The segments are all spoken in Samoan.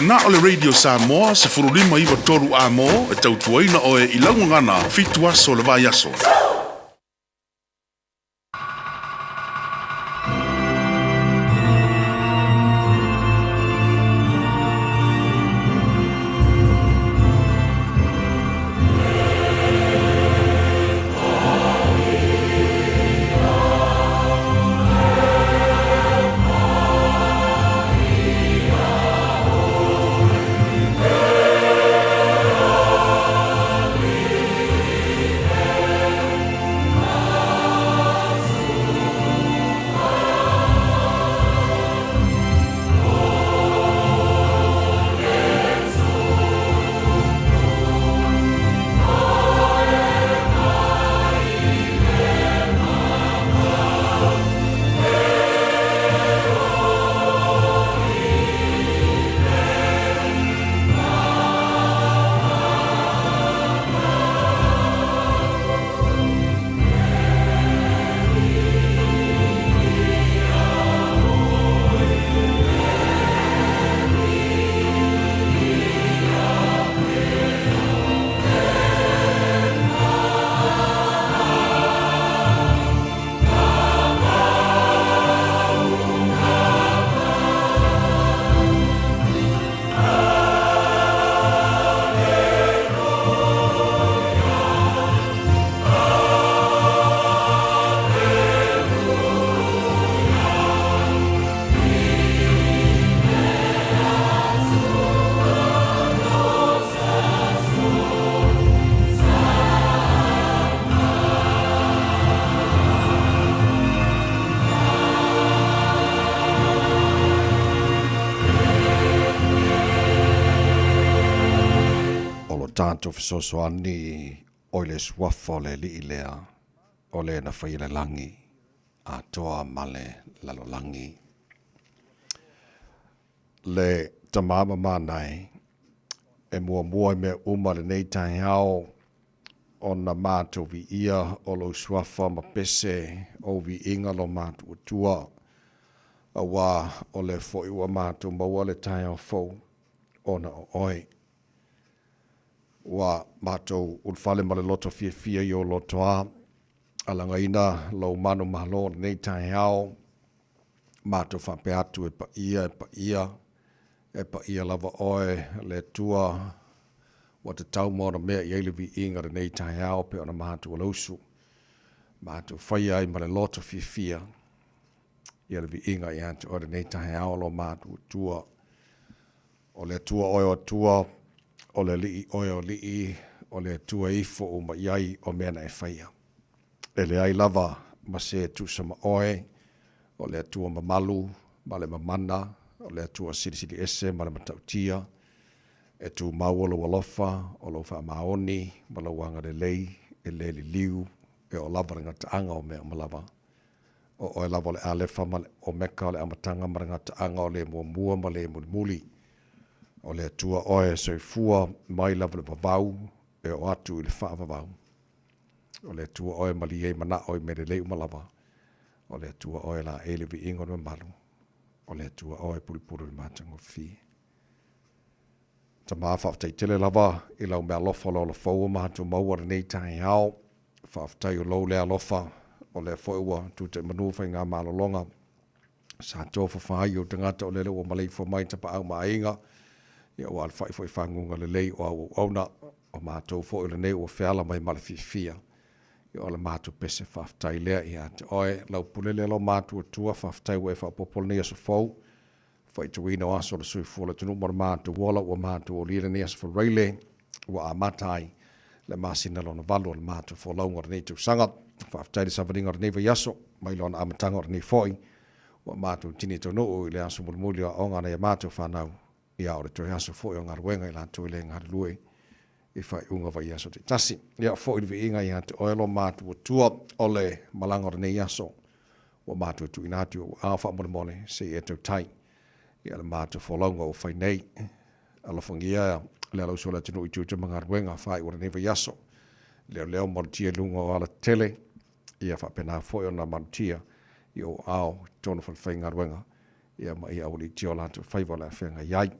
Ua na o le Radio Samoa 15 93 A-mo e tautuaina oe i lau gagana fitu aso o le vaiaso. O lo tatou fesoasoani o i le suafa o le Alii lea, o le na faia le lagi atoa ma le lalolagi. Le tama mamana e, e muamua i mea uma lenei taeao ona matou viia o lou suafa ma pese o viiga lo matou Atua, auā o lea foi ua matou maua le taeao fou ona o oe. Ua matou ulufale ma le loto fiafia i ou lotoa, alagaina lou manumalo lenei taeao, matou faapea atu e paia, e paia, e paia lava oe le Atua ua tatau ma ona mea i ai le viiga lenei taeao pei ona matou alausu, matou faia ai ma le loto fiafia ia le viiga ia te oe lenei taeao lo matou Atua. O le Atua oe o Atua, o le Alii oe o Alii, o le Atua e ifo uma i ai o mea na e faia. E leai lava ma se e tusa ma oe, o le Atua mamalu ma le mamana, o le Atua silisili ese ma le matautia, e tumau o lou alofa, o lou faamaoni ma lou agalelei, e le liliu, e oo lava le gataaga o mea uma lava. O oe lava o le Alefa ma le Omeka, o le amataga ma le gataaga, o le muamua ma le mulimuli. O le Atua oe e soifua mai lava le vavau e oo atu i le faavavau. O le Atua oe e malie ai manao i mea lelei uma lava. O le Atua oe e laei le viiga o le mamalu. O le Atua oe e pulupulu i le matagofie. Tama, faafetai tele lava i lau meaalofa o le ola fou ua matou maua lenei taeao. Faafetai o lou lea alofa, o lea foi ua tuta'i manu faiga malologa sa tofafa ai ou tagata o lele ua maleifua mai tapaau ma aiga, ia ua alafai foi faguga lelei o au auauna, o matou foi o lenei ua feala mai ma le fiafia. Ia o le matou pese faafetai lea ia te oe, lau pule lea lo matou Atua, faafetai ua e faaopoopo lenei aso fou, faitauina o aso o le soifua o le atunuu ma le matou ola ua matou olia lenei aso Faraile ua amata ai le masina lona valu o le matou folauga o lenei tausaga. Faafetai i le savaliga o lenei vaiaso mai lona amataga o lenei foi ua matou tini taunuu i le aso mulimuli o aoga a nai a matou fanau, ia o le toe aso foi o galuega i latou e le galulue i faaiuga vaiaso taitasi. Ia foi le viiga ia te oe lo matou Atua o le malaga o lenei aso ua matou tuuina atu i ou ao faamolemole se i e tautai i le matou folauga ua fai nei. Alofagia le alausu o le atunuu i tiute ma galuega faaiu o lenei vaiaso. Leoleo malutia i luga o alatetele, ia faapena foi ona malutia i ou ao i totonu o falefaigaluega, ia ma ia aualiitia o latou faiva o le a feagai ai.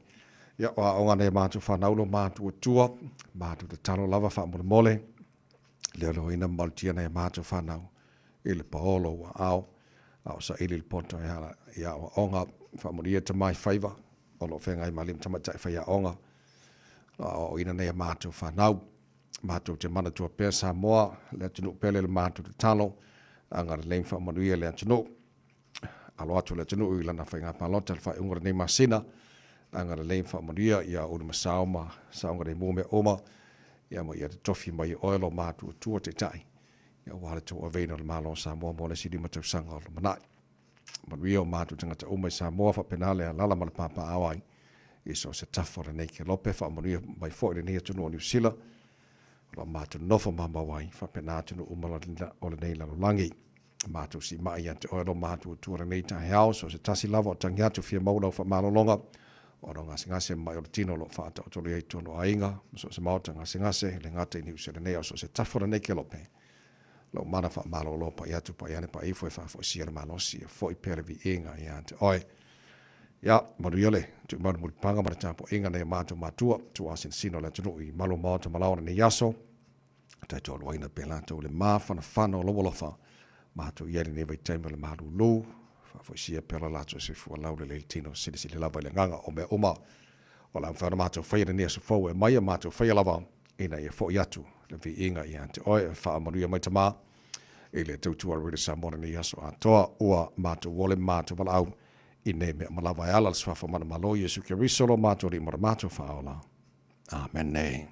Ia, o aoga nei a matou fanau lo matuatua, matou tatalo lava faamolemole, leoleoina ma malutia nai a matou fanau i le paolo ua ao, a o saili le poto e ala i aoaoga. Faamanuia tamai faiva o lo o feagai ma alii ma tamaitai faiaoga o aoaoina nei a matou fanau. Matou te manatua pea Samoa, le atunuu pele le matou tatalo, agalelei ma faamanuia le atunuu. Alo atu le atunuu i lana faiga palota i le faaiuga o lenei masina, agalelei ma faamanuia ia Ulumasao ma saogalemu mea uma, ia ma ia totofi mai e oe lo matuatua Taitai, aua le tauaveina o le Malo o Samoa mo le isi 5 tausaga o lumanai. Manuia o matou tagata uma i Samoa, faapena le alaala ma le papaaao ai i so o se tafa o lenei kelope. Faamanuia mai foi lenei atunuu o Niu Sila, o lo o matou nofo mamao ai, faapena atunuu uma o lenei lalolagi. Matou siimai ia te oe lo matuatua lenei taeao, so o se tasi lava o tagi atu fia maua lau faamalologa, ona o gasegase ma mai o le tino o lo o faataotolia i totonu o aiga, ma so o se maota gasegase, e le gata i Niu Sila nei, a o so o se tafa o lenei kelope. Lou mana faamalolo pai atu pai ane pai ifo e faafoisia le malosi e foi pea le viiga ia te oe. Ia, manuia le tuumalu mulipaga ma le tapuaiga nei o matou matua, tuuasinasina o le atunuu i malu o maota ma laoa lenei aso. Taitoaluaina pea latou le mafanafana o lou alofa, matou i ai lenei vaitaimi o le malulu, faafoisia pea lo latou soifua laulelei le tino, silisili lava i le agaga o mea uma. O le a mafai ona matou faia lenei aso fou e aumai a matou faia lava ina ia foi atu le viiga ia te oe. E faamanuia mai Tama i le tautua a le Radio Samoa lenei aso atoa. Ua matou ole ma matou valaau i nei mea uma lava e ala le Suafa Manamalo Iesu Keriso lo matou Alii ma lo matou Faaola. Amene.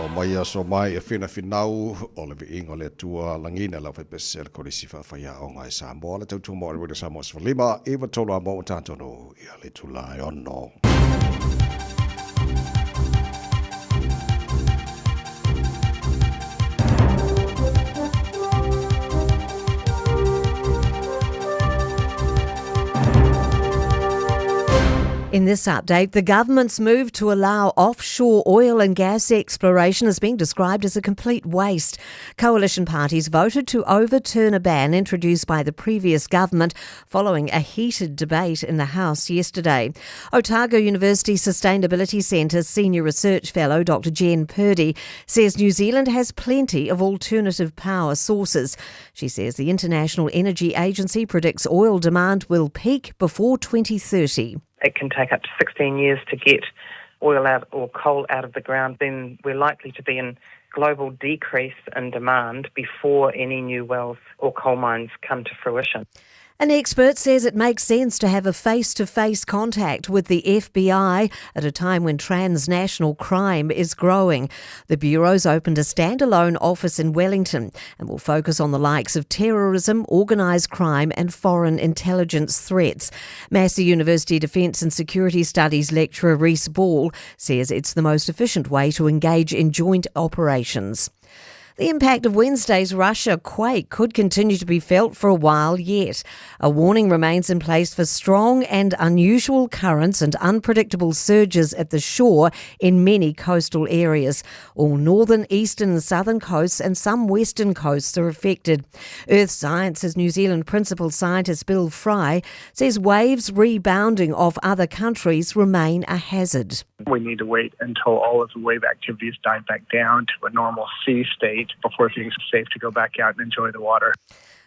O mai aso mai e finafinau o le viiga o le Atua lagina lau faipese a le Kolisi Faafaiaoga i Samoa le tautua mo le Samoa 15 9 3 a mo tatonu ia le itula e 6. In this this update, the government's move to allow offshore oil and gas exploration has been described as a complete waste. Coalition parties voted to overturn a ban introduced by the previous government following a heated debate in the House yesterday. Otago University Sustainability Centre Senior Research Fellow Dr Jen Purdie says New Zealand has plenty of alternative power sources. She says the International Energy Agency predicts oil demand will peak before 2030. It can take up to 16 years to get oil out or coal out of the ground. Then we're likely to be in global decrease in demand before any new wells or coal mines come to fruition. An expert says it makes sense to have a face to face contact with the FBI at a time when transnational crime is growing. The Bureau's opened a standalone office in Wellington and will focus on the likes of terrorism, organised crime, and foreign intelligence threats. Massey University Defence and Security Studies lecturer Rhys Ball says it's the most efficient way to engage in joint operations. The impact of Wednesday's Russia quake could continue to be felt for a while yet. A warning remains in place for strong and unusual currents and unpredictable surges at the shore in many coastal areas. All northern, eastern, and southern coasts and some western coasts are affected. Earth Sciences New Zealand Principal Scientist Bill Fry says waves rebounding off other countries remain a hazard. We need to wait until all of the wave activity has died back down to a normal sea state before things are safe to go back out and enjoy the water.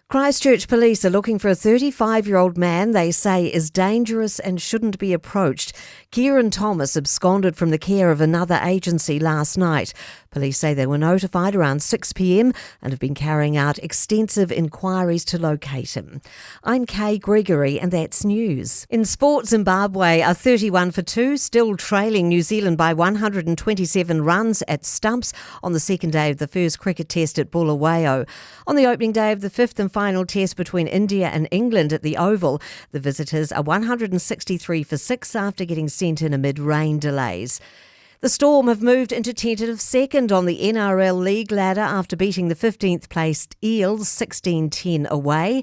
Christchurch police are looking for a 35 year old man they say is dangerous and shouldn't be approached. Kieran Thomas absconded from the care of another agency last night. Police say they were notified around 6 pm and have been carrying out extensive inquiries to locate him. I'm Kay Gregory, and that's news. In sport, Zimbabwe are 31 for 2, still trailing New Zealand by 127 runs at stumps on the second day of the first cricket test at Bulawayo. On the opening day of the fifth and final test between India and England at the Oval, the visitors are 163 for 6 after getting sent in amid rain delays. The Storm have moved into tentative second on the NRL League ladder after beating the 15th placed Eels 16 10 away.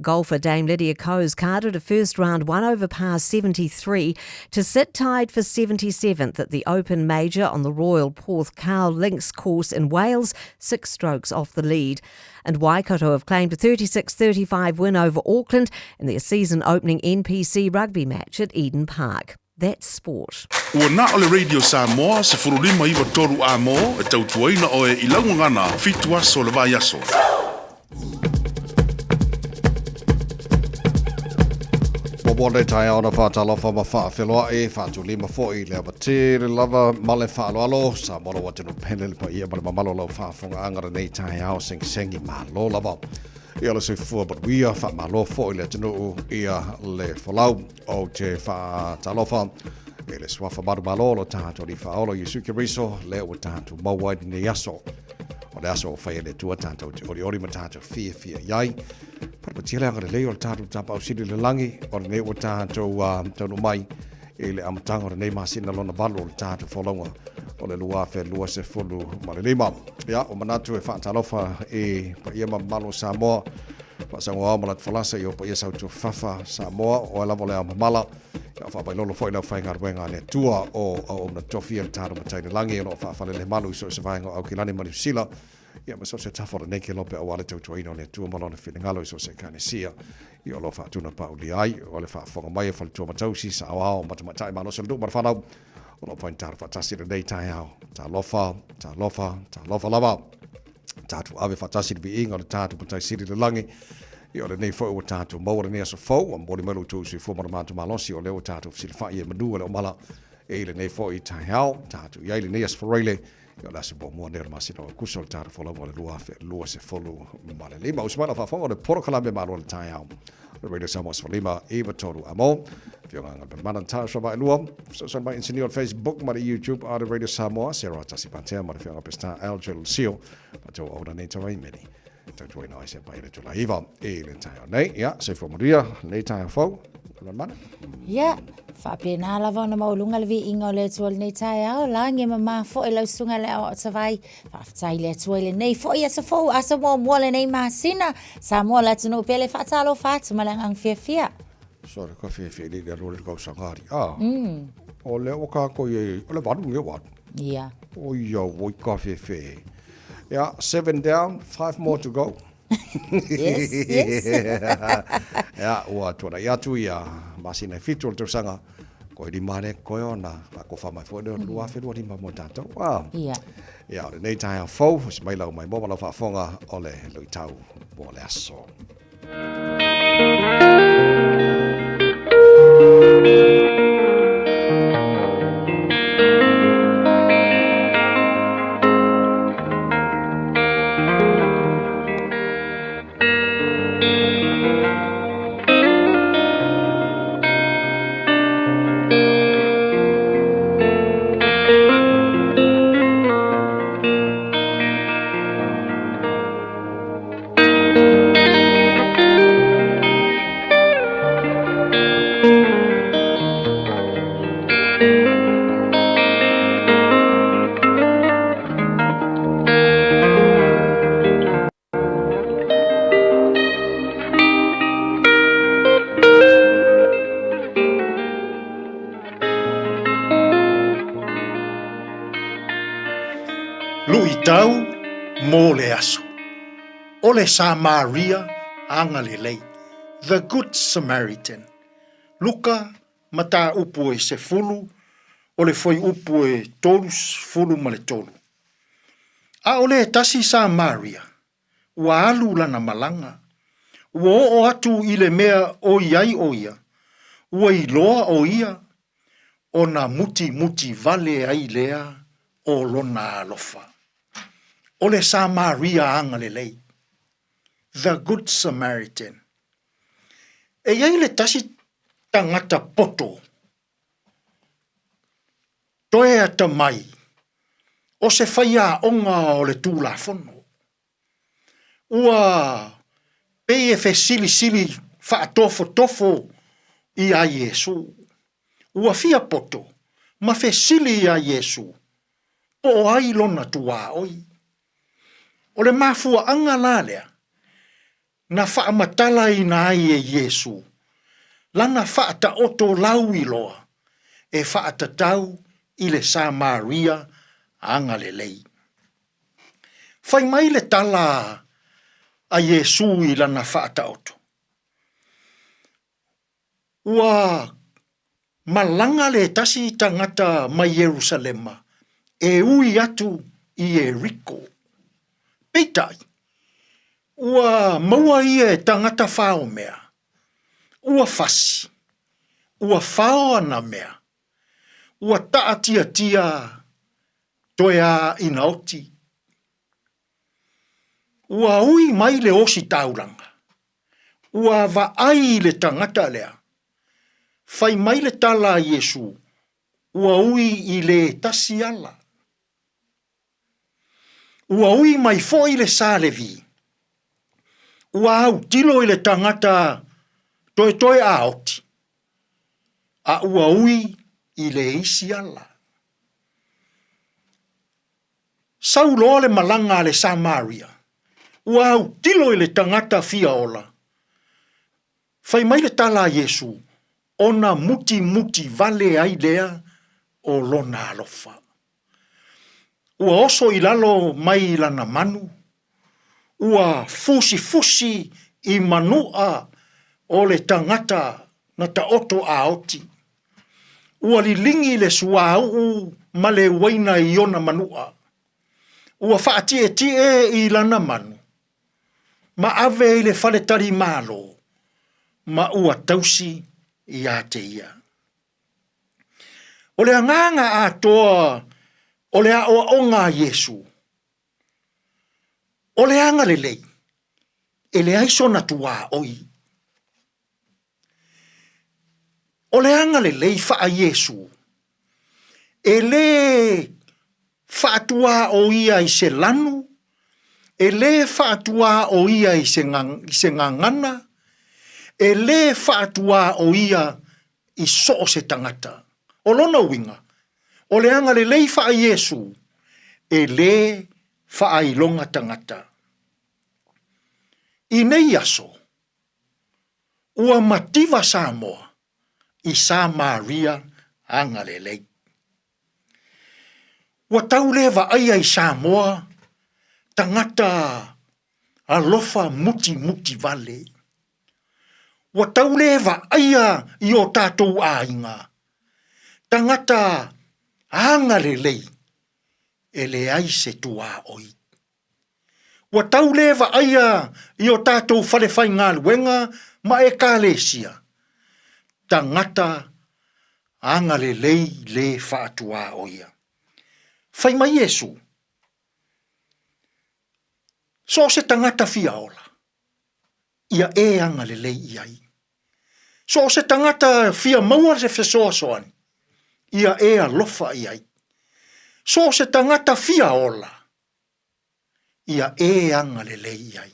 Golfer Dame Lydia Coes carded a first round 1 over par 73 to sit tied for 77th at the Open Major on the Royal Porthcawl Links course in Wales, six strokes off the lead. And Waikato have claimed a 36 35 win over Auckland in their season opening NPC rugby match at Eden Park. That's sport. Ua na o le Radio Samoa, 159 amo, e tautuaina oe i laugagana, fitu aso le vai aso. Muamua nei taeao na whātalofa ma whaafeloaʻi, whaatulima foʻi le ava tele lava ma le faaaloalo, Samoa lau atunuu pele le paia ma le mamalo lau faafogaaga lenei taeao segisegimalo lava. Ia le soifua manuia, faamalo foʻi le atunuu ia le folau. Ou te faatalofa i le suafa manumalo o lo tatou Alii Faaola Iesu Keriso, lea ua tatou maua ai lenei aso. O le aso ua fai e le Atua tatou te olioli ma tatou fiafia i ai. Patapatia le agalelei o le tatou Tapaau Sili i le lagi, o lenei ua tatou uh, taunuu mai i le amataga o lenei masina lona valu o le tatou folauga o le 2025. Ia, ua manatu e faatalofa i paia ma mamalu o Samoa, faasagoao ma latou falasa i o paia sautuafafa Samoa, o ai lava o le ao mamala, ia faavailolo foi le aufaigaluega a le Atua o auauna tofi a le tatou Matai i le Lagi o lo o faafalelemalu i so o se vaega o Aukilani ma Niusila, ia ma so o se tafa o lenei kelope aua le tautuaina o le Atua ma Lona finagalo i so o se Ekalesia i o lo o faatuna paulia ai o le faafofoga mai a faletua ma tausi, saoao ma tamaitai malosi o le nuu ma le fanau o lo o faigata faatasi i lenei taeao. Talofa, talofa, talofa lava. Tatou ave faatasi le viiga o le tatou Matai Sili i le lagi. Ia o lenei foi ua tatou maua lenei aso fou, ua momoli mai lo outou soifua ma lo matou malosi, o lea ua tatou fesilafai ai manu e le omala i lenei foi taeao. Tatou i ai lenei aso Faraile, ia o le aso muamua lenei o le masina o Akuso o le tatou folauga o le 2025. Usu mai lau faafofoga o le polokalame malo o le taeao. Le Radio Samoa 15 i tolu amo. Fioga ngā mana tāswa mai lua. Fesoasoani mai insinia o le Facebook ma le YouTube a le Radio Samoa, Sarah Tasi Patea ma le Fioga Pesta Algel Seal. Matou auna nei tawai meni. Tautuaina ai se pai le tula iva i le taeao nei. Ia, soifua manuia, lenei taeao fou. Mana. Ia, faapena lava ona maualuga le viiga o le Atua i lenei taeao, lagi e mama foi lau susuga i le aoao tavai. Faafetai i le Atua i lenei foi aso fou, aso muamua o lenei masina. Samoa le atunuu pele, faatalofa atu ma le agaga fiafia. Sorry, ka whewhe le le aloa le kausaga ari. Ah, o lea ua kākou i ai, o le valu lenei ua alu. Ia. O ia, oi ka whewhe. Yeah, seven down, five more to go. Yes, yes. Ia, ua tuanai atu ia masina e fitu o le tausaga, koe lima le koe ona, a ko whamai foi lea o le 2025 mo tātou. Ah. Ia. Ia, o lenei taeao fou, si mai lau mai mo ma lau faafofoga o le luitau mo le aso. Luitau mo le aso. O le Samaria agalelei, the Good Samaritan. Luka, mataupu e sefulu, o le fuaiupu e 33. A o le tasi Samaria, ua alu lana malaga, ua oo atu i le mea o i ai ʻo ia, ua iloa ʻo ia, ona mutimuti wale ai lea o lona alofa. O le Samaria agalelei, the Good Samaritan. E i ai le tasi tagata poto, toe atamai, o se faiaoga o le Tulafono. Ua pei e fesilisili faatofotofo iā Iesū. Ua fia poto ma fesili iā Iesū, po o ai lona tuaoi. O le mafuaaga la lea na faamatalaina ai e Iesū lana faataoto lauiloa e faatatau i le Samaria agalelei. Fai mai le tala a Iesū i lana faataoto, Ua malaga le tasi tagata mai Ierusalema e ui atu i Ieriko. Peitai, ua maua ia e tagata faomea, ua fasi, ua fao ana mea, ua taatiatia toe a ina oti. Ua ui mai le ositaulaga, ua vaai i le tagata lea, fai mai le tala a Iesu, ua ui i le tasi ala. Ua ui mai foi le sa Levi, ua autilo i le tagata toetoe a oti, a ua ui i le isi ala. Sau loa le malaga a le Samaria, ua autilo i le tagata fia ola. Fai mai le tala a Iesu, ona mutimuti vale ai lea o lona alofa. Ua oso i lalo mai lana manu, ua fusifusi i manuʻa o le tagata na taoto a oti. Ua liligi le suauu ma le uaina i ona manuʻa. Ua faatietie i lana manu, ma ave i le faletali malo, ma ua tausi iā te ia. O le agaga atoa o le aʻoaʻoga a Iesū, o le agalelei, e leai sona tuaoi. O le agalelei faa-Iesū, e lē faatuaoia i se lanu, e lē faatuaoia i se i se gagana, e lē faatuaoia i so o se tagata. O lona uiga, o le agalelei faa-Iesū, e lē faailoga tagata. I nei aso, Ua mativa Samoa i Samaria agalelei. Ua tau le vaaia i Samoa tagata alofa mutimuti vale. Ua tau le vaaia i o tatou aiga tagata agalelei e leai se tuaoi. Ua tau le vaaia i o tatou falefaigaluega ma Ekalesia tagata agalelei le faatuaoia. Fai mai Iesu, So o se tagata fia ola, ia e agalelei i ai. So o se tagata fia maua se fesoasoani, ia e alofa i ai. So o se tagata fia ola, ia e agalelei i ai.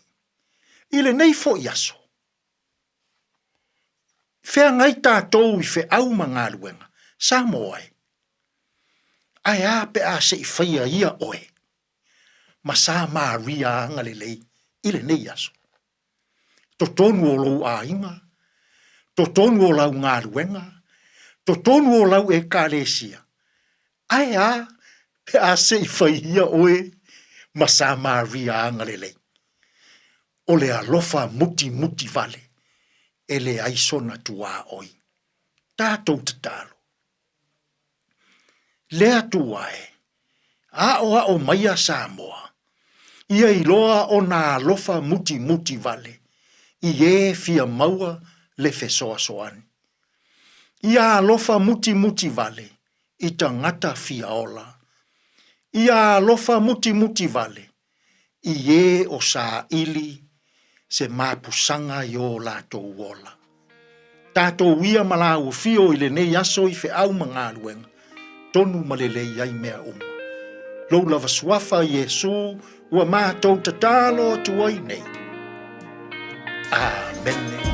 I lenei foi aso, feagai tatou i feau ma galuega, Samoa e, ae a pe a se i faia ia oe ma Samaria agalelei i lenei aso? Totonu o lou aiga, totonu o lau galuega, totonu o lau Ekalesia, ae a pe a se i faia oe ma Samaria agalelei? O le alofa mutimuti vale e leai sona tuaoi. Tatou tatalo. Le Atua e, aʻoaʻo maia Samoa, ia iloa ona alofa mutimuti vale i ē fia maua le fesoasoani. Ia alofa mutimuti vale i tagata fia ola. Ia alofa mutimuti vale i ē o saili se mapusaga i ō latou ola. Tatou ia ma lāua fio i lenei aso i feau ma galuega, tonu ma lelei ai mea uma. Lou lava suafa Iesū ua matou tatalo atu ai nei. Amene.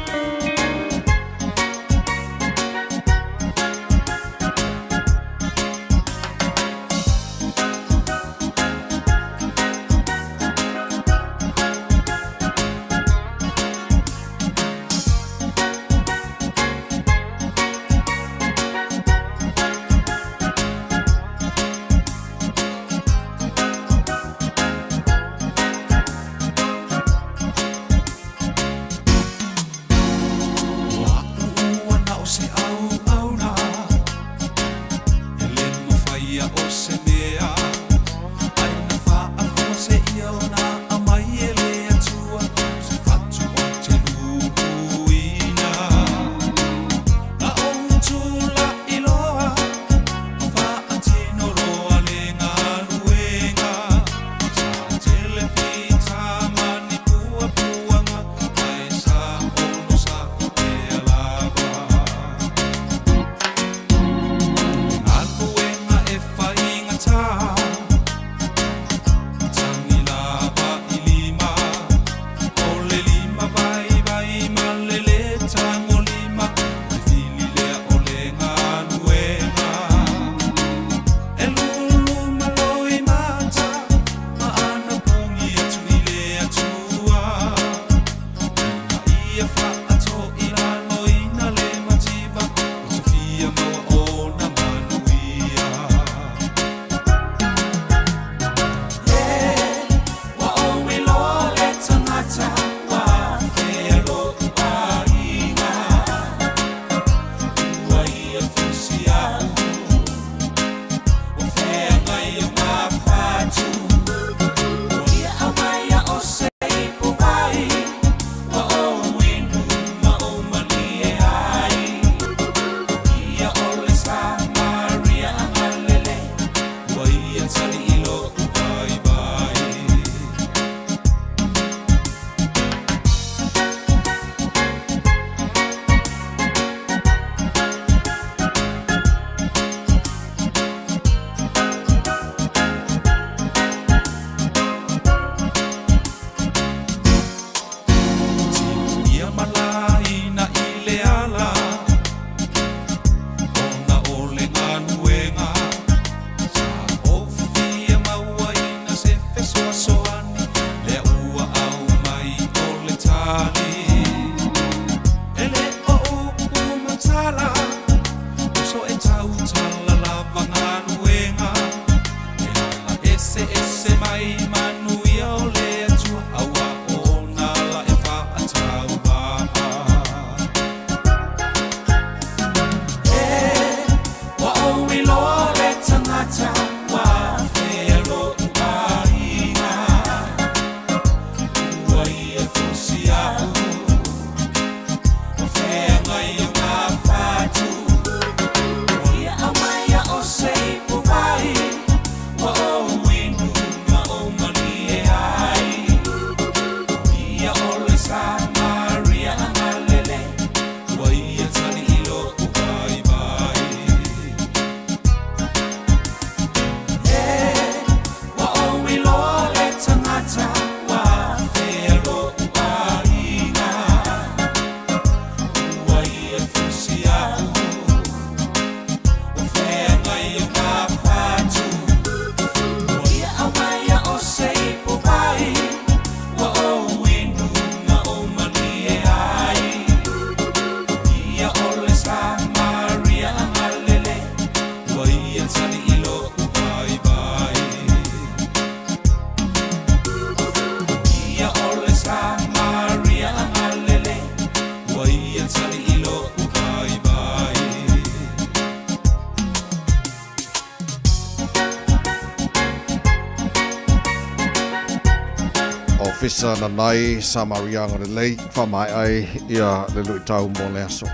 Professor Nanai Samaria Agalelei faamaea ai ia le luitau mo le aso.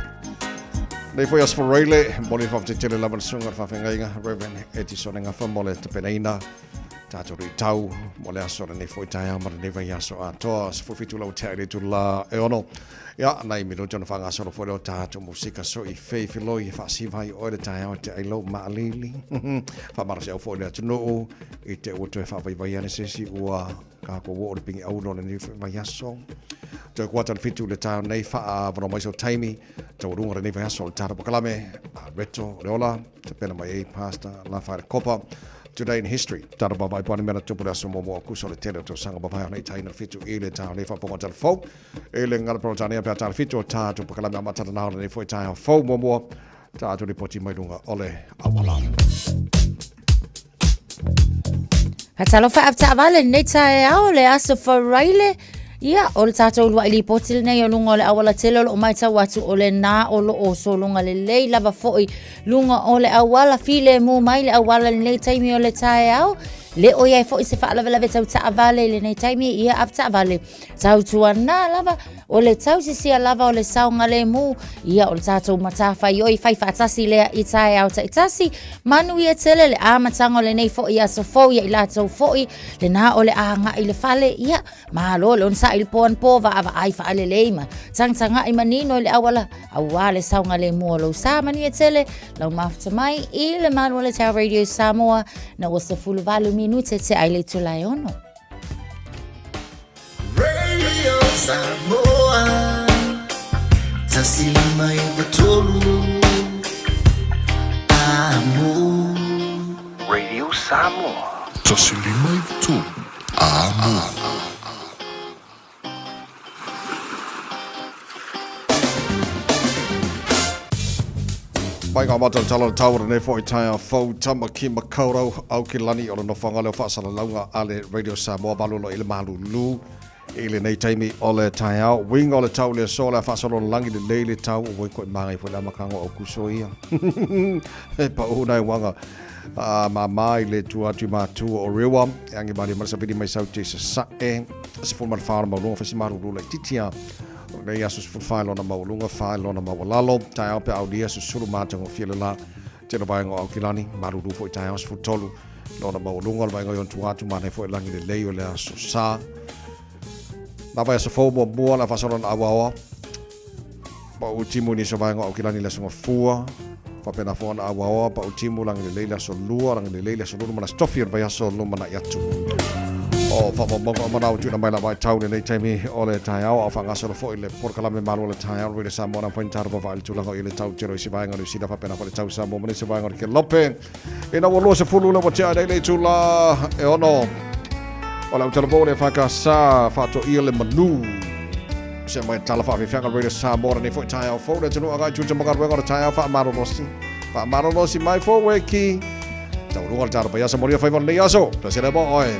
Nei foi aso Faraile, momoli le faafetai tele lava i le susuga i le faafeagaiga Reverend Eddison Gafa mo le tapenaina tatou luitau mo le aso lenei foi taeao ma lenei vaiaso atoa. 17 lau tea i le itula e 6. Ia, nai minute ona faagasolo foi lea o tatou musika soi fei filoi e faasiva ai oe le taeao e tea ai lou maalili. Faamalosiau foi le atunuu i te ua toe faavaivaia le sesi ua tatou oo i le pigi aulo o lenei foi vaiaso. Toe kuata le 7 i le taeao nei faaavanoa mai sau taimi taualuga o lenei vaiaso o le tatou polokalame a Reto o le Ola tapena mai ai Pastor Lafaele Kopa. Today in History. Tatou vaavaai po o a ni mea na tupu i le aso muamua o Akusa o le tele o tausaga mavae ona itaina le 7 i le taeao nei faafofoga talavou. I le gagana Peretania pe a tala 7 o tatou polokalame amata lena o lenei foi taeao fou muamua tatou lipoti mai luga o le auala. Talofa avetaavale lenei taeao le aso Faraile. Ia, o le tatou uluai lipoti lenei o luga o le auala tele o loo matau atu o lena o loo sologa lelei lava foi luga o le auala filemu mai le auala lenei taimi o le taeao. Le o iai foi se faalavelave tau taavale i lenei taimi, ia avetaavale Tautuana lava, o le tausisia lava o le saogalemu, ia o le tatou matafaioi fai faatasi lea i taeao taitasi. Manuia tele le amataga o lenei foi aso fou ia i latou foi, lena o le a agai i le fale, ia malo le onosai i le po anapo, vaavaai faalelei ma tagatagai manino i le auala, aua le saogalemu o lou sa. Manuia tele lau mafuta mai i le malu o le Tower Radio Samoa, na ua 18 minute tea i le itula e 6. Radio Samoa 153 Amo. Radio Samoa. 153 Amo. Mai ngā mata tala o tau nei foi taia fou tama ki makaurau au ki lani o le nofoaga leo faasalalauga a le Radio Samoa valulo i le malulu i lenei taimi o le taeao. Uiga o le tau le aso o le a faasolo le lagi lelei le tau o ua koe magai foi le amataga o Aukuso ia. E paʻu nai uaga a māmā i le tua atu i matua o Rewa e agi malie mai le savili mai saute i Sasae 14 ona maualuga faisi malulu laitiiti a o lenei aso 14 lona maualuga 4 lona maualalo taeao pe aulia susulu matagofie le la tele vaega o Aukilani malulu foi taeao 13 lona maualuga o le vaega i ona tua atu manaia foi lagi lelei o le aso sa na vaiaso fou muamua le a faasolo na auaoa Pau timu i nisi o vaega o Aukilani i le aso Gafua, faapena foi ona auaoa pau timu lagi lelei le aso Lua, lagi lelei le aso Lulu ma le aso Tofi o le vaiaso lumanai atu. O faamaumauga uma na ua tuuina mai la vaitau i lenei taimi o le taeao, a o faagasolo foi le polokalame malo o le taeao Radio Samoa na mafai ona tatou vaavaai i le tulaga o i le tau tele o isi vaega o Niu Sila faapena foi le tau Samoa ma nisi vaega o le Kelope. Ina ua 20 le ua tea ai le itula e 6. O le autalavou le EFKS faatoia le manu. Se mai tala faafeafeaga Radio Samoa lenei foi taeao fou le atunuu agai tiute ma galuega o le taeao faamalolosi. Faamalolosi mai fou e ki. Taualuga le tatou vaiaso molia faiva o lenei aso. Tasi le mo oe.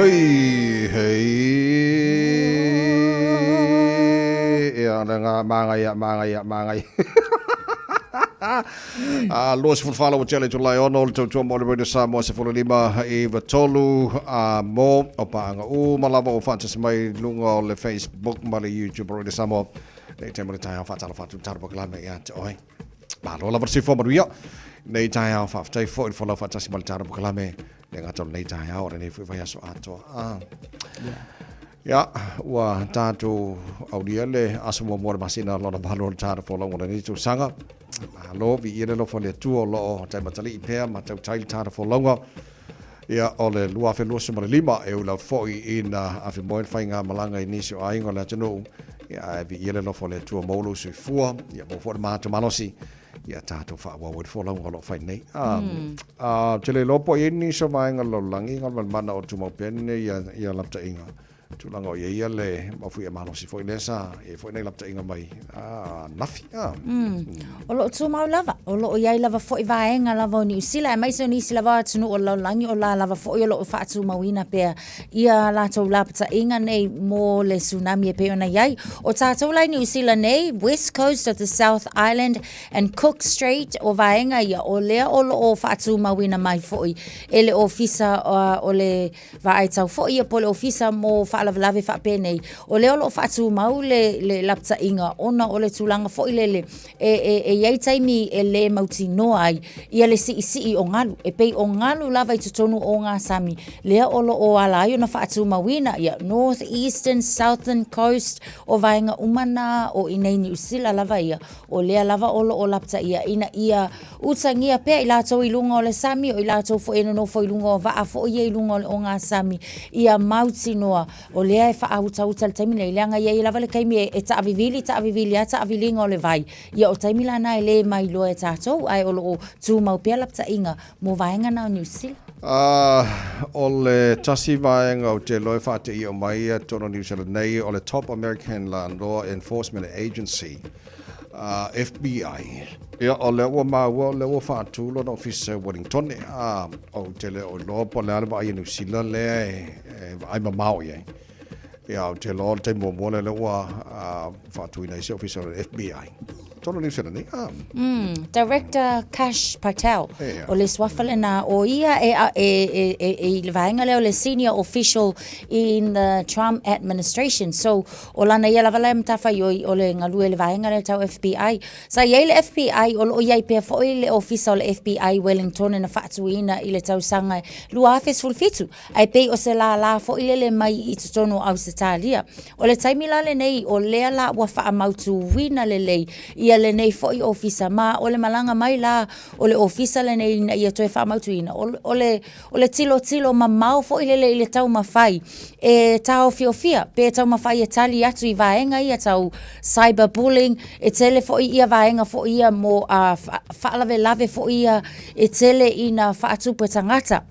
Hei, hei. Ia, le ngā māngai, māngai, māngai. A 24 ua tele Julai 6 o le tautua mo le Radio Samoa 15 i 3 a mo o paanga uma lava o whaatasi mai lunga o le Facebook ma le YouTube Radio Samoa. Nei te mo le taeao whaatalo whaatu taro pakalame ia te oe. Malo lava le soifua manuia. Nei taeao faafetai foi le folau faatasi ma le taro pakalame. Le gata o lenei taeao o lenei foi vaiaso atoa. Ah. Ia, ua tātou aulia le aso muamua o le masina lona malo o le tātou folauga o lenei tausaga. Malo, viia le alofa o le Atua o lo o taimatalii pea ma tautai le tātou folauga. Ia, o le 2025 e ula foi ina afe moe le faigamalaga i nisi o aiga o le atunuu. Ia, ae viia le alofa o le Atua maua lou soifua, ia maua foi le matou malosi, ia tatou faaauau ai le folauga o lo o fai nei. Ah, ah, te le iloa po o i ai nisi o vaega o le lalolagi, Galumalemana o tumau pea nei ia, ia lapataiga. Tulaga o i ai ia le mafuie malosi foi lea sa i ai foi nai lapataiga mai ananafi. Ah. O lo o tumau lava, o lo o i ai lava foi vaega lava o Niu Sila, aemaise o nisi lava o atunuu o le lalolagi o la lava foi o lo o faatumauina pea ia latou lapataiga nei mo le tsunami e pei ona i ai. O tatou la i Niu Sila nei, West Coast of the South Island and Cook Strait, o vaega ia, o lea o lo o faatumauina mai foi e le Ofisa o le Vaai tau foi ia po o le Ofisa mo Faalavelave faapenei, o lea o lo o faatumau le, le lapataiga ona o le tulaga foi lele e, e, e i ai taimi e lē mautinoa ai ia le siisii o galu. E pei o galu lava i totonu o ngā sami lea o lo o ala ai ona faatumauina ia North Eastern, Southern Coast, o vaega uma nā o inei Niu Sila lava ia, o lea lava o lo o lapataia ina ia Utagia pea i latou i luga o le sami, o i latou foi e nonofo i luga o vaa foi ia i luga o le ogasami, ia mautinoa, o lea e faautauta i le taimi lenei, leaga e i ai lava le taimi e taavivili, taavivili lava taaviliga o le vai, ia o taimi la na e le mailoa e tatou, ae o lo o tumau pea lapataiga mo vaega na o Niu Sila. A, o le tasi vaega ou te iloa e faateia uma ai ia totonu o Niu Sila nei, o le Top American Law Enforcement Agency. FBI. Ia, o lea ua maua, o lea ua faatu lona ofisa i Wellington, a ou te le o iloa po o le a le vaai a Niu Sila lea e vaai mamao i ai. Ia, ou te iloa o le taimi muamua lea lea ua faatuina ai se ofisa o le FBI. Totonu o Niu Sila nei, a. Director Kash Patel, o le suafa lena, o ia e, e, e, e, e i le vaega lea o le senior official in the Trump administration. So, O lana ia lava lea matafaioi o le galue i le vaega lea tau FBI. Sa i ai le FBI, o lo o i ai pea foi le ofisa o le FBI i Wellington na faatuina i le tausaga 2017, ae pei o se lālā foi lele mai i totonu o Ausetalia. O le taimi la lenei, o lea la ua faamautuina lelei ia lenei foi ofisa, ma o le malaga mai la o le ofisa lenei ina ia toe faamautuina, o le O le tilotilo mamao foi lele i le taumafai e taofiofia pe taumafai e tali atu i vaega ia tau cyber bullying, e tele foi ia vaega foi ia mo a faalavelave foi ia e tele ina faatupu e tagata.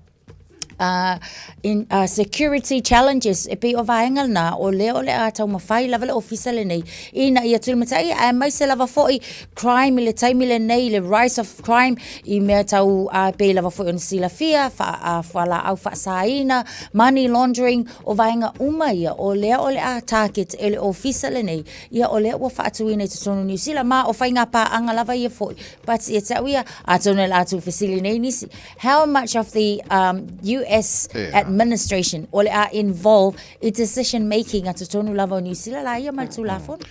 In, security challenges, e pei o vaega lena, o lea o le a taumafai lava le ofisa lenei ina ia tulimatai, aemaise lava foi crime i le taimi lenei, le rise of crime i mea tau a pei lava foi ona silafia, fa, a, fualaau faasaina, money laundering, o vaega uma ia, o lea o le a target e le ofisa lenei, ia o lea ua faatuina i totonu o Niu Sila, ma o faiga paaga lava ia foi. But ia te au ia, atonu e la atu fesili nei nisi, how much of the um, US yeah. administration o le a involve i decision making a totonu lava o Niu Sila la ia ma le Tulafono?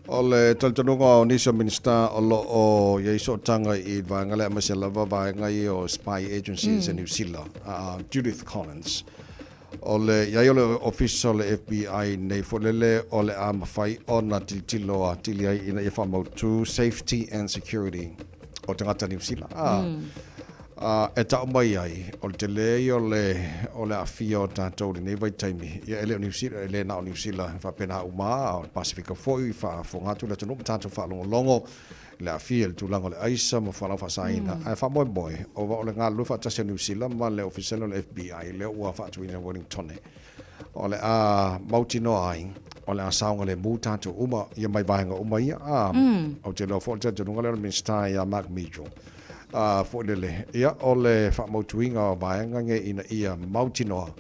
O le talitonuga o nisi o Minisita o lo o i ai sootaga i le vaega lea aemaise lava vaega ia o spy agencies mm. a New Zealand, Judith Collins. O le i ai o le ofisa o le FBI nei foi lele o le a mafai ona tilotilo atili ai ina ia faamautu safety and security o tagata Niu Sila. Mm. E tau mai ai, o le tele ia o le, o le aafia o tatou i lenei vaitaimi, ia e le o Niu Sila, e le na o Niu Sila, e faapena uma lava, o le Pasefika foi, faafofoga atu le atunuu ma tatou faalogologo i le aafia i le tulaga o le aisa ma fualaau faasaina. Ae faamoemoe, o o le galulue faatasi o Niu Sila ma le Ofisa lea o le FBI, lea ua faatuina i Wellingtone, o le a mautinoa ai, o le a saogalemu tatou uma, ia mai vaega uma ia. A, ou te iloa foi o le talitonuga lea o le Minisita ia Mark Mitchell, foi lele, ia, o le faamautuina o vaega nei ina ia mautinoa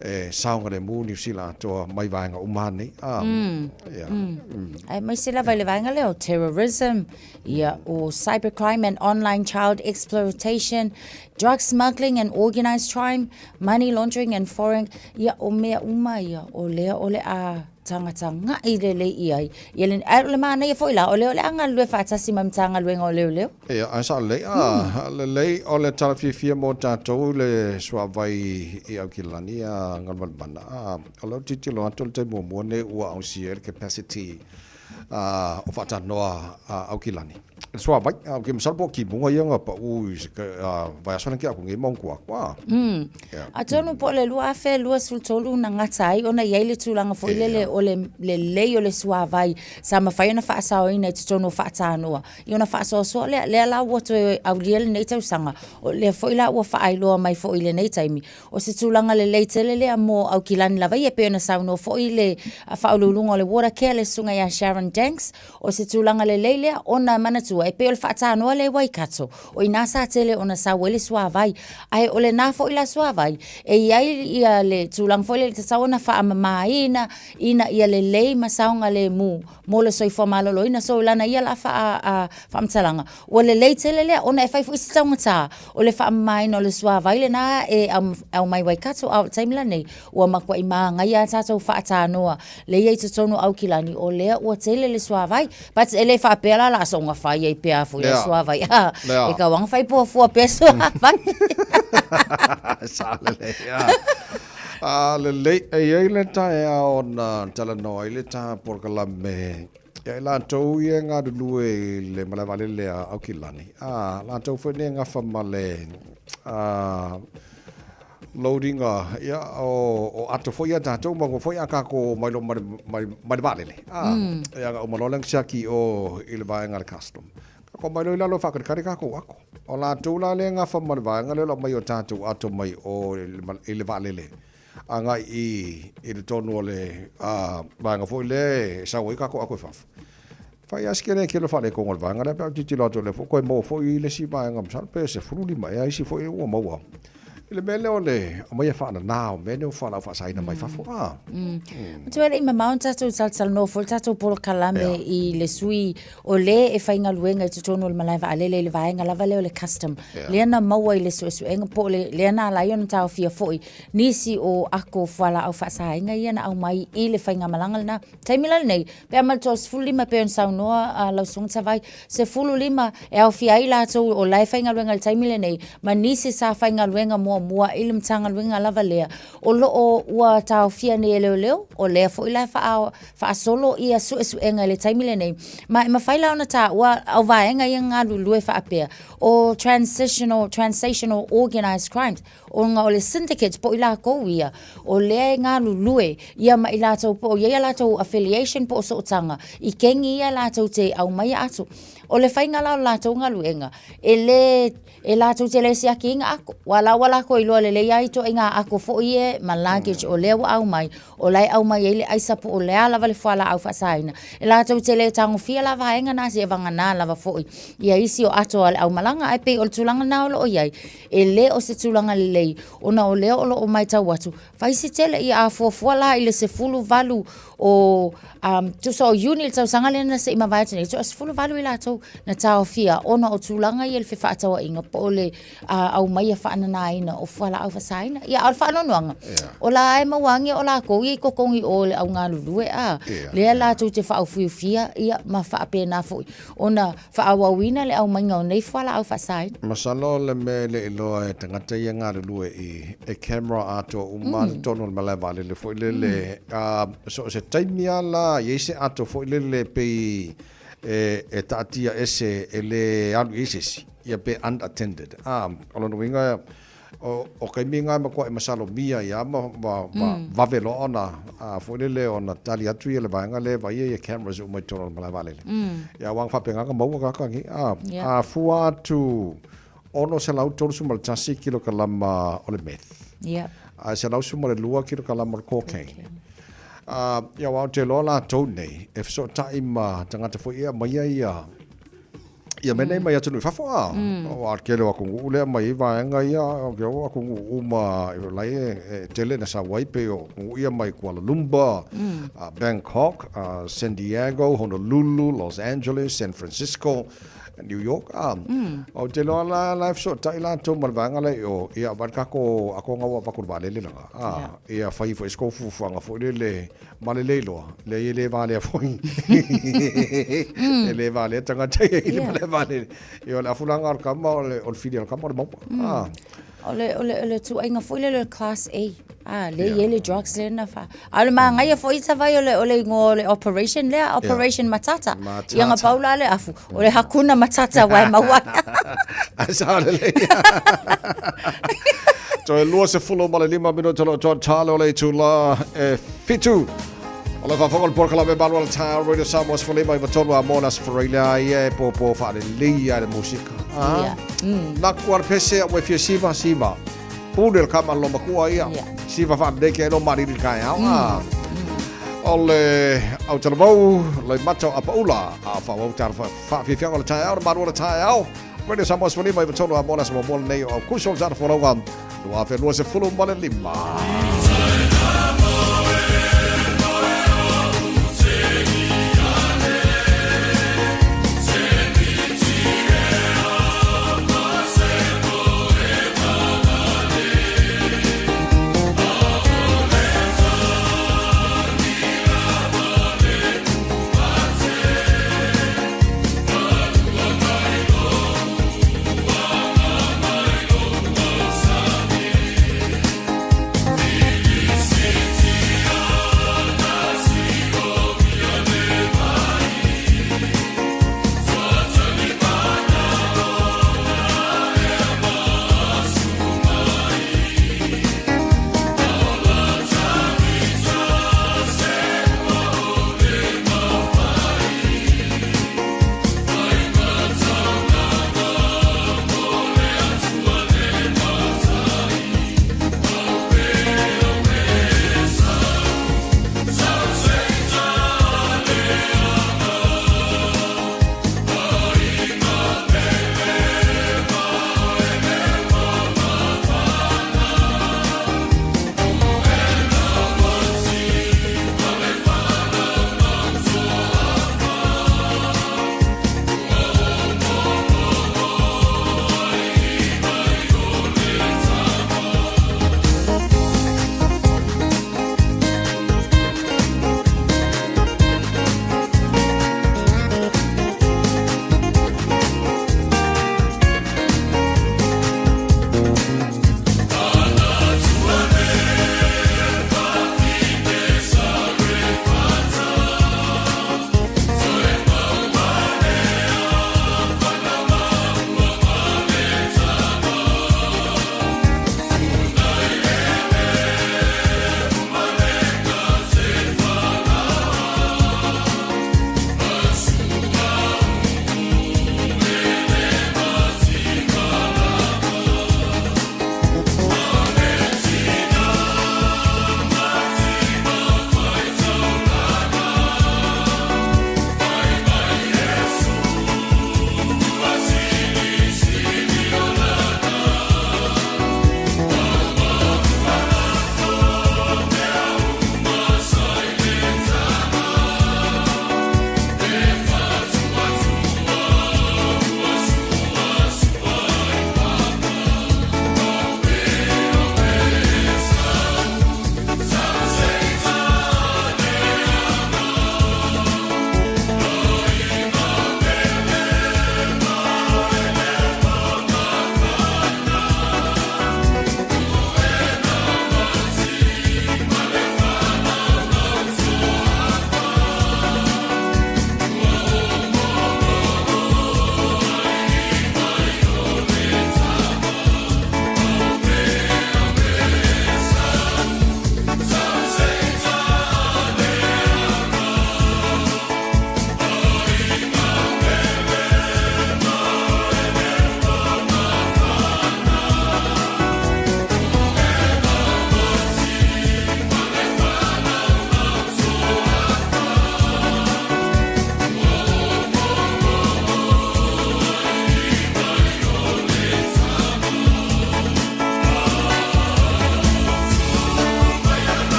e saogalemu Niu Sila atoa mai vaega uma nei. A, ia. Aemaise lava i le vaega lea o terrorism, ia, o cybercrime and online child exploitation, drug smuggling and organised crime, money laundering and foreign, ia, o mea uma ia, o lea o le a tagatagai lelei i ai. Ia le, ae o le manaia foi la, o lea o le a galulue faatasi ma le Matagaluega o Leoleo. Ia, ae sao lelei, a, lelei o le tala fiafia mo tatou le suavai i Aukilani a Galumalemana, a, o lea ou te tilotilo atu o le taimi muamua lenei ua ausia ai le capacity a, o faatanoa a Aukilani. Le suavai, a, ou te masalo po o timuga ia na pau i se vaiaso lea na tea atu nei ma ona tua atu, a. Ia. Atonu po o le 2023 na gata ai ona i ai le tulaga foi lele o le lelei o le suavai sa mafai ona faasaoina i totonu o faatanoa i ona faasoasoa lea, lea la ua toe aulia lenei tausaga, o lea foi la ua faailoa mai foi i lenei taimi, o se tulaga lelei tele lea mo Aukilani lava ia, e pei ona saunoa foi le Faauluuluga o le Watercare le Susuga ia Sharon Danks, o se tulaga lelei lea ona e manatua e pei o le faatanoa lea i Waikato, o i ina sa tele ona sau ai le suavai, ae o lena foi la suavai, e i ai ia le tulaga foi lea e tatau ona faamamaina ina ia lelei ma saogalemu mo le soifua maloloina. So i lana ia la faamatalaga, ua lelei tele lea ona e fai foi si taugata o le faamamaina o le suavai lena e aumai Waikato, a o le taimi lenei ua matuai magaia a tatou faatanoa lea i totonu o Aukilani, o lea ua tele le suavai. But e le faapea la o le a soona fai ai pea foi le suavai. E tau lava ona fai puafua pea suavai. Sa lelei. A lelei, e i ai le taeao na talanoa ai le ta polokalame ia i latou ia e galulue i le malae vaalele a Aukilani, a latou foi nei e gafa ma le a, loading a, ia, o, o ato foi ia tatou, ma ua foi a kākou mai loa mai, mai, mai le vaalele. A, ia, na uma loa lea na siaki i o i le vaega a le custom. Kākou mai loa i lalo e faakalikali kākou ato. O latou la lea e gafa ma le vaega lea o le aumai o tatou ato mai o i le vaalele agai i i le tonu o le vaega foi lea e sau ai kākou ato i fafo. Fai lava si kele kele o faaletonu o le vaega lea pe a ou tilotilo atu o lea foi ua toe maua foi le isi vaega masalo pe 15 ea isi foi ua maua i le mea lea o le aumaia faanana o mea nei o fualaau faasaina mai fafo. A. Matua e le i mamao ona tatou talatalanoa foi le tatou polokalame i le sui o le e faigaluega i totonu o le malae vaalele i le vaega lava lea o le custom. Lea na maua i le suesuega po o le lea na ala ai ona taofia foi nisi o ako fualaau faasaina ia na aumai i le faigamalaga lena. Taimi la lenei, pe a ma le 35 e pei ona saunoa uh, lau Susuga Tavai, 15 e aofia ai latou o la e faigaluega i le taimi lenei ma nisi sa faigaluega muamua i le Matagaluega lava lea o lo o ua taofia nei e leoleo, o lea foi la e faa, faasolo ia suesuega i le taimi lenei. Ma e mafai la ona taua au vaega ia galulue faapea o transitional, translational organized crimes, ona o le syndicate po o i latou ia o lea e galulue ia ma i latou po o i ai a latou affiliation po o sootaga i kegi ia latou te aumaia atu. O le faiga la o le latou galuega, e le, e latou te le siaki ina ako, aua la ua latou iloa lelei lava ituaiga ako foi ia ma luggage o lea ua aumai, o la e aumai ai le aisa po o le a lava le fualaau faasaina. E latou te le tagofia la vaega na seivagana lava foi ia isi o ato a le aumalaga, ae pei o le tulaga lena o lo o i ai, e le o se tulaga lelei ona o lea o lo o matau atu, fai si tele ia a fuafua la i le 18 o um, tusa o Iuni le tausaga lea na se i mavae atu nei, toa 18 i latou na taofia ona o tulaga ia i le fefaatauaiga po o le uh, aumaia faananaina o fualaau faasaina. Ia, a o le faanoanoaga, yeah. o la e maua ange o lakou ia i totogi o le augalulue a, yeah, lea yeah. latou te faaufiufia ia ma faapena foi ona faaauauina le aumaiga o nei fualaau faasaina. Masalo le mea e le iloa e tagata ia galulue i e camera atoa uma mm. totonu o le malae vaalele foi lele mm. uh, so se taimi a la i ai se ato foi lele pei e, e taatia ese e le alu i se isi ia pe unattended. Ah, o lona uiga O, o kaimi ngā e matua e masalomia ia ma, ma, ma mm. vave loa ona a foi lele ona tali atu ia le vaega le vaia ia cameras uma i totonu o le malae vaalele. Mm. Ia wanga whapenga maua kaka ngi. A, yeah. a fua atu 631 kilokalama o le meth. Yeah. A 112 kilokalama o le cocaine. Okay. Uh, ia wao te loa latou nei, e fesotai ma tagata foi ia maia ia. Ia mea nei mai atunuu i fafo a. Aua o le tele o atunuu lea mai ai vaega ia, ou te iloa o atunuu uma la e tele na sau ai pei o atunuu ia mai Kuala Lumpur, Bangkok, San Diego, Honolulu, Los Angeles, San Francisco, New York a. Ou te iloa la la e fesootai latou ma le vaega lea i o, ia vaai le tatou atoaga ua avatu i le vaalele lena a. Ia fai foi se tou fuafuaga foi lele Ma le le iloa, leai e le valea foi. E le valea tagata ia i le malae vaalele. Ia o le afulaga o le tama, o le fili a le tama o le maua. Ah. O le, o le, o le tuaiga foi lele o le class A. Ah, le yeah. le drugs le na fa. A o le manaia foi ta vai o le, o le ingoa o le operation lea, operation yeah. Matata. Matata. Ia nga paula le afu. O le hakuna matata wai maua. Ai sa le le. Toe 25 minuta lo toa talo le itula e fitu. O le faafofoga le polokalame Malu o le Taeao Radio Samoa 153 a mo le Aso Faraile ia e pōpō faalelei a le musika. Ah. Yeah. Na kua le pese a ua fia siva siva. Pule le kama lo makua ia. Yeah. Siva faalelei ke lo mariri taeao. Ah. O le autalavou le mata o Apaula a faaauau tala faafiafiaga o le taeao le malu o le taeao. Radio Samoa 153 a mo le aso muamua lenei o Aukuso o le Tala Folauga 2025.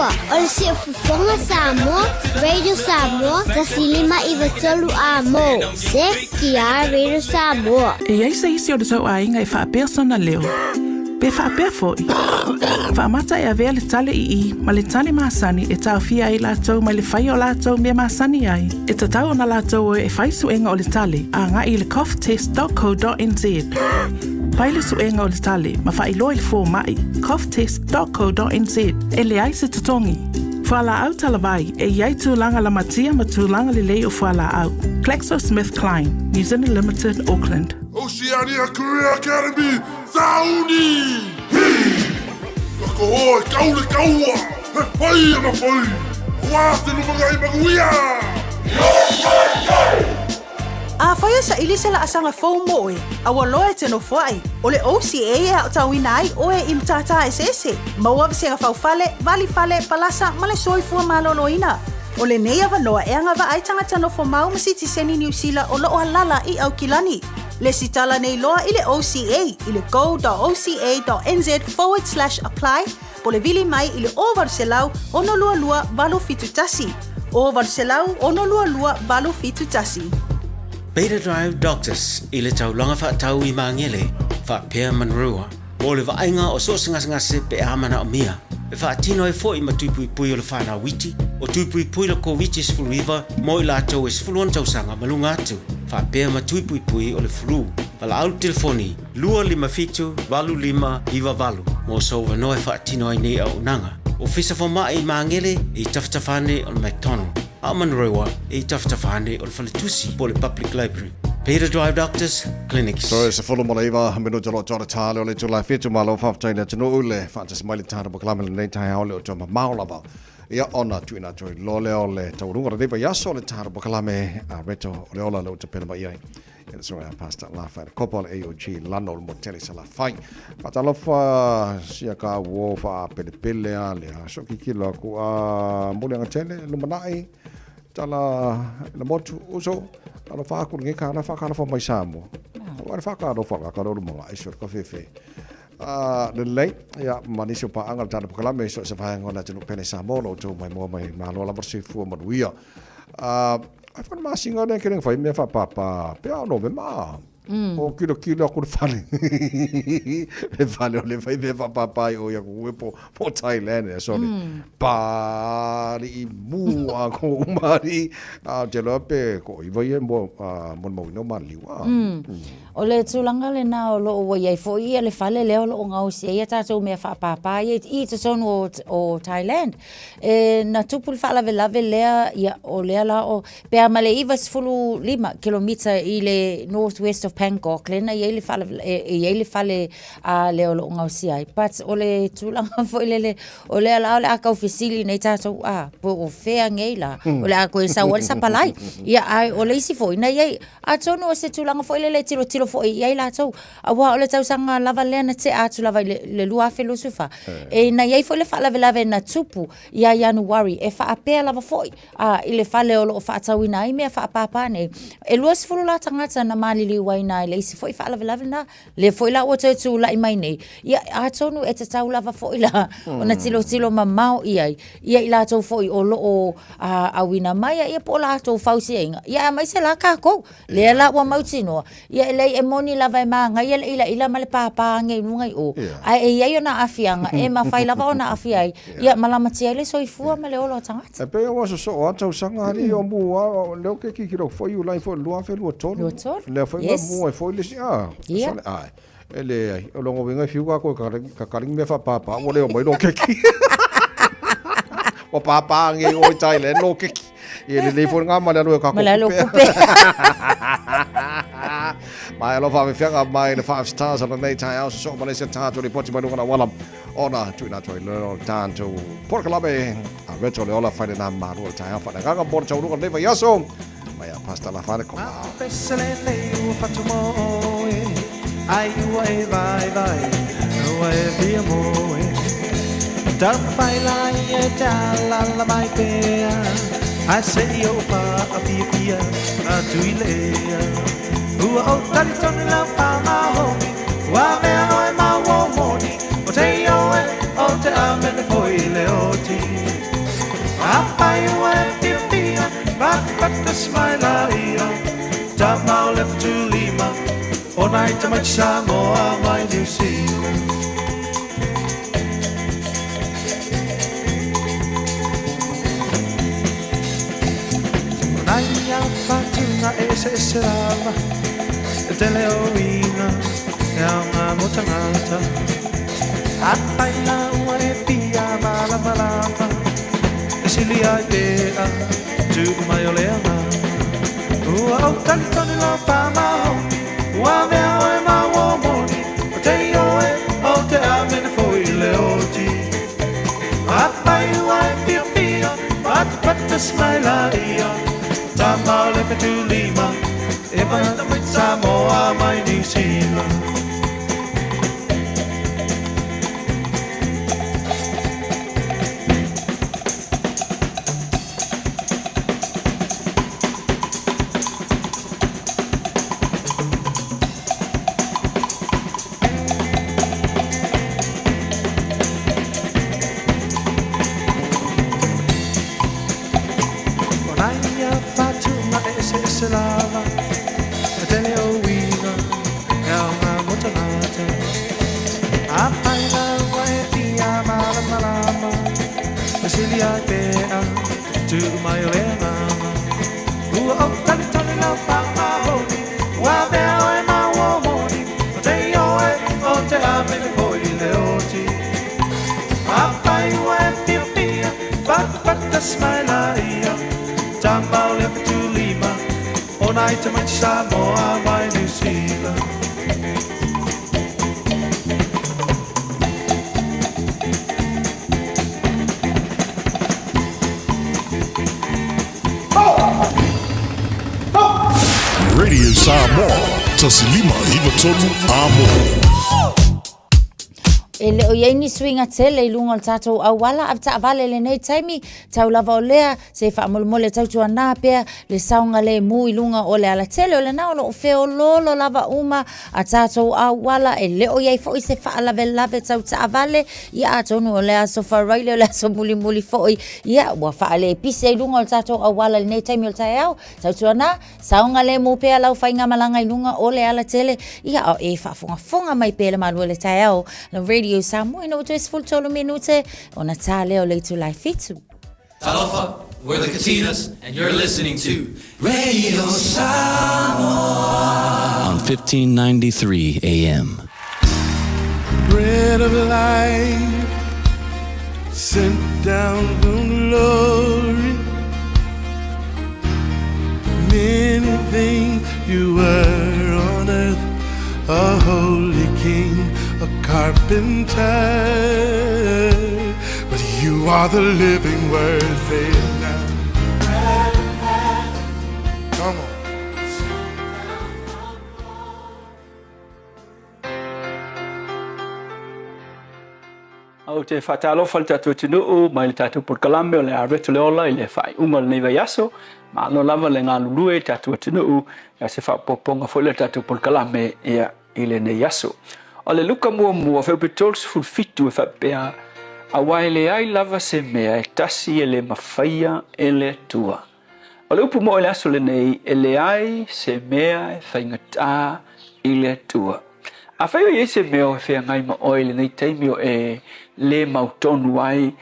Samoa. O le Siufofoga Samoa, Radio Samoa, 1593 amo. ZTR Radio Samoa. E i ai se isi o le tou aiga e faapea sona leo? Pe faapea foi? Faamata e avea le tale i i ma le tale masani e taofia ai latou mai le faia o latou mea masani ai. E tatau ona latou o e fai suega o le tale agai i le coughtest.co.nz. Fai le suega o le tale ma faailoa i le fomai, coughtest.co.nz. E leai se totogi. Fualaau talavai, e i ai tulaga lamatia ma tulaga lelei o fualaau. GlaxoSmithKline, New Zealand Limited, Auckland. Oceania Career Academy, Sauni! Hi! Ka koho e kau le kaua, he whai ana whai, Wā te lumangai manuia! Afai e saili se laasaga fou mo oe, a ua loa e te nofoai, o le OCA e aotauina ai oe i matata eseese, maua vasega faufale, vali fale, palasa ma le soifua maloloina. O lenei avanoa e agavaa ai tagata nofo mau ma sitiseni Niu Sila o loo alala i Aukilani. Lesitala nei loa i le OCA i le go.oca.nz/apply po le vili mai i le 0800 622 871. 0800 622 871. Beta Drive Doctors i le taulaga faatau i Magele, faapea Manurewa, mo le vaaiga o so o se gasegase pe a manaomia. E faatino ai foi ma tui puipui o le fanau iti, o tui puipui le Koviti-19 mo i latou e 16 tausaga ma luga atu, faapea ma tui puipui o le flu. Valaau le telefoni 257 8598 mo sou avanoa e faatino ai nei auaunaga. Ofisa Fomai i Magele e i tafatafa ane o le McDonald, a o Manurewa e i tafatafa ane o le Faletusi po o le Public Library. Beta Drive Doctors Clinics. Toe 19 minute o lo o toa le tā leo le itula e fitu malo faafetai i le atunuu le faatasi mai le tātou polokalame i lenei taeao le o toa mamao lava ia ona tuuina atu ai loa lea o le taualuga o lenei vaiaso o le tātou polokalame a Reto o le ola lea ua tapena mai ai e le susuga ia Pastor Lafa le Kopa o le AOG Lano o le Motele Salafai. Faatalofa sia ka uo faapelepele a le aso kikilo aku a moliaga tele lumanai tala le motu uso alofa aku lenei ka la whakalofa mai Samoa. Wa le whakalofa ka ka roro mga iso ka fefe. A lelei ia ma nisi o paaga le tatou polokalame so o se vaega o le atunuu pele Samoa o lo outou maimoa mai malo lava le soifua manuia. A ai foi le masina lea ke fai mea faapapa pe a o Novema. O kilokilo aku le fale. Le fale o le fai mea faapapa ai o ia ku po po Thailand e sorry. Pāliʻi mū a ko umari a te loa pe ko iwa ia mo a mo mauina o maliliu a. O le tulaga lena o lo o ua i ai foi ia le fale lea o lo o gaosi ai a tatou mea faapāpā ia i totonu o, o Thailand. E, na tupu le faalavelave lea, ia, o lea la o, pe a ma le 95 kilomita i le north west of Bangkok, lea na i ai le faalavelave, e, e i ai le fale a lea o lo o gaosia ai. But o le tulaga foi lele, o lea la o le a tau fesili nei tatou, a, po o fea nei la, o le a toe sau ai le sapalai. Ia, ae o le isi foi, na i ai, Atonu o se tulaga foi lele e tilotilo foi i ai latou, aua o le tausaga lava lea na tea atu lava i le 2024, e na i ai foi le faalavelave na tupu ia Ianuari e faapea lava foi a, i le fale o lo o faatauina ai mea faapāpā nei. E 20 la tagata na maliliu ai na i le isi foi faalavelave lena, lea foi la ua toe tulai mai nei. Ia, atonu e tatau lava foi la ona tilotilo mamao i ai, ia i latou foi o lo o auina mai ia po o latou fausiaina, ia aemaise la kākou, lea la ua mautinoa, ia e leai e moni lava e mānaia le ilaila ma le pāpā ane i luga i o, ae e i ai ona aafiaga e mafai lava ona aafia ai, ia ma lamatia ai le soifua ma le ola o tagata. E pei ua sosoo a tausaga alii o mua lea ou te kikilo foi Iulai foi 2023, lea foi na mua ai foi le isi, a, ae. E leai, o lona uiga e fiu kākou e kakali ni mea faapāpā, ua le omai lō keki. Ua pāpā ange i o i Thailand lō keki. Ia lelei foi lena ma le alu e kākou kupe. Mai alofa afefiaga mai le Five Stars o lenei taeao sosoo ma le isi tatou lipoti mai luga o le auala ona tuuina atu ai lea o le tatou polokalame a Reto le ola fai lena malu o le taeao faaleagaga mo le taualuga o lenei vaiaso. Mai a Pastor Lafale Koma. Pese lenei ua fatumoe Ai ua e vaivai ua e fia moe Taumafai la ia e te alaala mai pea Ae se i ou faapiapia atu i le ea Ua ou talitonu lau faamaoni Ua mea oe ma ua moni O te ioe o te amene foi le oti. mai laia Tama o le Fetulima O nai tamaiti Samoa mai Niu Sila. O nai a whatunga e eseese lava E tele o uiga e aoga mo tagata Afai la ua e fia malamalama E sili ai pea tuu mai o le agaga Ua ou talitonu lau faamaoni Ua avea oe ma uo moni O te ioe o te amene foi i le oti Afai ua e fiafia Patapata mai laia Tama o le 75 E mai Samoa mai Niu Sila. O nai a whatunga e eseese lava E tele o uiga e aoga mo tagata Afai la ua e fia malamalama E sili ai pea tuu mai o le agaga Ua ou talitonu lau faamaoni Ua avea oe ma uo moni O te ioe o te amene foi i le oti Afai ua e fiafia Patapata mai laia Tama o le 75 O nai tamaiti Samoa mai Niu Sila. Radio Samoa, 1593 Amo. E le o i ai ni suiga tele i luga o le tatou auala avetaavale i lenei taimi, tau lava o lea, se i faamolemole tautuanā pea le saogalemu i luga o le alatele o lena o lo o feoloolo lava uma a tatou auala, e le o i ai foi se faalavelave tau taavale, ia atonu o le aso Faraile o le aso mulimuli foi, ia ua faalepisi ai luga o le tatou auala i lenei taimi o le taeao, tautuanā, Saogalemu pea lau faigamalaga i luga o le alatele, ia a o e faafogafoga mai pea le malu o le taeao la Radio Samoa ina ua toe 13 minute ona tā lea o le itula e fitu. Talofa, we're the Katinas and you're listening to Radio Samoa on 1593 AM. Bread of life sent down from glory. Many things you were on earth, a holy king, a carpenter. But you are the living word, say it now. Come on. Ou te faatalofa i le tatou atunuu mai le tatou polokalame o le Areto le Ola i le faaiuga o lenei vaiaso. Malo lava le galulue i le tatou atunuu, ia se faaopoopoga foi lea i le tatou polokalame ia i lenei aso. O le Luka muamua, Feupe 37 e faapea, Aua e leai lava se mea e tasi e le mafaia e le Atua. O le upu moʻo i le aso lenei, e leai se mea e faigata i le Atua. Afai o i ai se mea o feagai ma oe i lenei taimi o e lē mautonu ai,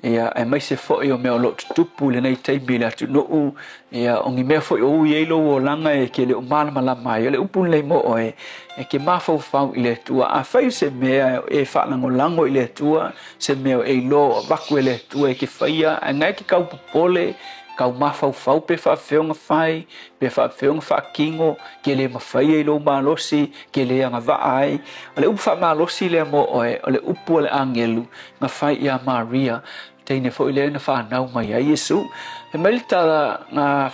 ia, aemaise foi o mea o lo o tutupu i lenei taimi i le atunuu, ia, o ni mea foi o ui ai lou olaga e ke le o malamalama ai, o le upu lenei mo oe, e ke mafaufau i le Atua. Afai o se mea e faalagolago i le Atua, se mea o e iloa o avatu e le Atua e ke faia, ae na e ke kau popole, kau mafaufau pe faafefea ona fai, pe faafefea ona faatino, ke le mafaia i lou malosi, ke le agavaa ai. O le upu faamalosi lea mo oe, o le upu a le agelu na fai iā Maria, teine foi lea na fanau mai ai Iesu. Fai mai le tala na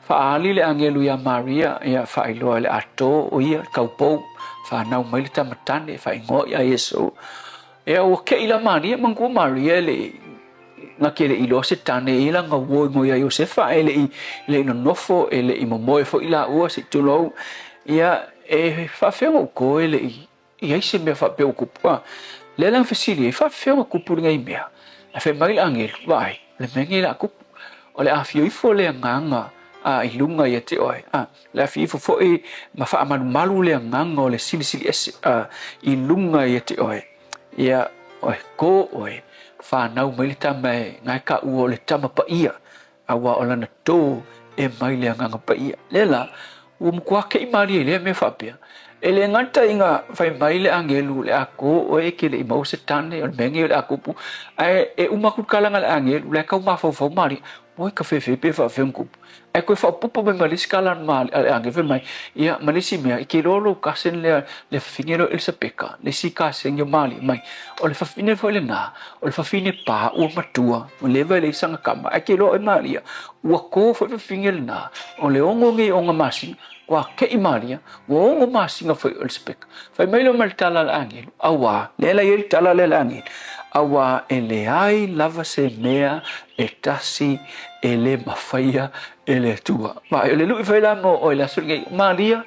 faaali le agelu iā Maria, ia faailoa i le ato o ia, le kaupou, fanau mai le tama tane, faaigoa iā Iesu. Ia ua keʻi la Maria, manatua Maria e le i na ke le i iloa se tane i lana uo i ngoi a Iosefa, e le i le i nonofo, e le i momoe foi laua se i tulou. Ia, e faafefea ona outou e le i i ai se mea faapea ua kupu? A lea la na fesili ai, faafefea ona kupu lenei mea? Ae fai mai le agelu, Vaai, o le mea lenei o le a kupu, o le a afio ifo le agaga a, i luga ia te oe, a, le afi ifo foi ma faamalumalu le agaga o le Silisili Ese, a, i luga ia te oe, ia, oe kō oe, fanau mai le tama e gae kaua o le Tama Paia, Aua o lana tō e mai le Agaga Paia. Lea la, ua matua keʻi mālie i lea mea faapea, e le gata i ga fai mai le agelu o le a kō oe e ke le i maua se tane, o le mea nei o le a kupu, ae e uma atu le kalaga a le agelu, la e kau mafaufau mālie, oi ka fefe pe faafefea ona kupu. Ae toe faaopoopo mai ma le isi kala a le agelu fai mai, ia ma le isi mea, i ke iloa lou cousin lea, le fafine lea o Elisapeka, le isi cousin ia o Malie mai, o le fafine foi lena, O le fafine pā ua matua, ua leva e leai sana tama, ae ke iloa ʻoe Malia, ua kō foi fafine lenā, o le ono nei o ona masina, ua keʻi Malia, ua ono masina foi o Elisapeta. Fai mai lea ma le tala a le agelu, auā, lea la i ai le tala lea a le agelu, auā e leai lava se mea e tasi e lē mafaia e le Atua. Ma o le luʻi fai la mo ʻoe i le aso lenei, Malia,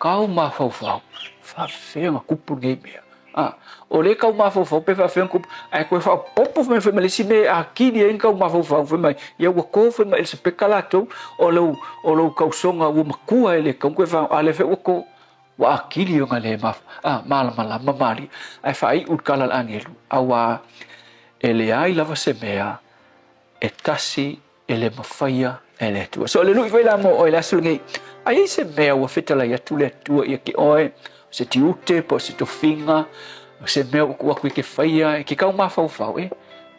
kau mafaufau, faafefea ona kupu lenei mea. A, o lea e tau mafaufau pe faafefea ona tupu, ae toe faaopoopo mai foi ma le isi mea e atili ai ona tau mafaufau fai mai, ia ua to foi ma Elisapeta latou, o lou, o lou tausoga ua matua e le tatau ona toe faa, a lea foi ua to, ua atili ona le maf, a, malamalama malie. Ae faaiu le tala a le agelu, auā e leai lava se mea e tasi e le mafaia e le Atua. So, o le lui foi la mo oe le aso lenei, a i ai se mea ua fetalai atu le Atua ia te oe, o se tiute po o se tofiga, o se mea ua tuu atu e ke faia, e ke kau mafaufau, e,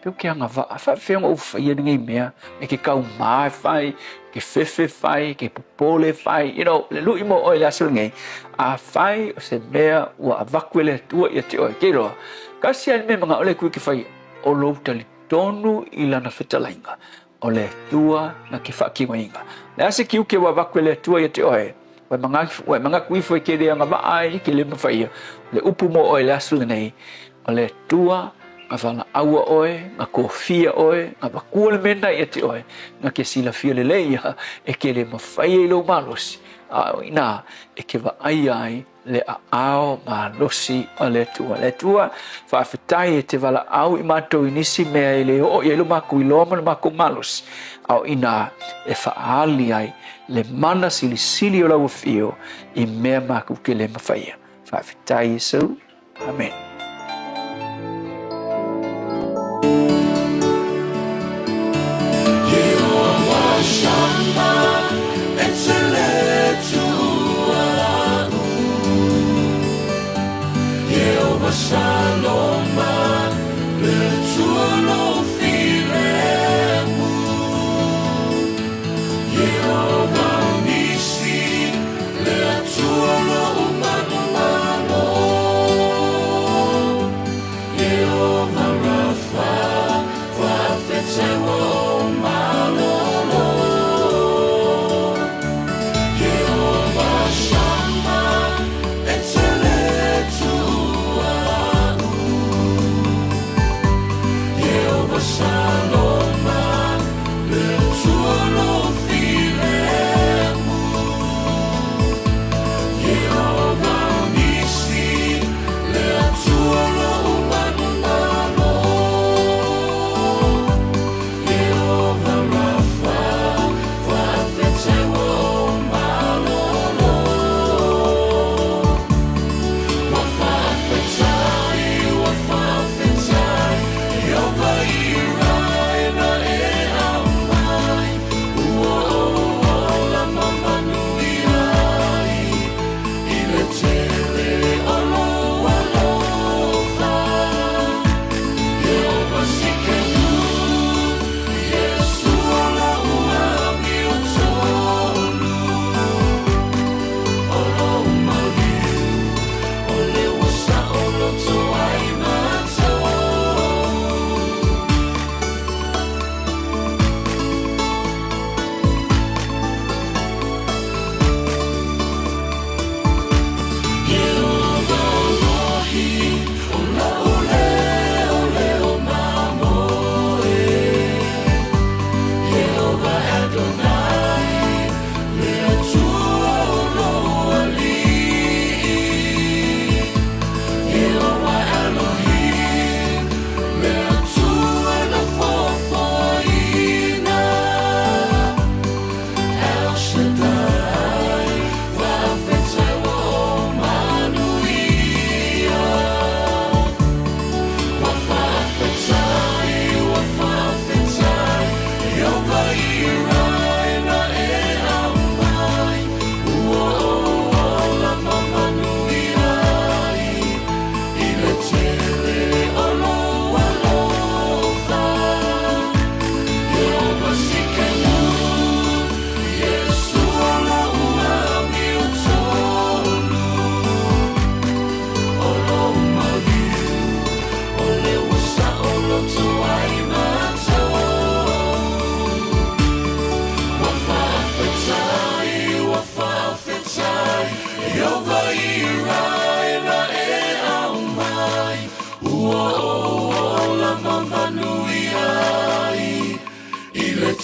pe o ke agavaa, faafefea ona ou faia lenei mea, e ke kaumā e fai, ke fefe fai, ke popole fai, you know, le lui mo oe le aso lenei, afai o se mea ua avatu e le Atua ia te oe, ke iloa, kasi lava le mea e manao le Atua e ke faia, o lou talitonu i lana fetalaiga, o le Atua na ke faatinoina. Le a se tiute ua avatu e le Atua ia te oe, ua e manatu, ua e manatu ifo e ke le agavaa ai, ke le mafai ia. O le upu mo oe i le aso lenei, o le Atua na valaʻaua oe, na kofia oe, na matua le mea lena ia te oe, na ke silafia lelei ia e ke le mafai ai lou malosi, a o ina e ke vaaia ai le aao malosi o le Atua. Le Atua, faafetai e te valaau i matou i nisi mea e le oo i ai lo makou iloa ma lo makou malosi, a o inā e faaali ai le mana silisili o lau afio i mea makou ke le mafaia. Faafetai Iesu. Amen.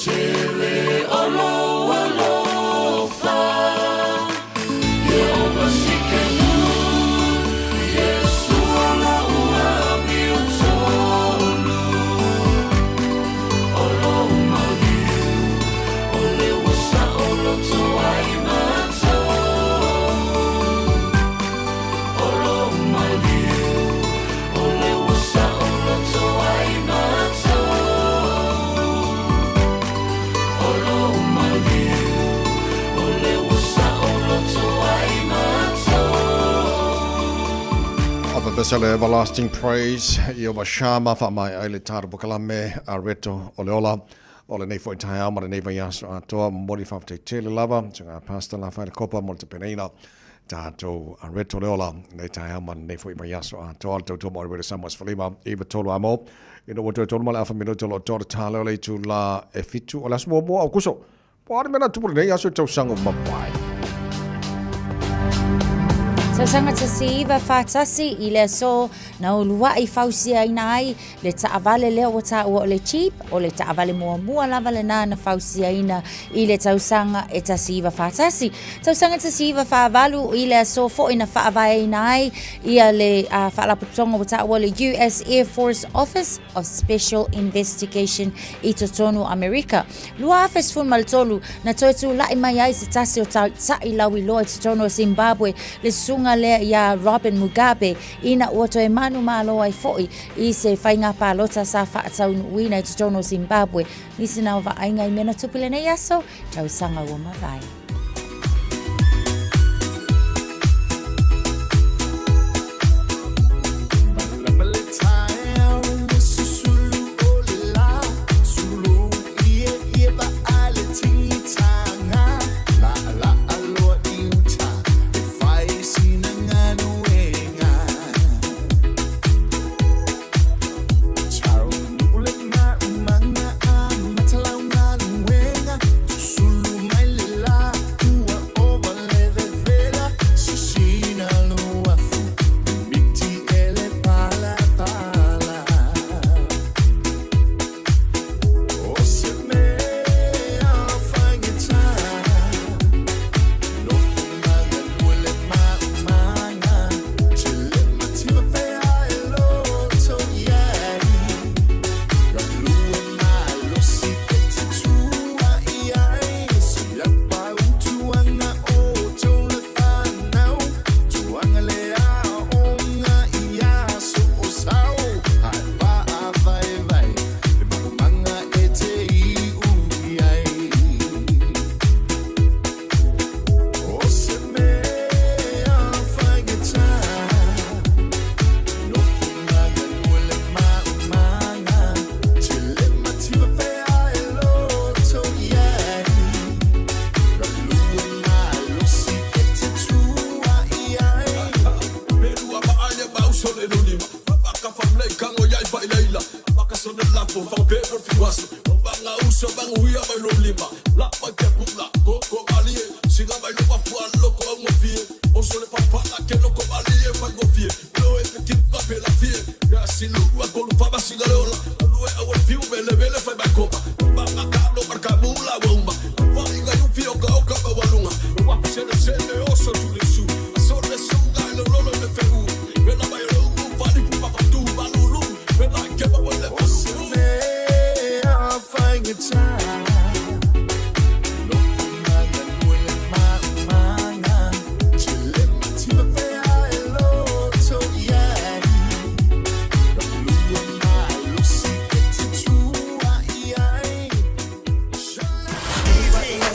tele o lou alofa. Ieova Sikenu, Iesu o la'u amiotonu. O lou maliu, o le ua saoloto ai matou. O lou maliu, o le ua saoloto ai matou. O lou maliu, o le ua saoloto ai matou. Of a le Everlasting Praise, Ieova Shama, faamaea ai le tatou polokalame Areto o le Ola o lenei foi taeao ma lenei vaiaso atoa. Momoli faafetai tele lava susuga Pastor Lafaele Kopa mo le tapenaina tatou Areto o le Ola lenei taeao ma lenei foi vaiaso atoa. Le tautua mo le Radio Samoa 15 9 3 amo ina ua toe tolu ma le afa minute o lo o toa le tala o le itula e 7 o le aso muamua o Aokuso. Po o a le mea na tupu lenei aso i tausaga ua mavae? Tausaga 1941 i le aso na uluai fausiaina ai le taavale lea ua taua o le Jeep, o le taavale muamua lava lena na fausiaina i le tausaga e 1941. Tausaga 1948 i le aso foi na faavaeina ai ia le uh, faalapotopotoga ua taua le US Air Force Office of Special Investigation i totonu o Amerika. 2013, na toe tula'i mai ai se tasi o taitai lauiloa i totonu o Zimbabwe, le susuga lea iā Robin Mugabe, ina ua toe manumalo ai fo'i i se faiga palota sa faataunuuina i totonu o Zimbabwe. Nisi na o vaaiga i mea na tupu i lenei aso, tausaga ua mavae.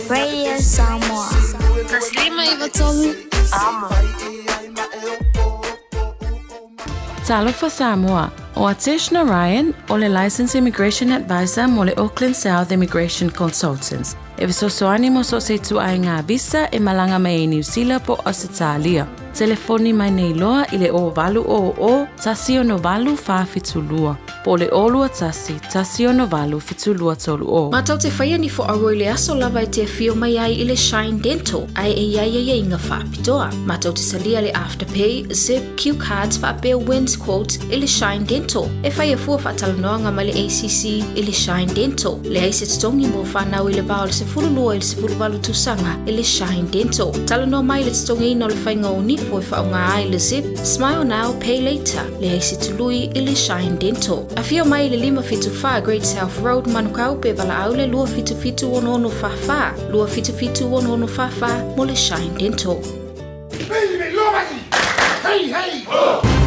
Radio Samoa. 1593 Amo. Talofa Samoa, ʻO Atesh Narayan, ʻo le Licensed Immigration Advisor mo le Auckland South Immigration Consultants. E fesoasoani mo so o se ituaiga visa e malaga mai ai Niu Sila po o Ausetalia. Telefoni mai nei loa i le 0800 168 472. Po o le 0 2 1 1 6 8 7 2 3 0. Matou te faia ni foaua i le aso lava e te afio mai ai i le Shine Dental ae e iai aiaiga faapitoa. Matou te salia le Afterpay, Zip, Cue Cards faapea Wins Quotes i le Shine Dental. E faia fua faatalanoaga ma le ACC i le Shine Dental. Leai se totogi mo fanau i le va o le 12 i le 18 tausaga i le Shine Dental. Talanoa mai i le totogiina o le faiga o nifo e faaaoga ai le Zip, Smile Now, Pay Later. Leai se tului i le Shine Dental. Afio mai i le 574 Great South Road, Manukau pe valaau le 277 6644, 277 6644 mo le Shine Dental. Hey, hey! Ho!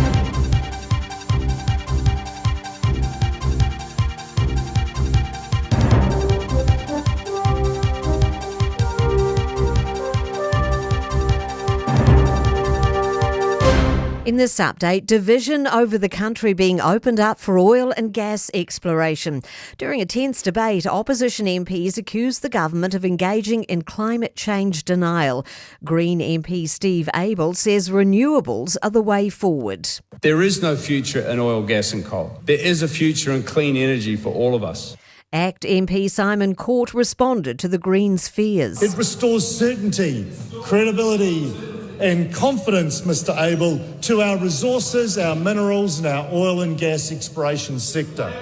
In this update, division over the country being opened up for oil and gas exploration. During a tense debate, opposition MPs accused the government of engaging in climate change denial. Green MP Steve Abel says renewables are the way forward. There is no future in oil, gas, and coal. There is a future in clean energy for all of us. ACT MP Simon Court responded to the Greens' fears. It restores certainty, credibility, and confidence, Mr Abel, to our resources, our minerals, and our oil and gas exploration sector.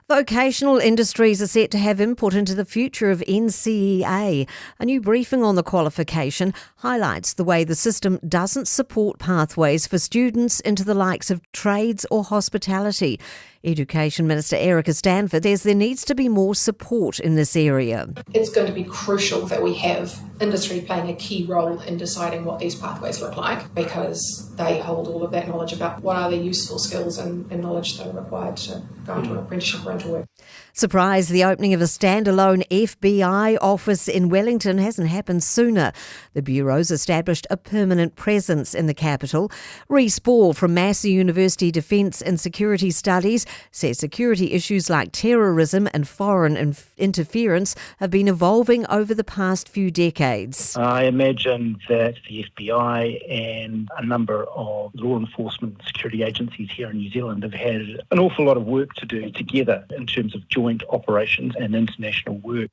Vocational industries are set to have input into the future of NCEA. A new briefing on the qualification highlights the way the system doesn't support pathways for students into the likes of trades or hospitality. Education Minister Erica Stanford says there needs to be more support in this area. It's going to be crucial that we have industry playing a key role in deciding what these pathways look like because they hold all of that knowledge about what are the useful skills and, and knowledge that are required to go into an apprenticeship or into work. Surprise, the opening of a standalone FBI office in Wellington hasn't happened sooner. The Bureau's established a permanent presence in the capital. Rhys Ball from Massey University Defence and Security Studies says security issues like terrorism and foreign interference have been evolving over the past few decades. I imagine that the FBI and a number of law enforcement and security agencies here in New Zealand have had an awful lot of work to do together in terms of joint operations and international work.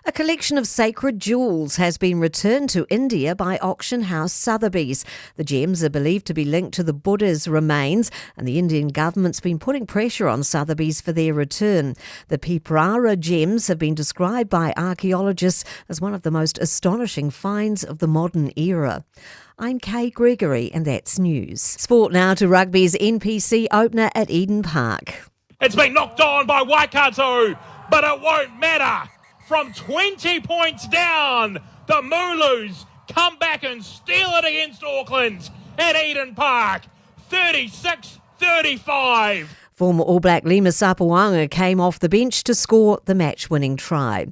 A collection of sacred jewels has been returned to India by auction house Sotheby's. The gems are believed to be linked to the Buddha's remains, and the Indian government's been putting pressure on Sotheby's for their return. The Piprahwa gems have been described by archaeologists as one of the most astonishing finds of the modern era. I'm Kay Gregory, and that's news. Sport now to rugby's NPC opener at Eden Park. It's been knocked on by Waikato, but it won't matter. From 20 points down, the Mooloos come back and steal it against Auckland at Eden Park. 36 35. Former All Black Lima Sopoaga came off the bench to score the match-winning try.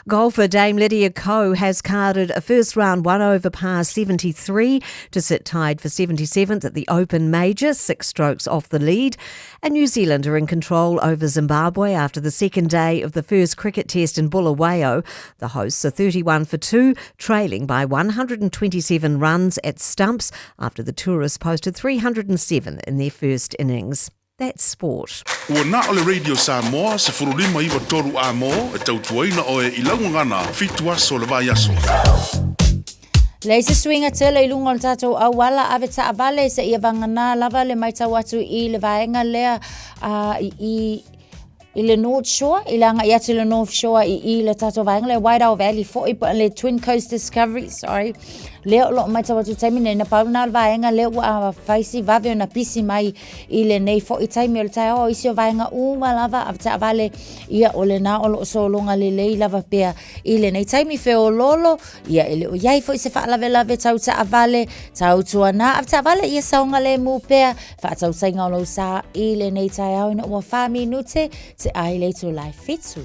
Golfer Dame Lydia Ko has carded a first-round one over par 73 to sit tied for 77th at the Open Major, six strokes off the lead. And New Zealand are in control over Zimbabwe after the second day of the first cricket test in Bulawayo. The hosts are 31 for 2, trailing by 127 runs at stumps after the tourists posted 307 in their first innings. That's sport. Ua na o le Radio Samoa 1593 A mo e tautuaina oe i lau gagana fitu aso o le vaiaso. Leai se suiga tele i luga o le tatou auala ave taavale seia vagana lava le matau atu i le vaega lea i i le North Shore, i le agai atu i le North Shore i i le tatou vaega lea Wairau Valley foi po le Twin Coast Discovery, sorry. Lea o loo matau atu i le taimi nei, na pau lena o le vaega lea ua fai si vave ona pisi mai i lenei foi taimi o le taeao. O isi o vaega uma lava ave taavale, ia o lena o loo sologa lelei lava pea i lenei taimi feololo Ia e le o iai foi se faalavelave tau taavale, tau tuanā ave taavale ia saogalemu pea, faatautaiga o lou sa i lenei taeao ina ua wha minute te ai le itulai fitu.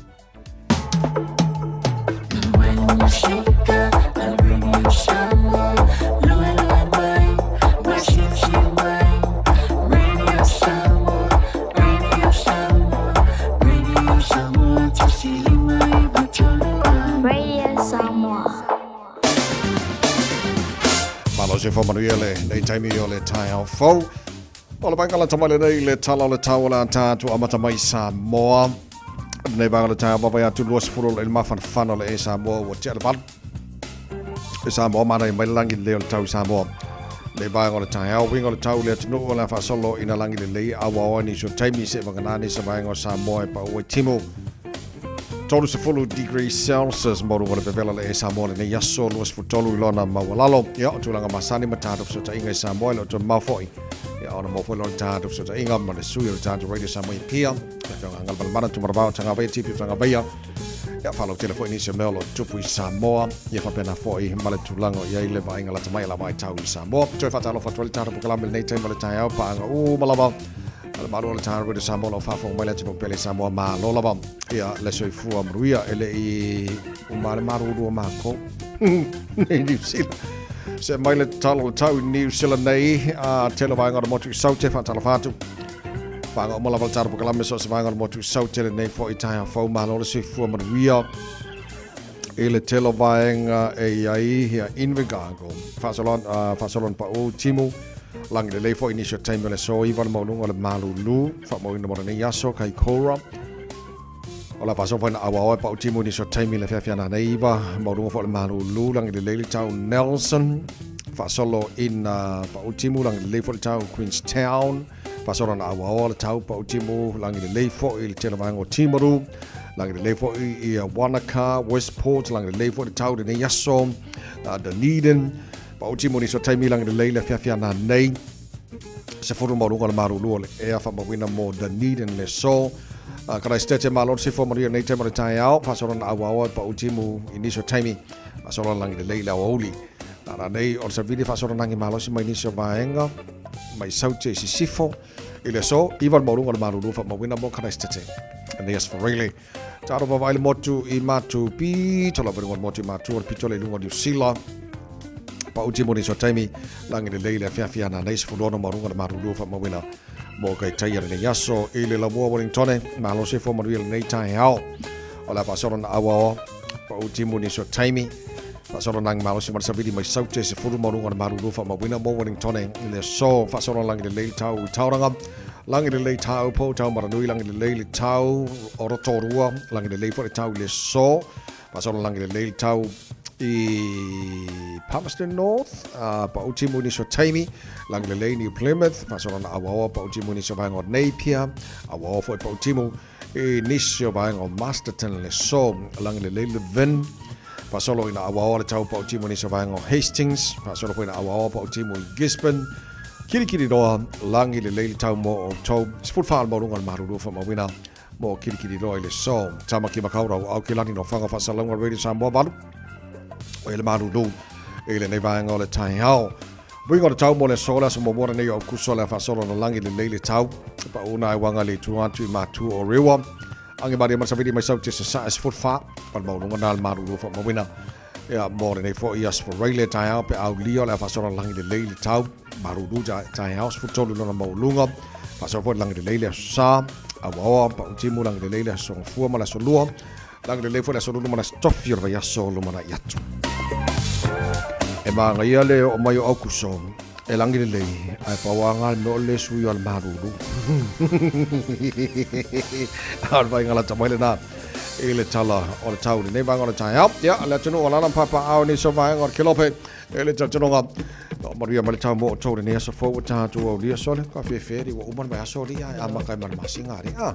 Radio Samoa. Malo se fo manuia le nei taimi o le taeao fou. O le vaega lata mai lenei le tala o le tau o le a tatou amata mai i Samoa. Lenei vaega o le taeao vaavaai atu 20 i le mafanafana o le e Samoa ua tea le valu. I Samoa manaia mai le lagi lelei o le tau i Samoa. Lenei vaega o le taeao uiga o le tau i le atunuu o le a faasolo ina lagi lelei auaoa nisi o taimi seia vagana nisi o vaega o Samoa e pau ai timu. 30 degrees Celsius mo luga o le vevela le e Samoa lenei aso 23 i lona maualalo. Ia, o tulaga masani ma tatou fesootaiga i Samoa e le o toe mamao foi. Ia, ona maua foi lea o le tatou fesootaiga ma le sui o le tatou Radio Samoa i Apia, le Afioga ia Galumalemana Tumaravao Tagavaia Tipi o Tagavaia. Ia, faalautele foi nisi o mea o lo o tutupu i Samoa. Ia faapena foi ma le tulaga o i ai le vaaiga lata mai a la vaitau i Samoa. Toe faatalofa atu ai le tatou polokalame i lenei taimi o le taeao, paaga uma lava. A le malo o le taeao Radio Samoa o lo o faafofoga mai le atunuu pele Samoa malo lava. Ia le soifua manuia e le i uma le malulu o mākou. Nei New Zealand. Se mai le talo o le tau i New Zealand nei, a tele vaega o le motu i Saute faatalofa atu. Paaga uma lava le tatou polokalame so o se vaega o le motu i Saute lenei foi taeao fou malo le soifua manuia. I le tele o vaega e i ai ia Invercargill, faasolo, faasolo ina pau timu, lagi lelei foi nisi o taimi o le aso 9 le maualuga o le malulu, faamauina mo lenei aso, Kaikoura. O la faasolo foi ina auaoa e pau timu i nisi o taimi i le afiafi ananei 9, maualuga foi o le malulu, lagi lelei le tau Nelson, faasolo ina pau timu, lagi lelei foi le tau Queenstown, Faasolo ina auaoa le tau pau timu, lagi lelei foi le tele vaega o Timaru, lagi lelei foi i Wanaka, Westport, lagi lelei foi le tau lenei aso, Dunedin, pau timu nisi o taimi lagi lelei le afiafi ananei, 10 maualuga o le malulu o le ea faamauina mo Dunedin le aso. Karaisitete malo le soifua manuia lenei taimi o le taeao, faasolo ina auaoa e pau timu i nisi o taimi, faasolo lagi lelei le aoauli. Ananei o le savili faasolo lagi malosi mai nisi o vaega, mai Saute i Sisifo i le aso 9 le maualuga o le malulu faamauina mo Karaisitete. Aeneas Farele. Taro vavaai le motu i Matu pito lava i luga o le motu i Matu o le pito le i luga o Niu Sila. Pau timu nisi o taimi lagi lelei le afiafi ananei 16 maualuga o le malulu faamauina mo Kaitaia lenei aso i le Lamua Wellingtone. Malo soifua manuia lenei taeao. O le a faasolo na auaoa pau timu nisi o taimi. Faasolo lagi malosi ma le savili mai Saute 10 maualuga o le malulu faamauina mo Wellingtone i le aso. Faasolo lagi lelei le tau i Tauranga. Lagi lelei tau pou tau Maranui lagi lelei le tau o Rotorua. Lagi lelei foi le tau i le aso. Faasolo lagi lelei le tau i Palmerston North, pau timu i nisi o taimi, lagi lelei New Plymouth, faasolo na auaoa pau timu i nisi o vaega o Napier, auaoa foi pau timu i nisi o vaega o Masterton le aso, lagi lelei Levin, faasolo ina auaoa le tau pau timu i nisi o vaega o Hastings, faasolo foi ina auaoa pau timu i Gisborne, Kirikiriroa, lagi lelei le tau mo outou, 14 le maualuga o le malulu faamauina mo Kirikiriroa i le aso. Tamaki Makaurau, Aokelani no Whanga Whaasalauga Radio Samoa 8. O le malulu i lenei vaega o le taeao. Uiga o le tau mo le aso, le aso muamua lenei o Aukuso le a faasolo na lagi lelei le tau. Pau na e uaga le itu atu i Matu o Rewa. Ange maria ma savili mai sau te sasae 14. O le maualuga na le malulu faamauina. Ia, mo lenei foi aso Foraile le taeao pe aulia o le a faasolo na lagi lelei le tau. Malulu taeao 13 lona maualuga. Faasolo foi le lagi lelei le aso Sa. Auaoa, pau timu lagi lelei le aso Gafua ma le aso Lua. Lagi lelei foi le aso Lulu ma le aso Tofi o le vaiaso lumanai atu. E mānaia le oo mai o Aukuso e lagi lelei, ae pau lava le mea o le sui o le malulu. A o le vaaiga lata mai lena i le tala o le tau i lenei vaega o le taeao. Ia, le atunuu o alala ma papaaao i nisi o vaega o le Kelope e le talitonuga. O manuia mai le tau mo outou i lenei aso fou ua tatou aulia sole. Ka fiafia ua uma le vaiaso alii ae amata ai ma le masina alii. Ah.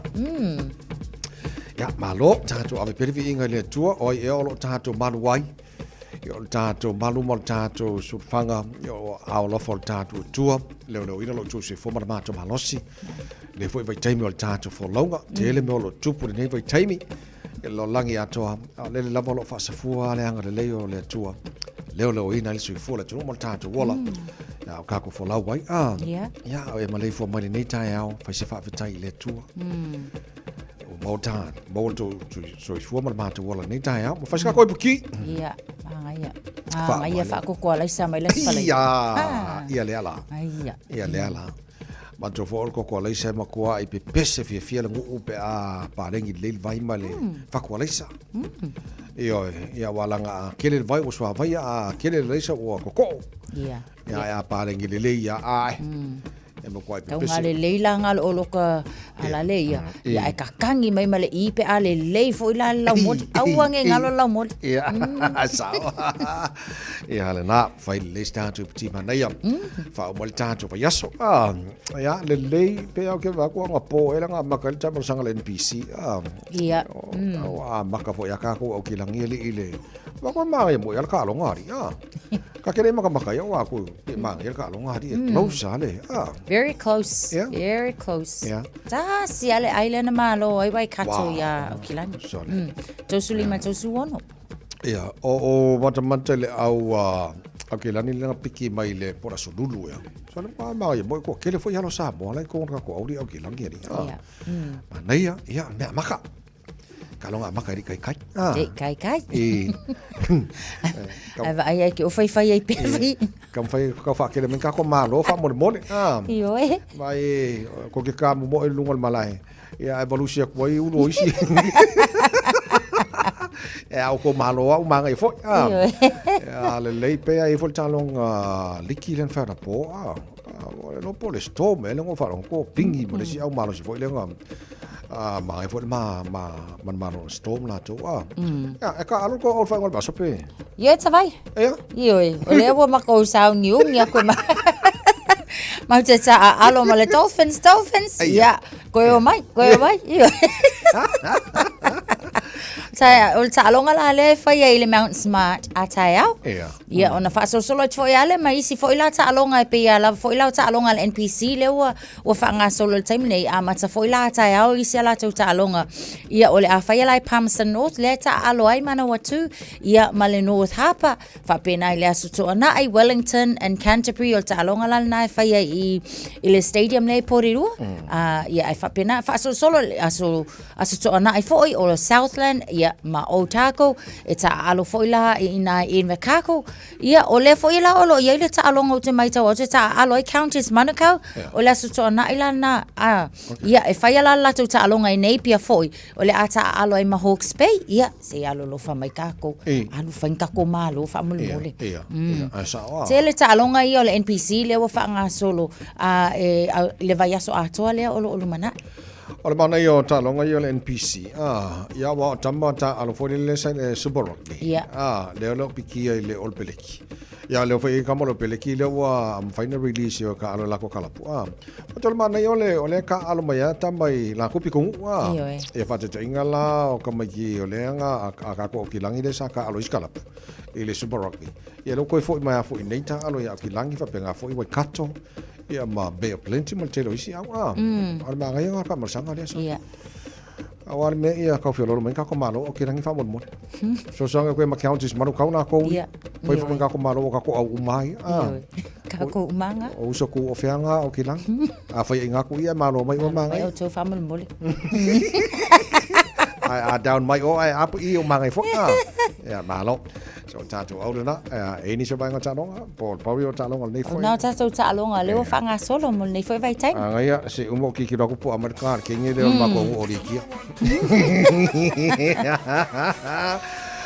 Ia, malo, tatou ave pea le viiga i le Atua, o ai ea o lo o tatou malu ai, ia o le tatou malu ma le tatou sulufaga, ia o aao alofa o le tatou Atua, leoleoina lo outou soifua ma le matou malosi, lenei foi vaitaimi o le tatou folauga, tele mea o lo o tupu i lenei vaitaimi, i le lalolagi atoa, a o lele lava o lo o faasafua le agalelei o le Atua, leoleoina ai le soifua o le atunuu ma le tatou ola, ia o kākou folau ai, ah, ia, o e maleifua mai lenei taeao, fai se faafetai i le Atua. Ua maua tā, maua le tou soifua ma le matou ola lenei taeao. Ma fai se kākou ipu ki. Ia, magaia. Magaia faakoko a laisa mai laisa palai. Ia, ia lea la. Aia. Ia lea la. Matou foi o le koko a laisa e matua i pepese fiafia le nuu pe a palegi lelei le vai ma le faku a laisa. Ioe, ia ua laga a kele le vai ua suavai a kele le laisa ua kokoo. Ia. Ia a palegi lelei ia ae. E makuai Tau pepesi. ngā lelei la ngā lo loka ala le ia. Ia e kakangi mai ma le i pe a lelei foi la le laumoli. Aua nge ngalo le laumoli. Ia, sao. Ia, lena, fai lelei se tatou piti manaia. Faauma le tatou vaiaso. Ah, ia, lelei pe au ke vaku anga po e langa maka le tamalosanga le NPC. Ah, Ia. o a maka foi a kākou au ki langi ali i le Wa koe māngai mo i ala kaaloga ali. Ah. Ka kere makamaka ia wa koe pe māngai ala kaaloga ali. E close ale. Ah. Very close. Yeah. Very close. Yeah. Tasi ale ai lena malo ai Waikato Wow. ia Aukilani. Sole. 35 36. Ia, o matamata le au au ke lani lena piki mai le pora sululu ia. So le pa māngai mo ko kele foi halo sa mo ala ko ka ko auri au ke langi ali. Ah. Ia. Manaia, ia mea maka. Kalonga maka ri kai kai. Ah. E kai kai. E. Ai va ai ke o fai fai ai pe fai. Ka fai ka fa kele men ka ko malo fa mo mole. Ah. Io e. Mai ko ke ka mo e lunga le malae. Ia e valusia ku ai ulu o isi. E au ko malo au manga i foi. Ah. Io e. Ia le lei pe ai foi talong liki len fa na po. Ah. O le lopo le storm e le ngo fa ko pingi mo le si au malo si foi le nga. Ah, ma e foi ma ma man malo storm la to. Ah. Ia e ka alo ko o fa ngol ba so pe. Ia ta vai. Ia. Io e. O le ua makou sauniuni aku ma. Mau te ta a alo ma le dolphins, dolphins. Ia. Ia. Koe o mai, koe o mai. Io. Ta o le taaloga la lea e fai ai i le Mount Smart a taeao. Ia. Ia ona faasolosolo atu foi ale ma isi foi la taaloga e pei a lava foi la o taaloga a le NPC lea ua ua faagasolo i le taimi nei amata foi la taeao isi a latou taaloga. Ia o le a faia la e Palmerston North lea e taaalo ai Manawatu ia ma le North Harbour faapena i le Aso Toonai Wellington and Canterbury o le taaloga la lena e faia i i le stadium lea i Porirua. Ah, ia e faapena faasolosolo i le aso Aso Toonai foi o le Southland ia ma Otago e taaalo foi la i ina i Invercargill. Ia o lea foi la o lo o i ai le taaloga ou te matau atu e taaalo ai Countess Manukau o le Aso Toonai la lena. Ah, ia e faia la le latou taaloga i Napier foi o le a taaalo ai ma Hawke's Bay. Ia se i alolofa mai takou alu fai ni takou malo faamolemole. Ia, ia, ae sao a. Tele taaloga ia o le NPC lea ua faagasolo a e i le vaiaso atoa lea o lo o lumanai. O le manaia o taaloga ia o le NPC, a, ia aua o tama taaalo foi lele sa i le Super Rugby. Ia. A, lea o lo o pikia i le All Peleki. Ia lea foi i kama o le Peleki lea ua mafai ona release e taaalo i lako kalapu. A, o te manaia o le, o lea taaalo mai a tama i lako pikogu'u, a. Ioe. Ia faataitaiga la o tamaiti o lea na a tatou Aukilagi lea sa taaalo i isi kalapu i le Super Rugby. Ia lea ua toe foi mai a foi i nei taaalo ia Aukilagi faapena foi Waikato. Ia ma Bay of Plenty ma le tele o isi au a. O le manaia lena o le faamalosaga lea so. Ia. Aua le mea ia kau feoloolo mai kako malo o ke rangi faamolemole. Fesoasoani koe ma counties Manukau lākou. Ia. Fai foi kako malo o kako au uma ai. A. Kako umanga. O uso ku o feanga o ke rangi. A fai i ngā ku ia malo mai o Mai mangai. o tau faamolemole. Ai a down mai o ai apu i o mangai foi. A. Ia malo. So tātou au lena. E nisi o vaega o taaloga, po o le pau ia o taaloga o lenei O foi. nā o tātou taaloga lea ua faagasolo mo lenei foi vaitaimi. Agaia, se uma o kikilo aku po Amerika, le kenge lea o le matou o Rikia.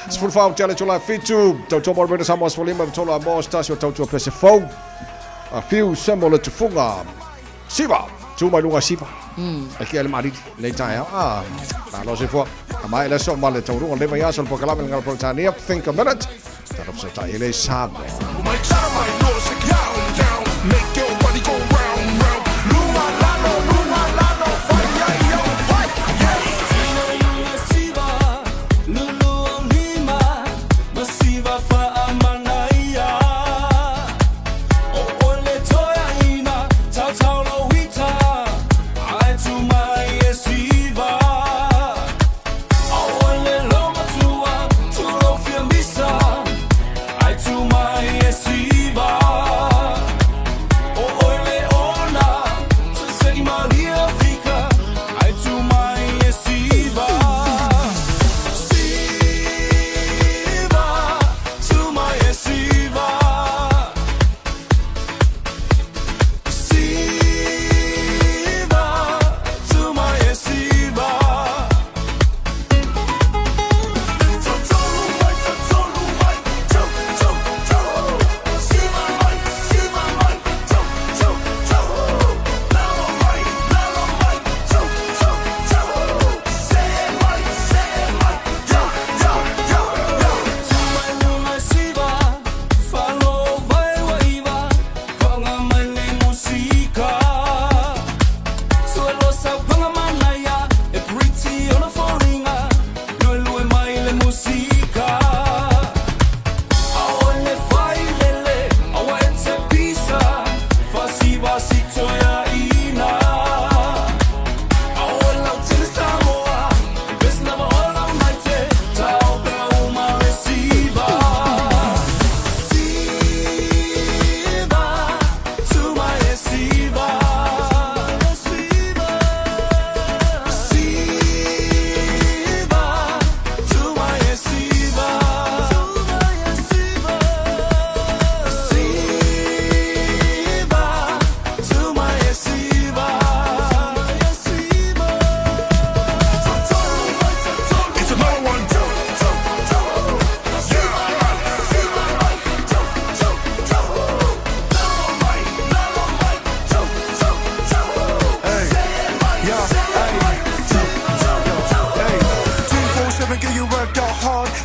14 o te ale 7, tautua mo le Rena Samoa 15, tolo a mo, stasi o tautua pese fou. A fiu se mo le tufunga. Siva, tu mai lunga siva. E kia le marili, nei taeao. Ah, malo se fua. A mai le so ma le tauruga le vai aso le pokalame le ngala Britania. Think a minute. Tara psa tai ele Samoa. Make your body go round, round. Lunga lalo, lunga lalo, fai ai au, fai, yeah.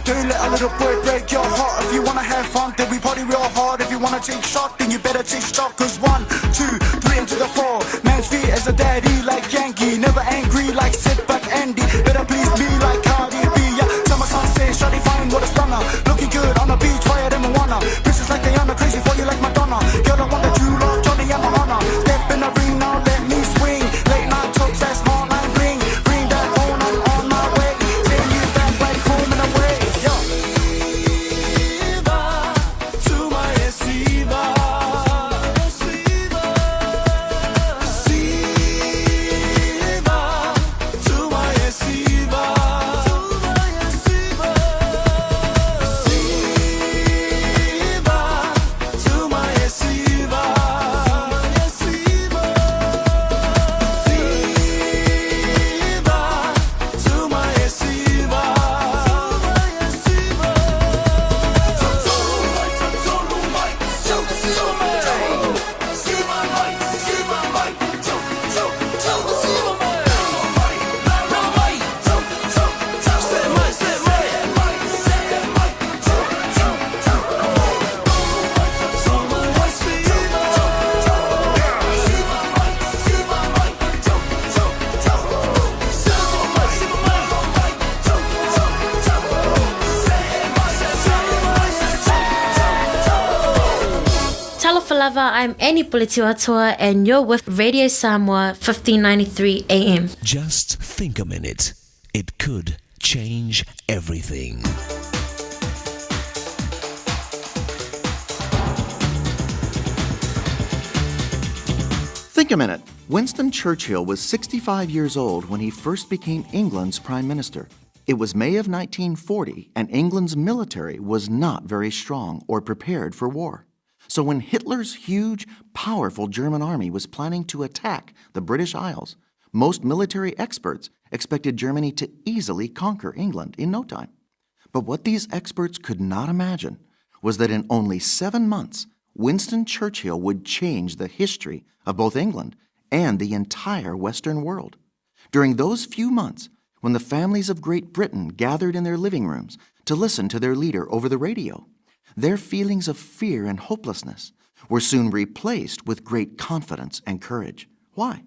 Don't let a little boy break your heart. If you wanna have fun, then we party real hard. If you wanna take shot, then you better take stock. Cause one, two, three, into the four. Man's feet as a daddy like Yankee. Never angry like Sid but Andy. Better please me like Cardi B. Yeah, summer sunset, shawty fine, what a stunner. Looking good on the beach, fire than Moana. Princess like Diana, crazy for you like Madonna. Girl, I want that you love, Johnny, I'm a honor. Step in the ring now, let me swing. Late night talks, that's hotline bling. Ring that phone, I'm on my way. Send you back like home and away. Yeah. Talofa lava, I'm Annie Pulitiwatoa and you're with Radio Samoa 1593 AM. Just think a minute. It could change everything. Think a minute. Winston Churchill was 65 years old when he first became England's Prime Minister. It was May of 1940, and England's military was not very strong or prepared for war. So when Hitler's huge, powerful German army was planning to attack the British Isles, most military experts expected Germany to easily conquer England in no time. But what these experts could not imagine was that in only seven months, Winston Churchill would change the history of both England and the entire Western world. During those few months, when the families of Great Britain gathered in their living rooms to listen to their leader over the radio, their feelings of fear and hopelessness were soon replaced with great confidence and courage. Why?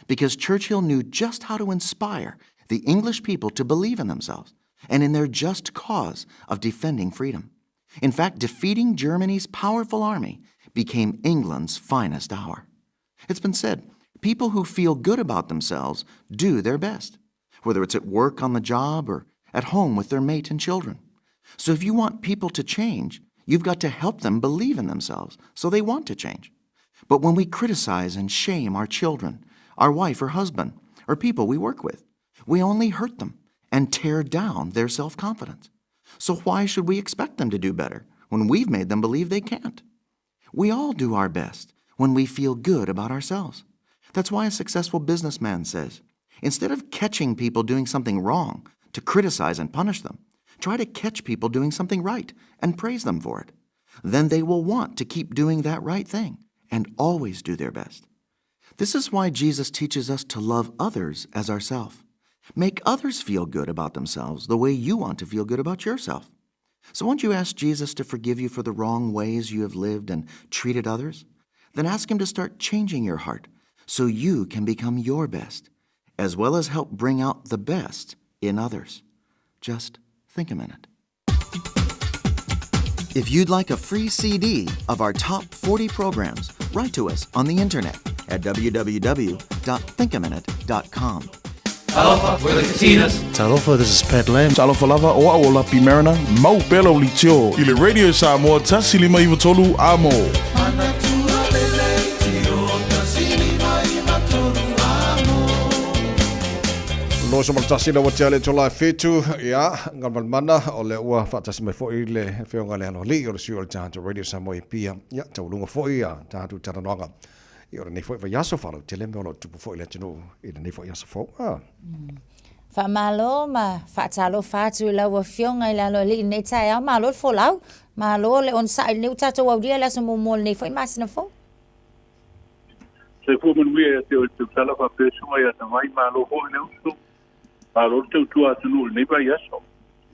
Because Churchill knew just how to inspire the English people to believe in themselves and in their just cause of defending freedom. In fact, defeating Germany's powerful army became England's finest hour. It's been said people who feel good about themselves do their best, whether it's at work on the job or at home with their mate and children. So if you want people to change, you've got to help them believe in themselves so they want to change. But when we criticize and shame our children, our wife or husband, or people we work with, we only hurt them and tear down their self confidence. So why should we expect them to do better when we've made them believe they can't? We all do our best when we feel good about ourselves. That's why a successful businessman says instead of catching people doing something wrong to criticize and punish them, try to catch people doing something right and praise them for it. Then they will want to keep doing that right thing and always do their best. This is why Jesus teaches us to love others as ourselves. Make others feel good about themselves the way you want to feel good about yourself. So won't you ask Jesus to forgive you for the wrong ways you have lived and treated others? Then ask him to start changing your heart so you can become your best, as well as help bring out the best in others. Just think a minute. If you'd like a free CD of our top 40 programs, write to us on the internet at www.thinkaminute.com. Talofa, we're the Katinas. Talofa, this is Pat Lam. Talofa lava, o au o Lapi Mariner, mau pela o litio. I le Radio Samoa, tasi lima iwa tolu, a mo. Loso ma le tasi le ua le tola e fitu, ia, galmalmana, o le ua faatasi mai foi le afioga i le Aloalii o le sui o le tatou Radio Samoa i Apia, ia, taualuga foi a tatou talanoaga i o lenei foi vaiaso faalautele me o lo o tupu foi i le atunuu i lenei foi aso fou. Ah. Faamalo ma faatalofa atu i lau Afioga i le Aloalii i lenei taeao. Malo le folau, malo le onosai i lenei ua tatou aulia le aso muamua o lenei foi masina fou. Soifua manuia ia te oe Tautala faapea Susuga ia Tavai, malo foi le uso, malo le tautua atunuu i lenei vaiaso.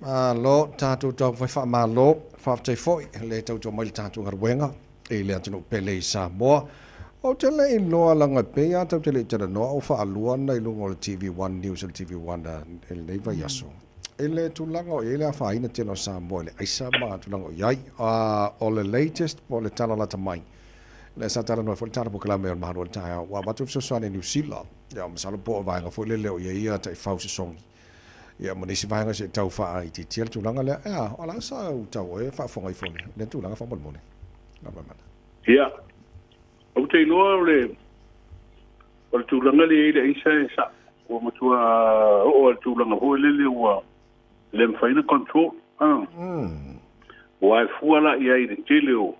Malo, tatou taumafai faamalo, faafetai foi le tautua mai le tatou galuega i le atunuu pele i Samoa. Ou te le iloa laga e pei lava tatou te le i talanoa o faalua na i luga o le TV1 News a le TV1 i lenei vaiaso i le tulaga o i ai le afaina tele o Samoa i le aisa ma tulaga o i ai. O le latest po o le tala lata mai, lea sa talanoa ai foi le tala polokalame o le Mahalo i le Taeao, ua avatu le fesoasoani a Niu Sila, ia masalo po o vaega foi lele o i ai ia taifau sosogi ia ma nisi vaega se i tau faaitiitia le tulaga lea. Ea, o le a sa ou tau e faafofoga ifo i lea tulaga faamolemole? Galuemaana. Ia, ou te iloa o le o le tulaga lea e i ai le aisa e sa'o, ua matua oo lava i le tulaga foi lele ua le mafai ona control. Aua e fua la i ai i le tele o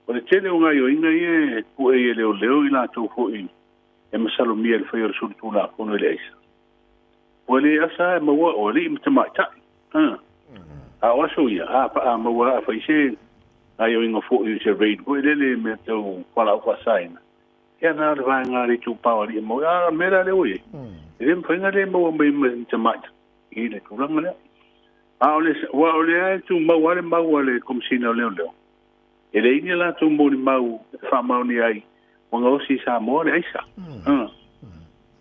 o le tele o gaoioiga ia e pue ai e leoleo i latou foi e masalomia i le faia o le solitulafono i le aisa. Ua le asa e maua o alii ma tamaitai. A o aso ia, a, a maua a fai se gaoioiga foi o se raid foi lele i mea tau fualaau faasaina, ia na o le vaega a le itupa o alii e maua ai. A o le mea la lea ua i ai, e le mafai ona le maua mai ma ni tamaitai i le tulaga lea. A o le, aua o lea e tumau lava le mau a le Komesina o Leoleo, e leai ni a latou molimau e faamaonia ai ua gaosi i Samoa le aisa.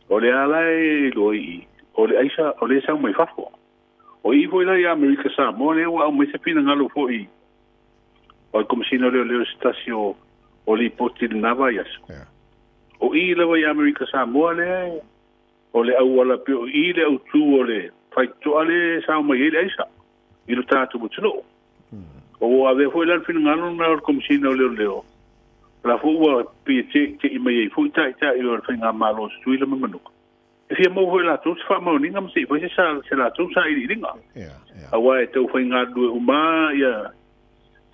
O lea la e iloa i i, o le aisa o lea e sau mai fafo. O i foi la i Amerika Samoa lea ua aumai se finagalo foi o le Komesina o Leoleo i se tasi o o lipoti i lena vaiaso. O i lava i Amerika Samoa lea o le auala pei o i le autu o le faitotoa lea e sao mai ai le aisa i lo tatou atunuu. O ua avea foi la le finagalo lena o le Komesina o Leoleo, o la foi ua pei e teite'i mai ai foi taitai o le Faigamalo o Tutuila ma Manuka, e fia maua foi e latou se faamaoniga ma se i fai se, se latou sailiiliga. Aua e tau faigalulue uma ia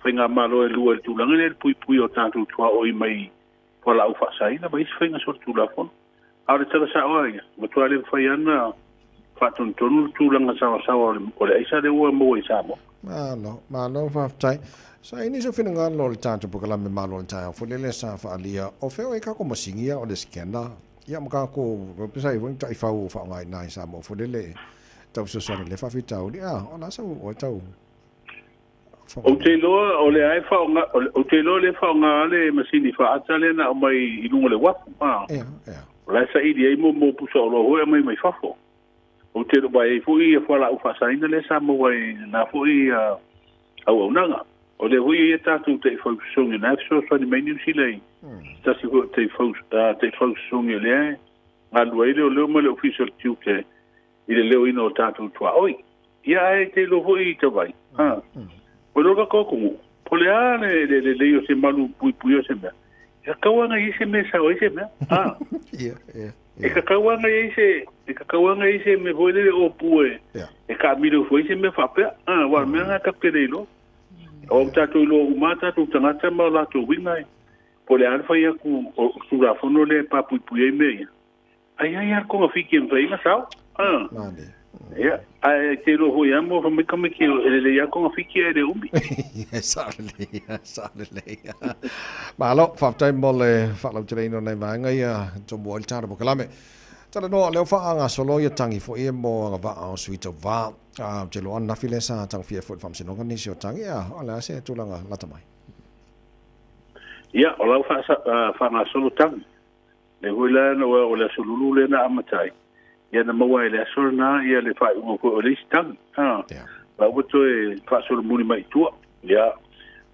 Faigamalo e lua i le tulaga lea i le puipuia o tatou tuaoi mai fualaau faasaina ma isi faiga solitulafono. A o le tala sa'o lava ia, matua le mafai lava ona faatonutonu le tulaga saoasaoa o le aisa lea ua maua i Samoa. Malo, malo faafetai. Sa i ai nisi o finagalo o le tatou polokalame Malo o le Taeao foi lele sa faaalia, o fea o i ai kako masini ia o le scanner, ia ma kako, pe sa i ai foi ni taifau o faaaoga i ina i Samoa foi lele e tau fesoasoani i lea faafitauli. A, o le a sau oe tau Ou te iloa o lea e faaaoga, ou te iloa o lea e faaaoga le masini faata lea na aumai i luga o le uafu. A. O la e saili ai mo pusa oloa foi e aumai mai fafo. Ou te iloa ai foi ia fualaau faasaina lea sa maua i lena foi auaunaga. O lea foi e i ai tatou taifau sosogi na e fesoasoani mai Niu Sila i se tasi foi o taifau, taifau sosogi o lea e galulue ai leoleo ma le Ofisa o le Tiute i le leoina o tatou tuaoi. Ia ae te iloa foi i tawai, ha. O le ka atunuu, po o le a le lelei o se malu puipui o se mea, e tatau lava ona i ai se mea e sao ai se mea, ha. E tatau lava ona i ai se, e tatau lava ona i ai se mea foi lele opu e, e taamilo ifo ai se mea faapea, ha, aua o le mea lena tatou te le iloa. Aua ua tatou iloa uma lava tatou tagata ma o latou uiga, po o le a le fai atu o le Tulafono lea e papuipui ai mea ia. Ai ai a le togafiti e mafai ai ona sao. A. Ia, ae te iloa foi lava mo fai mai tamaiti e lelei lava togafiti ae le umi. Ia, sao lelei, sao lelei. Malo, faafetai mo le faalauteleina o nai vaega ia e tomua ai le tala polokalame. Talanoa, o lea ua faagasolo ia tagi foi ia mo agavaa o sui tauva. Ou te iloa ananafi lea sa tagofia ai foi i le Faamasinoga nisi o tagi, a o le a se tulaga lata mai? Ia, o la ua faagasolo tagi. Lea foi la o le Aso Lulu lea na amata ai, ia na maua ai i le aso lena ia le faaiuga foi o le isi tagi. A, la ua toe faasolomuli mai i tua. Ia,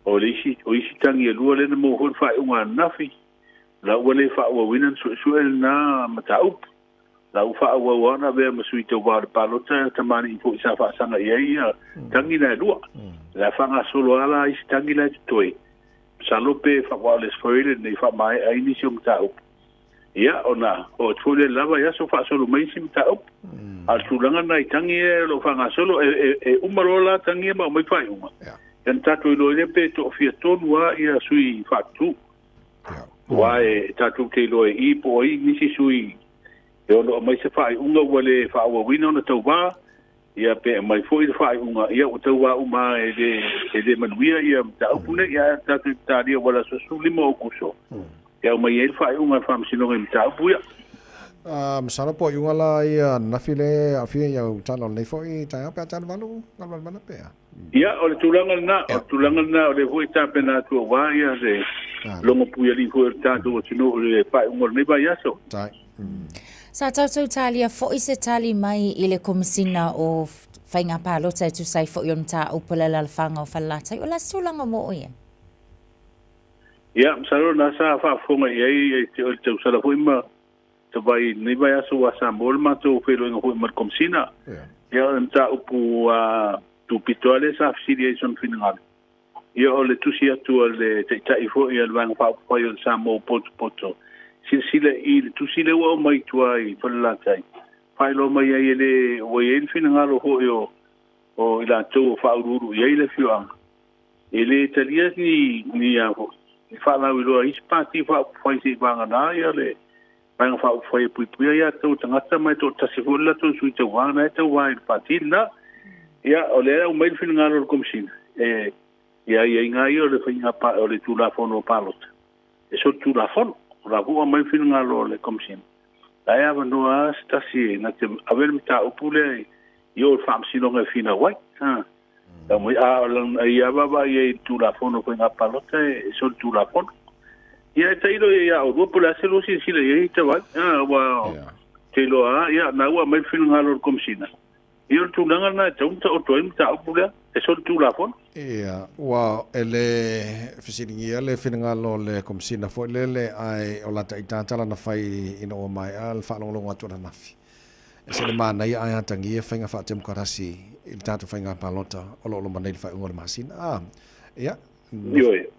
o le isi, o isi tagi e lua lea na maua foi le faaiuga ananafi, la ua le faaauauina ona suesue lena mataupu. La ua faaauau lava ona avea ma sui tauva o le palota tamalii foi sa faasaga i ai ia tagi na e lua. O le a faagasolo lava la isi tagi la e totoe, Masalo pe aua o le Aso Faraile lenei e faamaea ai nisi o mataupu, ia ona oo atu foi lea i le la vaiaso faasolo mai isi mataupu. A o le tulaga lena i tagi ia o lo o faagasolo, e uma loa la tagi ia ma aumai faaiuga, ia ona tatou iloa ai lea pe toafia tonu lava ia sui faatutu. Aua e tatou te iloa i i po o ai nisi sui e ono aumai se faaiuga ua le faaauauina ona tauva, Ia pe aumai foi le faaiuga, ia ua tauva uma lava e le, e le manuia ia mataupu nei, ia ae tatou i talia aua o le aso 15 o Aokuso e aumai ai le faaiuga a le Faamasinoga i mataupu ia. Masalo po o iuga la ia ananafi le aafia i au tala o lenei foi taeao pe a tala valu Galumalemana pe a? Ia, o le tulaga lena, o le tulaga lena o lea foi e tapena atu aua ia le logo puialii foi o le tatou atunuu i le faaiuga o lenei vaiaso. Sa tatou talia foi se tali mai i le Komesina o Faiga Palota e tusa ai foi o le mataupu a le Alaalafaga o Falelatai. O le a se tulaga ua oo i ai? Ia, masalo o lena sa faafofoga i ai o le tausala foi ma Tavai i lenei vaiaso ua Samoa le matou feiloaiga foi ma le Komesina. Ia, o le mataupu a tupito lava lea sa fesili ai i sona finagalo. Ia, o le tusi atu a le Taitai foi a le Vaega Faaupufai o le Samoa ua potopoto, silasila i le tusi lea ua aumai i tua i Falelatai, faailoa mai ai e le ua i ai le finagalo foi o o i latou o faauluulu i ai le afioaga. E le talia ni ni a foi ni faalauiloa a isi pati faaupufai se i vagana ia le Vaega Faaupufai e puipuia ia tou tagata ma e toatasi foi le latou sui tauva na e tauva i le pati lena. Ia, o lea e aumai le finagalo o le Komesina e i aiaiga ia o le faiga o le Tulafono o Palota e solitulafono. O la foi ua aumai le finagalo o le Komesina, la e avanoa lava se tasi e na te ave le mataupu lea i o i le Faamasinoga e finau ai. Tau mai, a o lana ia vaavaai ai i le Tulafono o Faiga Palota e solitulafono. Ia e tailo i ai ia oulua po o le a se lua silasila i ai Tavai. Aua te iloa lava, ia na ua aumai le finagalo o le Komesina. Ia o le tulaga lena e tatau ona taoto ai le mataupu lea, e solitulafono. Ia, ua e le fesiligia le finagalo o le Komesina foi lele, ae o lata ita tala na fai ina ua maea le faalogologo atu ananafi. E se le manaia ae atagia faiga faatemokarasi i le tatou faiga palota o lo o loma nei i le faaiuga o le masina. A, ia. Ioe.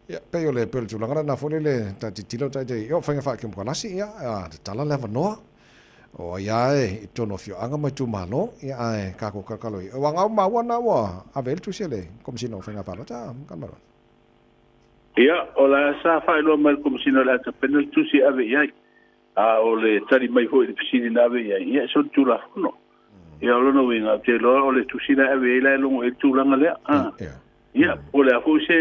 Ia, pei o le, pei o le tulaga lena foi lele, ta tilotilo ta ita i, o faiga faatemokarasi, ia, a tatala le avanoa. O ai lava e i totonu o afioaga ma itumalo, ia, ae tatou kalokalo i, aua na ua maua na ua ave ai le tusi a le Komesina o Faiga Palota, Galumalemana. Ia, o la sa faailoa mai le Komesina o le a tapena le tusi e ave i ai, a o le tali mai foi i le fesili na ave i ai, ia e solitulafono. Ia, o lona uiga, ou te iloa o le tusi la e ave i ai la e logo i ai le tulaga lea. Ia, po o le a foi se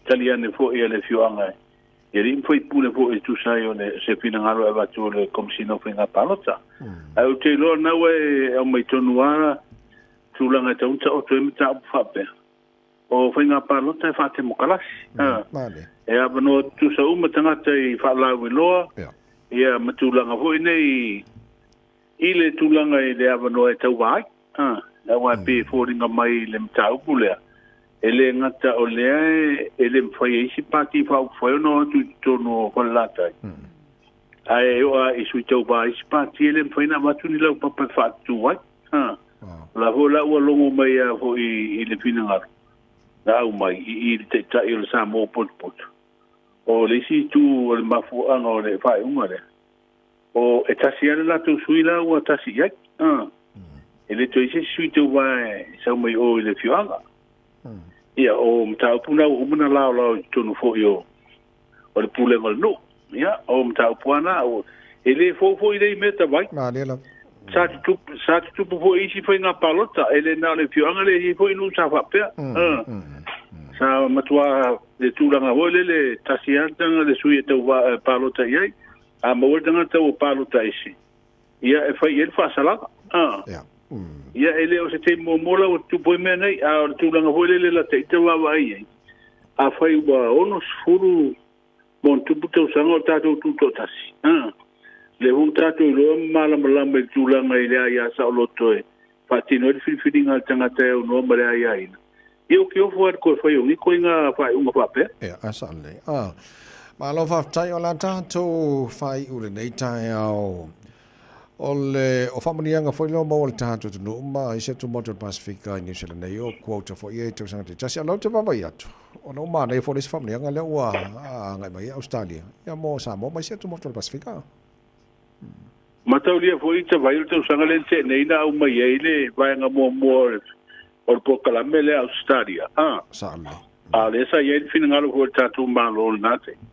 tali ane foi a le afioaga i alii ma faipule foi e tusa ai o le se finagalo e avatu o le Komesina o Faiga Palota. Ae ou te iloa na ua e aumai tonu lava tulaga e tatau ona taoto ai mataupu faapea. O faiga palota e faatemokalasi. E avanoa tutusa uma tagata i faalauiloa, ia ma tulaga foi nei i le tulaga i le avanoa e tauva ai. Aua e pei e foliga mai i le mataupu lea, e le gata o lea e le mafai e isi pati faaupufai ona o atu i totonu o Falelatai, ae oo lava i sui tauva a isi pati e le mafai ona avatu ni laupapa e faatutu ai. O la foi la ua logo mai lava foi i le finagalo na aumai i i le Taitai o le Samoa Potopoto. O le isi itu o le mafuaaga o le faaiuga lea, o e tasi lava le latou sui la ua tasi i ai. E le toe i ai se isi sui tauva e sau mai o i le afioaga. Ia, o mataupu na ua uma na laolao i totonu foi o le pulega o le nuu. Ia, o mataupu lava na, e le fou foi nei mea Tavai. Malie lava. Sa tutupu, sa tutupu foi i isi faiga palota, e le na o le afioaga lea, e i ai foi nuu sa faapea. Sa matua le tulaga foi lele, tasi lava le tagata le sui e tauva palota i ai. A maua le tagata ua palota ese, ia e fai i ai le faasalaga. Ia e le o se taimi muamua la ua tutupu ai mea nei, a o le tulaga foi lele lata ita vaavaai i ai, afai ua 60 ma ona tupu tausaga o tatou tutoatasi, a, lea foi ua tatou iloa ma malamalama i le tulaga i le aia saoloto e faatino ai le filifiliga a le tagata e aunoa ma le aiaina, ia ou te ofo lava i le toe fai o ni ituaiga faaiuga faapea. Ia, a sao lelei. A, malo faafetai o le a tatou faaiu lenei taeao. O le o faamanuiaga foi lea ua maua e le tatou atunuu ma isi atu motu o le Pasefika i Niu Sila nei, o quota foi ia i tausaga taitasi. A o lea ou te vaavaai atu, ona ua manaia foi le isi faamanuiaga lea ua agai mai ai Ausetalia, ia mo Samoa ma isi atu motu o le Pasefika. Mataulia foi i Tavai o le tausaga lea na tea nei na aumai ai le vaega muamua o le polokalame lea a Ausetalia, a Sao lelei. A o lea sa i ai le finagalo foi o le tatou Malo i lena taimi,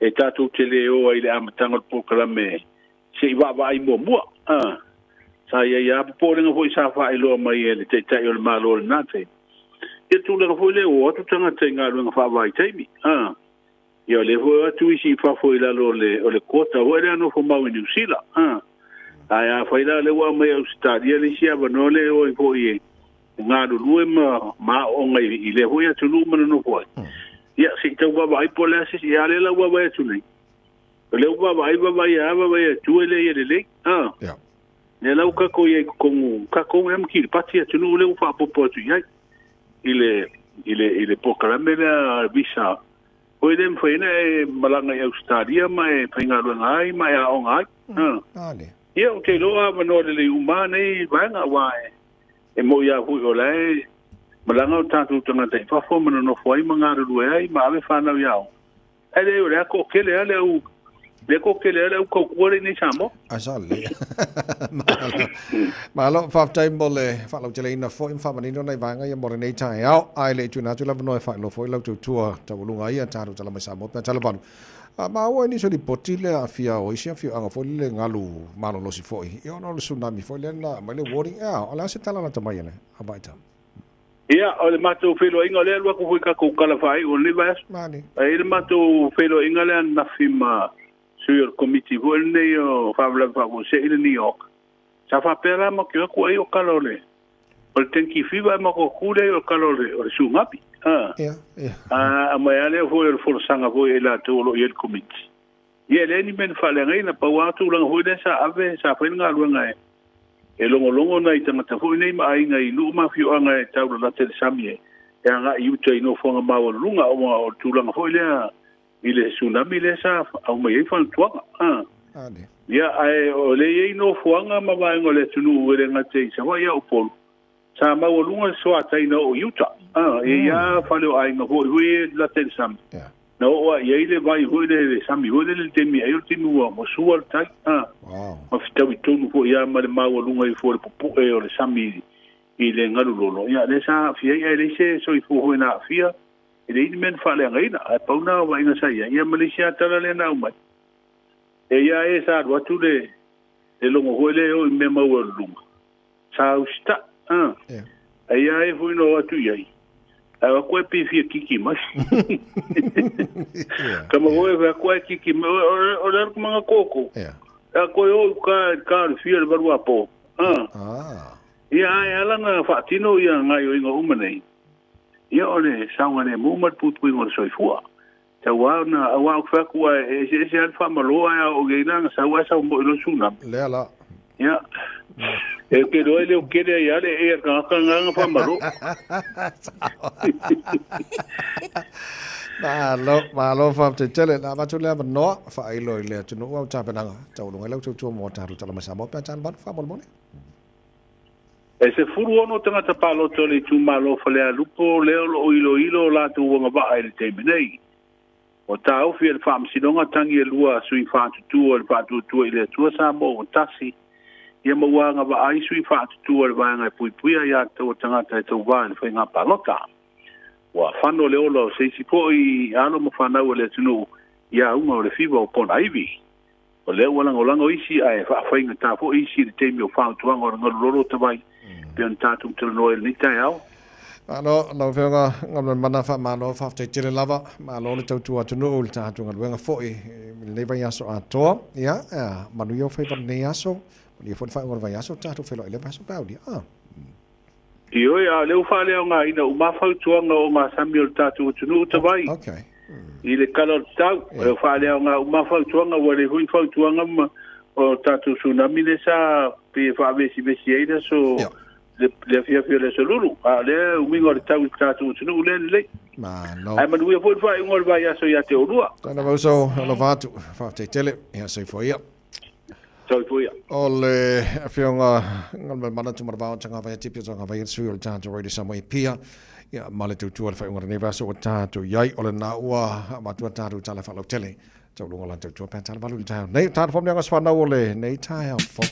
e tatou te le o ai i le amataga o le polokalame se i vaavaai muamua. A, sa i ai lava popolega foi sa faailoa mai e le Taitai o le Malo i lena taimi, ia tulaga foi lea ua o atu tagata i galuega faavaitaimi. A, Ia o lea foi o atu isi i fafo i lalo o le o le quota foi lea nofo mau i Niu Sila. A. Ae afai la o lea ua aumai e Ausetalia le isi avanoa lea e o ai foi e galulue ma ma aooga i lea foi atunuu ma nonofo ai. Ia se i tau vaavaai po o le a se isi. A o lea la ua vaavaai atu nei, o lea ua vaavaai vaavaai lava vaavaai atu e le ia lelei. A. Lea la ua tatou i ai i totonu, tatou ea ma Kiripati atunuu lea ua faaopoopo atu i ai i le i le i le polokalame lea visa foi lea e mafai ai ona e malaga i Ausetalia ma e faigaluega ai ma e aoga ai. Ia, ou te iloa avanoa lelei uma lava nei vaega aua e moni lava foi o la e malaga o tatou tagata i fafo ma nonofo ai ma galulue ai ma ave fanau i aoga. Ae leai o le a toatele lava le au lea toatele lava le au tautua lea i inei i Samoa. Ai sa lelei. Malo. Malo, faafetai mo le faalauteleina foi ma faamanino nai vaega ia mo lenei taeao. Ae le i tuuina atu le avanoa e faailoa foi lau tautua taualuga ai ia tatou tala mai Samoa pe a tala valu. A maua i nisi o lipoti le aafia o isi afioaga foi lele galu malolosi foi ia ona o le tsunami foi lea na aumai le warning. Ea, o le a se tala lata mai a le vaitau? Ia, o le matou feiloaiga, o lea e alu atu foi i tatou tala faaiu o lenei vaiaso. Ae i ai le matou feiloaiga lea ananafi ma sui o le Komiti foi lenei o Faalavelave Faafuasei i le New York. Sa faapea la matou te o atu ai o tala o le o le dengue fever ae matou tu lea o le tala o le o le tsunami. A. A aumai lava lea foi o le folasaga foi a i latou o lo o i ai i le Komiti. Ia e leai ni mea na faaleagaina, pau lava tulaga foi lea sa ave, sa fai le galuega e e logologo nai tagata foi nei ma aiga i nuu ma afioaga e taulalata i le sami e agai i uta i nofoaga maualuluga ona o le tulaga foi lea i le tsunami lea sa aumai ai fautuaga. A. Ia, ae o lea e i ai nofoaga ma vaega o le atunuu e le gata i Savaii a o Upolu, sa maualuga le soatai na oo i uta. A, e i ai lava fale o aiga foi foi e lata i le sami. Na oo lava i ai le vai foi lea, le sami foi lele i le taimi ai o le taimi ua sua le tai. A, ma fetaui tonu foi lava ma le maualuga ifo o le pupu'e o le sami i le galu lolo. Ia, lea sa aafia ai, ae leai se soifua foi na aafia, e leai ni mea na faaleagaina. Ae pau na o vaaiga sa i ai. Ia ma le isi lava tala lea na aumai, e i ai lava e sa alu atu le logo foi lea e oo i mea maualuluga. Sa usitaʻi, a. A ia e foi no atu i ai. Ae o atu e pe fia kiki mai. Kama foi e atu e kiki mai. O le alu manga koko. A koe o ka ka le fia le valu a po. A. Ia ai ala na faatino ia ngai o inga uma nei. Ia o le saogalemu ma le puipuiga o le soifua. Tau na aua o fai atu a e eseese lava le faamalo ae a oo i ai la na sau ae sau moi loa le tsunami. Lea la. Ia. E ke loa e leo kele ai ale e a tagata na na faamalo. Malo, malo faafetai tele. Na avatu le avanoa faailo i le atunuu au tapenaga taualuga ai lau tautua mo tatou tala mai Samoa pe a tala valu faamolemole. E 16 tagata palota o le itumalo o Falealupo lea o lo o iloilo o latou agavaa i le taimi nei. Ua taofi e le Faamasinoga tagi e lua a sui faatutua o le Faatuatua i le Atua Samoa ua tasi, ia ma ua agavaa ai sui faatutua o le Vaega e Puipuia Aiatatau a Tagata e Tauva i le Faiga Palota. Ua fano le ola o se isi foi alo ma fanau a le atunuu i auga o le fiva o Ponaivi. O lea ua lagolago isi ae faafaigata foi isi i le taimi o fautuaga o le galu lolo tavai pei ona tatou talanoa ai i lenei taeao. Malo lau Afioga Galumalemana faamalo faafetai tele lava malo le tautua atunuu i le tatou galuega foi i lenei vaiaso atoa ia manuia ou faiva i lenei aso manuia foi le faaiuga o le vaiaso tatou feiloai i le vaiaso pe aulia. Ioe, a o lea ua faaleaogaina uma fautuaga o ogasami o le tatou atunuu tavai i le Tala o le Tau. Ua faaleaoga uma fautuaga, ua leai foi ni fautuaga ma o tatou tsunami lea sa pei e faavesivesi ai le aso le afiafi o le aso Lulu. A o lea uiga o le tau i le tatou atunuu lea lelei. Malo. Ae manuia foi le faaiuga o le vaiaso ia te oulua. Tana vauso, alofa atu. Faafetai tele. Ia soifua ia. Soifua ia. O le Afioga Galumalemana Tumanavao Tagavai Tipi o Tagavai le sui o le tatou Radio Samoa i Apia ia ma le tautua le faaiuga o lenei vaiaso ua tatou i ai o lena ua avatua tatou tala faalautele tauluga o la tautua pe a tala valu i le taeao nei o tatou faamanuiaga o se fanau o lenei taeao fou.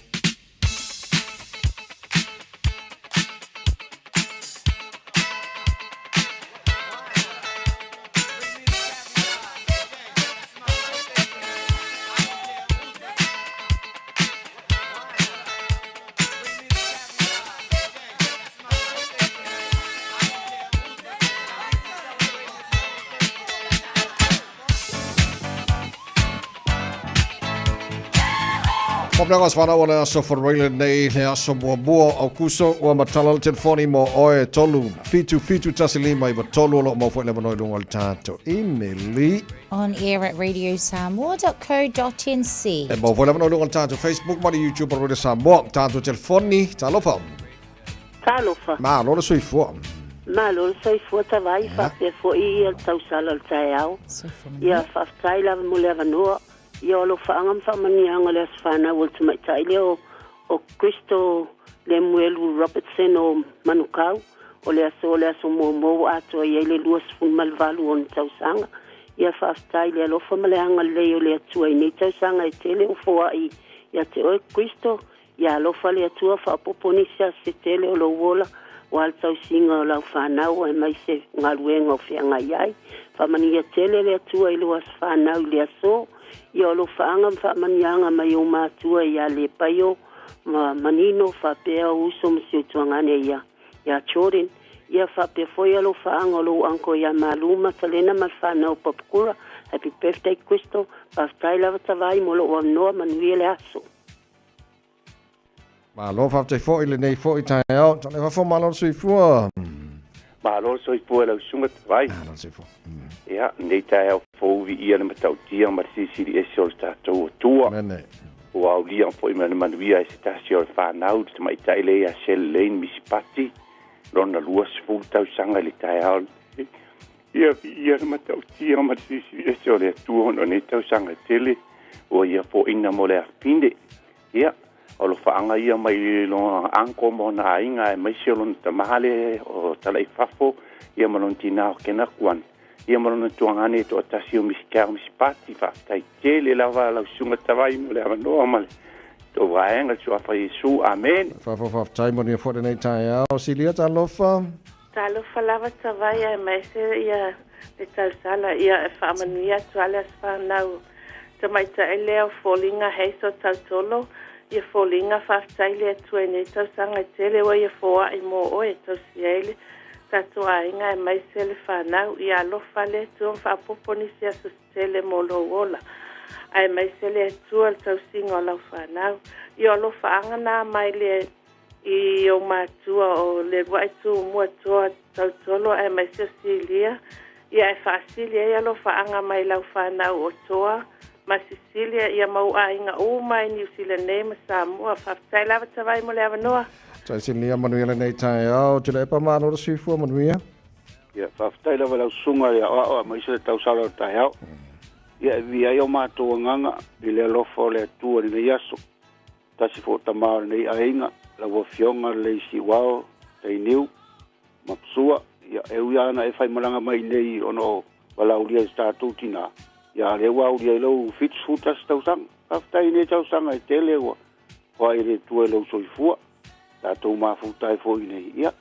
Faapea aso fanau o le aso Foraile lenei le aso muamua o Aukuso ua matala le telefoni mo oe 3 7 7 1 5 9 3 o lo o maua foi le avanoa i luga o le tatou imeli. On air at radiosamoa.co.nz. E maua foi le avanoa i luga o le tatou Facebook ma le YouTube o Radio Samoa. Tatou telefoni, talofa. Talofa. Malo le soifua. Malo le soifua Tavai, faapea foi ia le tausala o le taeao. Ia faafetai lava mo le avanoa. Ia o alofaaga ma faamanuiaga o le aso fanau o le tamaitai lea o, o Crystal Lemuelu Robertson o Manukau. O le aso o le aso muamua ua atoa i ai le 28 o ona tausaga. Ia faafetai i le alofa ma le agalelei o le Atua i nei tausaga e tele ua foai ia te oe Crystal. Ia alofa le Atua faaopoopo nisi aso se tele o lou ola aua le tausiga o lau fanau aemaise galuega o feagai ai. Faamanuia tele le Atua i lou aso fanau i le aso. Ia o alofaaga ma faamanuiaga mai ou matua ia Lepaio ma Manino faapea ou uso ma si ou tuagane ia ia Jordan. Ia faapea foi alofaaga o lou uncle ia Malu Matalena ma le fanau o Papakura. Happy birthday Crystal. Faafetai lava Tavai mo lou avanoa manuia le aso. Malo faafetai foi lenei foi taeao. Tale fafo malo le soifua. Malo le soifua i lau susuga Tavai. Malo le soifua. Ia, lenei taeao fou viia le matautia ma le silisili ese o le tatou Atua. Amene. Ua aulia foi ma le manuia e se tasi o le fanau, le tamaitai lea ia Shelley Lane Misipati, lona 20 tausaga i le taeao lenei. Ia viia le matautia ma le silisili ese o le Atua ona o nei tausaga e tele ua ia foaina mo le afafine. Ia, o alofaaga ia mai lona uncle ma ona aiga aemaise o lona tama lea o Talaifafo, ia ma lona tina o Kena Kuan, ia ma lona tuagane e toatasi o Miss Cal Misipati. Faafetai tele lava lau Susuga Tavai mo le avanoa ma le tou vaega i le Suafa Iesu. Amene. Faafo faafetai manuia foi lenei taeao. Silia talofa. Talofa lava Tavai aemaise ia le tausala ia e faamanuia atu a le aso fanau tamaitai lea o foliga Hazel Tautolo ia foliga faafetai le Atua i nei tausaga e tele ua ia foai mo oe e tausia ai le tatou aiga aemaise le fanau ia alofa le Atua ma faapopo nisi aso se tele mo lou ola aemaise le Atua le tausiga o lau fanau ia o alofaaga na mai le I ou matua o Leulua'i Tumua Toa Tautolo aemaise o Silia, ia e faasili ai alofaaga mai lau fanau o Toa ma Sisilia ia ma ou aiga uma i Niu Sila nei ma Samoa. Faafetai lava Tavai mo le avanoa. Tai Silia manuia lenei taeao. Tuilaepa malo le soifua manuia. Ia, faafetai lava i lau susuga i le aoao aemaise le tausala o le taeao. Ia, e vivia ai o matou agaga i le alofa o le Atua i lenei aso. Tasi foi o tama o lenei aiga, lau Afioga Lelei Siuao Tainiu Mapusua, ia, e ui lava ina e faimalaga mai i inei ona o valaaulia i so tatou tinā, ia, a o lea ua aulia ai lou 71 tausaga. Faafetai i nei tausaga e tele ua foai e le Atua i lou soifua, tatou mafuta ai foi i inei, ia,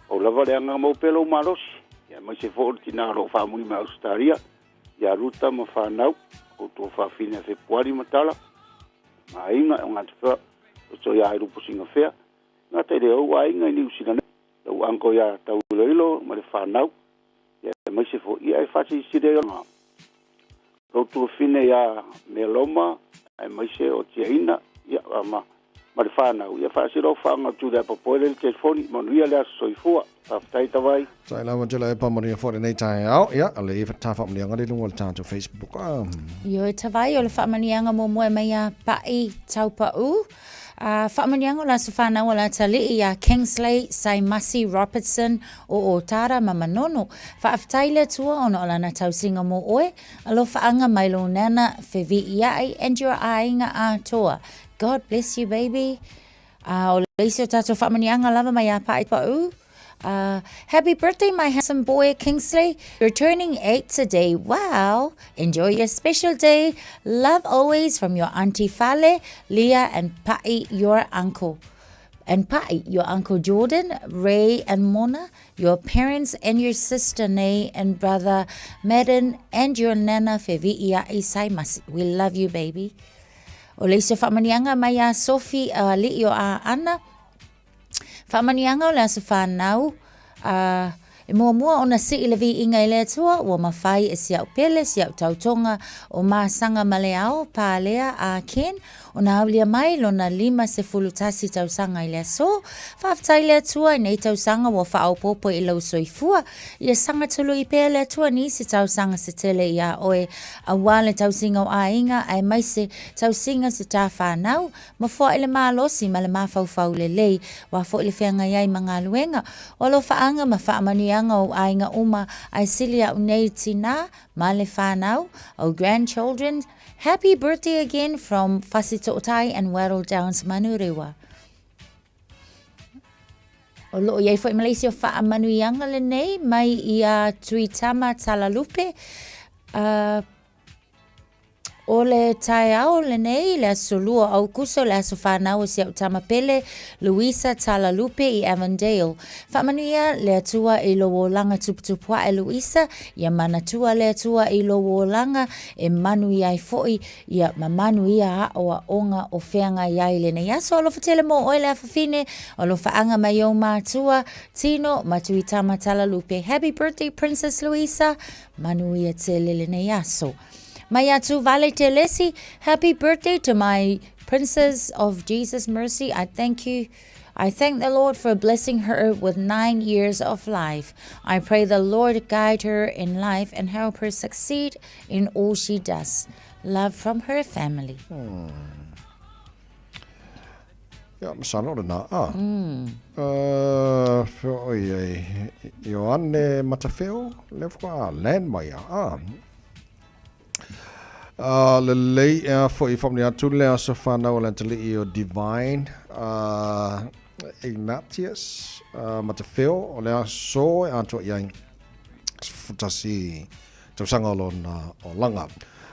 pau lava le agaga maua pea lou malosi, ia, aemaise foi o le tinā o lo o faamuli mai Ausetalia, ia Ruta ma fanau, outou faafine a Fepuari ma Tala, ma aiga o Ngāti Whea, roto i a Irupo Singafea, ngata i le ou aiga i Niu Sila nei, lou uncle ia Tauiloilo ma le whanau, ia aemaise foi ia e whaasilisili ai ona lou tuafine ia Meloma, aemaise o Tiaina, ia ma ma le whanau, ia whaasilofaga o Julia Papoele le telefoni, manuia le aso soifua. Faafetai Tavai. Tai lava tela e pamanuia foi lenei taeao. Ia, le i ta faamanuiaga le luga o le tatou Facebook. Ah. Ioe Tavai, o le faamanuiaga muamua e mai ia Pa'i Taupa'u. Uh, faamanuiaga o le aso fanau o le atalii ia Kingsley Saimasi Robertson o Otara ma Manono. Faafetai le Atua ona o lana tausiga mo oe. Alofaaga mai lou nana feviia'i and your aiga atoa. God bless you baby. A o le isi o tātou faamanuiaga lava mai a Pa'i Pa'u. Happy birthday, my handsome boy Kingsley. You're turning 8 today. Wow. Enjoy your special day. Love always from your auntie Fale, Leah, and Pa'i, your uncle. And Pa'i, your uncle Jordan, Ray, and Mona, your parents and your sister Nay and brother Madden, and your nana Fevi'ia'i Saimasi. We love you, baby. O le isi o faamanuiaga mai a Sophie a Ali'i o Aana, faamanuiaga o le aso fanau, a E muamua ona sii le viiga i le Atua, ua mafai e si au pele, si au tautoga o Masaga ma le Ao, Palea, a Ken, ona aulia mai lona 51 tausaga i le aso. Faafetai i le Atua i nei tausaga ua faaopoopo i lou soifua. Ia saga tului pea le Atua nisi tausaga se tele iā oe, aua le tausiga o aiga aemaise tausiga se ta fanau, ma foai le malosi ma le mafaufau lelei, aua foi le feagai ai ma galuega. O alofaaga ma faamanuiaga o ou aiga uma, ae sili au nei tinā ma le fanau, ou grandchildren, Happy birthday again from Fasitootai and Wattle Downs Manurewa. O loo iai foi ma le isi o faamanuiaga lenei mai ia Tuitama Talalupe. O le taeao lenei, le aso 2 o Aukuso, le aso fanau o si au tama pele, Luisa Talalupe i Avondale. Faamanuia le Atua i lou olaga tuputupu ae Luisa, ia manatua le Atua i lou olaga e manuia ai foi, ia ma manuia aoaoga o feagai ai lenei aso. Alofa tele mo oe le afafine, alofaaga mai ou matua, Tino ma Tuitama Talalupe. Happy birthday Princess Luisa, manuia tele lenei aso. Mai atu Vale Telesi, happy birthday to my Princess of Jesus Mercy. I thank you. I thank the Lord for blessing her with 9 years of life. I pray the Lord guide her in life and help her succeed in all she does. Love from her family. Ia, masalo o lena. Ah. Oi ai, Ioane Matafeo, lea faatoa land mai a. Ah. Uh, lelei ea foi whamni atu le aso whanau o le atalii o Divine uh, Ignatius uh, Matafeo o le aso e atoa i ai tasi tausaga o lona olaga.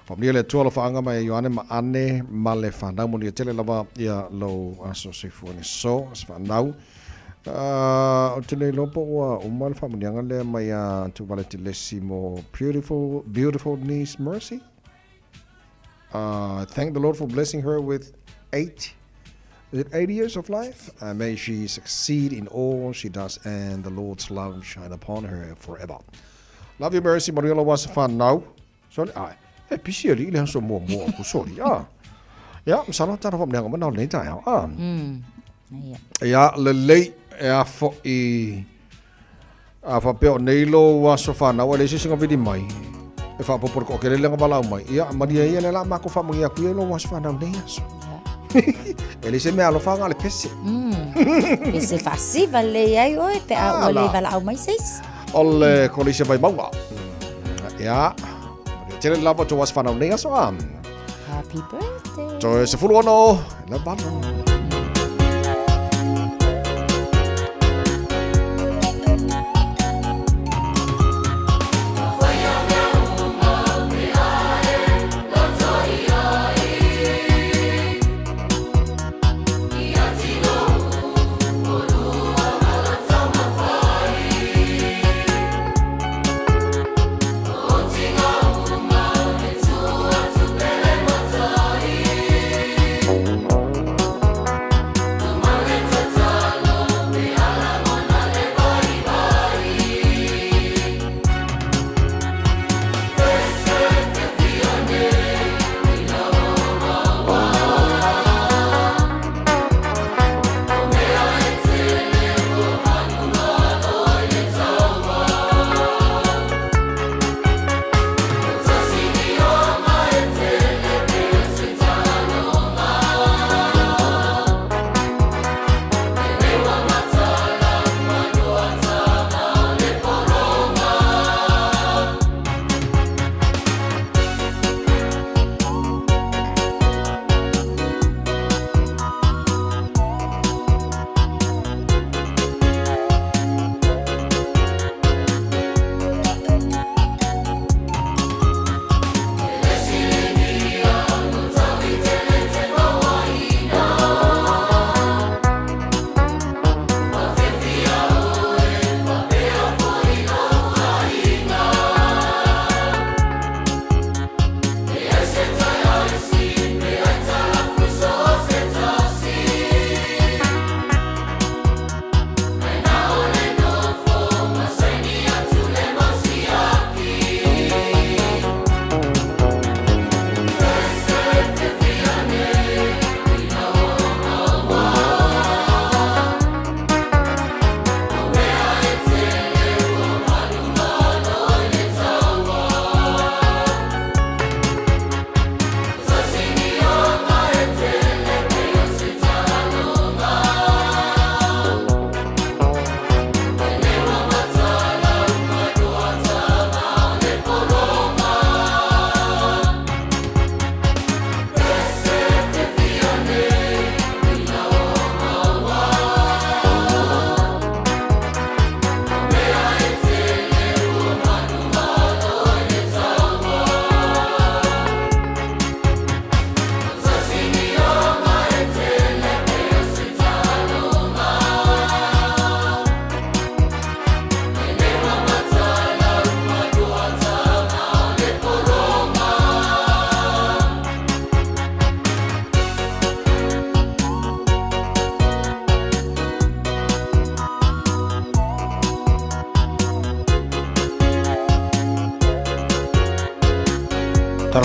Whamnia le atua lo whaanga mai e Ioane ma ane ma le whanau moni tele lava ia lou aso soifua ni so aso whanau. Uh, o te nei lopo ua uma le whaamunianga lea mai a Tuvale Telesi mo Beautiful, Beautiful Niece Mercy. Thank the Lord for blessing her with eight, is it 8 years of life? May she succeed in all she does and the Lord's love shine upon her forever. Love you, Mercy. Maria la wasa whanau. Sorry, ai. E pisi ali le aso mua mua aku, sorry. Ah. Ya, masalo tara whamneanga mana o nei taeao. Ah. Ia. Ia, lelei e a fo'i a faapea o nei lou aso fanau, a leai se isi vili mai e faaopoopo le toatele lea na valaau mai. Ia, malie ia lea la matou faamanuia atu ia i lou aso fanau nei aso. E leai se mea alofa na o le pese. Pese faasiva lelei ai oe pe a ua le valaau mai se isi. O le kolisi o Vaimauga. Ia, manuia tele lava tou aso fanau nei aso a. Happy birthday. Toe 16 le 8.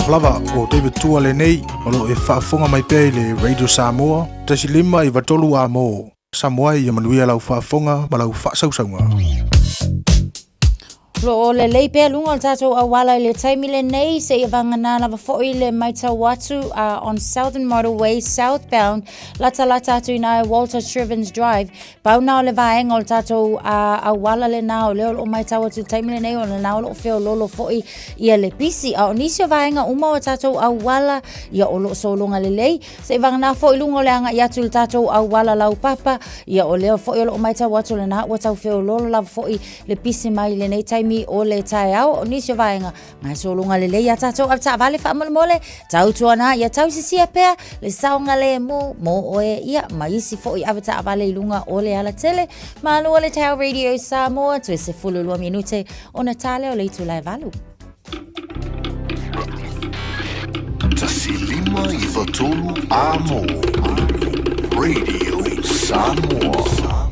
Alofa lava, o David Tua lenei, o lo o e faafofoga mai pea i le Radio Samoa, 1.5 93 A mo Samoa ia manuia lau faafofoga ma lau faasausauga. Lo o lelei pea luga o le tatou auala i le taimi lenei, seia vagana lava foi le matau atu uh, on Southern Motorway southbound, latalata atu i ina i Walter Strivens Drive. Pau na o le vaega o le tatou uh, auala lena o lea o lo o matau atu i le taimi lenei, o lena o lo o feololo foi ia le pisi. A o nisi o vaega uma o tatou auala, ia o lo o sologa lelei. Seia vagana foi i luga o le agai atu i le tatou auala laupapa, ia o lea foi o lo o matau atu lena ua tau feololo lava foi le pisi mai i lenei taimi o le taeao. O nisi o vaega, ngai sologa lelei iā tatou avetaavale faamolemole, tautuana ia tausisia pea le saogalemu mo oe ia ma isi foi avetaavale i luga o le alatele. Malua le taeao Radio Samoa, toe 12 minute ona ta lea o le itula e valu. 1.593 A mo Radio Samoa.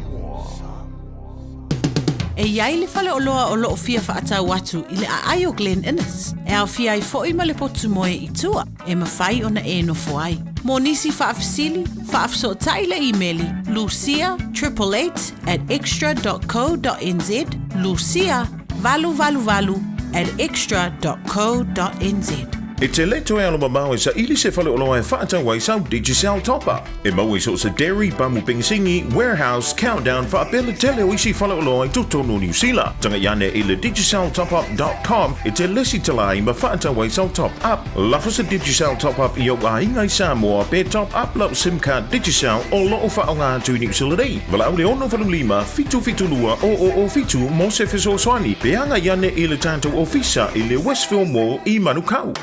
E i ai le faleoloa o lo o fia faatau atu i le aai o Glen Innes, e aofia ai foi ma le potu moe i tua, e mafai ona e nofo ai. Mo nisi faafesili, faafesootai le imeli lucia 888 at xtra dot co dot nz, lucia 888 at xtra dot co dot nz. E te le toe alomamao e saili se faleoloa e faatau ai sau Digicel Top Up. E maua i so o se dairy, pamu penisini, warehouse, countdown, faapea le tele o isi faleoloa i totonu o Niu Sila. Tagai ane i le digiceltopup dot com e te lesitala ai ma faatau ai sau top up. Lafo se Digicel Top Up i ou aiga i Samoa pe top up lau sim card Digicel o lo o faaaoga atu i Niu Sila nei. Valaau le 685 772 0007 mo se fesoasoani pe agai ane i le tatou ofisa i le Westville Mall i Manukau.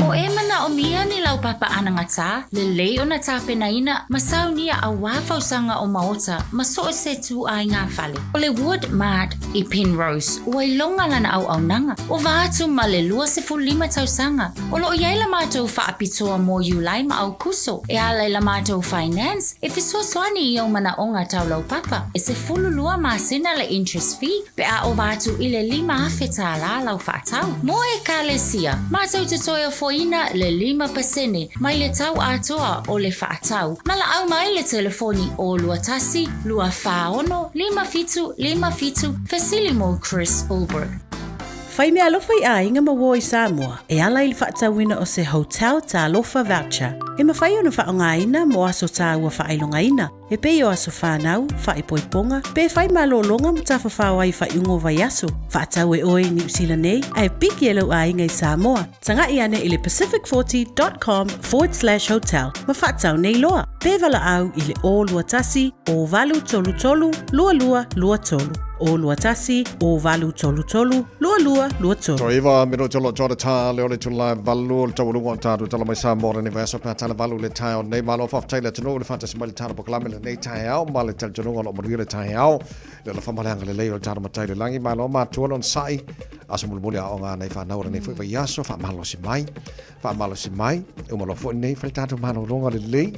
O e manaomia ni laupapa anagatā, lelei ona tapenaina ma saunia auā fausaga o maota ma so o se tūāiga fale. O le Wood Mart i Penrose, ua iloga lana auaunaga, ova atu ma le 25 tausaga. O lo o i ai la matou faapitoa mo Iulai ma Aukuso, e ala i la matou finance e fesoasoani i ou manaoga tau laupapa. E 12 masina le interest fee pe a ova atu i le 5,000 tālā lau faatau. Mo Ekalesia, matou te toe ofoina le 5% mai le tau atoa o le faatau. Malaau mai le telefoni o 21 246 57 57, fesili mo Chris Ulbrich. Fai mea alofa i aiga ma uo i Samoa e ala i le faatauina o se Hotel Talofa Voucher e mafai ona faaaogaina mo aso tāua faailogaina e pei o aso whānau, whaipoiponga, pe whai malōlōga ma tafafao ai faaiuga o vaiaso. Faatau e oe i Niu Sila nei ae piki e lou aiga i Samoa. Taga'i ane i le pacific40 dot com forward slash hotel ma faatau nei loa. Pe valaau i le 021 0833 2223. 021 0833 2223. Toe iva minute o lo tō tā le o le tula valu o le taualuga o tātou tala mai Samoa lenei vaiaso pe a tala valu le taeao nei. Malo faafetai le atunuu le faatasi mai le tātou polokalame lenei taeao ma le talitonuga o lo o manuia le taeao. Le alofa ma le agalelei o le tātou matai i le lagi. Malo matua le onosai. Aso mulimuli aoga a nai whanau o lenei foi vaiaso faamalosi mai. Faamalosi mai. E uma loa foi nei fai le tātou malologa lelei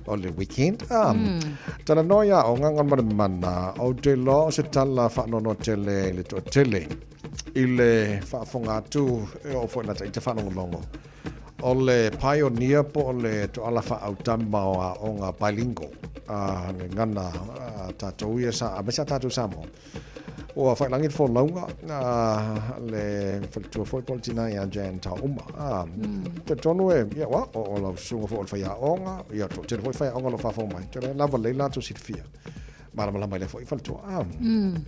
o le weekend. Um, mm. Tala noa ia o nganga ma le mana o te loa o se tala whaanono tele i le toatele i le faafofoga atu e oo foi lata i te faalogologo o le pioneer po o le toala faaautama o aoga bilingual a le gana a tatou ia sa aemaise a tatou Samoa. Ua whailagi le folauga a le faletua foi po o le tina ia Jan Taouma. A, mm. te tonu e, ia wa, o, o lau susuga foi o le faiaoga, ia toatele foi faiaoga o lo o faafofoga mai. Te lava lelei latou silafia. Malamalama i lea foi faletua. A. Mm.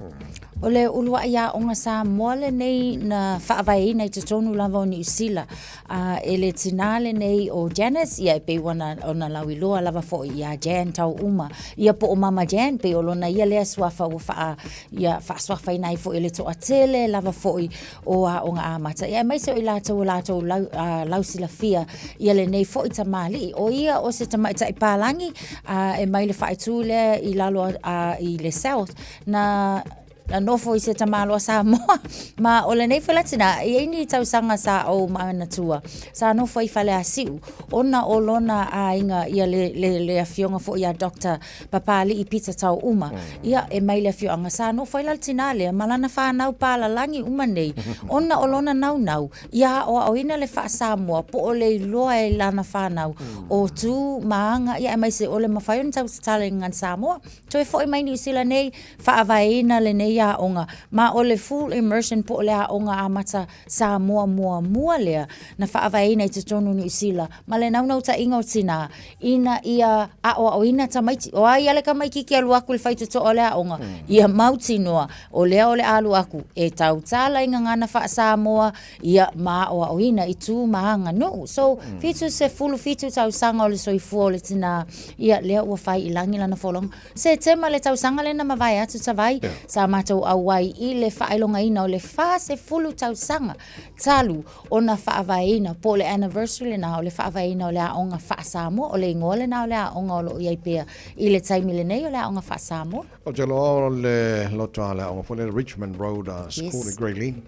O le uluai aoga Samoa lenei na faavaeina i totonu lava o Niu Sila. A e le tinā lenei o Janice, ia e pei ona, ona lauiloa lava foi iā Jan Tauuma. Ia po o Mama Jan, pei o lona ia lea suafa ua faa, ia, faasuafaina ai foi e le toatele lava foi o aoga amata. Ia aemaise o i latou o latou lau, a, lausilafia ia lenei foi tamalii. O ia o se tamaitai palagi, a, e mai le faaitu lea i lalo a, i le South, na. Na nofo i se tamāloa Samoa. Ma o lenei foi la tinā, e i ai ni tausaga sa ou manatua, sa nofo ai i Faleasiu, ona o lona aiga ia le, le, le afioga foi ia Doctor Papali'i Peter Tauuma, ia e mai le afioaga, sa nofo ai la le tinā lea ma lana fanau pālalagi uma nei, ona o lona naunau, ia aoaoina le faa-Samoa po o le iloa e lana fanau o tu ma aga, ia aemaise o le mafai ona tau tatala i le gagana Samoa. Toe foi mai Niu Sila nei, faavaeina lenei aoga, ma o le full immersion po o le aoga amata Samoa muamua lea na faavaeina i totonu o Niu Sila ma le naunautaiga o tinā ina ia aoaoina tamaiti. O ai a le tamaitiiti e alu atu i le faitotoa o le aoga, ia mautinoa o lea o le a alu atu e tautala i gagana faa-Samoa, ia ma aoaoina i tu ma aganuu. So, 77 tausaga o le soifua o le tinā, ia lea ua fai i lagi lana folauga. Setema le tausaga lea na mavae atu Tavai, sa matou auai i le faailogaina o le 40 tausaga talu ona faavaeina, po o le anniversary lena o le faavaeina o le Aoga Faa-Samoa. O le igoa lena o le aoga o lo o i ai pea i le taimi lenei o le Aoga Faa-Samoa. Ou te iloa o le loto a le aoga foi lele Richmond Road School i Grey Lynn,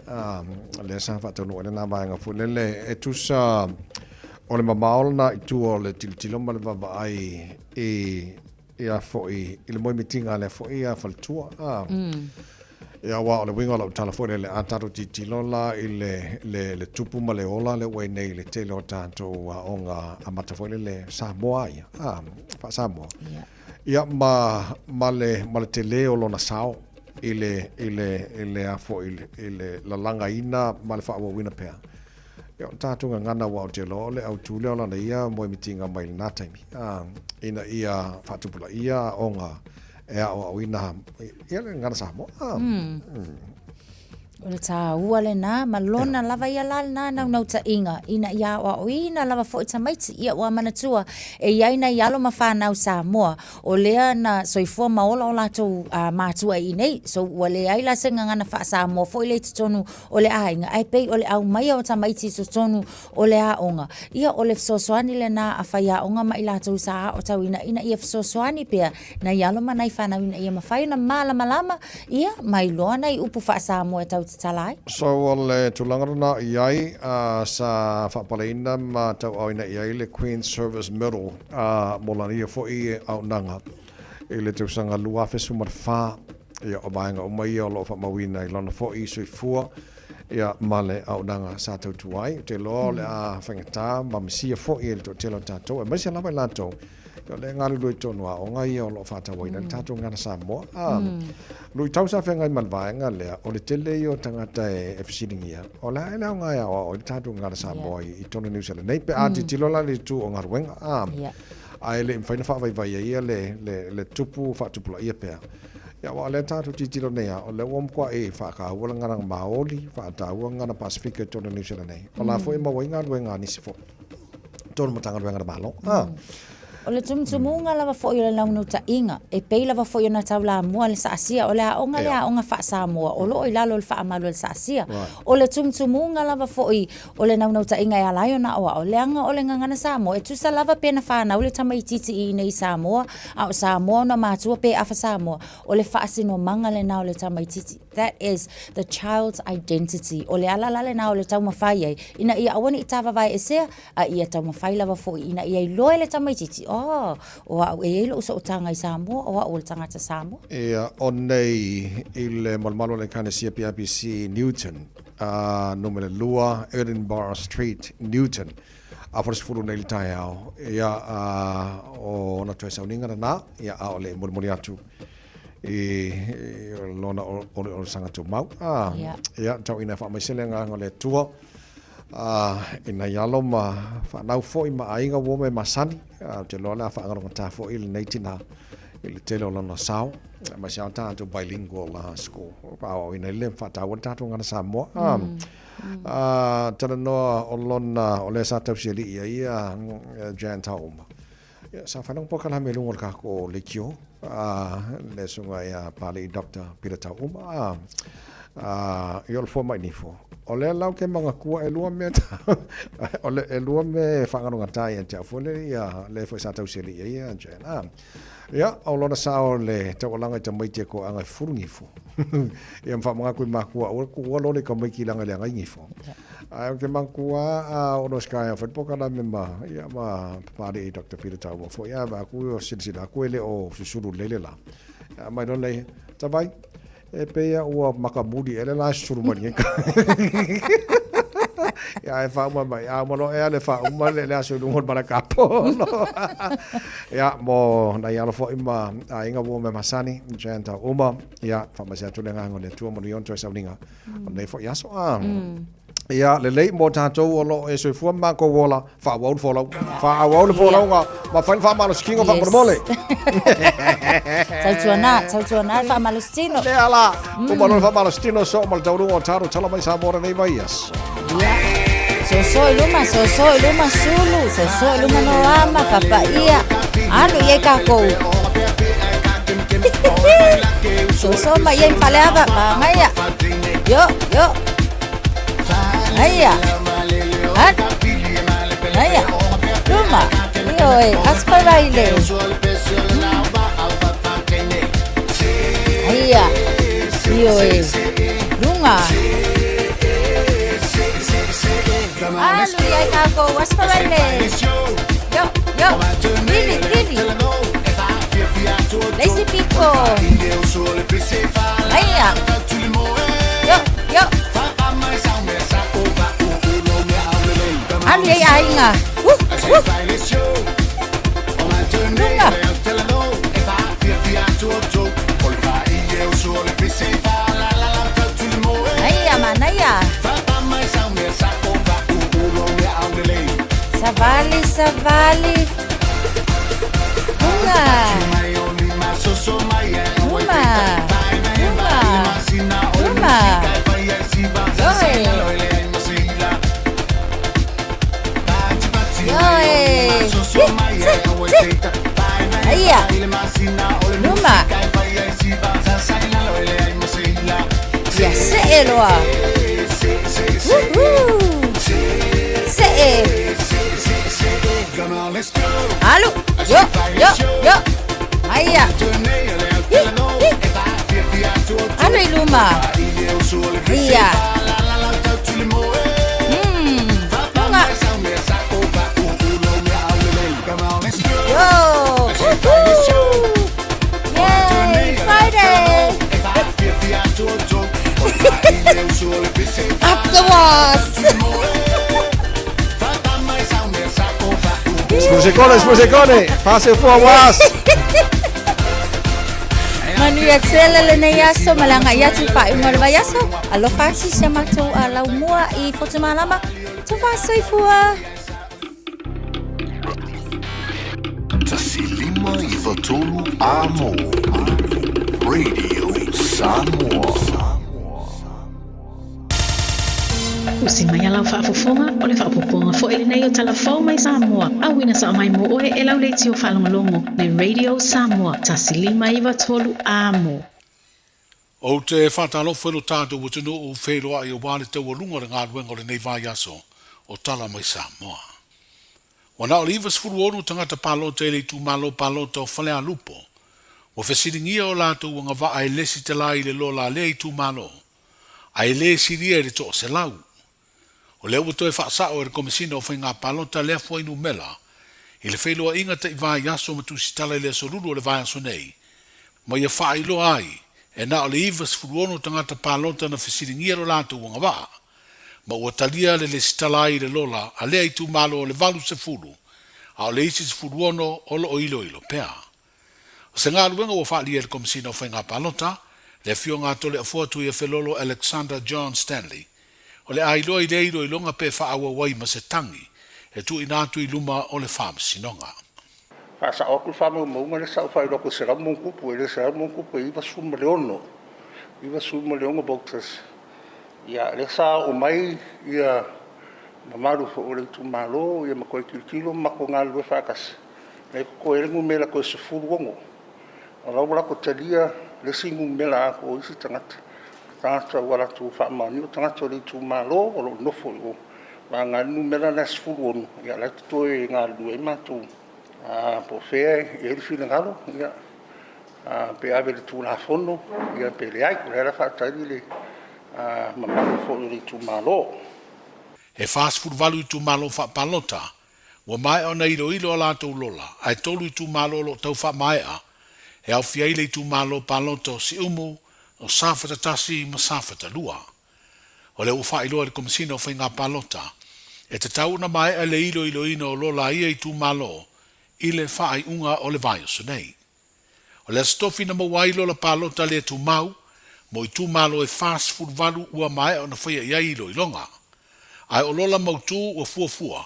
lea sa faataunuu ai lena vaega foi lele. E tusa o le mamao lena i tua o le tilotilo ma le vaavaai i ia foi i le moemitiga a lea foi ia faletua. Ia aua o le uiga o lau tala foi lele, a tatou tilotilo la i le, le, le tupu ma le ola lea ua i nei i le tele o tatou aoga amata foi lele Samoa ia, faa-Samoa. Ia, ma, ma le, ma le tele o lona sao i le, i le, i le, a foi, i le, i le lalagaina ma le faaauauina pea. Ia, o le tatou gagana aua ou te iloa o le autu lea o lana ia moemitiga mai lena taimi, a, ina ia faatupulaia aoga e aoaoina ia le gagana Samoa. A, O le tāua lenā, ma lona lava ia la lenā naunautaiga, ina ia aoaoina lava foi tamaiti, ia ua manatua e i ai nai alo ma fanau Samoa, o lea na soifua ma ola o latou mātua i inei, so ua leai la se gagana faa-Samoa foi lea i totonu o le aiga, ae pei o le aumaia o tamaiti i totonu o le aoga, ia o le fesoasoani lenā a faiaoga ma i latou sa aotauina ina ia fesoasoani pea nai alo ma nai fanau ina ia mafai ona malamalama ia ma iloa nai upu faa-Samoa e tau tatala ai. So o le tulaga lena i ai, sa faapaleina ma tauaaoina i ai le Queen's Service Medal mo lana ia foi auaunaga i le tausaga 2014. Ia, o vaega uma ia o lo o faamauina i lona foi soifua ia ma le auaunaga sa tautua ai. Ou te iloa o le a faigata ma misia foi e le toatele o tatou, aemaise lava i latou O le galulue tonu aoga ia o lo o faatauaina le tatou gagana Samoa. A, luitau sa feagai ma le vaega lea, o le tele ia o tagata e fesiligia, o le a ea le aoga e aoao ai le tatou gagana Samoa i totonu o Niu Sila nei, pe a tilotilo la i le itu o galuega, a, ae le i mafai ona faavaivaia ia le tupu faatupulaia pea. Ia, aua o lea tatou tilotilo nei lava, o lea ua matuai faataua le gagana Maori, faataua le gagana Pasefika i totonu o Niu Sila nei. O la foi e maua ai galuega a nisi foi. tonu Matagaluega a le Malo. Ah. O le tumutumuga lava foi o le naunautaiga, e pei lava foi ona taulamua le SASIA, o le aoga lea aoga faa-Samoa, o lo o i lalo o le faamalu a le SASIA. O le tumutumuga lava foi o le naunautaiga e ala ai ona aoao, leaga o le gagana Samoa, e tusa lava pe na fanau le tamaitiiti i inei i Samoa, a o Samoa ona matua pe afa Samoa, o le faasinomaga lena o le tamaitiiti. That is the child's identity. O le ala la lena o le taumafai ai, ina ia aua ne i tāvavaeesea, a ia taumafai lava foi ina ia iloa e le tamaitiiti, oh, o au e i ai lou sootaga i Samoa, o au o le tagata Samoa. Ia, o nei i le malumalu o le Ekalesia PIPC Newton, a numera 2 Edinburgh Street, Newton, a 40 nei le taeao, ia, a, o ona toe sauniga lena, ia, a o le molimoli atu i lona oliolisaga tumau. A, ia, tauina e faamaise le agaga o le Atua i nai alo ma fanau foi ma aiga ua uma e masani. Ou te iloa o le a faagalogata foi lenei tina i le tele o lona sao, aemaise lava tatou bilingual school, faaauauina ai le faataua le tatou gagana Samoa. A, talanoa o lona, o lea sa tausialii ai ia Jan Taouma. Ia, sa whanau polokalame i luga o le kākoʻo lekiō, a le susuga ia Pāliʻi Doctor Peter Tauuma, a, Ia o le foamai nifo. O lea la ou te manatua ʻelua mea o le ʻelua mea e faagalogata ia te au foi lea ia le foi sa tausi alii ai ia Jan. Ah. Ia, o lona sao o le taualaga i tamaiti e toaga e fufulu nifo. Ia ma faamanatu i makua aua le tuua lole i tamaiti leaga e leaga ai nifo. Ae ou te manatua a oo loa i se taeao fai le polokalame ma ia ma Papalii Doctor Peter Taua foi ae vaai atu silasila atu e le o susulu lelei le la. Ia aumai loa le tavai E pei a ua makamuli ea le la e susulu mai lenei Ia ae faauma mai, a uma loa ea le faauma le aso i luga o le malae tapolo. Ia, mo nai alo foi ma aiga ua mea masani, Jan tau uma, ia, faamaise atu le agaga o le Atua manuia ona toe sauniga o lenei foi aso. A. Ia, lelei mo tatou o lo o e soifua ma matou ola, faaauau le folau. Faaauau le folauga, ma fai le faamalositino faamolemole. Tautuana, tautuana le faamalositino. Lea la, uma loa le faamalositino, soo ma le taunuuga o talo tala mai Samoa lenei vaiaso. Ia. Soso i luma, soso i luma sulu, soso i luma noama, papaia. Alu i ai kākou. Soso mai ai faleava, magaia. Yo, yo. Aia. At. Aia. Luma. Ioe, asfaraile. Aia. Ioe. Lunga. Alu ia i kākou, asfaraile. Yo, yo. Lili, lili. Leisi piko. Aia. Yo, yo. Alu ia i aiga. Uh, uh. Lunga. Aia, manaia. Savali, savali. Lunga. Luma. Luma. Luma. Ioe. Ioe. Ti, ti, ti. Aia. Luma. Ia see loa. Woohoo. See. Alu. Yo, yo, yo. Aia. Hi, hi. Alu i luma. Ia. Mm. Lunga. Yo. Woohoo. Yay, Friday. Up the was. Spusekone, spusekone, fase fua was. Manuia tele lenei aso ma le agai atu i faaiuga o le vaiaso. Alofa atu si a matou laumua i Fotumalama. Tofā soifua. 1 5 93 A mo. Radio Samoa. Usi mai a lau faafofoga, o le faaopoopoga foi lenei o Tala Fou mai Samoa, auina sao mai mo oe e lau leitio faalogologo le Radio Samoa 1 5 9 3 A mo. Ou te faatalofa i lo tatou atunuu feiloai aua le taualuga o le galuega o lenei vaiaso o Tala mai Samoa. Ua na o le 96 tagata palota i le itumalo palota o Falealupo ua fesiligia o latou agavaa e lesitala ai i le lola a lea itumalo, ae le silia i le 100. O lea ua toe faasao e le Komesina o Faiga Palota lea fuainumera i le feiloaiga ta'i vaiaso ma tusitala i le aso Lulu o le vaiaso nei, ma ia faailoa ai e na o le 96 tagata palota na fesiligia lo latou agavaa, ma ua talia le lesitala ai i le lola a lea itumalo o le 80, a o le isi 16 o lo o iloilo pea. O se galuega ua faaalia e le Komesina o Faiga Palota, le Afioga a Toleafoa Tuiafelolo Alexander John Stanley, o le a iloa i lea iloiloga pe faaauau ai ma se tagi e tuuina atu i luma o le Faamasinoga. Faasao atu le faamaumauga lea sa ou faailoa atu e 100+, e le 100+, e 96, 96 voters. Ia, lea sa oo mai ia mamalu foi o le itumalo ia ma toe tilotilo ma matou galulue faatasi, lea e totoe ai le numera toe 16. O la ua latou talia le isi numera atoa o isi tagata. tagata ua latou faamaonia o tagata o le itumalo o lo o nofo i o, vagana ai le numera lea 16, ia la e totoe e galulue ai matou. Po o fea e i ai le finagalo, ia, pe ave i le Tulafono, ia pe leai. O lea la faatali le mamalu foi o le itumalo. E 48 itumalo faapalota ua maea ona iloilo a latou lola, ae tolu itumalo o lo o tau faamaea, e aofia ai le itumalo palota o Siumu, o Safata 1 ma Safata 2. O lea ua faailoa e le Komesina o Faiga Palota, e tatau ona maea le iloiloina o lola a ia itumalo i le faaiuga o le vaiaso nei. O le Aso Tofi na maua ai lola palota le tumau mo itumalo e 48 ua maea ona faia i ai iloiloga. Ae o lola mautu ua fuafua,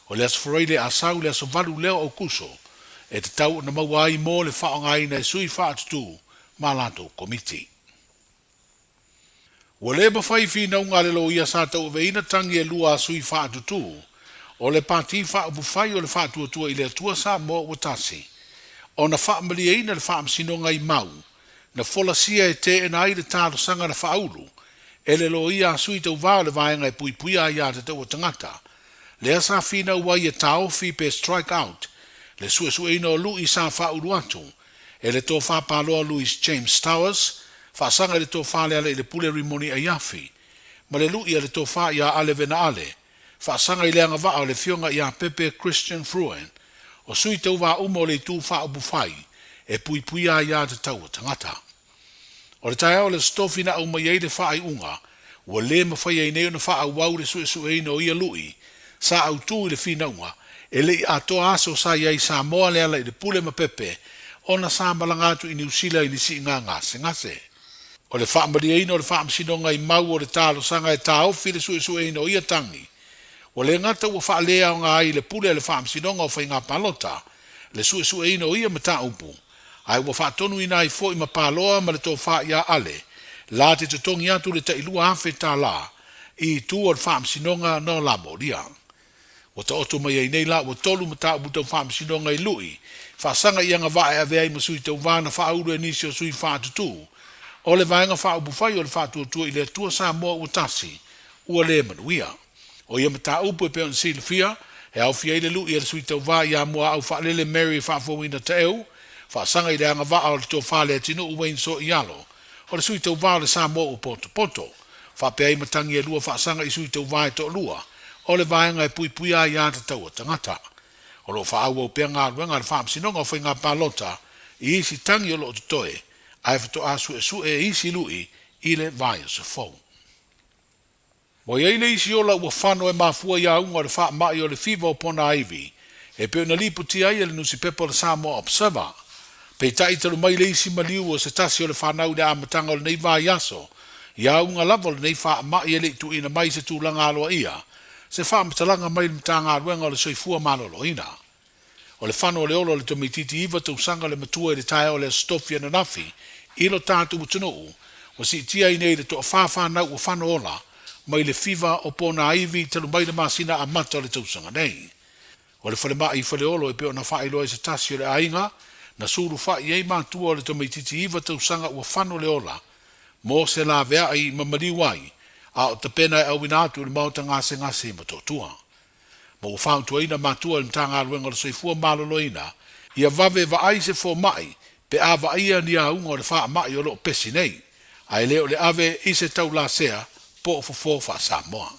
o le Aso Faraile a sau le aso 8 lea o Aokuso, e tatau ona maua ai mo le faaaogaina e sui faatutū ma latou komiti. Ua le mafai finauga a le loia sa tauaveina tagi e lua a sui faatutū o le Pati Faaupufai o le Faatuatua i le Atua Samoa Ua Tasi ona faamalieina le Faamasinoga i mau na folasia e teena ai le talosaga na faaulu e le loia a sui tauva o le Vaega e Puipuia Aiatatau a Tagata lea sa finau ai e taofi pe strike out le suesueina o lui sa faaulu atu e le Tofa Paloa Louis James Towers, faasaga i le Tofa Lealailepule Rimoni Aiafi, ma le lui a le Tofa ia Ale Venaale, faasaga i le agavaa o le Afioga ia Pepe Christian Fruin, o sui tauva uma o le Itu Faaupufai e puipuia aiatatau a tagata. O le taeao o le Aso Tofi na aumai ai le faaiuga, ua le mafai ai nei ona faaauau le suesueina o ia lui sa autu i le finauga e le i atoa aso sa i ai i Samoa Lealailepule ma Pepe ona sa malaga atu i Niu Sila i ni siiga gasegase. O le faamalieina o le faamasinoga i mau o le talosaga e taofi le suesueina o ia tagi, ua le gata ua faaleaoga ai le pule a le Faamasinoga o Faiga Palota le suesueina o ia mataupu, ae ua faatonuina ai foi ma Paloa ma le Tofa ia Ale la te totogi atu le tai $2,000 i itu o le Faamasinoga no Lamolia. Ua taoto mai ai nei la ua tolu mataupu tau Faamasinoga i lui faasaga i agavaa e ave ai ma sui tauva na faaulu e nisi o sui faatutū o le Vaega Faaupufai o le Faatuatua i le Atua Samoa Ua Tasi ua le manuia. O ia mataupu e pei ona silafia, e aofia ai le lui a le sui tauva ia Muaau Faalele Mary Faafouina Taeu, faasaga i le agavaa o le Tofa Leatinuu Wayne Soialo, o le sui tauva o le Samoa ua potopoto. Faapea ai matagi e lua faasaga i sui tauva e toalua o le vaega e puipuia aiatatau a tagata. O lo o faaauau pea galuega a le Faamasinoga o Faiga Palota i isi tagi o lo o totoe, ae faatoa suesue isi lui i le vaiaso fou. Ua i ai le isi ola ua fano e mafua i auga o le faamai o le fiva o Pona-Aivi, e pei ona lipotia ai e le nusipepa o le Samoa Observer. Peitai talu mai le isi maliu o se tasi o le fanau i le amataga o lenei vaiaso, i auga lava o lenei faamai e le i tuuina mai se tulaga aloaia, se faamatalaga mai le Matagaluega o le Soifua Maloloina. O le fano o le ola o le tamaitiiti iva tausaga le matua i le taeao o le Aso Tofi ananafi i lo tatou atunuu, ua siitia ai nei le toafa fanau ua fano ola mai le fiva o Ponaivi talu mai le masina amata o le tausaga nei. O le falemai i Faleolo e pei ona faailoa e se tasi o le aiga na sulufai i ai matua o le tamaitiiti iva tausaga ua fano le ola mo se laveai ma maliu ai a o tapena e auina atu i le maota gasegase i Motootua. Ma ua fautuaina matua i le Matagaluega o le Soifua Maloloina ia vave vaai se fomai pe a vaaia ni auga o le faamai o lo o pesi nei, ae le o le ave i se taulasea po o fofo faa-Samoa.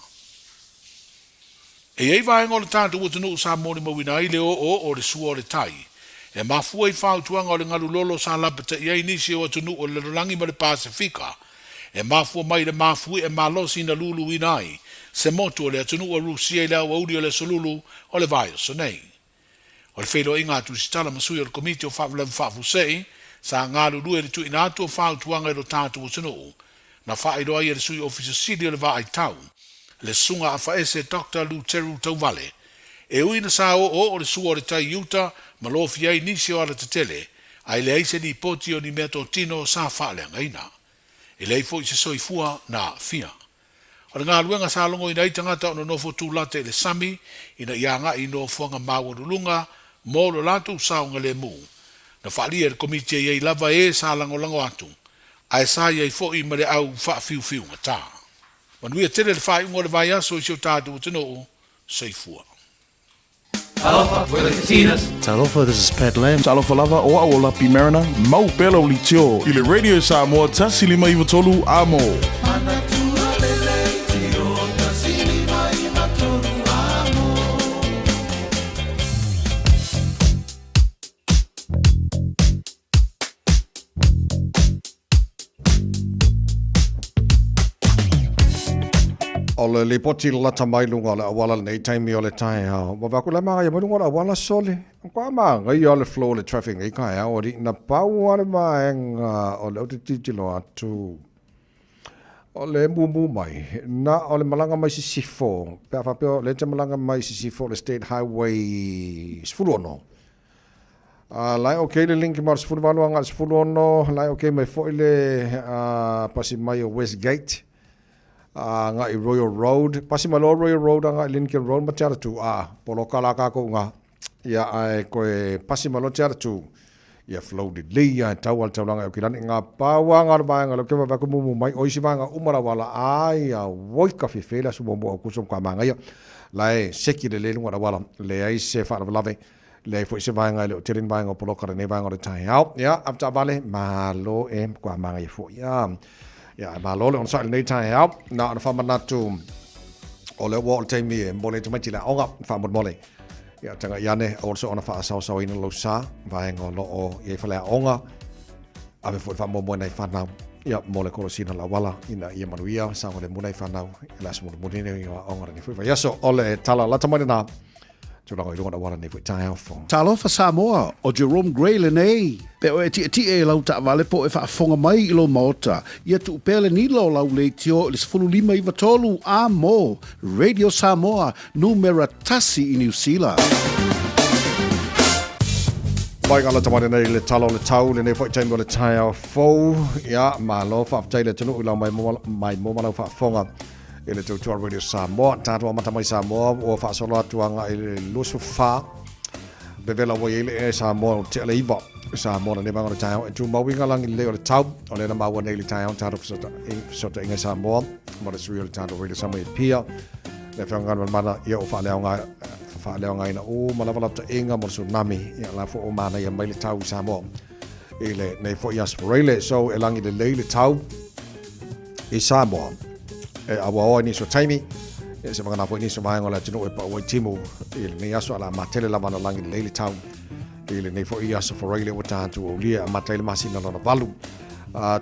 E i ai vaega o le tatou atunuu sa molimauina ai le oooo o le sua o le tai, e mafua i fautuaga o le galu lolo sa lapataia ai nisi o atunuu o le lalolagi ma le Pasefika, e mafua mai i le mafuie malosi na luluina ai se motu o le atunuu o Rusia i le aoauli o le Aso Lulu o le vaiaso nei. O le feiloaiga a Tusitala ma sui o le Komiti o Faalavelave Faafuasei sa galulue i le tuuina atu o fautuaga i lo tatou atunuu, na faailoa ai e le Sui Ofisa Sili o le Vaai Tau, le Susuga Afaese Doctor Luteru Tauvale, e ui na sa oooo le sua o le tai i uta ma lofia ai nisi o alatetele, ae leai se lipoti o ni meatotino sa faaleagaina. E leai foi se soifua na aafia. O le galuega sa logoina ai tagata o nonofo tulata i le sami ina ia agai i nofoaga maualuluga mo lo latou saogalemu. Na faaalia e le Komiti e i ai lava e sa lagolago atu, Ae sa i ai foi ma le au faafiufiugatā. Manuia tele le faaiuga o le vaiaso i si o tatou atunuu. Soifua. Talofa, we're the Katinas. Talofa, this is Pat Lam. Talofa lava, o au o Lapi Mariner. Mau pea lau leitio i le Radio Samoa 153 A mo. O le lipoti lata mai luga o le auala lenei taimi o le taeao. Ua vaku le magaia mai luga o le auala sole. Kwa magaia o le flow o le traffic nei taeao ali na pau a le vaega o le ou te tilotilo atu. O le mumu mai, na o le malaga mai Sisifo, pe a faapea o lea te malaga mai Sisifo le State Highway 16. A la e okay le link ma le 18 agai le 16, la e okay mai foi le pasi mai o Westgate agai Royal Road, pasi mai loa Royal Road agai Lincoln Road ma Te Aratū, a poloka la kākou ngā. Ia ae koe pasi mai loa Te Aratū, ia flow lelei ae tau a le taulaga e Aukilani ngā pau a ngā vaega leo ke vae vae mumu mai o isi vaega uma la wala ai a woi ka fefe la su mumu au kuso ka mangaia la e seki le le lunga la wala le ai se whaalavelave Leai foi se vaega e le o tele ni vaega o poloka lenei vaega o le taeao. Ia, a taavale, malo e kua māngaia foi. Ia, ia, malo le onosai lenei taeao. Na ona whamanatu o le ua o le taimi e mole tamaiti le aoga, whaamolemole. Ia, tanga iane, aua le soona whaasaosaoina lou sa, vaega o loo i ai fale aoga, ave foi le faamoemoe nai whanau. Ia, mo le kolosina la wala, ina ia manuia, sa le muna i whanau, i le aso mulimuli nei o aoga lenei foi vaiaso. O le tala lata mai lena, Tulaga i luga o le auala nei foi taeao fou. Talofa Samoa, o Jerome Gray lenei. Pe o e tietie i lau taavale po o e faafofoga mai i lou maota, ia tuu pea le nila o lau leitio i le 15 9 3 a mo Radio Samoa, numera tasi i Niu Sila. Mai ngā lata mai nei le tala o le tau, lenei foi taimi o le taeao fou. Ia, malo, faafetai le atunuu i lau mai mai mo ma lau faafofoga. I le tautua Radio Samoa. Tatou amata mai Samoa, ua faasolo atu agai i le 24. Vevela ua i ai le ea i Samoa o tea le iva. Samoa lenei vaega o le taeao e tumau i ngā lagi lelei o le tau. O lea na maua nei i le taeao tatou fesootaiga i Samoa ma le sui o le tatou Radio Samoa i Apia. Le afioga Galumalemana, ia ua faaleaogaina uma lava lapataiga mo le tsunami. Ia la foi ua manaia mai le tau i Samoa i lenei foi aso Foreile. So e lagi lelei le tau i Samoa. E aua oa i nisi o taimi, e se whangana foi nisi o vaega o le atunuu e pau ai timu i lenei aso ala matele lava na lagi lelei le tau i lenei foi aso Foreile ua tatou aulia amata ai le masina lona valu.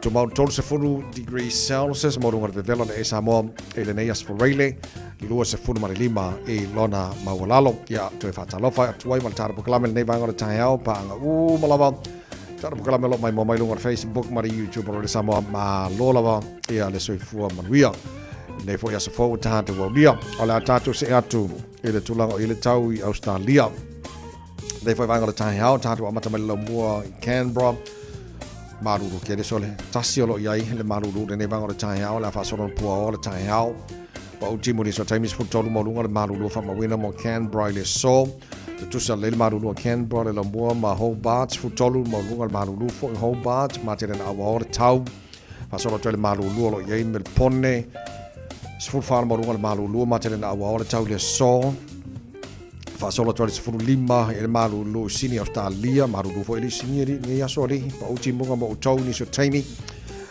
Tumau 30 degrees Celsius mo lunga le vevela le e Samoa i lenei aso Foreile 25 i lona maualalo. Ia, toe whātalofa atu ai ma le tāra pokalame lenei vaega o le taeao, paanga uma lava. Tāra pokalame lo mai mo mai lunga o le Facebook ma le YouTube o le Samoa malo lava ia le soifua manuia. Nei foi aso fou tātou aulia. O le a tātou se atu i le tulaga o i le tau i Australia. Nei foi vaega o le taeao, tātou amata mai le laumua i Canberra. Maruru ke le sole. Tasi o lo i ai le maruru lenei vaega o le taeao, le a faasolo na pua o le taeao. Pa u timu ni so taimi sefulu tolu maualuga le malulu faamauina mo Canberra i le aso. Tutusa lelei le malulu a Canberra le laumua ma Hobart 13 maualuga le malulu foi Hobart ma tele na auao le tau. Faasolo atu ai le malulu o lo o i ai Melpone 14 maualuga le malulu ma tele na auao le tau i le aso. Faasolo atu ai le 15 i le malulu i Sydney Australia malulu foi le Sydney i lenei aso alii. Pa u timuga mo outou nisi o taimi.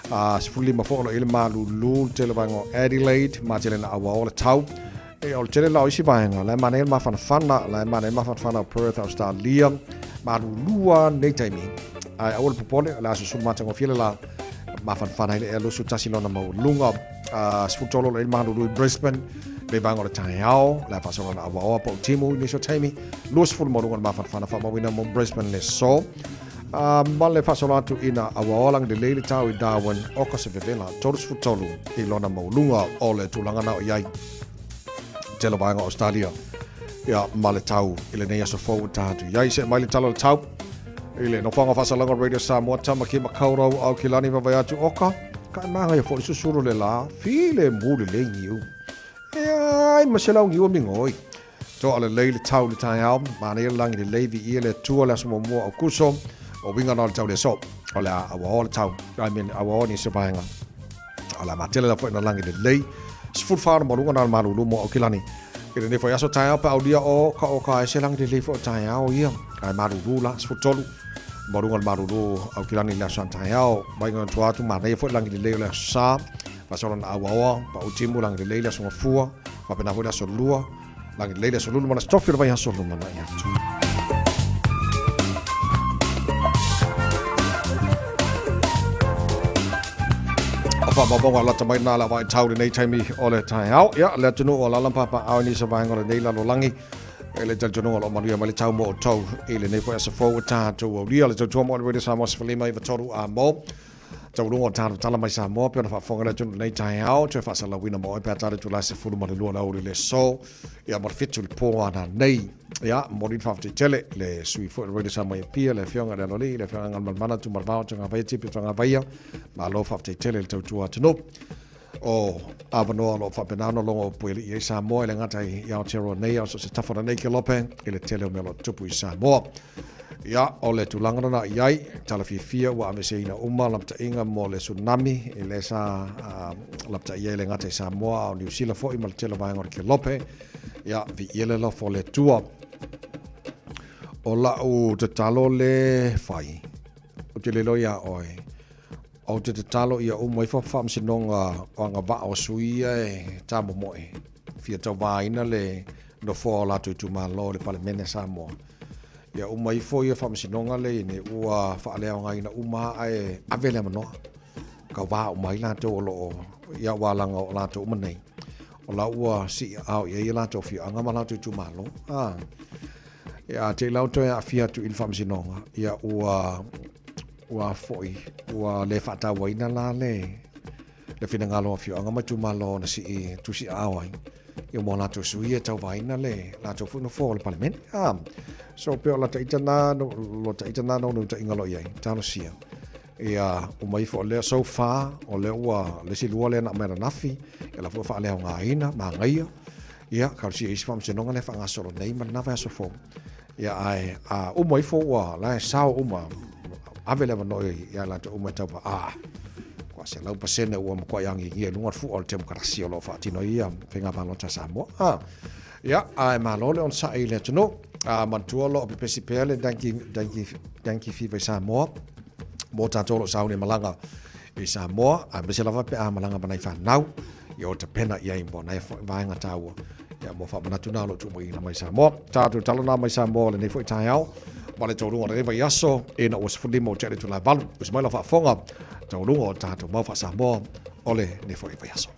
15 foi o lo o i ai le malulu le tele vaega o Adelaide ma tele na auao le tau. E o le tele la o isi vaega, la e manaia le mafanafana, la e manaia le mafanafana o Perth, Australia, malulua nei taimi. Ae aua le popole, o le a susulu matagofie le la mafanafana ai le ea 21 lona maualuga. 13 o lo o i ai le malulu i Brisbane, nei vaega o le taeao, le a faasolo na auaoa po o timu i nisi o taimi, 20 maualuga le mafanafana faamauina mo Brisbane le aso. Ma le faasolo atu ina auaoa lagi lelei le tau i Darwin, oka se vevela 33 i lona maualuga o le tulaga na o i ai tele vaega o Australia ia ma le tau i lenei aso fou ua tatou i ai. Se mai le tala o le tau i le nofoaga faasalaga Radio Samoa Tamaki Makaurau Aukilani vavai atu oka ka e māngaia foi le susulu le la file mu lelei niu e ai ma se lau niu o mingoi. Toa lelei le tau i le taeao, manaia le lagi lelei, viia le Atua le aso muamua o Aukuso, O uiga na o le tau le aso, o le a auaoa le tau, I mean, auaoa nisi o vaega. O le a matele la foi na lagi lelei. 14 ona maualuga na o le malulu mo Aukilani. I lenei foi aso taeao pe aulia o ka o ka ese lagi lelei foi o taeao ia. Ae malulu la, 13 maualuga o le malulu Aukilani i le aso taeao. Mai ngā tua atu manaia foi lagi lelei o le aso sa. Faasolo na auaoa, pa utimu lagi lelei le aso gafua. Faapena foi le aso lua. Lagi lelei le aso lulu ma le aso tofi o le vaiaso lumanai atu. O whaamaumauga lata mai nā le awai tau lenei taimi o le taeao. Ia, le atunuu o lala papa ao ni sa vaenga o lenei lalolagi. E le talitonuga o lo manuia mai le tau mo o tau i lenei foi aso fou o tātou aulia. Le tautua mo le Radio Samoa 15 i tolu a mo. Taualuga o tātou tala mai Samoa pe ona faafofoga le atunuu lenei taeao, toe faasalalauina mo oe pe a tala itula 12 le aoauli le aso, ia ma le 7 le po ana nei. Ia, momoli le faafetai tele le sui foi o le Radio Samoa i Apia, le Afioga i le Aloalii, le Afioga Galumalemana, Tumalavao, Togavaia, Tipi Togavaia, malo faafetai tele le tautua atunuu. O avanoa o lo o faapena ona logo puelii ai Samoa e le gata i Aotearoa nei, a o so o se tafa o lenei kelope i le tele o mea o lo o tupu i Samoa. Ia, o le tulaga lena i ai, tala fiafia ua aveseina uma lapataiga mo le tsunami i le sa lapataia ai le gata i Samoa a o Niu Sila foi ma le tele o vaega o le kelope. Ia, viia le alofa o le Atua. O lau tatalo le fai, ou te le iloa iā oe, Ou te tatalo ia uma ifo faamasinoga o agavaa o sui ia e tamomoe fia tauvaina le nofoa o latou itumalo i le Palemene a Samoa. Ia uma ifo ia faamasinoga lea i nei ua faaleaogaina uma ae ave le avanoa. Tauva uma ai latou o lo o ia aua leaga o latou uma nei o la ua sii aao i ai ia latou afioaga ma latou itumalo. A ia te i lau toe aafia atu i le faamasinoga ia ua Ua foi, ua le faatauaina la le le finagalo o afioaga ma itumalo na sii tusi aao ai ia mo latou sui e tauvaina le latou foi nofoa o le Palemene. Ah, so pe o la taita na, no, lo taita na no tainga lo iai, talosia. Ia, uma ifo o lea so far, o lea ua le isi lua lea na aumai ananafi, ia la foi faaleaogaina, magaia, ia, talosia isi faamasinoga lea faagasolo nei ma lena vaiaso fou. Ia, ae a uma ifo ua la e sao uma, ave le avanoa ia latou uma e tauva, a, kua 100% ua matuai agiagia i luga le fua o le temokarasi o lo o faatino ai ia faiga palota a Samoa. A, ia, ae malo le onosai i le atunuu. A, manatua o lo o pepesi pea le dengue, dengue, dengue fever i Samoa mo tatou o lo o sauni e malaga i Samoa, aemaise lava pe a malaga ma nai fanau, ia o tapena i ai mo nai vaega taua. Ia, mo faamanatu nā o lo o tuumaiina mai Samoa. Tātou tala nā mai Samoa o lenei foi taeao. Ma le taualuga o lenei vaiaso, ina ua 15 o tea i le itula e 8. Usi mai lau faafofoga, taualuga o tātou mau faa-Samoa o lenei foi vaiaso.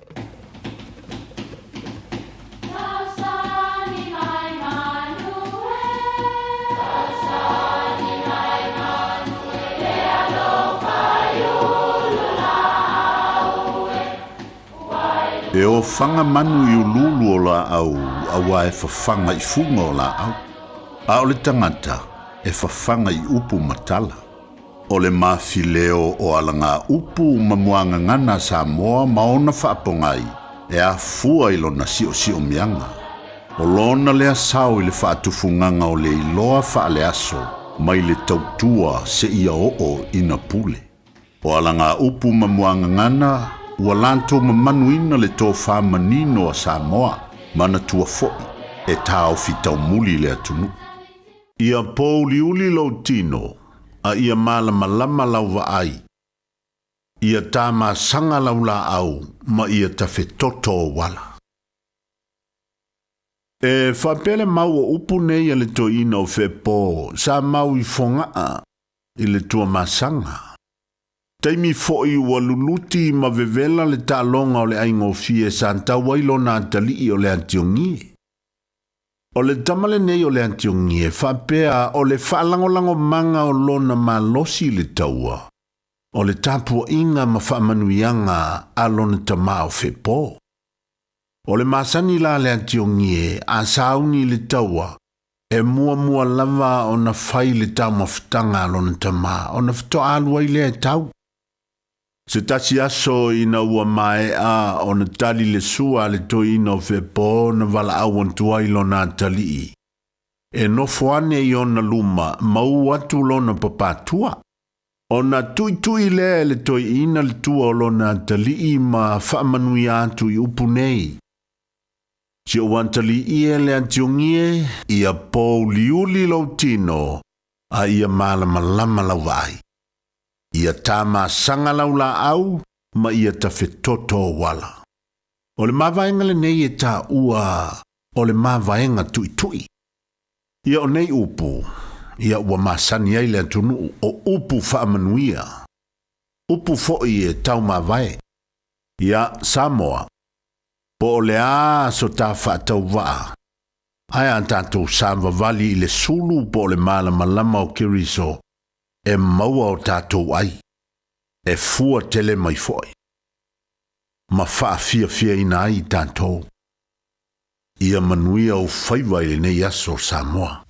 E ofaga manu i uluulu o laau auā e fafaga i fuga o laau, a o le tagata e fafaga i upu ma tala. O le mafileo o alagaupu ma muagagana a Samoa ma ona faapogai e afua i lona siosiomiaga. O lona lea sao i le faatufugaga o le iloa faaleaso mai le tautua seia oo ina pule. O alagaupu ma muagagana ua latou mamanuina le tofa manino a Samoa, manatua foi e taofi taumuli le atunuu. Ia pouliuli lou tino, a ia malamalama lau vaai. Ia tamasaga lau laau ma ia tafetoto ou ala. E faapea le mau o upu nei a le toeaina o Fepo sa mau i Fogaa i le Tuamasaga. Taimi foi ua luluti ma vevela le taaloga o le aigofie sa tau ai lona atalii o le Atiogie. O le tama lenei o le Atiogie faapea o le faalagolagomaga o lona malosi i le taua, o le tapuaiga ma faamanuiaga a lona tama o Fepo. O le masani la a le Atiogie a sauni i le taua, E muamua lava ona fai le taumafataga a lona tama ona faatoa alu ai lea e tau. Se tasi aso ina ua maea ona tali le sua a le toeaina o Fepo na valaau atu ai lona atalii. E nofo ane i ona luma ma u atu lona papatua. Ona tuitui lea e le toeaina le tua o lona atalii ma faamanuia atu i upu nei, Si ou atalii e le atiogi e, ia pouliuli lou tino, a ia malamalama lau vaai. Ia tamasaga lau laau ma ia tafetoto ou ala. O le mavaega lenei e taua o le mavaega tuitui. Ia o nei upu, ia ua masani ai le atunuu o upu faamanuia, upu foi e taumavae. Ia Samoa, po o le a so ta faatauvaa, ae a tatou savavali i le sulu po o le malamalama o Keriso e maua o tatou ai, e fua tele mai foi, ma faafiafiaina ai tatou. Ia manuia ou faiva i lenei aso Samoa.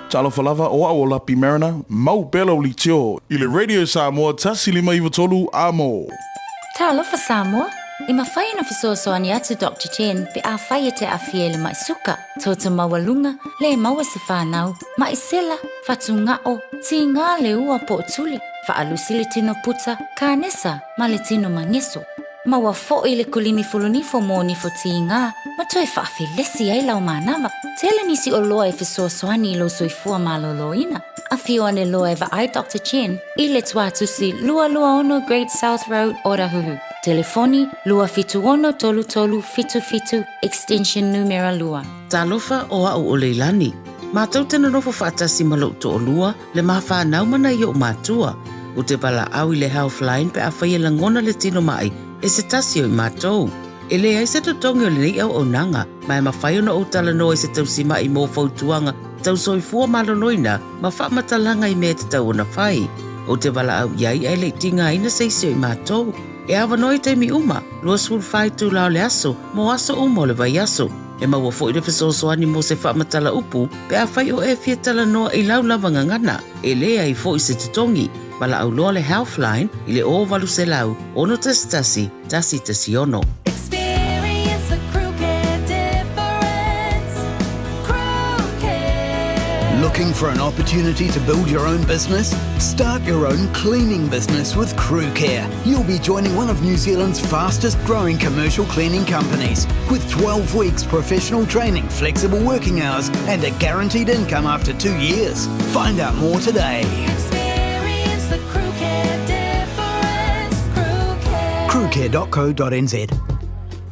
Talofa lava, o au o Lapi Mariner, mau pea lau leitio i le Radio Samoa 1593 amo. Talofa Samoa! E mafai ona fesoasoani atu Doctor Chen pe afai e te aafia i le mai suka, toto maualuga, le maua se fanau, mai sela, fatugao, tiga le ua po o tuli, faalusi le tino puta, kanesa ma le tino mageso. Maua foi le kulimi fulunifo mo nifo tiga ma toe faafelesi ai lau manava. Tele nisi oloa e fesoasoani i lou soifua malōlōina. Afio ane loa e vaai Doctor Chen i le Tuatusi 226 Great South Road, Otahuhu. Telefoni, 276 3377, extension numera 2. Talofa o au o Leilani. Matou te nonofo faatasi ma lou toalua, le ma fanau ma nai o'u matua. Ou te valaau i le Healthline pe afai e lagona le tino ma'i e se tasi o i matou. E leai se totogi o lenei auaunaga, ma e mafai ona ou talanoa i se tausima'i mo fautuaga tau soifua maloloina ma faamatalaga i mea e tatau ona fai. Ou te valaau i ai ae le i tigaina se isi o i matou. E avanoa i taimi uma, 24 itula o le aso, mo aso uma o le vaiaso. E maua foi le fesoasoani mo se faamatala upu pe afai o e fia talanoa i lau lava gagana. E leai foi se totogi. Valaau loa le Healthline i le 0800 611 116. Experience the Crew Care difference. Crew Care. Looking for an opportunity to build your own business? Start your own cleaning business with Crew Care. You'll be joining one of New Zealand's fastest growing commercial cleaning companies with 12 weeks professional training, flexible working hours, and a guaranteed income after two years. Find out more today. Experience the Crew Care difference. Crew Care. Crewcare.co.nz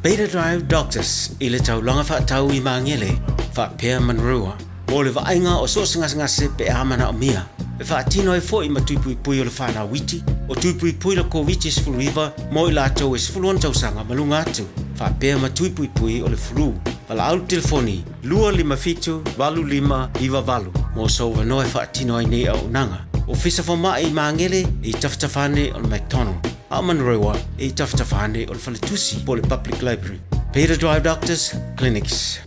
Beta Drive Doctors i le taulaga faatau i Magele faapea Manurewa mo le vaaiga o so o se gasegase pe a manaomia. E faatino ai foi ma tui puipui o le fanau iti, o tui puipui le Koviti-19 mo i latou e 16 tausaga ma luga atu, faapea ma tui puipui o le flu. Valaau le telefoni 257 8598 mo sou avanoa e faatino ai nei auaunaga. Ofisa Fomai i Magele e i tafatafa ane o le McDonald, a o Manurewa e i tafatafa ane o le Faletusi po o le Public Library. Beta Drive Doctors Clinics.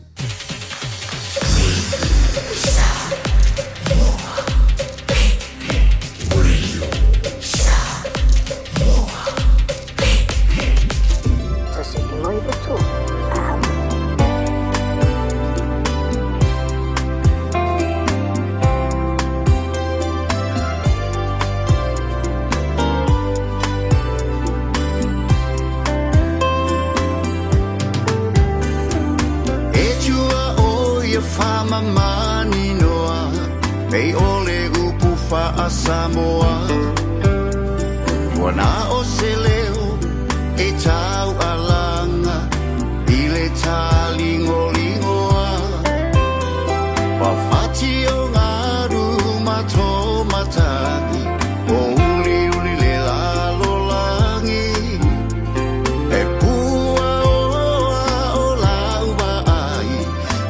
E tua o ia whamamaninoa Pei o le upu wha-a-Samoa Ua na o se leo e tau alanga I le tālingoligoa Wawhati o ngaru ma tō matangi O uliuli le lalolagi E pua oa o lau vaai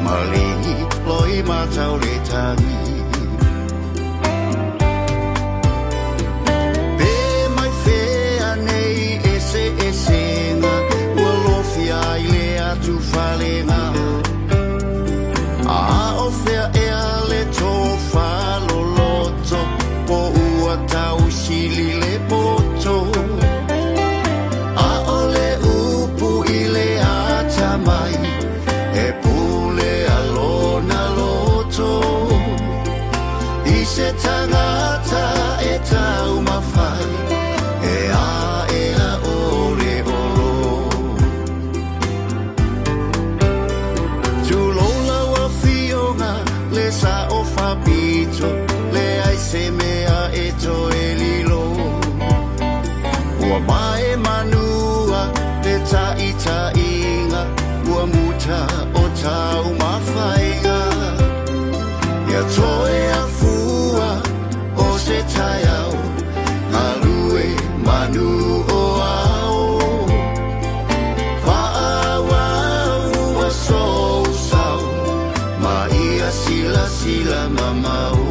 Malingi loi matau le tangi Pe mai fea nei eseesega Ua lofia ai le atufalega A o fea ea le tofa loloto Po ua tausili le poto ʻAʻole upu i le atamai E pule a lona loto I se tagata e taumafai E aʻe a ʻole olo Tulou lau afioga le sao faapito Leai se mea e toe lilo Ua mae manua le taʻitaʻiga Ua muta o taumafaiga Ia toe afua o se taeao Galue manu o ao Faaauau a sou sao Ma ia silasila mamao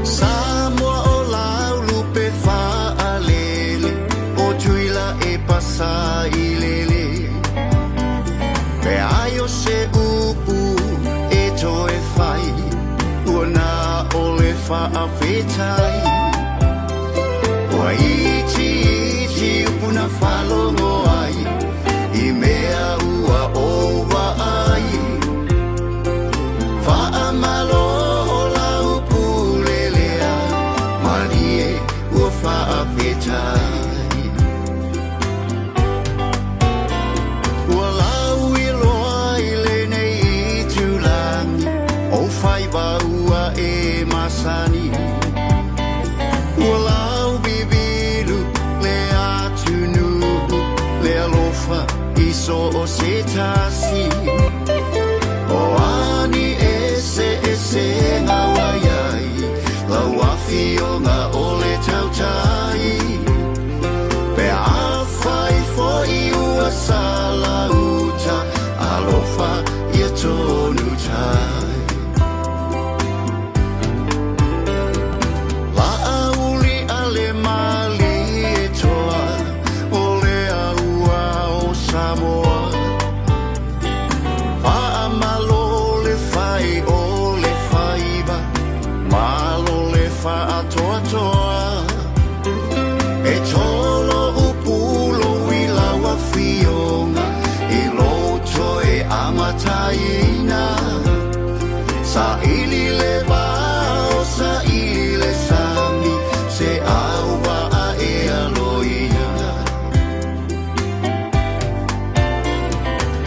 Samoa o lau lupe faalele O Tuila e pasa i lele Pe ai o se upu faafetai. Ua itiiti upu na faalogo ai i mea ua ou vaai. Faamalo lau pule lea, malie ua faafetai. Ua lauiloa i lenei itulagi ou faiva ua e masani. Ua laubibilu le atunuu le alofa i so o se tasi. O a ni eseesega ua i ai, lau afioga o le tautai. Pe afai foi ua sala uta, alofa ia tonu tai. Laauli a le Malietoa, o le aua o Samoa. Faamalo le fai o le faiva, malo le faatoatoa. E tolo upu lou i lau afioga i lou toe amataina. Saili le vao, saili le sami, se auvaa e aloia.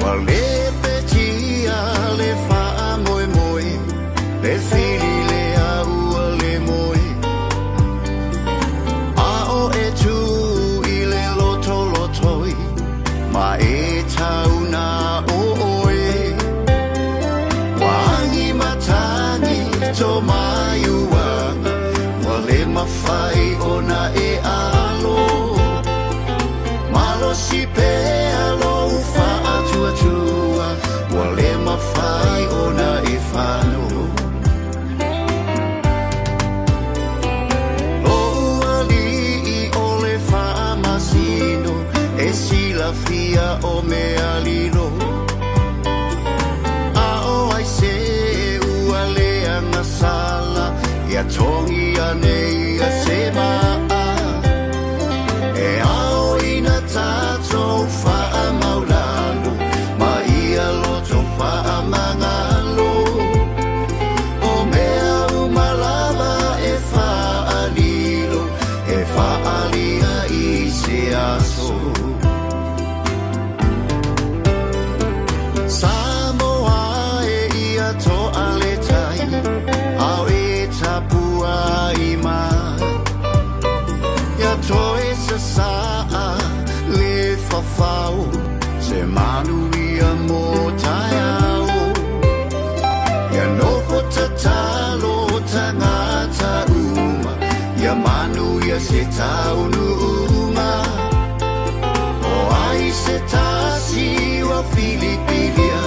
Ua lepetia le faamoemoe, le fili lea ua le moe. A o e tū i le lotolotoi, ma e tau na o oe. Ua agi matagi to mai uaga, ua le mafai ona e alo. Malosi pea lou faatuatua, ua le mafai ona e fano. Lou alii o le faamasino, e silafia o mea lilo. A o ai se ua leaga sala, ia togi ane ia se maa. E ao ina tatou faamaulalo, ma ia loto faamagalo. O mea uma lava e faalilo, e faalia i se aso. Samoa e ia toa le tai, ao e tapuai mai. Ia toe sasaa le fafao, se manuia mo taeao. Ia nofo tatalo tagata uma, ia manuia se taunuuga. O ai se tasi ua filifilia,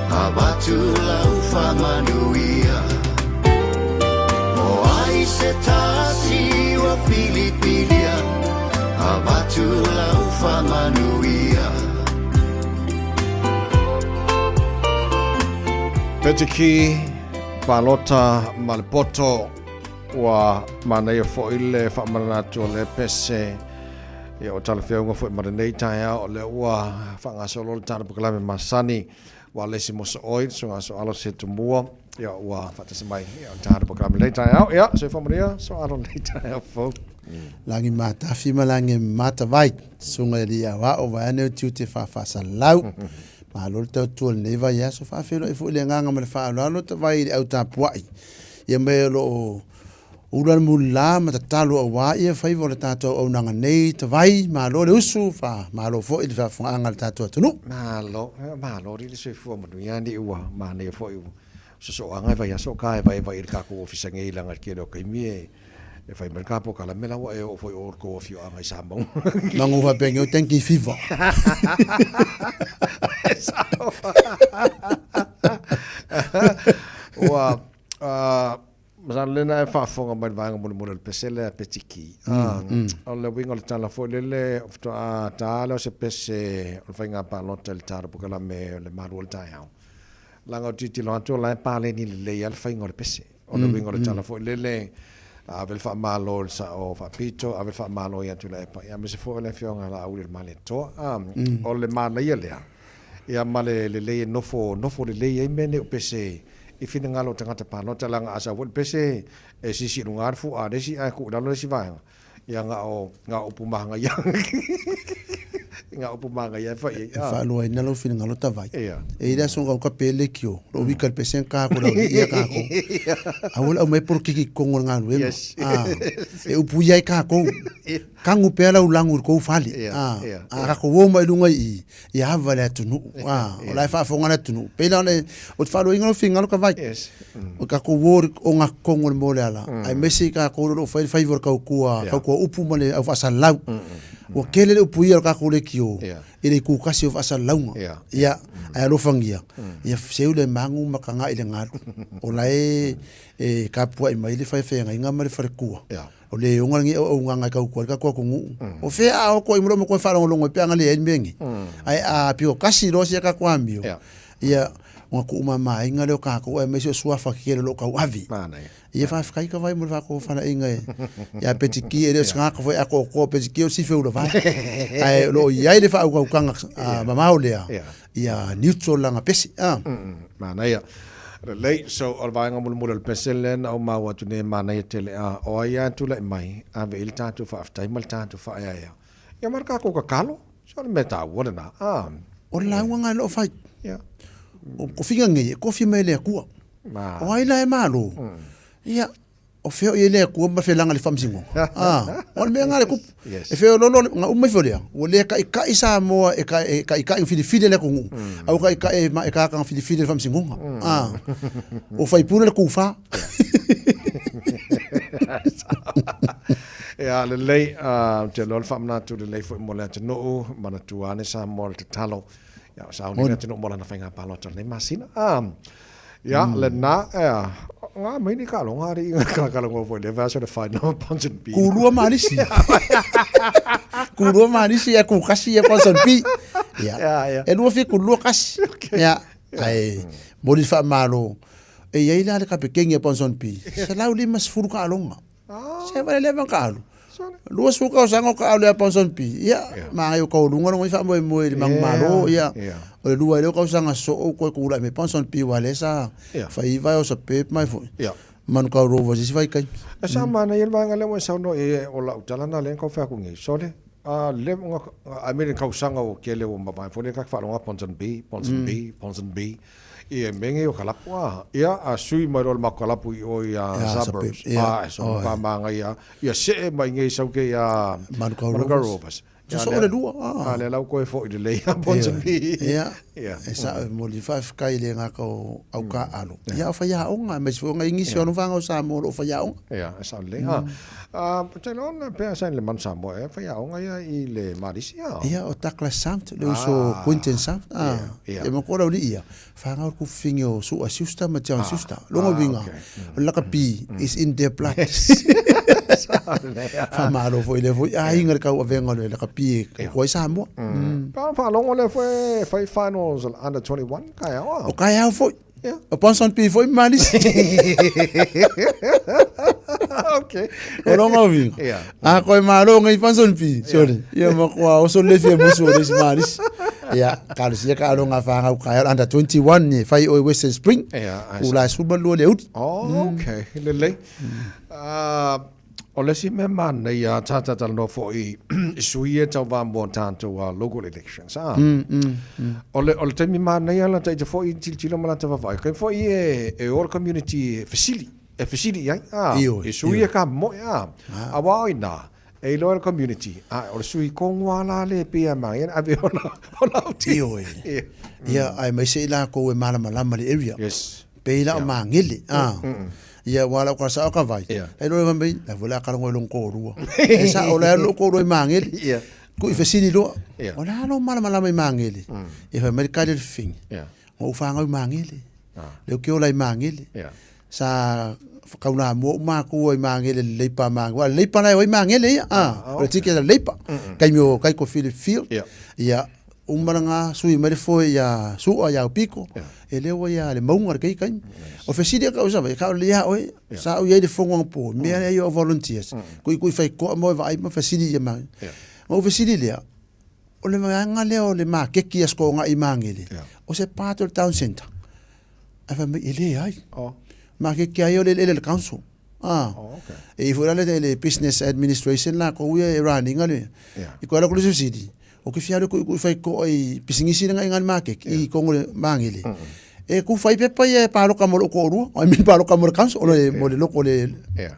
avatu lau faamanuia. O ai se tasi ua filifilia, avatu lau faamanuia. Petiki, palota ma le poto ua manaia foi le faamanana atu o le pese ia o talafeauga foi ma lenei taeao o lea ua faagasolo le tala polokalame masani ua le isi mosooi le susuga Soalo Setumua ia ua faatasi mai ia o le tala polokalame lenei taeao ia soifua manuia Soalo lenei taeao fou. Lagi matafi ma lagi matavai, susuga i alii aoao vaeane o tiute faafaasalau. Malo le tautua i lenei vaiaso, faafeiloai foi le agaga ma le faaaloalo tavai i le au tapuai. Ia me o lo o ula le mulila ma tatalo aua ia faiva o le tatou auaunaga nei tavai, malo le usu, faamalo foi le faafofogaaga a le tatou atunuu. Malo, malo le soifua manuia alii ua manaia foi ua sosoaga e vaiaso ka e vaevae i le tatou ofisa nei leaga i le tele o taimi e E fai mai le polokalame la ua e oo foi o le tou afioaga i Samoa. Manu faapea nei o dengue fever. E sao. Ua masalo lena e faafofoga mai le vaega mulimuli o le pese lea a Petiki. O le uiga o le tala foi lele faatoa ta lea o se pese o le faiga palota i le ta o le polokalame o le malu o le taeao. Leaga ou tilotilo atu o la e paleni lelei lava le faiga o le pese. O le uiga o le tala foi lele. Ave le faamalo i le sao faapito, ave le faamalo ia Tuilaepa, ia aemaise foi o le afioga ia Laauli o le Malietoa. A, o le manaia lea, ia ma le lelei e nofo, nofo lelei ai mea nei o pese i finagalo o tagata palota, leaga a sau foi le pese e sisi i luga le fua a le isi ae tuu i lalo le isi vaega, Ia na o, na o upu magaia. Na o upu magaia e fai ai. E faaluaina lou finagalo tavai. Ia. E i le aso kau ka pe le kio, lo wika le pesen ka ko lau ia ka ko. Aua le aumai polokiki i totonu o le galuega. Yes. Ah, e upu ia ai kākou. Kagu pea lau lagu i le kou fale. Ia, Ah, ia, a kākou o mai luga i i, ia ava le atunuu. Ah, o la e faafofoga le atunuu. Pei la ona o te faaluaina lou finagalo tavai. Yes. O tatou o o gatotonu o le mea o le ala, aemaise i tatou o lo o fai le faiva o le tautua, tautua upu ma le au faasalalau. Ua tele le upu ia o le tatou leitio i le itu tasi o faasalalauga. Ia, ae alofagia, ia seu le magu ma tagai i le galu. O la e e tapuai mai le faifeagaiga ma le faletua. O le oga lenei auaunaga e tautua ai le tatou atunuu. O fea a oko ai ma lou matua e faalogologo ai pe ana leai le mea nei. Ae a pito tasi loa si a tatou amio, ia, ona tuumamaina lea o tatou aemaise o suafa tetele o lo o tauave. Ia faafetai Kavai mo le faatofalaiga e ia Petiki, e le o se tagata foi atoatoa o Petiki o le sife ulavae. Ae o lo o i ai le faautautaga mamao lea, ia neutral lana pese. Manaia. Lelei, so o le vaega mulimuli o le pese lea na ou maua atu nei e manaia tele a o ai lava e tulai mai, ave i ai le tatou faafetai ma le tatou faaeaea. Ia ma le tatou tatalo, so o le mea taua lena. A. O le lauga lena e le o fai. O tofiga nei e tofi mai e le Atua. O ai la e malo? Ia, o fea o i ai le Atua ma felaga i le faamasinoga? A, o le mea lena a le tupu. E feoloolo, na uma ifo lea, ua le taitai Samoa e taitai na filifili e le atunuu, a ua taitai e tagata na filifili e le faamasinoga. A, ua faipule le tufa. Ia, lelei, ou te iloa le faamanatu lelei foi mo le atunuu, manatua ane Samoa le tatalo. Ia, o sauni le atunuu mo lana faiga palota i lenei masina. A, ia, lena, ea, ngā mai ni kaloga ari i ka kaloga foi le vaiaso le final Ponsonby. Kulua ma alisi. Kulua ma alisi ia kukasi ia Ponsonby. Ia. Ia, ia. E lua fiku lua kasi. Ia. Ae moli le faamalo. E i ai la le kapekeni a Ponsonby, 150 kaaloga. Se vale leva ka alu. 20 tausaga o ka alu ia Ponsonby. Ia, manaia o taualuga lona faamoemoe i le manumalo. Ia, o le lua ai lea o tausaga soo ua toe tulai mai Ponsonby aua lea sa fai vae o Suburb mai foi. Manukau Rovers i isi vaitaimi. E sa manaia le vaega lea ua e saunoa i ai, o lau tala lena lea na tau fai atu nei, sole, a le, I mean i tausaga ua tele ua mavae foi lea ta te faalogo atu Ponsonby, Ponsonby, Ponsonby. Ia, mea nei o kalapu a. Ia, a sui mai loa le matou kalapu i o i a Suburbs. A, e so ka manaia. Ia see mai nei sau ke ia Manukau Rovers. Ia, so le lua. A, lea la ua toe foi lelei ia Ponsonby. Ia, e sao e momoli faafetai i le gata o au taaalo. Ia, o faiaoga, aemaise foi o nai nisi o vaega o Samoa o lo o faiaoga. Ia, e sao lelei. A, ou te iloa pe a sa i le Manu Samoa ea faiaoga ia i le Malisi a? Ia, o Douglas South, le uso o Quinton South. A, Ia. e manatua lau alii ia, fanau le kufufine o Su'a Schuster ma John Schuster. Lona uiga, o le lakapi is in their blood. Faamalo foi i lea foi aiga i le tauavega o le lakapi e tautua ai Samoa. Pa faalogo lea foi e fai finals o le under 21 taeao a? O taeao foi. O Ponsonby foi ma Malisi. Okay. O lona uiga, a koe malo ngai Ponsonby, sole. Ia matua oso le fia musu o le isi Malisi. Ia, talosia ka aloga a fanau taeao under 21 ni e fai oe Western Spring. Ia, ai Ula e 12 le aoauli. Oh, okay. Lelei. Ah, O le isi mea manaia sa talatalanoa foi i sui ia tau vamoa tatou local elections a. O le o le taimi manaia la taita foi tilotilo ma lata vaavaai kai foi e e o le community e fesili e fesili i ai a i sui ia ka moe a. Aua o ina e iloa e le community a o le sui kogu a la le pei a manaia na ave ona ona Ioe. Ia aemaise i lakou e malamalama i le area. Yes. Pei la o Magele, a. Ia, ua lau kala sao ka vai. Lai loa le mai, la foi le a kala ngoi long toalua. E sao la lou toalua i Magele. Kui fesili loa. O le a lou malamalama i Magele? Ia fai mai le kali a le fefine. Ua ou fanau i Magele. Lea ou te ola i Magele. Sa kaulamua uma matou i Magele i le Leipa a Magele. Aua o le Leipa la e o ai Magele ia. O le ticket a le Leipa. Taimi o Kaiko Philip Field. Ia. Uma lena sui mai le foe iā Su'a iā Aupiko, e lea ua ia le mauga le keia taimi. O fesili a kau sa vai, ka o le ia oe, sa au iai le fono anapo, mea lea i o volunteers, kuikui fai koa mo e vaai ma fesili ia mai. Ma u fesili lea, o le vaega lea o le makeki a Skoga i Magele, o se part o le town centre. Ae fai mai, e leai. Makeki a ia o le eleele a le council. Ah. Oh, okay. E ifo la le le business administration la ko ia e running ale. Yeah. I ko ala ko le subsidy. O ke fialo ko ko fai ko i pisinisi nga ngal market i kongo le mangele. Mm -hmm. E ku fai pepa ia e paloka mo ko rua. I mean paloka mo le council o le mo le loko le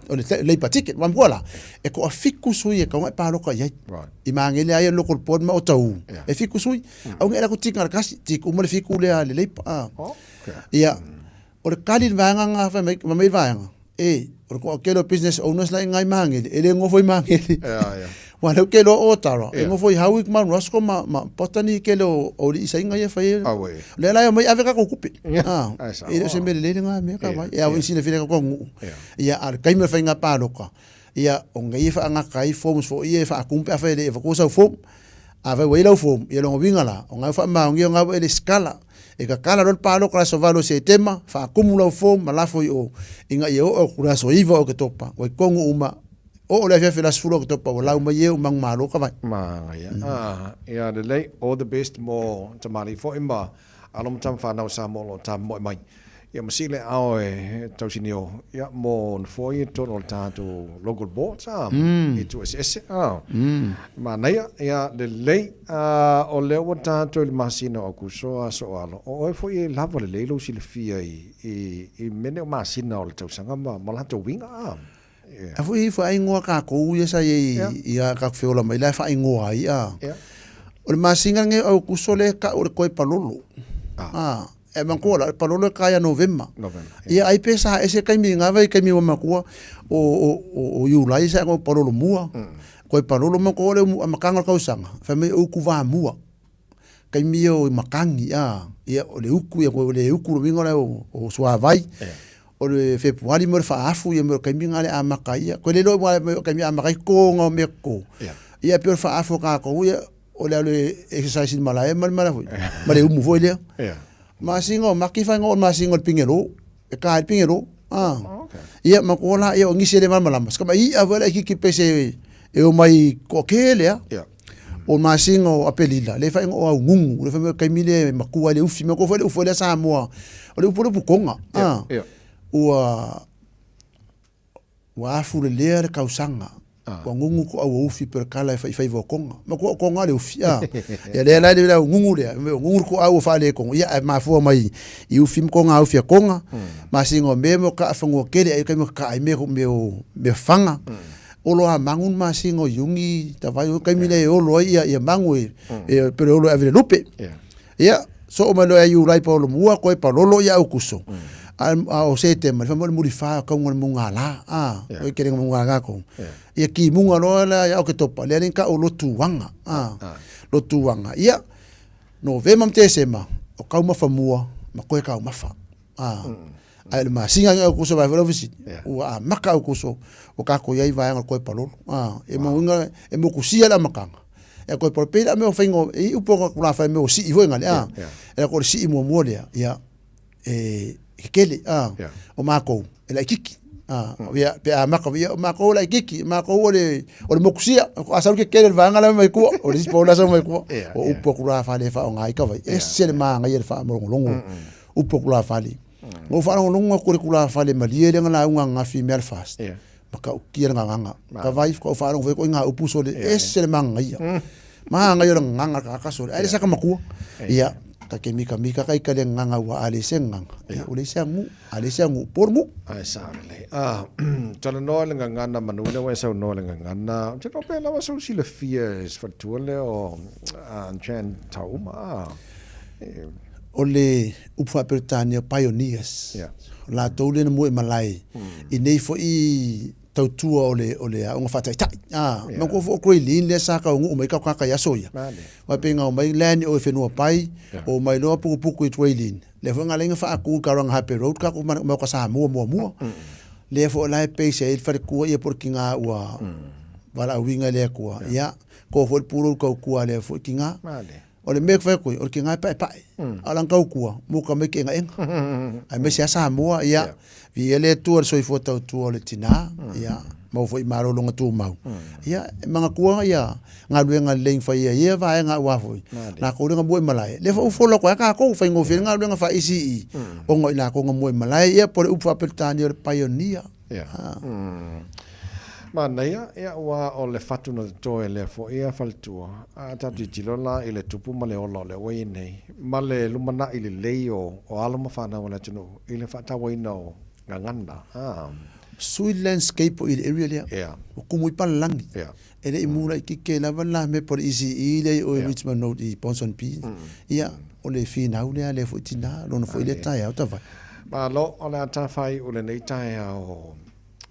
o le labor ticket. Wa mkola. E ko a fiku sui e ka paloka ia. Right. I mangele ai loko le pod ma o tau. E fiku sui. Mm. Au ngi ala ko tinga kasi ti ku mo le fiku le le labor. Ah. Oh, okay. Ia. Mm. O le kali le vaega nga fai mai ma mai vaega. E, o le koa kelo business owners la ngai mangele, e le ngofo i mangele. Yeah, yeah. Wa leu kelo o tara, e ngofo i Howick ma Roscoe ma ma Botany kelo o li isa inga ia fai. Ah, we. Le la mai ave ka ko kupe. Yeah. Ah, Ai sa. e le se mele le nga me ka mai. E au isi le file ka ko ngu. Yeah. Ia a le kaima fai nga paloka. Ia o ngai fa nga kai forms fo ia fa kumpe a fai le fa ko sa form. A fai ua i lau form, ia lona uiga la, o gau faamaonia o gau e le sikala. E kakala loa le paloka i le aso 8 o Setema, faakumu lau form ma lafo i o, ina ia oo atu i le aso 9 o Oketopa, ua i totonu uma, oo i le afiafi o le aso 10 o Oketopa ua lau mai e o manumalo ka vai. Manaia. Ah, ia lelei, all the best mo tamalii foi ma alo ma tama whanau Samoa o lo o tamoe mai. Ia ma sii le ao e tausinio ia mo nofoa ia tonu o le tātou local boards a i tuueseese a. Manaia ia lelei a o lea ua tātou i le masina o Aukuso a so alo o oe foi e lava lelei lou silafia i i i mea nei o masina o le tausaga ma ma latou uiga a. A foi i faaigoa kākou ia sa i i a ka feola mai la e faaigoa ai a. O le masina lenei o Aukuso lea e kau o le koe palolo. A. E manatua la, palolo e ka ia Novema. Novema. Ia ai pe sa ese kaimi nga vai kaimi wa makua o o o, o Iulai sa ko palolo mua. Koe palolo ma ko le mu amakanga o kausanga. Fa mai o ku va mua. Kaimi o makangi a ia o le uku ia ko le uku lo winga le o, o suavai. O le Fepuari mo le faafu ia mo kaimi nga le amaka ia. Ko le lo mo kaimi amaka i ko nga me ko. Ia pe o le faafu ka ko ia o le alu e exercise i le malae ma le mala foi, ma le umu foi lea. Yeah. Masina o maki whainga o masina o le pingero, e ka le pingero. Ah. Oh, okay. Ia, ma ko la, ia o ngisi le malamalama. Ska ma i a wala ki ki pese e o mai ko ke lea. Yeah. O masina o Apelila, le whainga o au ngungu, le whainga kai mile makua le ufi, ma ko whainga ufu le Samoa. O le upu le pukonga. Yeah. Ah. Yeah. Ua Ua afulelea le kausaga, ua gugu ko auaufi pe o le kala e faifaiva o Konga. Ma kua o Konga le ufi, a. Ia lea la e le au gugu lea, o gugu le koau o faalekogo, ia ae mafua mai i ufi ma Konga ufi a Konga, masina o mea mo kaa fanua kele ai kai mo kaa ai mea mea o mea fanga. Olo a mangu ni masina o Iuni, tawai o kaimi lea e olo ai ia ia mangu e, e pe olo e ave le lupe. Ia, soo mai loa ia Iulai pa olo mua, koe pa lolo ia Aukuso. A, a o Setema, le whamua le muriwha o kaunga le munga la, a, yeah. o i kerenga munga la kou. Yeah. Ia ki munga loa la ia Oketopa, lea ringa o lotuanga, a, ah. lotuanga. Ia, Novema ma Tesema, o kaumafa mua, ma koe kaumafa. A, ae o le masina o Aukuso vai foi lau fesili, ua amaka Aukuso, o kākou i ai vaega o le koe palolo. A, e mo uiga, e mokusia le amakaga. E koe palolo, pei la mea o faiga, e i upu o ka whai mea o sii foi ngale, a, e la ko le sii muamua lea, ia, e kekele, a, o mākou, e laititi. A, ia, pe amaka, ia, o mākou o laititi, mākou o le, o le mokusia, a sau kekele le vaega la mai kua, o le isi paola sau mai kua, o upu a kula whale whaonga ai ka vai, ese le maangaia le whaamolongolongo. Upu o Kulafale. Na ou faalogologo atu i le Kulafale malie lea na lauga ananafi i Melfast. Ma tautia le gagaga. Ka vai, ka ou faalogo foi koe i ngā upu sole, ese le magaia. Magaia o le gagaga kaka sole. Ai le saka matua. Ia, ta ke mikamika kai ka le gagaga ua a le se gagaga. Ia, o le se agu, a le se agu, po le mu. Ai sa lelei. Ah, talanoa le gagana manu lea ua e saunoa le gagana. Ou te iloa pe lava sou silafia e se faletua lea o Chan Tauma, ah. O le upu faa-Peretania pioneers, o latou lea na mua i malae i nei foi tautua o le o le aoga faataitai. A, manatua foi o Grey Lynn lea sa taunuu mai tatou tagata i aso ia. Aua pei na omai land i o i Whenuapai, omai loa pukupuku i Grey Lynn. Lea foi na ala ai ona faatu i Karangahape Road tatou maoka Samoa muamua. Lea foi o la e base ai le faletua ia po o le tiga ua valaauina e le Atua. Ia, ko foi le pulou tautua a lea foi tiga. O le mea fai koe, o le ke ngai pae pae. A lang kau kua, mo ka mai ke enga enga. Ai me se Samoa, ia, vi ele tua le soifua tautua o le tinā, ia, mau foi malologa tumau. Ia, e manatua ia galuega lelei na faia i ia vaega aua foi lakou le gamua i malae. Lea foi ua fola atu ai tatou, faigofie le galuega faa-ECE ona o i lakou gamua i malae, ia po o le upu faa-Peretania o le pioneer. Ia. Manaia, ia aua o le fatu na totoe lea foi ia faletua, a tatou tilotilo la i le tupu ma le ola o lea ua i ai nei, ma le lumanai lelei o alo ma fanau a le atunuu i le faatauaina o gagana, a. Sui le landscape o i le area lea. Ia. Ua kumu i palalagi. Ia. E le i mulaikeke lava le la mea po o le ECE lea i o i Richmond Road i Ponsonby. Ia, o le finau lea a lea foi tina, lona foi lea taeao tavai. Malo, o le a tafaiu lenei taeao.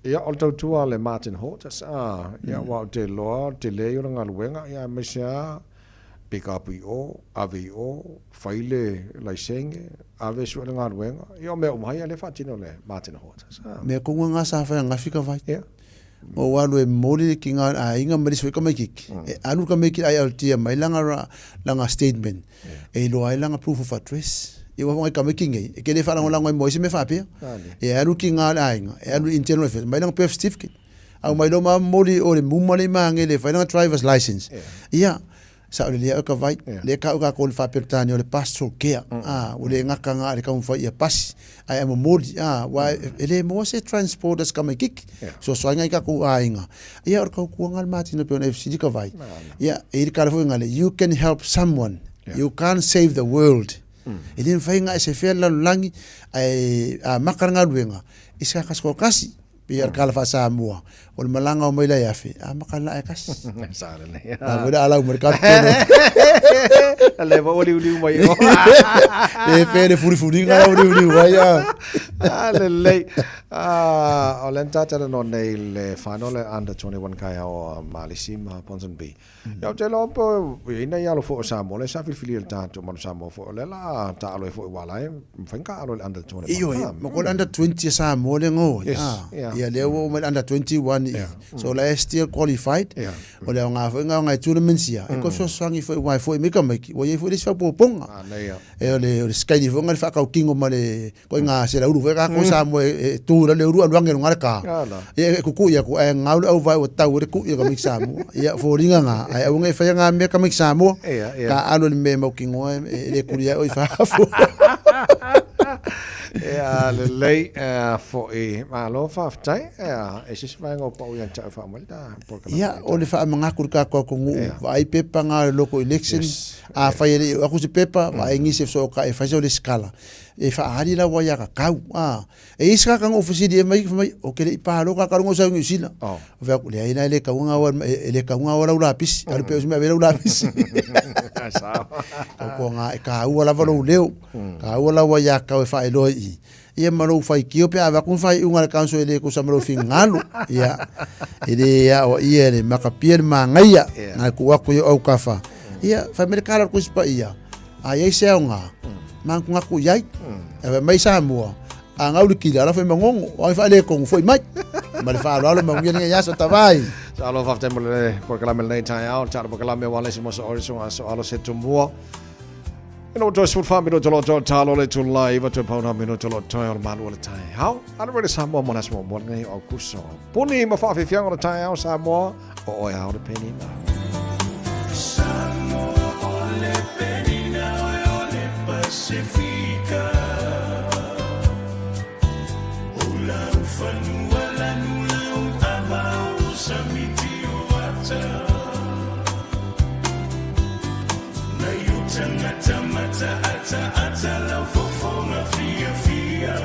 Ia, o le tautua a le Martin Hortus, a, ia, aua ou te iloa o le tele ia o le galuega, ia, aemaise lava pick up i o, ave i o, fai le laisene, ave e sue le galuega. Ia, o mea uma ia lea e faatino e le Martin Hortus, a. Mea tonu lena sa fai ananafi ka vai. Ia. Ma ua alu e momoli le kiga o le aiga ma le isi foi tamaititi. E alu le tamaititi ILT e aumai lana, lana statement e iloa ai lana proof of address. Ia aua foi nai tamaiti nei, e te le faalagolago ai mo isi mea faapea. E alu le kiga o le aiga, e alu i internal affairs, aumai lana birth certificate. Aumai loa ma momoli o le muma lea i Magele e fai lana driver's license. Ia, Sao lelei au ka vai, lea ka uka ko le faaperetania o le pastoral care, a, ua le gata na o le taumafai ia pasi, ae a momoli, a, aua e le maua se transport a se tamaititi, fesoasoani ai tatou aiga. Ia o le tautuaga le matino pei ona e fesili ka vai. Ia, e i ai le tala foi lena, you can help someone, you can't save the world. E le mafai ona e sefea le lalolagi, ae amata le galuega i se kasi. Pei o le tala faa-Samoa, o le malaga o mai lai afe, a maka le laa e kasi. Sa lelei. La foi le alau mai le kapitene. Le va ua liuliu mai o. Le pe le fulifuliga la ua liuliu ai a. Ah, lelei. Ah, o le na talanoa nei le final le under 21 kaeao a Malisi ma Ponsonby. Ia ou te iloa po o i ai nai alo foi o Samoa lea sa filifilia i le tatou Manu Samoa foi o lea la taalo ai foi aua la e mafai ona taalo i le under 21. Ioe, ma ko le under 20 a Samoa lea na o ai. Yes, Ah, yeah. ia lea ua oo mai le under 21 i. Yeah. So la e still qualified. Yeah. O le aoga foi lena o nai tournaments ia, e toe fesoasoani foi aua e foi mai tamaiti, ua i ai foi le isi faaopoopoga. Ah, nei ia. E o le, o le skyli foi lena le faatautino ma le koiga selaulu foi tatou Samoa e tu i lalo le ulu alu ane i luga le ka. Ia e kukui atu ae gau le auvae ua tau ai le kui o tamaiti Samoa. Ia o foliga na, ae aua nei faia na mea tamaiti Samoa. Ka alu i le mea e mautinoa e le kuli ai oe i fafo. Ia lelei foi malo faafetai. Ia e se isi vaega o pau ia te au faamolemole ta polokalame. Ia o le faamanatu i le tatou atunuu, vaai pepa na o le local election, afai e le i oo atu se pepa, vaai nisi e fesootai e fai sau lesitala. E faaali lau aiatatau, a. E i ai se tagata na ou fesili ai mai, fai mai, ou te le i palota talu ona ou sau i Niu Sila. Oh. Ou fai atu, leai la e le tatau ona o, e le tatau ona o lau lapisi. Alu pea oe i se mea e ave ai lau lapisi. Tautuana e taua lava lou leo, taua lau aiatatau e faailoa i i. Ia ma lou faitio pe a avatu ni faaiuga a le council e le tusa ma lou finagalo. Ia, e le aoaia e le matapia le manaia, na e tuu atu i ou autafa. Ia, fai mai le tala o le Tusi Paia, A i ai se aoga, manatunatu i ai. Ae fai mai Samoa, a gau le kila, ala foi Magogo, o ai faaletonu, foi mai. Ma le faaaloalo manuia lenei aso tavai. Alo faafetai mo le polokalame lenei taeao, le tatou polokalame aua le isi mo so ori so aso alo se tumua. Ina ua toe 14 minuta o lo o toe talo le itula iva toe pauna minuta o lo o toe o le malu o le taeao. Alo rere Samoa mo le aso muamua lenei o Aukuso. Puni ma faafiafiaga o le taeao Samoa. O oe a o le penina. Samoa o le penina oe o le Pasefika O lau fanua lanu lau ava o samiti o ata Nei o tangata mata ata ata lau fofoga fiafia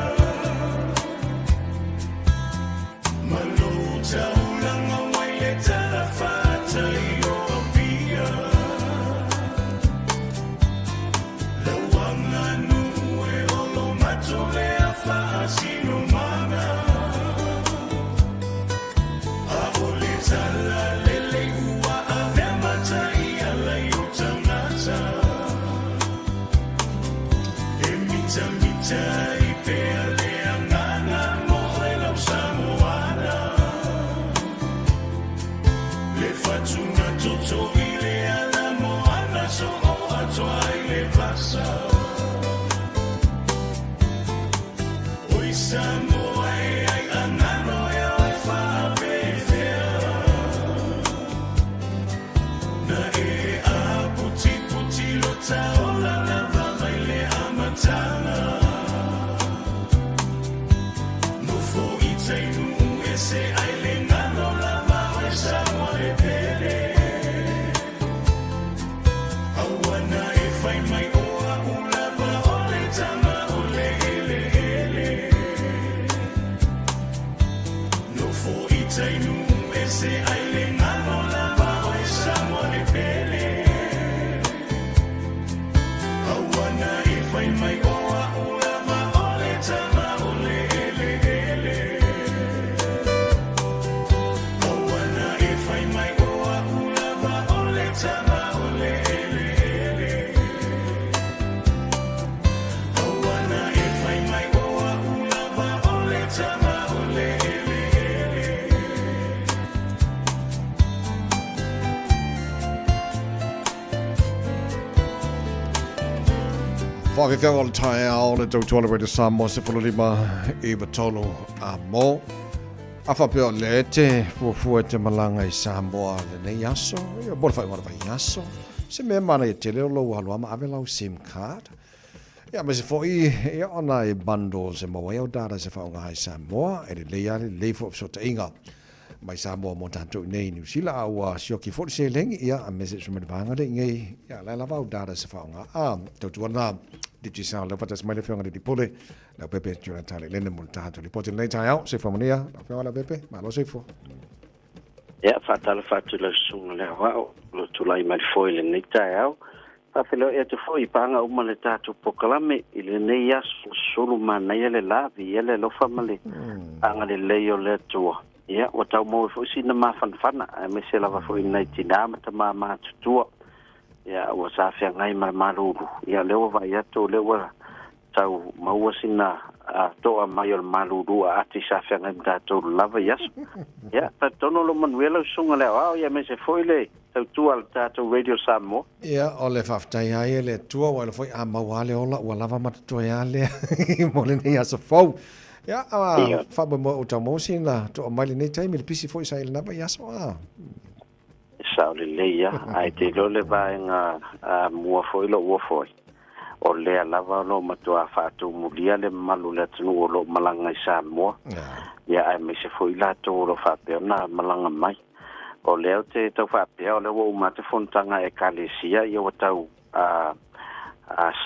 Oi Samoa e ai angano e oe whaapewhea Na e a puti puti lo taola lava mai le amatanga Nofo i tainu e se ai le ngano lava oe Samoa le pele Aua na e whai mai o a ulava o le tama o le ele ele Nofo i tainu e se ai le ngano lava oe Samoa le pele Aua na e whai mai o a ulava o le tama o le ele ele Aua na e whai mai o a ulava o le tama o le ele ele Aua na e whai mai o a ulava o le tama o le ele ele. Whakawhianga o le taeao le tautua le Radio Samoa 15 93 a mo. A whapea o le te fuafua e te malanga i Samoa lenei aso, ia mo le whainga o le vaiaso. Se mea mana i tele o lou aloa ma ave lau SIM card. Ia me se foi ia ona e bundles e maua ai au data se whaonga hai Samoa e lelei a lelei fo fesootaiga mai Samoa mo tatou i nei Niu Sila a ua sioki foi le seleni ia a message mai le vaega lea i nei ia la e lava au data se faaaoga a tautuana Digicel lea faatasi mai le Afioga i le Lipole Leaupepe Jonathan Lelene mo le tatou lipoti i lenei taeao. Soifua manuia lau Afioga Leaupepe, malo soifua. Ia, faatalofa atu i lau susuga i le aoao, o lo o tulai mai le foe i lenei taeao. Faafeiloai atu foi i paga uma le tatou polokalame i lenei aso sulu manaia le la, viia le alofa ma le agalelei o le Atua. Ia, ua tau maua foi sina mafanafana, aemaise lava foi i nai tinā ma tamā matutua. Ia, ua sa feagai ma le malulu. Ia, o lea ua vaai atu, o lea ua tau maua sina to'a mai o le malulu a ati sa feagai ma tatou lava i aso. Ia, talitonu o lo o manuia lau susuga i le aoao, ia aemaise foi le tautua a le tatou Radio Samoa. Ia, o le faafetai ai e le Atua, ua ela foi a maua lava le ola, ua lava ma totoe lava lea mo lenei aso fou. Ia, a faamoemoe ua tau maua sina to'a mai lenei taimi, le pisi foi sa i lena vaiaso, a. E sao lelei a, ae te iloa le vaega mua foi lou ofo ai, o lea lava o lo o matuā faatumulia le mamalu o le atunuu o lo o malaga i Samoa, ia aemaise foi i latou o lo o faapea ona malaga mai. O lea ou te tau faapea, o lea ua uma atu fonotaga a Ekalesia, ia ua tau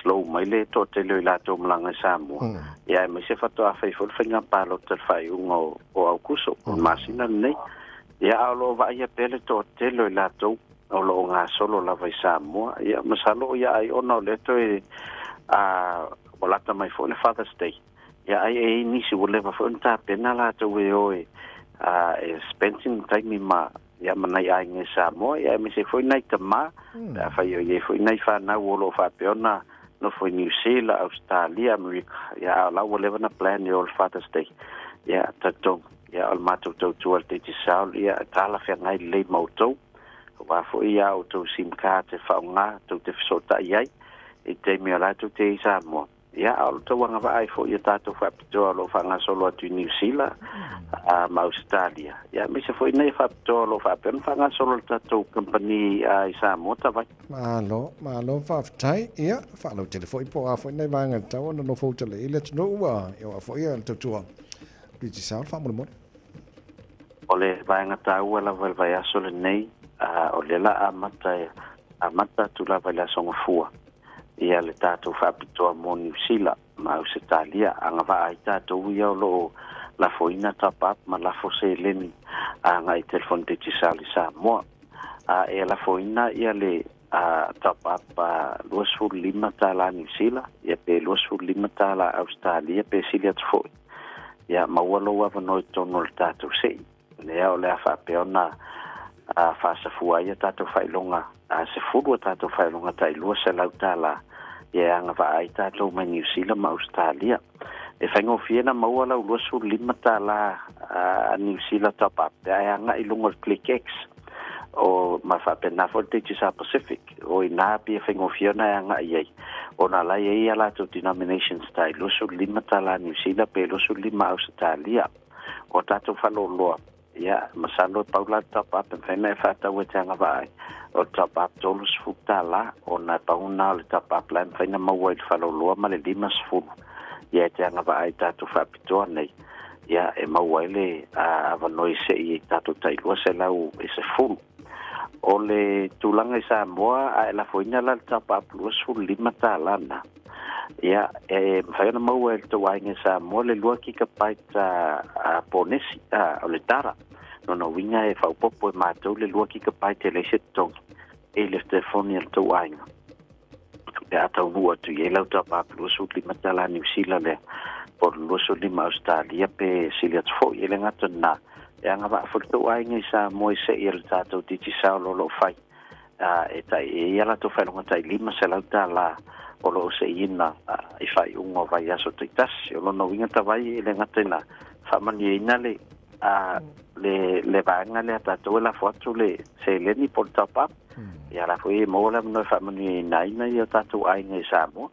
slow mai le toatele o i latou malaga i Samoa, ia aemaise faatoa fai foi le faiga palota i le faaiuga o Aukuso, o le masina lenei. Ia, a o lo o vaaia pea le toatele o i latou o lo o gasolo lava i Samoa. Ia, masalo o ia ai ona o lea toe ua lata mai foi le Father's Day. Ia, ai e i ai nisi ua leva foi ona tapena latou e o e e spend sina taimi ma ia ma nai aiga i Samoa, ia aemaise foi nai tamā, pe afai o i ai foi nai fanau o lo o faapea ona nofo i Niu Sila, Ausetalia, Amerika, ia a o la ua leva ona plan e o le Father's Day. Ia, talitonu, ia o le matou tautua i le Digicel, ia e talafeagai lelei ma outou, aua foi a outou sim card e faaaoga tou te fesootai ai i taimi o la tou te i Samoa. Ia, a o le tou agavaa ai foi i a tatou faapitoa o lo o faagasolo atu i Niu Sila ma Ausetalia, ia, aemaise foi nei faapitoa o lo o faapea ona faagasolo le tatou kamupani i Samoa tavai. Malo, malo faafetai. Ia, faalautele foi po o a foi nai vaega e tatau ona nofo uta lelei i le atunuu, ia aua foi le tautua Digicel faamolemole. O le vaega taua lava i le vaiaso lenei, o lea la amata, amata atu lava i le Aso Gafua. ia le tatou faapitoa mo Niu Sila ma Ausetalia, agavaa ai tatou ia o lo o lafoina top up ma lafo seleni agai i telefoni digisal i Samoa. A e lafoina ia le top up 25 tala Niu Sila ia pe 25 tala Ausetalia pe sili atu foi, ia maua lou avanoa i totonu o le tatou sei. Lea o le a faapea ona faasafua ai a tatou faailoga 10 a tatou faailoga tai $200 ia e agavaa ai tatou mai Niu Sila ma Ausetalia. E faigofie na maua lau $25 a Niu Sila top up pe a e agai i luga o le ClickX. O ma faapena foi le Digicel Pacific, o i ina pei e faigofie ona e agaʻi ai, ona la e i ai a latou denominations tai $25 Niu Sila pe 25 Ausetalia. O tatou faleoloa, ia, masalo e pau la le top up e mafai ona e faatau e te agavaa ai, o le top up $30, ona e pau lena o le top up la e mafai ona maua i le faleoloa ma le 50, ia, e te agavaa ai i tatou faapitoa nei, ia, e maua ai le avanoa e seʻi ai tatou tai 210. O le tulaga i Samoa, a e lafoina la le top up $25 na, ia, e mafai ona maua e le tou aiga i Samoa le 2 gigabyte a ponesi o le data. Lona uiga e faaopoopo e matou le 2 gigabyte e leai se totogi i le telefoni a le tou aiga pe a taunuu atu i ai lau top up $25 Niu Sila lea po o le 25 Ausetalia pe sili atu foi. E le gata i lena, e agavaa foi le tou aiga i Samoa i seʻi a le tatou Digicel o lo o fai, e tai e i ai a latou faailoga tai $500 o lo o seʻiina i faaiuga o vaiaso taitasi. O lona uiga tavai e le gata ina faamanuiaina le le le vaega lea tatou e lafo atu le seleni po o le top up, ia la foi e maua le avanoa e faamanuiaina ai nai o tatou aiga i Samoa.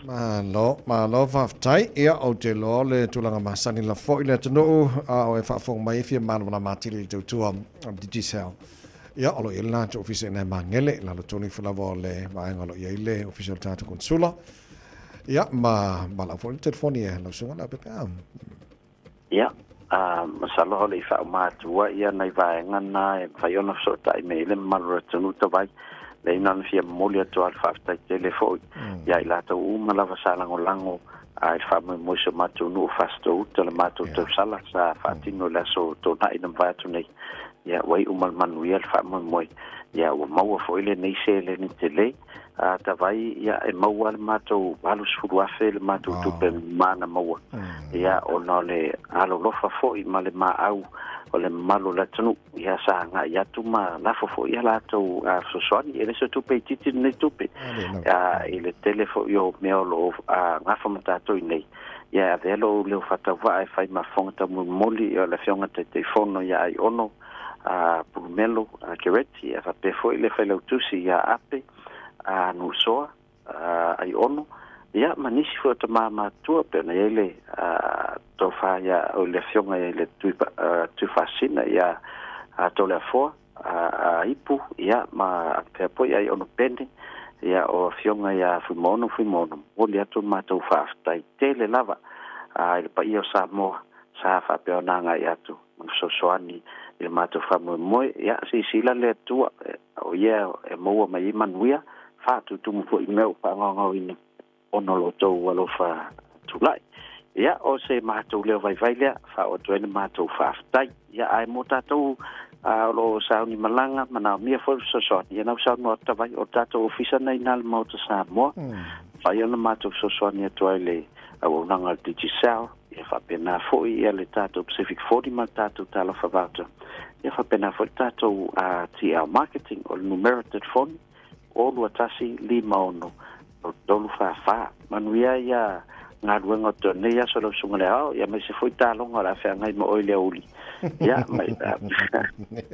Malo, malo faafetai. Ia, ou te iloa o le tulaga masani la foi le atunuu, a o e faafofoga mai e fia malamalama atili i le tautua a Digicel. Ia, o lo o i ai le latou ofisa i ina e Magele, i lalo tonu ifo lava o le vaega o lo o i ai le ofisa o le tatou Konesula. Ia, ma valaau foi le telefoni e lau susuga Leaupepe. Ia, a, masalo o le i faauma atua ia nai vaega na e mafai ona fesootai mai ai le mamalu o le atunuu tavai. Leai na ona fia momoli atu lava le faafetai tele foi ia i latou uma lava sa lagolago i le faamoemoe i si o matou nuu o Fasitoo-uta le matou tausala sa faatino i le aso Toonai na mavae atu nei. Ia, ua iu ma le manuia le faamoemoe. Ia, ua maua foi lenei seleni tele. A tavai, ia, e maua le matou 80,000 le matou tupe mana maua. Ia, ona o le alolofa foi ma le maau o le mamalu o le atunuu, ia, sa agai atu ma lafo foi ia latou fesoasoani. E le se tupe itiiti lenei tupe, i le tele foi o mea o lo o gafa ma tatou i nei. Ia, e avea lou leo faatauvaa e fai ma fofoga taumolimoli o le Afioga Taitaifono ia Aiono a Pulumelo a Kereti, e faapea foi le Failautusi ia Ape a Nuusoa a Aiono, ia ma nisi foi o tama matutua pei ona i ai le tofa ia o le afioga ia i le Tuifaasisina ia Toleafoa a Ipu, ia ma faapea foi Aiono Pene, ia o afioga ia Fuimaono Fuimaono. Momoli atu le matou faafetai tele lava i le paia o Samoa sa faapea ona agai atu ma fesoasoani i le matou faamoemoe. Ia, silasila le Atua, o Ia e maua mai ai manuia, faatutumu foi i mea ua faagaogaoina ona o lo outou alofa tulai. Ia, o se matou leo vaivai lea, faaoo atu ai le matou faafetai. Ia, ae mo tatou o lo o sauni malaga, manaomia foi le fesoasoani, ia na ua saunoa atu tavai, o le tatou ofisa na i ina le Maota Samoa, mafai ona matou fesoasoani atu ai i le auaunaga a le Digicel, Ia faapena foi ia le tatou Pacific 40 ma le tatou Talofa Voucher. Ia faapena foi le tatou TL Marketing o le numera telefoni o 21 56 344. Manuia ia galuega o toe nei aso lau susuga i le Ao, ia aemaise foi taloga o le a feagai ma oe i le aoauli. Ia, mai,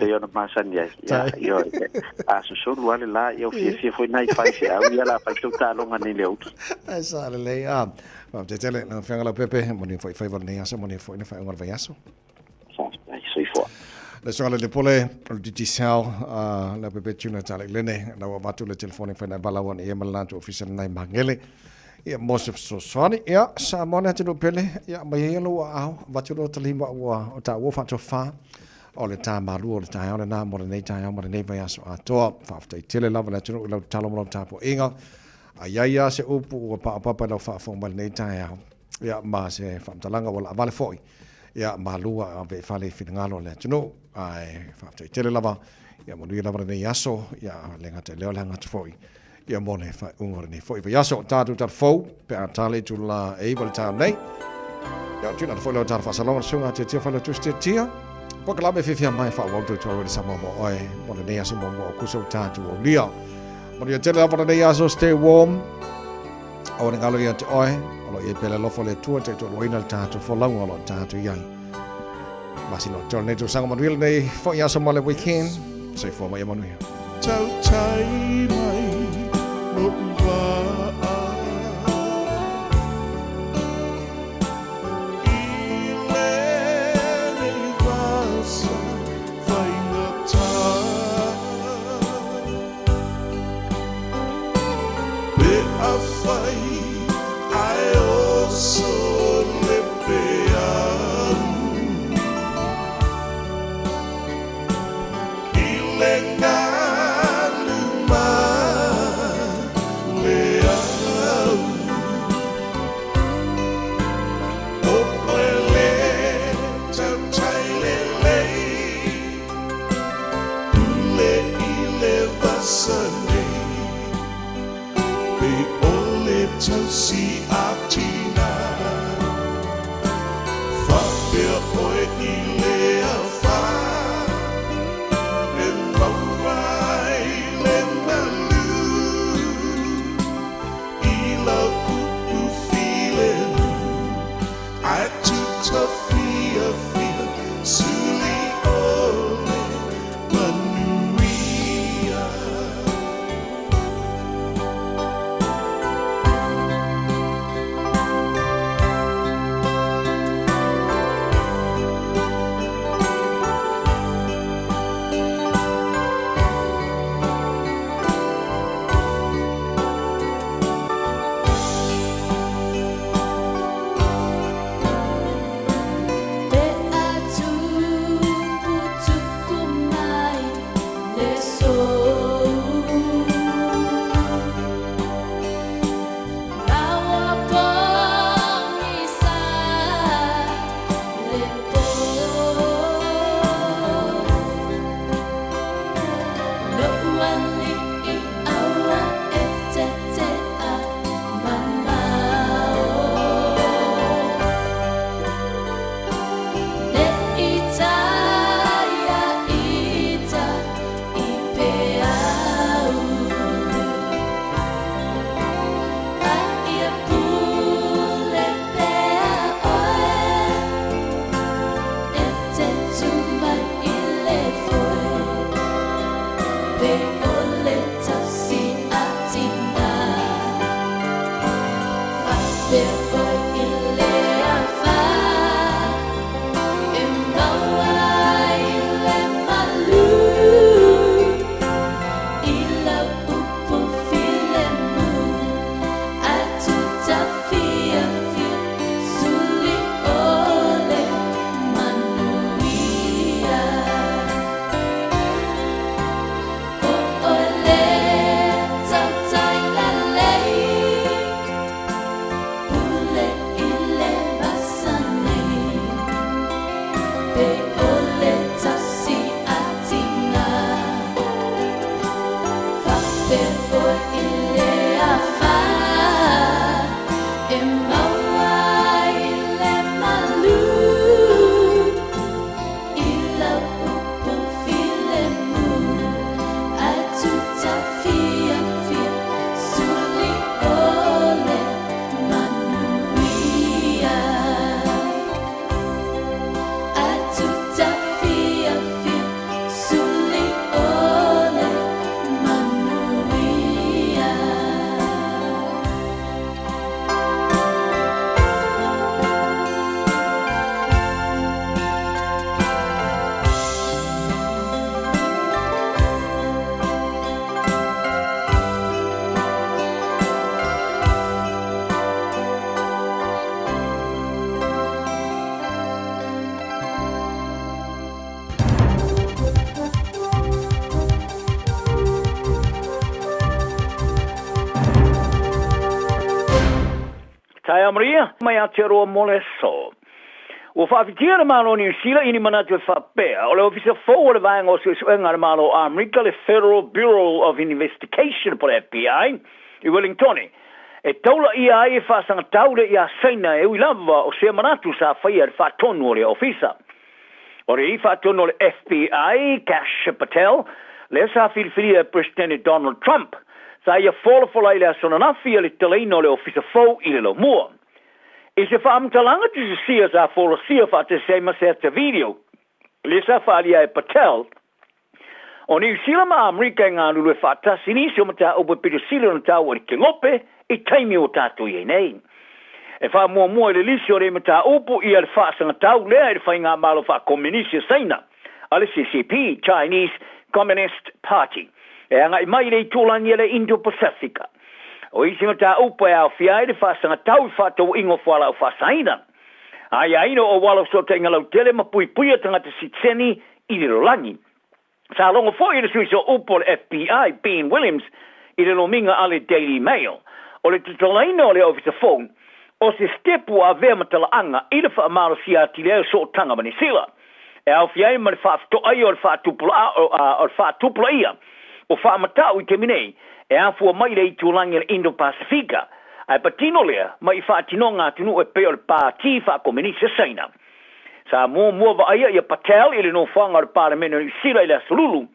pei ona masani ai. Ia, ioe, a susulu lava le la, ia ua fiafia foi nai faifeau ia o le a fai tou taloga nei i le aoauli. Ai sa lelei. Ah, Faafetai tele, lau Afioga Leaupepe, manuia foi faiva o lenei aso, manuia foi le faaiuga o le vaiaso. Faafetai, soifua. Le susuga i le Pule o le Digicel, Leaupepe Junior Talaiilene, na ua avatu le telefoni whaina e valaau ane ia ma le latou ofisa lenai i Magele. Ia, mo se fesoasoani. Ia, Samoa le atunuu pele, ia, mai ia lou aao, avatu lo talima ua o taua faatofa o le tā malua o le taeao lena mo lenei taeao ma lenei vaiaso atoa. Faafetai tele lava le atunuu i lau tatalo ma lau tapuaiga. A i ai lava se upu ua paopapa i lau faafofoga mai lenei taeao, ia, ma se faamatalaga ua laavale foi, ia, malu a ave i fale i finagalo o le atunuu. Ae faafetai tele lava, ia manuia lava lenei aso, ia, le gata i lea o le aga atu foi, ia, mo le faaiuga o lenei foi vaiaso. Tatou tala fou, pe a tala i itula e 9 i le taeao nei. Ia, tuuina atu foi lau tala faasalaga i le susuga a Tiatia Failautusi Tiatia. Polokalame fiafia mai faaauau tautua Radio Samoa mo oe mo lenei aso muamua o Kuso tatou aulia. Manuia tele lava lenei aso, stay warm. Aua ne galo ia te oe, o lo o i ai pea le alofa o le Atua e taitoaluaina le tatou folauga o lo o tatou i ai. Masina o tele lenei tausaga manuia lenei foi aso ma le weekend. Soifua ma ia manuia. Tautai mai lo'u vaa I lenei vasa faigata Pe afai ae oso le peau I le galu ma le au O oe le tautai lelei Pule i le vasa nei Pe o le tausi a tina Faapea oe i le afa E maua ai le malu I lau upu filemu Ae tuta fiafia Suli o le manuia. Pe a tuputupu mai le sou Ma ua pogisa le po Lo'u ali'i aua e tete'a mamao Ne i taia ita i peau A ia pule pea oe E te tu mai i le foe Pe o le tausi a tina Faapea oe i le afa E maua ai le malu I lau upu filemu Ae tuta fiafia Suli o le manuia O oe le tautai lelei Pule i le vasa nei Pe o le tausi a tina Faapea oe i le afa E maua ai le malu I lau upu filemu Ae tuta fiafia Suli o le manuia Ae tuta fiafia Suli o le manuia. Taeao Maria, mai Aotearoa mo le aso. Ua faafitia le Malo o Niu Sila i ni manatu e faapea, o le Ofisa fou o le Vaega o Suesuega a le Malo o Amerika, le Federal Bureau of Investigation po le FBI, i Wellingtone, e taulaia ai e faasagatau le iā Saina e ui lava o sea manatu sa faia e le faatonu o lea ofisa. O le alii faatonu o le FBI, Kash Patel, lea sa filifilia e Peresetene Donald Trump, sa ia folafola i le aso ananafi a le tatalaina o le ofisa fou i le laumua. I se faamatalaga tusisia sa folasia faatasi ai ma se ata video, lea sa faaalia e Patel, O Niu Sila ma Amerika e galulue faatasi i nisi o mataupu e pito sili ona taua i le kelope i taimi ua tatou i ai nei. E faamuamua i le lisi o nei mataupu ia le faasagatau lea i le Faigamalo Faakominisi a Saina a le CCP, Chinese Communist Party, e agai mai i le itulagi a le Indo-Pasefika. O isi mataupu e aofia ai le faasagatau i faatauaiga o fualaau faasaina, aiaina o auala o fesootaiga lautele ma puipuia tagata sitiseni i le lalolagi. Sa logo foi le sui sooupu o le FBI, Ben Williams, i le lomiga a le Daily Mail. O le tatalaina o le ofisa fou, o se sitepu ua avea ma talaaga i le faamalosia atili ai o sootaga ma Niu Sila, e aofia ai ma le faafetoai o le faatupulaia o faamatau i taimi nei e afua mai i le itulagi a le Indo-Pasifika, ae patino lea mai i faatinoga atunuu e pei o le Pati Faakominisi a Saina. Sa muamua vaaia ia Patel i le nofoaga o le Palemene o Niu Sila i le Aso Lulu,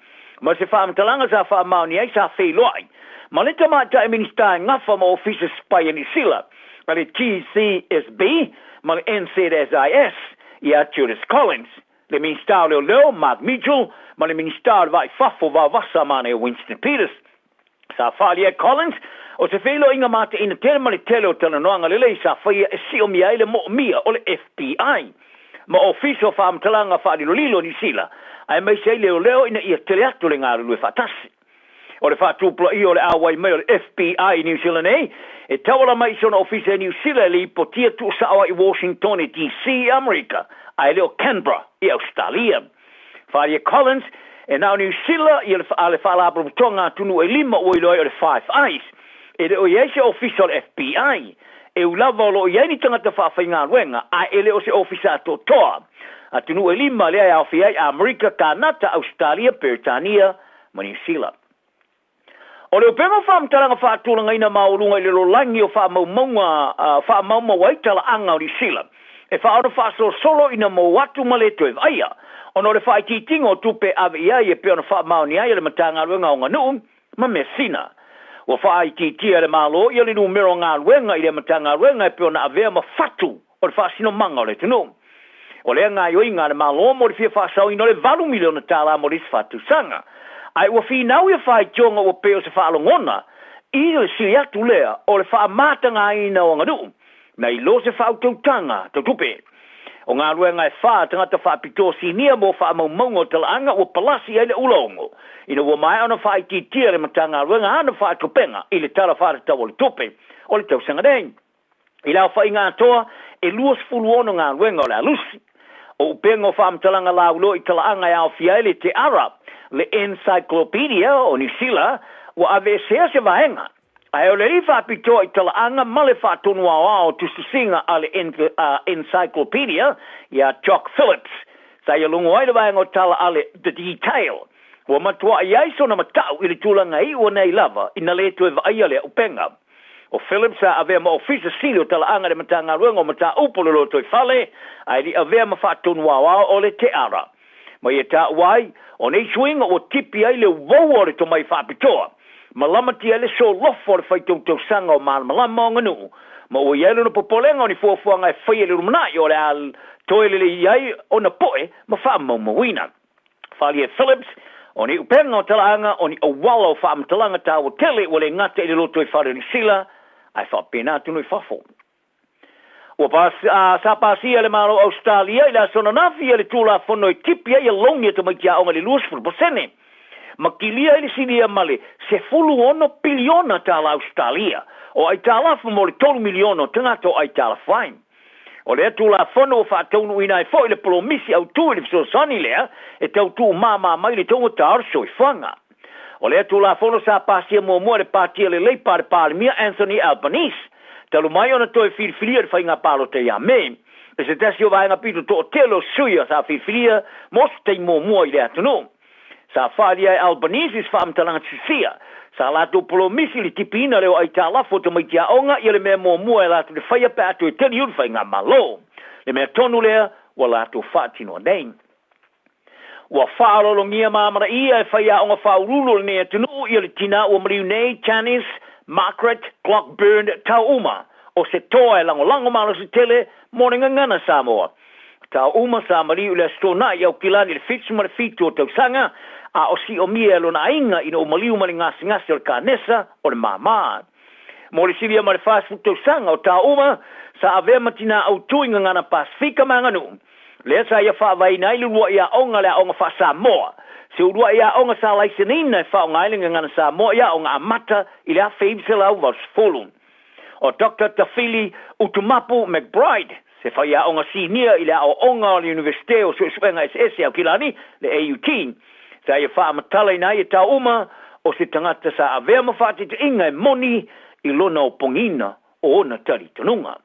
ma se faamatalaga sa faamaonia ai sa feiloai ma le Tamaitai Minisita e gafa ma Ofisa Sipai a Niu Sila a le GCSB ma le NZSIS ia Judith Collins, le Minisita o Leoleo Mark Mitchell ma le Minisita o le Vaa i Fafo Vaovasa Manaia Winston Peters. Sa faaalia e Collins, o se feiloaiga mateina tele ma le tele o talanoaga lelei sa faia e siomia ai le moomia o le FBI ma Ofisa o Faamatalaga Faalilolilo o Niu Sila, aemaise ai leoleo ina ia tele atu le galulue faatasi. O le faatupulaia o le auai mai o le FBI i Niu Sila nei, e tauala mai i sona ofisa i Niu Sila e lipotia tuusao ai i Washingtone DC i Amerika, ae le o Canberra i Ausetalia. Faaalia Collins, e na o Niu Sila ia le, a le Faalapotopotoga Atunuu e lima ua iloa ai o le Five Eyes. E le o i ai se ofisa o le FBI. E ui lava o lo o i ai ni tagata faafaigaluega, ae e le o se ofisa atoatoa. Atunuu e lima lea e aofia ai Amerika, Kanata, Ausetalia, Peretania ma Niu Sila. O le upega o faamatalaga faatulagaina maualuga i le lolagi o faamaumauga faamaumau ai talaaga o Niu Sila e faaono faasolosolo ina mou atu ma le toe vaaia ona o le faaitiitiga o tupe e ave i ai e pei ona faamaonia ai e le Matagaluega o Aganuu ma Measina. Ua faaitiitia e le Malo ia le numera o galuega i lea Matagaluega e pei ona avea ma fatu o le faasinomaga o le atunuu. O lea gaoioiga a le Malo mo le fia faasaoina o le $8 miliona mo le isi faatausaga. Ae ua finau ia faitioga ua pei o se faalogona i le sili atu lea o le faamatagaina o aganuu nai lo se faautautaga tau tupe. O galuega e fa a tagata faapitoa sinia mo faamaumauga o talaaga ua palasi ai le ulaogo ina ua maea ona faaitiitia e le Matagaluega ana faatupega i le Tala Faatatau o le Tupe o le tausaga nei. I le aofaiga atoa, e 26 galuega o le a lusi. O upega o faamatalaga lauiloa i talaaga e aofia ai le Te Ara, le Encyclopedia o Niu Sila, ua aveesea se vaega, ae o le alii faapitoa i talaaga ma le faatonu aoao o tusitusiga a le Encyclopedia, ia Jock Phillips, sa ia logo ai le vaega o tala a le The Detail. Ua matuai ai sona matau i le tulaga e iu ane ai lava ina le toe vaaia lea upega. O Phillips sa avea ma Ofisa Sili o Talaaga i le Matagaluega o Mataupu o le Lotoifale, ae le i avea ma faatonu aoao o le Te Ara. Ma ia taua ai, o nei suiga ua tipi ai le uaua o le tomai faapitoa, ma lamatia ai le solofo o le faitautausaga o malamalama o aganuu, ma ua i ai lona popolega o ni fuafuaga e faia i le lumanai o le a toe lelei ai ona poe ma faamaumauina. Falie Phillips, O ni upega o talaaga, o ni auala o faamatalaga taua tele ua le gata i le lotoifale o Niu Sila, ae faapena atunuu i fafo. Ua pas, a, sa pasia e le Malo o Ausetalia i le aso ananafi ia le Tulafono e tipi ai alauni a tamaiti aoga i le 20%, ma kilia ai le silia ma le $16 piliona tala Ausetalia o aitalafu mo le 3 miliona o tagata o aitalafu ai. O lea Tulafono ua faataunuuina ai foi le polomisi autū i le fesoasoani lea e tau tuumāmā mai le taugata o le soifuaga. O lea Tulafono sa pasia muamua e le Pati a le Leipa a le Palemia Anthony Albanese, talu mai ona toe filifilia i le faiga palota ia Me, e se tasi o vaega pito toatele o sui sa filifilia mo se taimi muamua i le atunuu. Sa faaalia e Albanese se faamatalaga sisia. Sa latou polomisi i le tipiina lea o aitalafu o tamaiti aoga ia le mea muamua e latou te faia pe a toe taliu le faigamalo. Le mea tonu lea ua latou faatinoa nei. Ua faaaloalogia ma amanaia e faiaoga faauluulu o lenei atunuu ia le tinā ua maliu nei Janice Margaret Glockburn Tauuma o se toa e lagolago malosi tele mo le gagana Samoa. Tau uma sa maliu i le Aso Toonai i Aukilani i le 77 o tausaga, a o siomia e lona aiga ina ua maliu ma le gasegase o le kanesa o le māmā. Mo le silia ma le 40 tausaga o Taouma, sa avea ma tinā autū i Gagana Pasefika ma Aganuu, lea sa ia faavaeina ai le uluai aoga le Aoga Faa-Samoa, se uluai aoga sa laiseneina e faaaoga ai le Gagana Samoa i aoga amata i le 1980. O Doctor Tafili Utumapu McBride, se faiaoga sinia i le aoaoga o le Iunivesite o Suesuega Eseese Aukilani, le AUT, sa ia faamatalaina ai e Taouma o se tagata sa avea ma faataitaiga e moni i lona opogiina o ona talitonuga.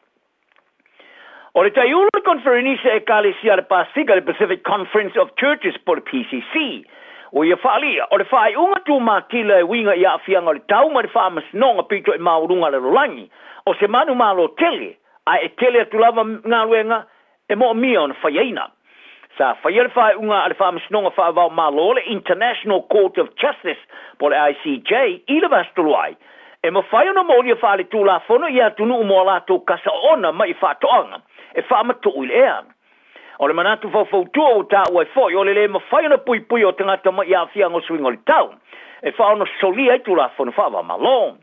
O le taiulu o le Koniferenisi a Ekalesia a le Pasefika, le Pacific Conference of Churches po o le PCC, ua ia faaalia, o le faaiuga tumatila e uiga i aafiaga o le tau ma le faamasinoga pito i maualuga a le lalolagi, o se manumalo tele, ae e tele atu lava galuega e moomia ona faiaina. Sa faia le faaiuga a le Faamasinoga Faavaomalo, le International Court of Justice po o le ICJ, i le vaiaso talu ai, e mafai ona molia faaletulafono i atunuu mo a latou kasa oona mai i faatoaga e faamatuu i le ea. O le manatu faufautua ua taua ai foi, o le le mafai ona puipuia o tagata mai i aafiaga o suiga o le tau e faaonosolia ai Tulafono Faavaomalo.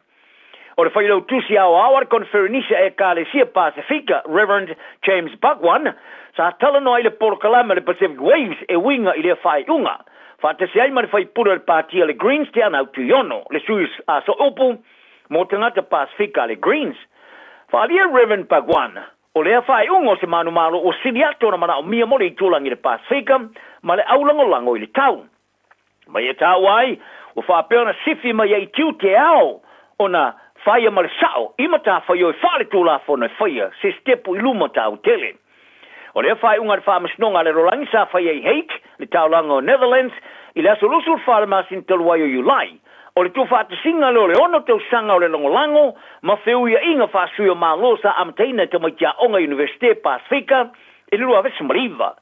O le Failautusi Aoao a le Koniferenisi a Ekalesia Pasefika, Rev. James Bhagwan, sa talanoa i le polokalame o le Pacific Waves e uiga i lea faaiuga, faatasi ai ma le faipule o le Pāti a le Greens Te Anau Tuiono, le sui a Sooupu mo tagata Pasefika a le Greens. Faaalia Rev. Bhagwan, o lea faaiuga o se manumalo ua sili atu ona manaomia mo le itulagi i le Pasefika ma le aulagolago i le tau. Ma ia taua ai, ua faapea ona sifi mai ai tiute ao ona faia ma le sao i matafaioi faaletulafono e faia se sitepu i luma taua tele. O lea faaiuga a le Faamasinoga a le Lalolagi sa faia i Hague, le taulaga o Netherlands, i le aso 24 o le masina talu ai o Iulai, o le tuufaatasiga lea o le ono tausaga o le lagolago ma feuiaiga faasui o Malo sa amataina e tamaiti aoga Iunivesite Pasefika i le 2009.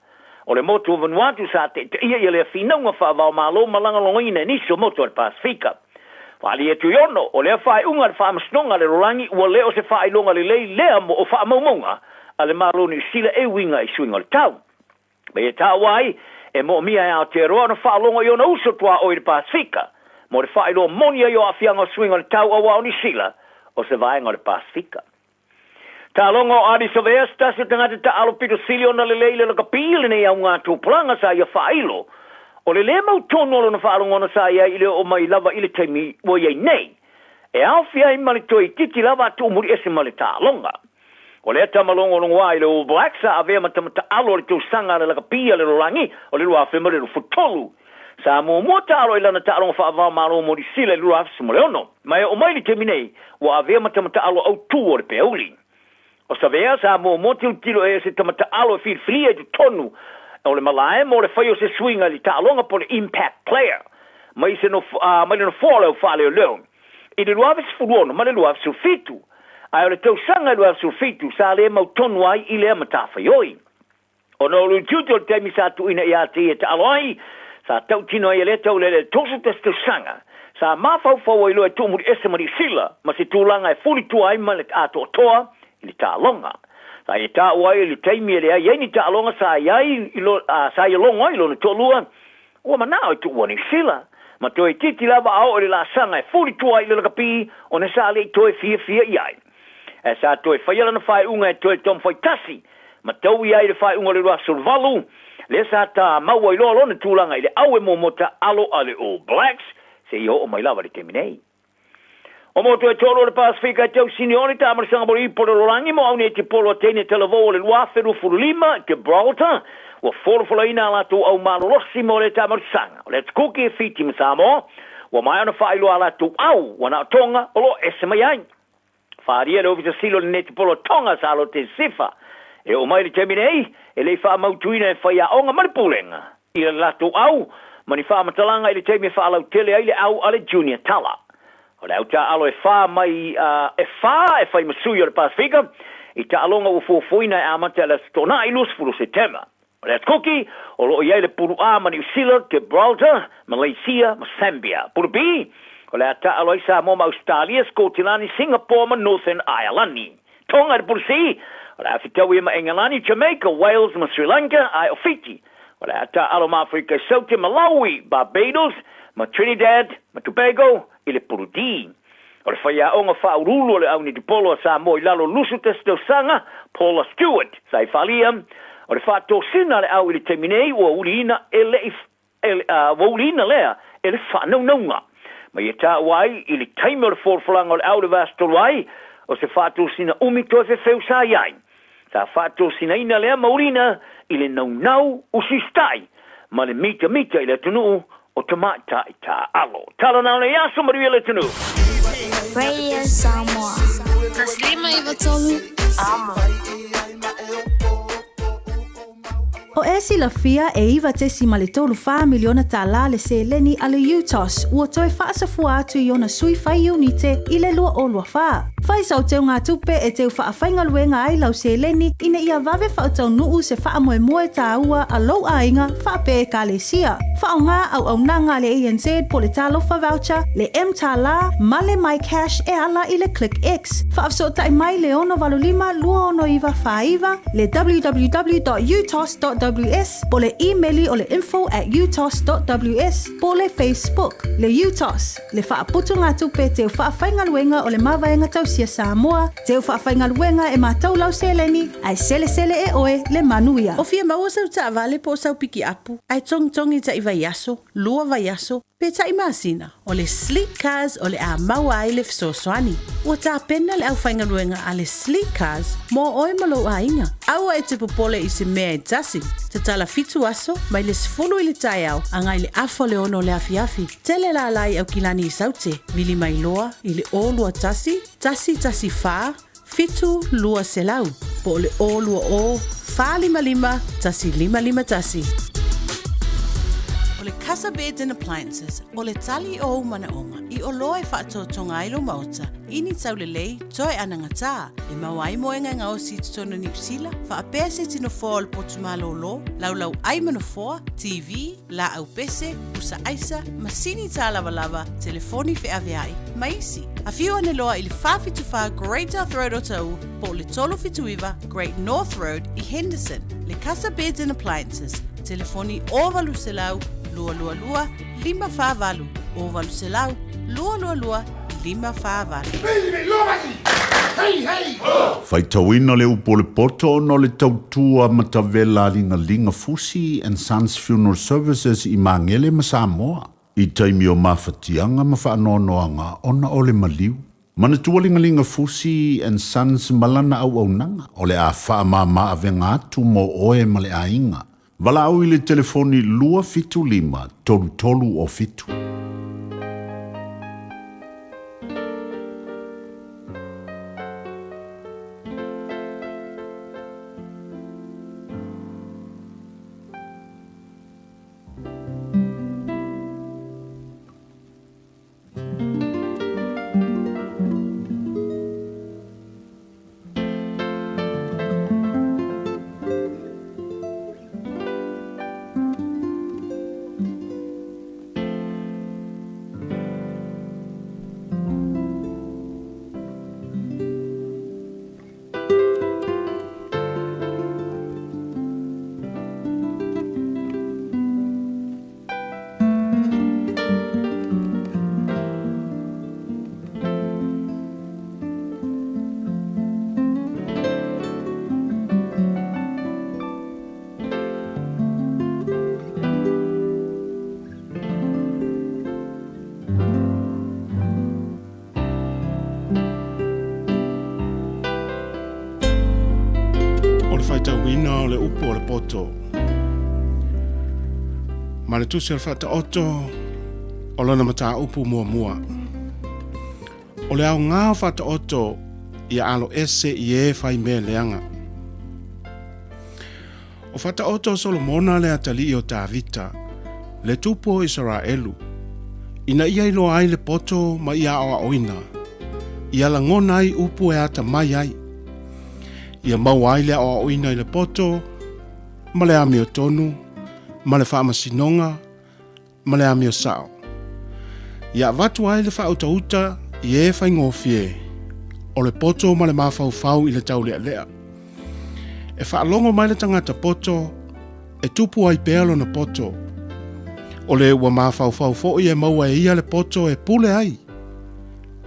O le motu o Vanuatu sa taitaia ia lea finauga faavaomalo ma lagolagoina e nisi o motu o le Pasefika. Faaalia Tuiono, o lea faaiuga a le Faamasinoga a le Lalolagi ua le o se faailoga lelei lea mo o faamaumauga a le Malo o Niu Sila e uiga i suiga o le tau. Ma ia taua ai, e moomia e Aotearoa ona faalogo i ona uso tuaoi i le Pasefika mo le faailoa moni ai o aafiaga o suiga o le tau auā o Niu Sila o se vaega o le Pasefika. Taaloga o Ardie Savea, se tasi o tagata taaalo pito sili ona lelei i le lakapi i lenei auga tupulaga sa ia faailo. O le lē mautonu o lona faalogona sa i ai i le oo mai lava i le taimi ua i ai nei, e aofia ai ma le toe itiiti lava a tuumuli ese ma le taaloga. O lea tama logologoa i le All Blacks sa avea ma tama taalo o le tausaga a le lakapi a le lalolagi o le 2023. Sa muamua taalo i lana taaloga faava-o-Malo mo Niu Sila i le 2016, ma e oo mai i le taimi nei, ua avea ma tama taalo autū o le peauli. O Savea sa muamua tilotilo e se tama taalo e filifilia i totonu o le malae mo le fai o se suiga i le taaloga po o le impact player mai se mai le nofoa o le au faaleoleo i le 2016 ma le 2017, ae o le tausaga i 2017 sa le mautonu ai i lea matafaioi. Ona o le utiuti o le taimi sa tuuina ia te ia e taalo ai, sa tautino ai e lea taulele le 31 tausaga, sa mafaufau ai loa e tuumuli ese ma Niu Sila ma se tulaga e fulitua ai ma le atoatoa i le taaloga. Sa ia taua ai i le taimi e leai ai ni taaloga sa i ai i lo, a, sa ia logo ai lona toalua, ua manao e tuua Niu Sila, ma toe itiiti lava a oo i le laasaga e fulitua ai i le lakapi ona sa le i toe fiafia i ai. Ae sa toe faia lana faaiuga e toe taumafai tasi ma tau i ai le faaiuga o le 2018, lea sa tamau ai loa lona tulaga i le au e muamua taalo a le All Blacks seia oo mai lava i le taimi nei. O motu e tolu o le Pasefika e tau sinioli taamalisaga mo le ipu o le lalolagi mo au nei Tipolo a teine talavou o le 2025 Gibraltar ua folafolaina a latou au malolosi mo lea taamalisaga. O le atu Kuki, Fiti ma Samoa ua maea ona faailoa a latou au ua na o Tonga o lo o ese mai ai. Faaalia le Ofisa Sili o le Netipolo Tonga Salote Sifa e oo mai i le taimi nei, e le i faamautuina e faiaoga ma le Pulega i le latou au ma ni faamatalaga i le taimi e faalautele ai le au a le Junior Tala. O le au taaalo e fa mai e fa e fai ma sui o le Pasefika i taaloga ua fuafuaina e amata i le Aso Toonai 20 o Setema. O le Atukuki, o lo o i ai le Pulu A ma Niu Sila, Gibraltar, Malaysia ma Sambia. Pulu B, o le a taaalo ai Samoa ma Ausetalia, Skotilani, Singapore ma Northern Ireland. Tonga i le Pulu C, o le a fetaui ai ma Engelani, Jamaica, Wales ma Sri Lanka, ae o Fiti. O le a taaalo ma Aferika i Saute, Malawi, Barbados ma Trinidad ma Tobago i le Pulu D. O le faiaoga faauluulu o le au netipolo a Samoa i lalo o le 21 tausaga, Paula Stewart, sa i faaalia, o le faatosina a le au i le taimi nei ua uliina e le i ua uliina lea e le faanaunauga. Ma ia taua ai i le taimi o le folafolaga o le au i le vaiaso talu ai, o se faatosina umi toe fefeu sa i ai. Sa faatosinaina lea mauliina i le naunau usiusitai ma le mitamita i le atunuu o tamaitai taaalo. Tala na o nei aso, manuia le atunuu. Radio Samoa. 153 Amo. O e silafia e $9.34 miliona tālā le seleni a le UTOS ua toe faasafua atu i ona sui fai iunite i le 2024. Fai sau teugatupe e teu faafaigaluega ai lau seleni ina ia vave faataunuu se faamoemoe tāua a lou aiga faapea Ekalesia. Faaaoga auaunaga a le ANZ po le Talofa Voucher, le mTālā ma le MyCash e ala i le ClickX. Faafesootai mai le 685 269 49, le www.utos.ws po le imeli o le info at utos.ws po le Facebook. Le UTOS, le faaputugatupe teu faafaigaluega o le Mavaega Tausia Samoa, teu faafaigaluega e matou lau seleni, ae selesele e oe le manuia. O fia maua sau taavale po o sau pikiapu, ae togitogi taʻi vaiaso, lua vaiaso, pe taʻi masina, o le Sleek Cars o le a maua ai le fesoasoani. Ua tapena le aufaigaluega a le Sleek Cars mo oe ma lou aiga. Aua e te popole i se mea e tasi. Tatala fitu aso, mai le 10 i le taeao agai le afa o le ono o le afiafi. Tele lala i Aukilani i Saute, vili mai loa i le 021 114 7200 po o le 020 455 1551. O le Casa Beds and Appliances, o le tali o ou manaoga i oloa e faatotoga ai lou maota i ni taulelei toe anagatā e maua ai moega e gaosi i totonu o Niu Sila, faapea se iti nofoa o le potu malōlō, laulau ai ma nofoa, TV, laau pese, pusa aisa, masini tālavalava, telefoni feaveai, ma isi. Afio ane loa i le 474 Great South Road Otahuhu po o le 379 Great North Road i Henderson. Le Casa Beds and Appliances, telefoni 0800 222 548, 0800 222 548. Faitauina le upu o le poto ona o le tautua matavela a Ligaliga Fusi and Sons Funeral Services i Magele ma Samoa i taimi o mafatiaga ma faanoanoaga ona o le maliu. Manatua Ligaliga Fusi and Sons ma lana auaunaga o le a faamama avega atu mo oe ma le aiga. Valaau i le telefoni 275 33 o 7. O le faitauina o le upu o le poto. Ma le tusi o le Faataoto o lona mataupu muamua. O le aoga o Faataoto ia alo ese i e fai mea leaga. O Faataoto o Solomona le atalii o Tavita, le tupu o Isaraelu, ina ia iloa ai le poto ma ia aoaoina, ia lagona ai upu e atamai ai, ia maua ai le aoaoina i le poto ma le amiotonu ma le faamasinoga ma le amio sao. Ia avatu ai le faautauta i e faigofie o le poto ma le mafaufau i le taulealea. E faalogo mai le tagata poto e tupu ai pea lona poto. O le ua mafaufau foi e maua e ia le poto e pule ai,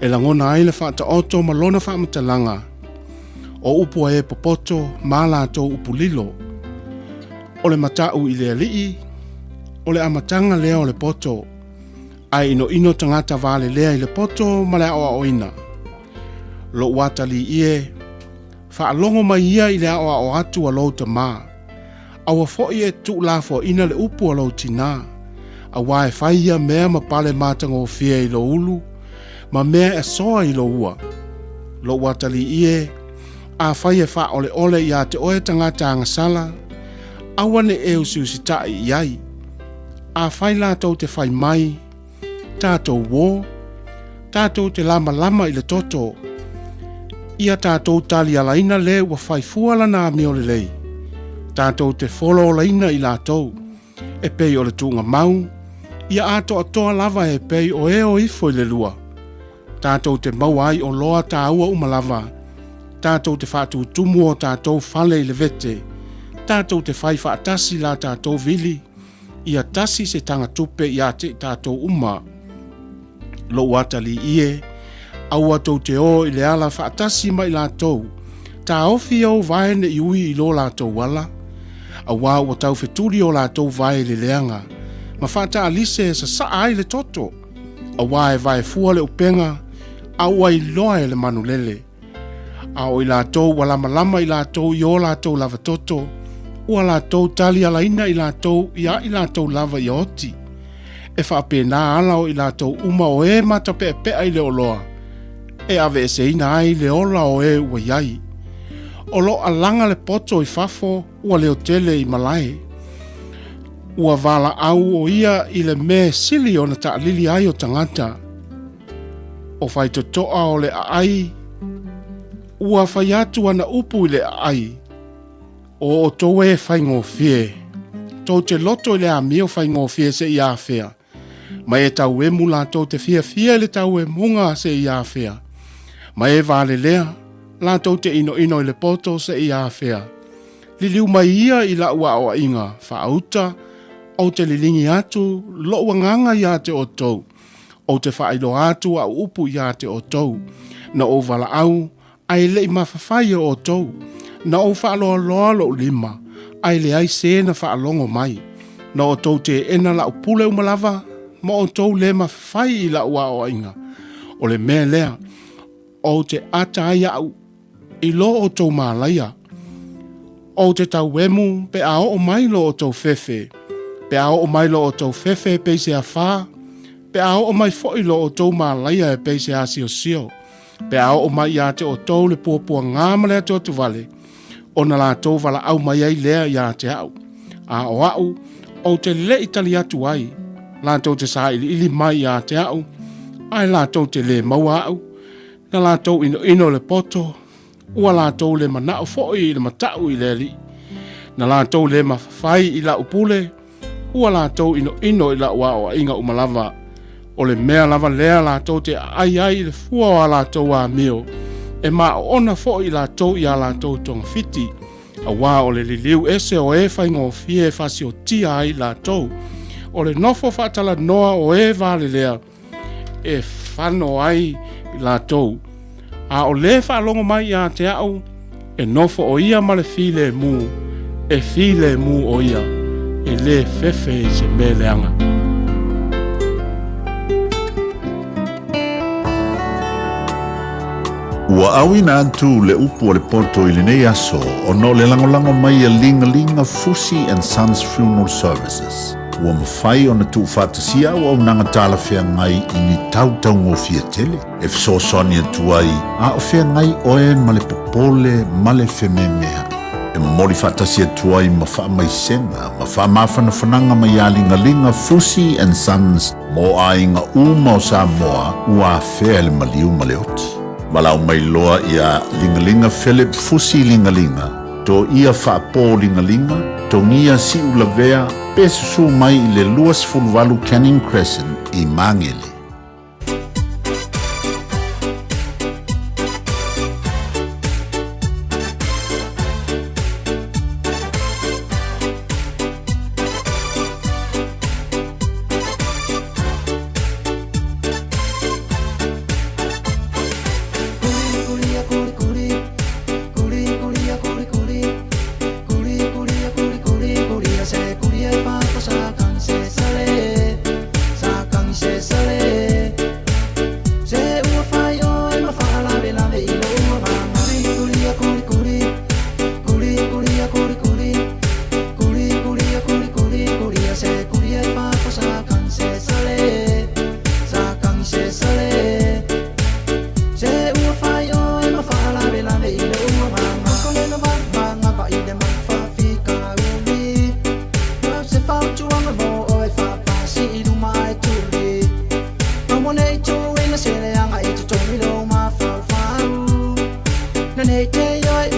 e lagona ai le faataoto ma lona faamatalaga, o upu a e popoto ma a latou upu lilo. O le mataʻu i le Alii, o le amataga lea o le poto, ae inoino tagata valelea i le poto ma le aoaoina. Lou atalii e, faalogo mai ia i le aoao atu a lou tamā. Aua foi e tuulafoaina le upu a lou tinā, auā e fai ia mea ma pale matagofie i lou ulu, ma mea e asoa i lou ua. Lou atalii e, afai e faaoleole iā te oe tagata agasala, aua ne i e usiusitaʻi i ai. Afai latou te fai mai, Tatou ō, tatou te lamalama i le toto, ia tatou talialaina le ua fai fua lana amio lelei, tatou te folaolaina i latou, e pei o le tuugamau, ia atoatoa lava e pei o e o ifo i le lua. Tatou te maua ai oloa tāua uma lava, tatou te faatutumu o tatou fale i le vete, tatou te fai faatasi la tatou vili, ia tasi se tagatupe iā te i tatou uma. Lou atalii e, aua tou te ō i le ala faatasi ma i latou, taofi ou vae ne i ui i lo latou ala, auā ua taufetuli o latou vae i le leaga, ma faataalise e sasaa ai le toto, auā e vae fua le upega, a ua iloa e le manulele. A o i latou ua lamalama i latou i o latou lava toto, ua latou talialaina i latou iā i latou lava ia oti. E faapena ala o i latou uma o e matapeʻapeʻa i le oloa, e aveeseina ai le ola o e ua i ai. O lo alaga le poto i fafo ua leotele i malae. Ua valaau o ia i le mea e sili ona taʻalili ai o tagata. O Faitotoa o le aai, ua fai atu ana upu i le aai, O outou e faigofie, tou te loto i le amio faigofie seia afea, ma e tauemu latou te fiafia i le tauemuga seia afea, ma e valelea, latou te inoino i le poto seia afea. Liliu mai ia i la'u aoaiga faauta, ou te liligi atu lo'u agaga iā te outou, Ou te faailoa atu au upu iā te outou, na ou valaau, a e le i mafafai e outou, na ou faaloaloa lou lima, a e leai se na faalogo mai. Na outou teena la'u pule uma lava, ma outou le mafafai i la'u aoaiga. O le mea lea, ou te ata ai a'u i lo outou malaia. Ou te tauemu pe a oo mai lo outou fefe, pe a oo mai lo outou fefe e pei se afā, pe a oo mai foi lo outou malaia e pei se asiosio, pe a oo mai iā te outou le puapuagā ma le atuatuvale, ona latou valaau mai ai lea iā te a'u. A o a'u, ou te le i tali atu ai, latou te sailiili mai iā te a'u, ae latou te lē maua a'u, Na latou inoino le poto, ua latou le manao foi i le mataʻu i le Alii. Na latou le mafafai i la'u pule, ua latou inoino i la'u aoaiga uma lava. O le mea lava lea latou te aai ai i le fua o a latou amio, e maoona foi i latou i a latou togafiti, auā o le liliu ese o e faigofie e fasiotia ai latou, o le nofo faatalanoa o e valelea, e fano ai i latou. A o lē faalogo mai iā te a'u, e nofo o ia ma le filemu, e filemu o ia, e lē fefe i se mea leaga. Ua auina atu le upu a le poto i lenei aso ona o le lagolago mai a Ligalinga Fusi and Sons Funeral Services. Ua mafai ona tuufaatasia auaunaga talafeagai i ni tau taugofie tele e fesoasoani atu ai a o feagai oe ma le popole ma le fememeaʻi. E momoli faatasi atu ai ma faamaisega ma faamafanafanaga mai iā Ligaliga Fusi and Sons mo aiga uma o Samoa ua afea e le maliu ma le oti. Valaau mai loa iā Ligaliga Philip Fusi Ligaliga, Toia Faapō Ligaliga, Togia Siulavea, pe susū mai i le 28 Canning Crescent i Māngere.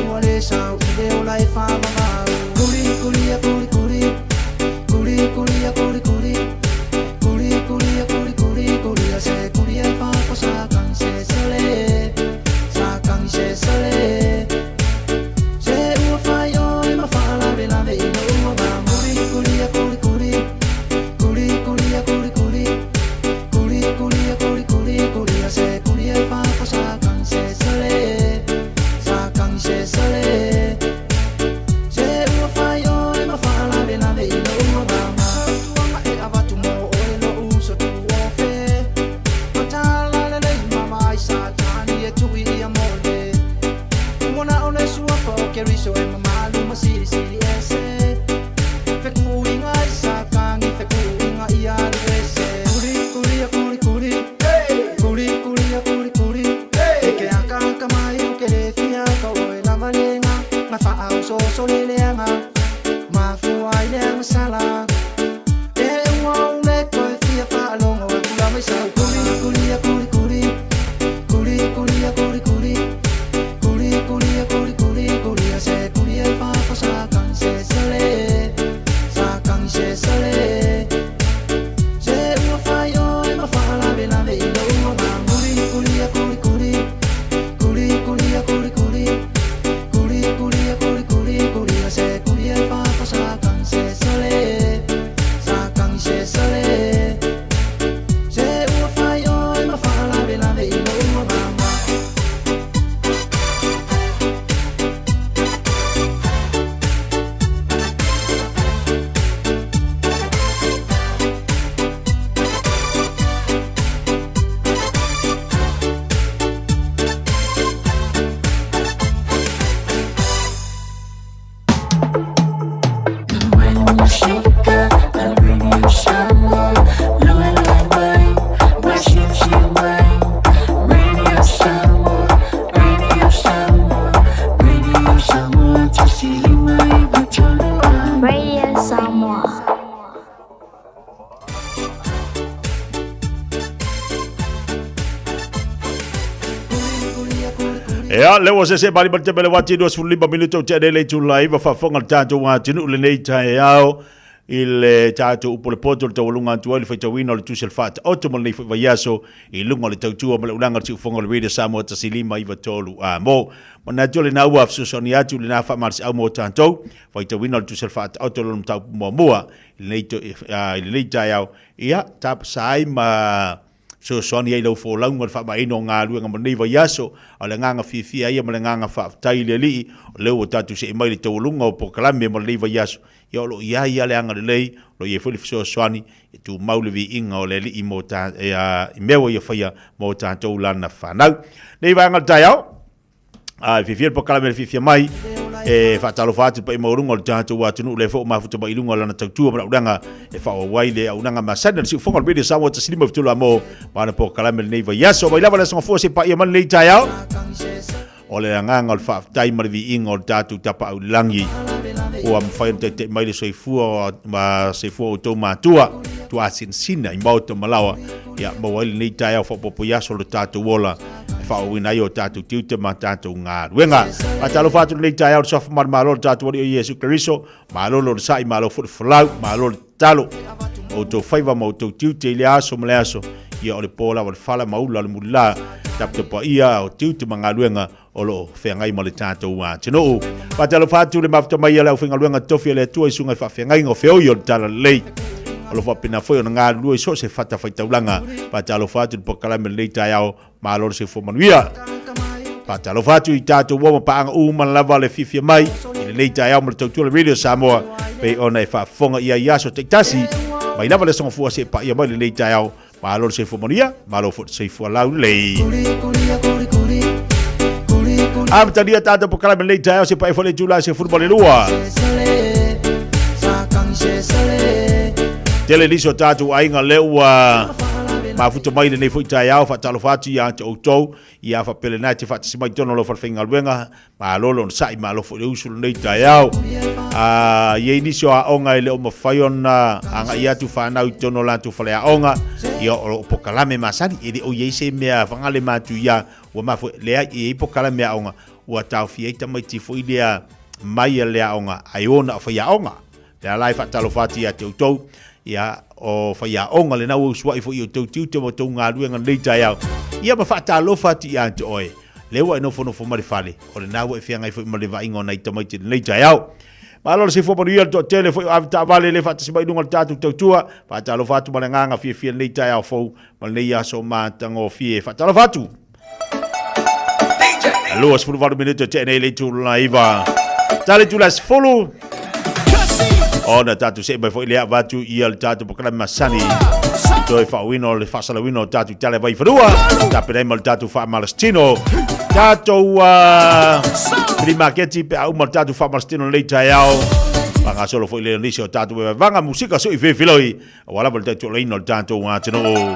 ua le sau i le ola e whamamau. Kuri kuri a kuri kuri, kuri kuri a kuri kuri, kuri kuri a kuri kuri kuri a se kuri e whako sa kang se sole, sa kang se sole. Se ua whai oi ma whalave lave i lo ua ma. Kuri kuri a kuri kuri, kuri kuri a kuri kuri, kuri kuri a kuri kuri kuri a se kuri e whako sa kang se sole, sa kang se sole. Se ua whai oi ma whalave lave i lo ua ma. Tuanga e avatu mo oe lo uso tu ofe. Matala le lei mama i sa tani e tui i a mole. Mona o le suafa o keriso e mamalu ma siri siri ese. Fekuinga i sa kangi, fekuinga i alu ese. Kuri kuri a kuri kuri, kuri kuri a kuri kuri. E ke aka aka mai o ke le fia ka oe lava lenga. Nga wha au so so le leanga, mafua i leanga sala. E ua o le koe fia whaalongo a kula mai sau. Kuri kuri a kuri kuri, kuri kuri a kuri kuri, kuri kuri a kuri kuri kuri a se kuri e whako sa kang se sole, sa kang se sole. Se ua whai oi ma whalave lave i lo ua ma. Kuri kuri a kuri kuri, kuri kuri a kuri kuri, kuri kuri a kuri kuri kuri a se kuri e whako sa kang se sole, sa kang se sole. Se ua whai oi ma whalave lave i lo ua ma. Radio Samoa. Ea, lea ua seesee malie ma le taimi o le uati 25 minute o tea nei le itula 9 faafofoga le tatou atunuu lenei taeao i le tatou upu o le poto le taualuga atu ai le faitauina o le tusi o le faataoto mo lenei foi vaiaso i luga o le tautua ma le ulaga o le siufofoga o le Radio Samoa 1593 a mo manatu o lena ua fesoasoani atu lena faamalosiau mo tatou faitauina o le tusi o le faataoto lona mataupu muamua i lenei taeao ia tapasa ai ma fesoasoani ai i lau folauga i le faamaeaina o galuega mo lenei vaiaso. A o le agaga fiafia ia ma le agaga faafetai i le Alii, o lea ua tatou see mai i le taualuga o polokalame mo lenei vaiaso. Ia o lo o i ai lava le agalelei, o lo o i ai foi le fesoasoani e tumau le viiga o le Alii mo ta, e, a, i mea ua ia faia mo tatou lana fanau. Nei vaega o le taeao, a e fiafia le polokalame le fiafia mai, e faatalofa atu i le paia maualuga o le tatou atunuu lea foi ua mafuta mai i luga o lana tautua ma le auaunaga e faaauau ai le auaunaga masani a le siufofoga o le Radio Samoa 15 mo ma ana polokalame lenei vaiaso. Mai lava le aso gafua se paia mai lenei taeao. O le agaga o le faafetai ma le viiga o le tatou Tapaau i le Lagi ua mafai ona taitai mai le soifua ma soifua o outou matua tuasinasina i maota ma laoa ia maua ai lenei taeao faaopoopo i aso o le tatou ola e faaauauina ai o tatou tiute ma tatou galuega. Faatalofa atu lenei taeao i le suafa manumalo o le tatou Alii o Iesu Keriso, malo le onosai, malo foi le folau, malo le tatalo. O outou faiva ma outou tiute i lea aso ma lea aso, ia o le po lava o le fala ma ula o le mulila, taputapuaia o tiute ma galuega o lo o feagai ma le tatou atunuu. Faatalofa atu le mafuta mai a le aufaigaluega tofi a le Atua i susuga i faafeagaiga o feoi o le Talalelei. O lo o faapena foi ona galulue i so o se fatafaitaulaga. Faatalofa atu i le polokalame o lenei taeao, malo le soifua manuia. Faatalofa atu i tatou uo ma paaga uma lava le fiafia mai i lenei taeao ma le tautua le Radio Samoa pei ona e faafofoga i ai i aso taitasi mai lava le aso Gafua seia paia mai lenei taeao. Malo le soifua manuia, malo foi le soifua laulelei. Amatalia tatou polokalame lenei taeao se paia foi le itula se 12. Tele nisi o tatou aiga lea ua mafuta mai lenei foi taeao, faatalofa atu ia te outou, ia faapea lena e te faatasi mai i totonu o lau falefaigaluega, Malo le onosai, malo foi le usu lenei taeao. A i ai nisi o aoga e le o mafai ona agai atu fanau i totonu o latou faleaoga, ia o lo o polokalame masani, e le o i ai se mea fagale ma atu ia ua mafua, leai, e i ai polokalame aoga. Ua taofia ai tamaiti foi lea mai a le aoga ae o na o faiaoga. Lea la e faatalofa atu ia te outou, ia, o faiaoga lena ua usuai foi i outou tiute ma outou galuega i lenei taeao. Ia ma faatalofa atu ia te oe, lea ua e nofonofo mai le fale, o lena ua e feagai foi ma le vaaiga o nai tamaiti i lenei taeao. Malo le soifua manuia le toatele foi o avetaavale le faatasi mai i luga o le tatou tautua. Faatalofa atu ma le agaga fiafia i lenei taeao fou ma lenei aso matagofie. Faatalofa atu! 28 minute tea nei le itu la iva. Tali tu la 10. Ona tatou see mai foi lea avatu ia le tatou polokalame masani. Toe faauina o le faasalauina o tatou tala vai fanua. Tapenai ma le tatou faamalositino. Tatou flea market pe a uma le tatou faamalositino lenei taeao. Faagasolo foi lea o nisi o tatou vaevaega musika sui filifiloi. Aua lava le tautualaina o le tatou atunuu.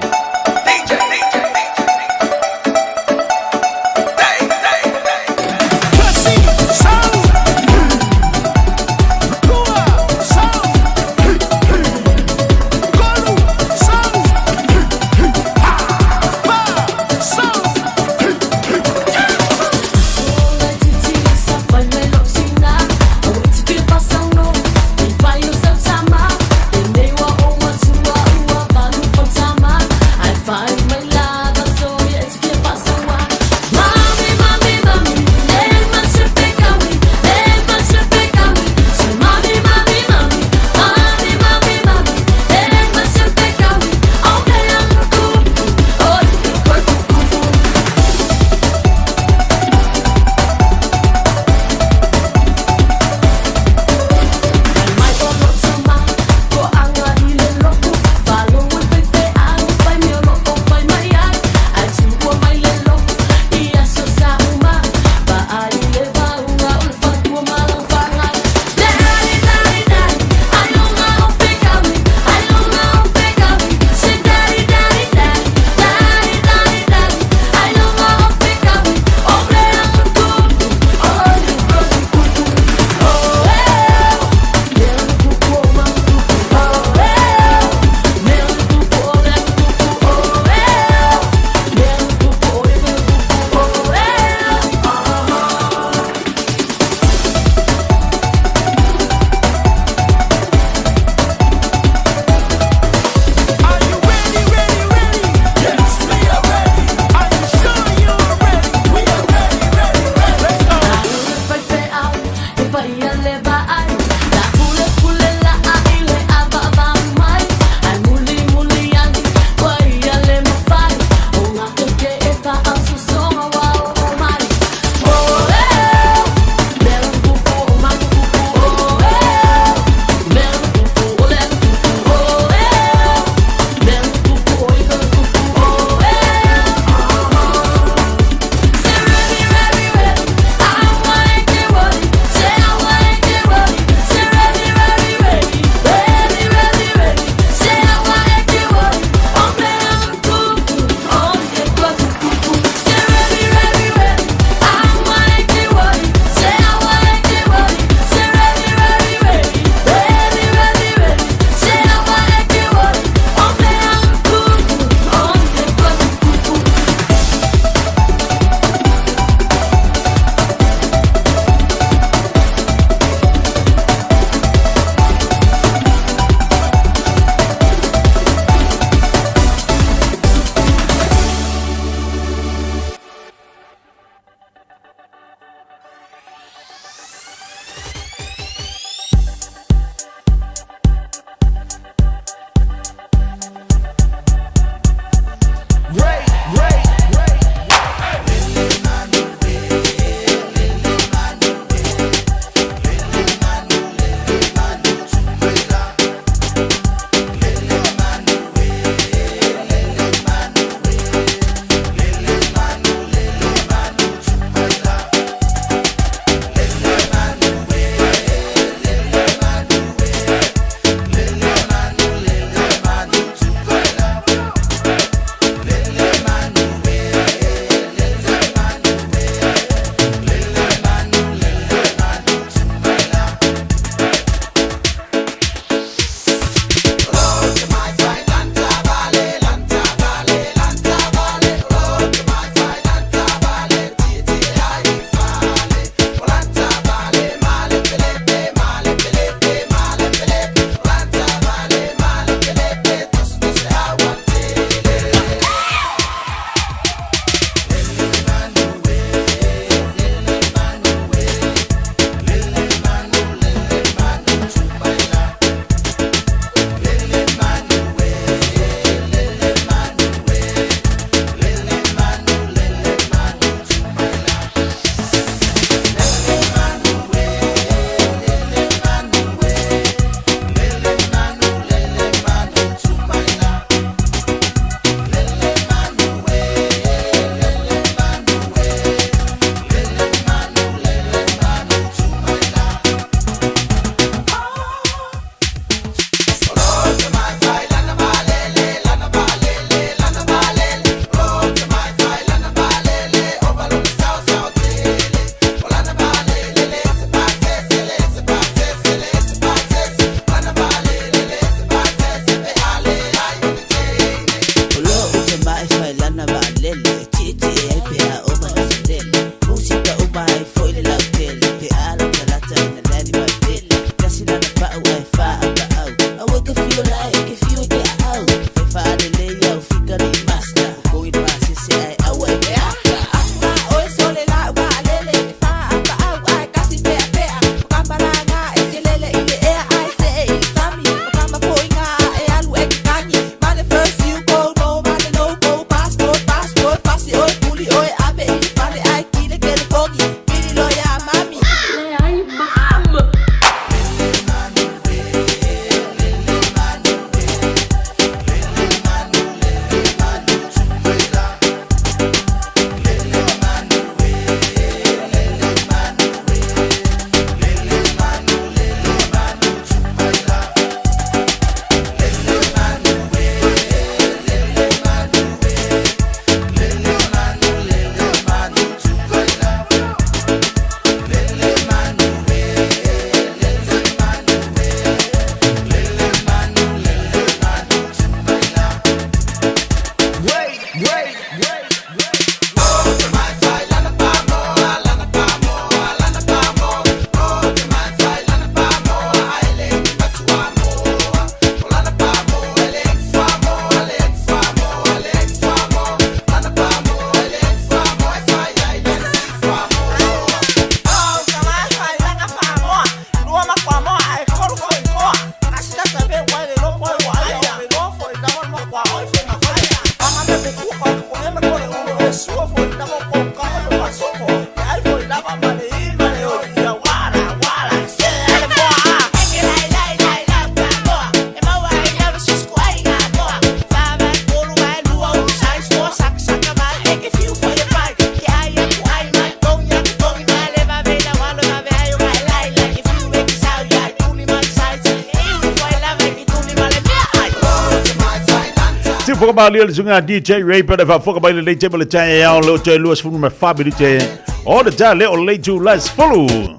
Faafofoga malie le susuga DJ Ray pe faafofoga mai lenei taimi o le taeao le o toe 24 minute o le ta le o le itu la 10.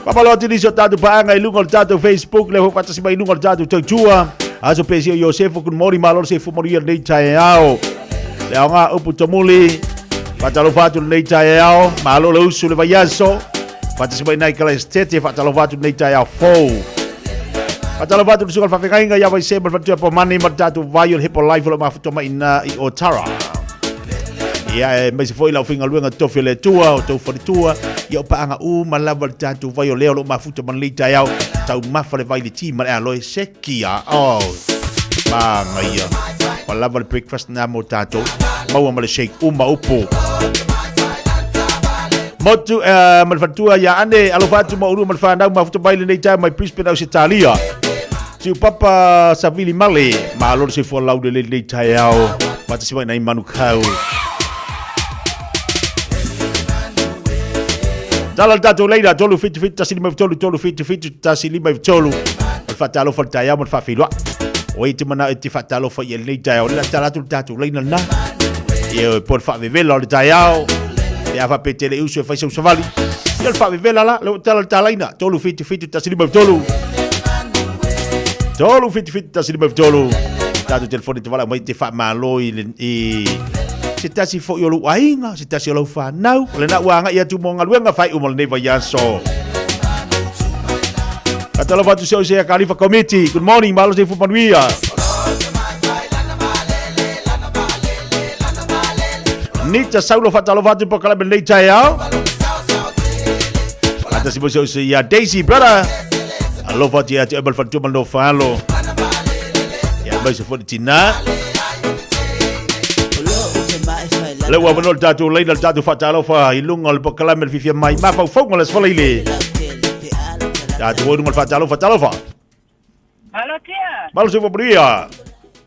Faamalo atu nisi o tatou paaga i luga o le tatou Facebook le faatasi mai i luga o le tatou tautua. Aso Pesia Iosefo, good morning, malo le soifua manuia lenei taeao. Le aoga upu tomuli, faatalofa atu lenei taeao, malo le usu le vaiaso. Faatasi mai nai kala estete, faatalofa atu lenei taeao fou. Faatalofa atu le susuga i le faafeagaiga ia Vaise ma le faletua Pomani ma le tatou vai o le Hepo Life o lo o mafuta mai i ina i Otara. Ia, e maise foi lau faigaluega tofi o le Atua, o tou faletua, ia o paaga uma lava le tatou vai o lea o lo o mafuta ma lenei taeao, taumafa le vai i le ti ma le aloe seki a. Oh, manaia. Ua lava le breakfast na mo tatou. Maua ma le shake uma upu. Motu ma le faletua ia Ane, alofa atu ma ulua ma le whanau mafuta mai lenei taeao mai Brisbane, Ausetalia. Tiu papa Savili Male, malo le soifua laulele lenei taeao. Faatasi mai nai Manukau. Tala le tatou leina, 3 7 7 1 5 3 3 7 7 1 5 3. O le faatalofa i le taeao ma le faafeiloai. O e te manao e te faatalofa i lenei taeao, le tala atu le tatou leina lena. Ia, po o le faavevela o le taeao. Pe a faapea e te le uso e fai sau savali. Ia o le faavevela la, le tala le talaina, 3 7 7 1 5 3. 3 7 7 1 5 3. Tatou telefoni te valaau mai te faamalo i, le, i se tasi foi o lou aiga, se tasi o lau whanau, o lena ua agai atu mo galuega faaiu mo lenei vaiaso. Faatalofa atu se o se Kalifa Committee. Good morning, malo soifua manuia. Nita Saulo faatalofa atu po kalame lenei taeao. Faatasi mo se o se ia Daisy brother. Alofa atu ia te oe ma le faletua ma le nofo alo. Ia mai se foi le tina. Le ua avanoa le tatou laina le tatou faatalofa i luga o le polokalame le fiafia mai mafaufauga o le Aso Faraile. Tatou o i luga o le faatalofa, talofa. Malo tia. Malo soifua manuia.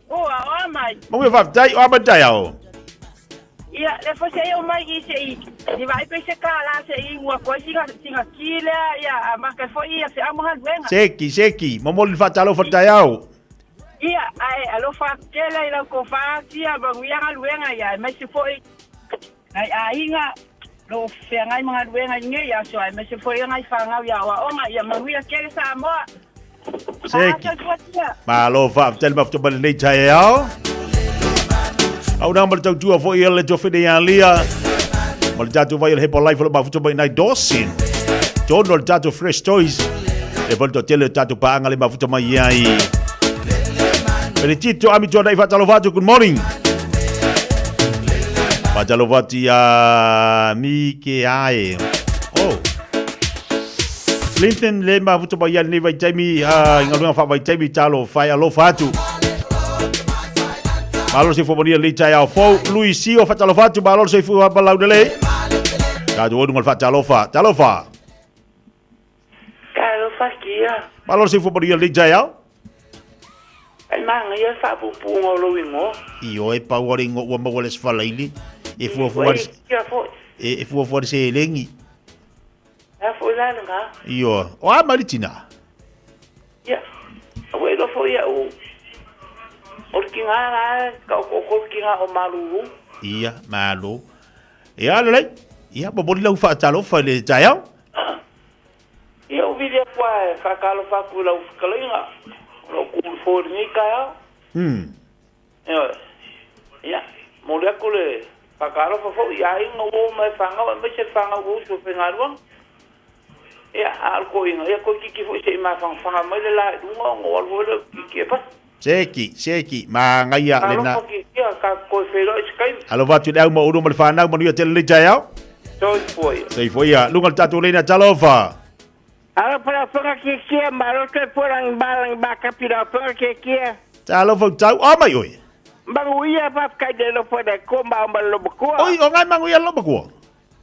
Ua, o a mai. Manuia faafetai, o a mai le taeao. Ia, le foi se i o mai i se i, i vaai pe se ka la se i ua koe singa, singa ki lea, ia, a maka foi ia se amo galuega. Seki, seki, momoli le faatalofa le taeao. Ia, ae alofa atu tele i lau tofa tia, manuia galuega, ia, aemaise foi nai aiga lo o feagai ma galuega i lenei aso, aemaise foi nai fanau i aoaoga, ia manuia tele Samoa. Seki. Malo faafetai le mafuta mai lenei taeao. Au nā ma le tautua foi a le tuafine ia Lia. Ma le tatou vai o le Hepa Life o le mafuta mai nai Dawson. Tonu o le tatou Fresh Toys. Le foi le toatele o tatou paaga le mafuta mai ai. Benedito Ami Tuanai faatalofa atu, good morning. Faatalofa atu ia Mike Ae. Oh. Clinton le mafuta mai ai lenei vaitaimi i galuega faavaitaimi talofa e alofa atu. Malo le soifua manuia lenei taeao fou. Luisio faatalofa atu, malo le soifua malaulelei. Tatou o i luga o le faatalofa. Talofa. Talofa kia. Malo le soifua manuia lenei taeao. Ai manaia le faapuupuuga o lou igoa. Ioe, pau lava le igoa ua maua i le Aso Faraile. E fuafua e fuafua le seleni. Ea foi la lena. Ioe. O a mai le tina? Ia, ua iloa foi au, o le tina la e taotooto le tina o Malulu. Ia, malo. Ia, lelei. Ia, momoli lau faatalofa i le taeao. Ia, ou vili atu lava e faatalofa atu i lau fetalaiga, o lo o tu i le foe i lenei taeao. Ioe. Ia, momoli atu le faatalofa foi i aiga ua oo mai e fanau aemaise le fanau ua usu e faigaluega. Ia, a o le toeaina, ia toeitiiti foi se i mafanafana mai le la i luga ona ou alu foi lea ou tietie pasi. Seki, seki, manaia lena. Talofa tietia, tatou toe feiloai i se taimi. Alofa atu i le au ma oulua ma le fanau, manuia tele lenei taeao. Soifua ia. Soifua ia. Luga o le tatou leina, talofa. Alofa lau afioga Kiekie, malo soifua lagi ba lagi ba kapi lau afioga Kiekie. Talofa utau, o mai oe. Manuia faafetai le alofa le Atua ma au ma le lomatua. Oi, o ngai manuia le lomatua.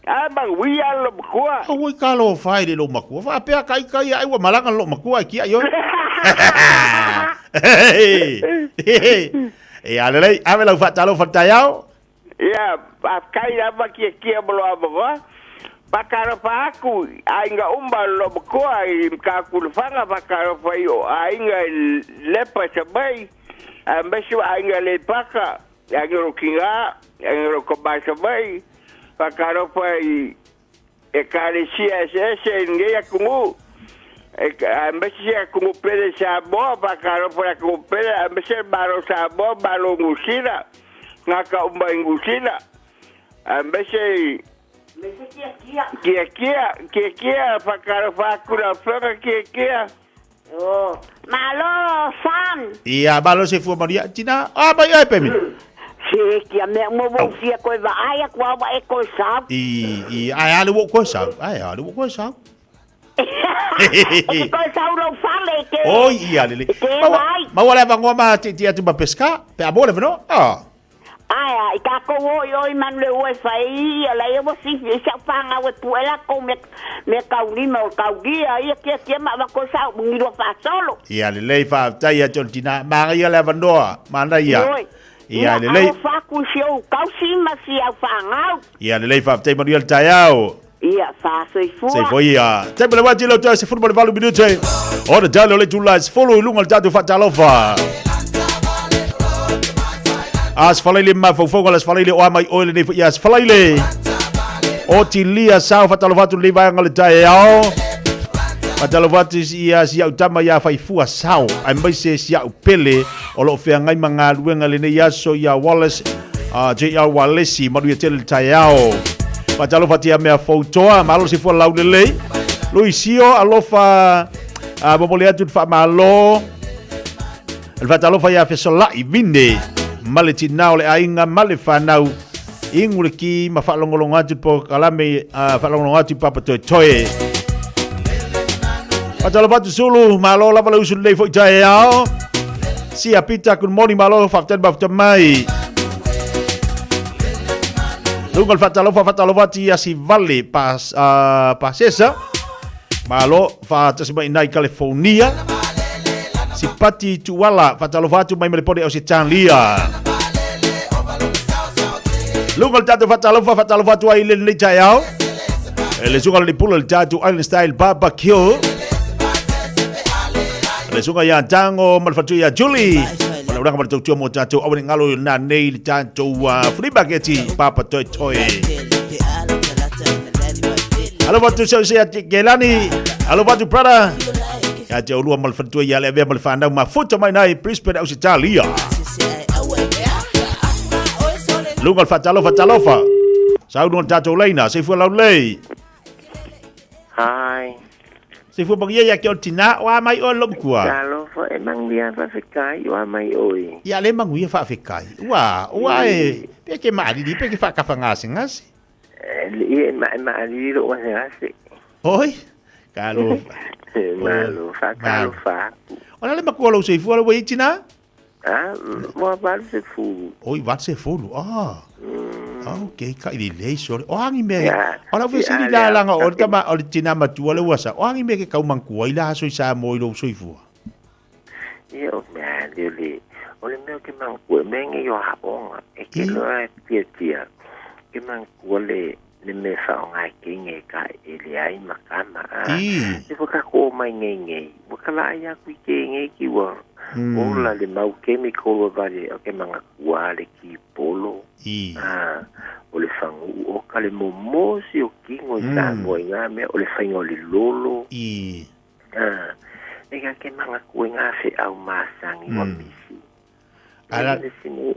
A manuia le lomatua. Oi talofa e le lomatua, faapea kai kai ai ua malaga le lomatua e kia i oe. Ia lelei, ave lau faatalofa i le taeao. Ia, faafetai lava Kiekie mo lou avanoa. Faatalofa atu i aiga uma o le Lomatua i Matautu Lefaga, faatalofa i o aiga i Lepa i Savaii, Aemaise o aiga Aleipata, aiga o lou tina, aiga o lou tama i Savaii, faatalofa i Ekalesia eseese i lenei atunuu, aemaise si atunuu pele i Samoa, faatalofa i le atunuu pele, aemaise le Malo o Samoa, Malo o Niu Sila, tagata uma i Niu Sila, aemaise i Tiatia, Tiatia, faatalofa atu lau Afioga Tiatia. Oh, malo son. Ia, malo se fua maria. Tina, ah, mai ai pemi. Se kia mea mo wo fia koe va ai aku au e koe sau. I, i, ai ale wo koe sau. Ai ale wo koe sau. E koe sau lo fale ke. Oi, ia lele. Ke vai. Ma wala vangoa ma ti ti atu ma pesca. Pe amo le veno. Ah. Ae a, i tākou o i oi manu le ua e whai i ia la ia wa sifi i sau whāngau e pue la kou me, me kaulima o kaulia ia kia kia ma wa koe sau mungirua whāsolo. Ia lelei whaatai atu o le tina. Māngaia le avanoa. Mānaia. Oi. Ia Ia lelei. alofa aku i si ou kausi ma si au whāngau. Ia lelei whaatai manuia le taeao. Ia, whāsoifua. Soifua ia. Taimi le wati lau toe 18 minute. O le tale o le tula 10 i luga o le tatou faatalofa. As falaile mafaufauga las falaile o amai oe lenei foi as falaile. O tilia sao faatalofa atu lenei vaega o le taeao. Faatalofa atu ia si au tama ia Faifua Sao, aemaise si au Pele o lo o feagai ma galuega lenei aso ia Wallace JR Walesi, manuia tele le taeao. Faatalofa atu ia mea foutoa, malo se fua laulelei. Luisio, alofa, momoli atu le faamalo. Le faatalofa ia Fesolai Vine, ma le tina o le aiga ma le fanau. Igu le ki ma faalogologo atu le polokalame, faalogologo atu i Papa Toetoe. Faatalofa atu Sulu, malo lava le usu lelei foi taeao. Sia Pita, good morning, malo, faafetai le mafuta mai. Luga le faatalofa, faatalofa atu ia Sivale pas, Pasesa. Malo, faatasi mai inā i California. Sipati Tuala, faatalofa atu mai Melepone Ausetalia. Luga le tatou faatalofa, faatalofa atu ai i lenei taeao. E le suga le pula le tatou Island Style Barbecue. Le suga ia Tango ma le fatu ia Julie. Ma le uraga ma le tautua mo tatou aua ne ngalo i nā nei le tatou flea market Papa Toi Toi. Alofa atu seu se ati Kelani. Alofa atu brother. Ia te olua ma le faletua ia le avea ma le whanau mafuta mai nai Brisbane, Ausitalia. Luga le whatalofa talofa. Sau nua tātou leina, seifua lau lei. Hi. Seifua mangia ia ke o tina o a mai oe lo mkua. Talofa e manguia whawhekai o a mai oe. Ia le manguia whawhekai. Ua, ua e, pe ke maariri, pe ke whakafa ngase ngase. Ia e maalili lou gasegase. Oi, talofa. Malo, faatalofa atu. O le a le matua o lou soifua ua i ai tina? Ah, ua 80. Oi, 80, ah. Ah, okay, kai lelei sole. O a ni mea, o lau fesili la laga o le tama, o le tina matua le ua sa, o a ni mea ke kaumantua i la aso i Samoa i lou soifua? Ia, o mea le o le, o le mea o ke manatua, e mea nei o aoga, e ke loa e tiatia, ke manatua le, le mea whaonga e ke nge ka e le ai ma kama. A, e whakako o mai ngei ngei, wakala ai aku i ke ngei ki ua, ola le mau chemical ua vale, o ke manatua le ki polo, a, o le whangu, o ka le momosi o kingo i Samoa i ngā mea, o le whainga o le lolo. Ah, e ka ke manga koe ngā wheau māsangi wa misi. Ala, Le sini,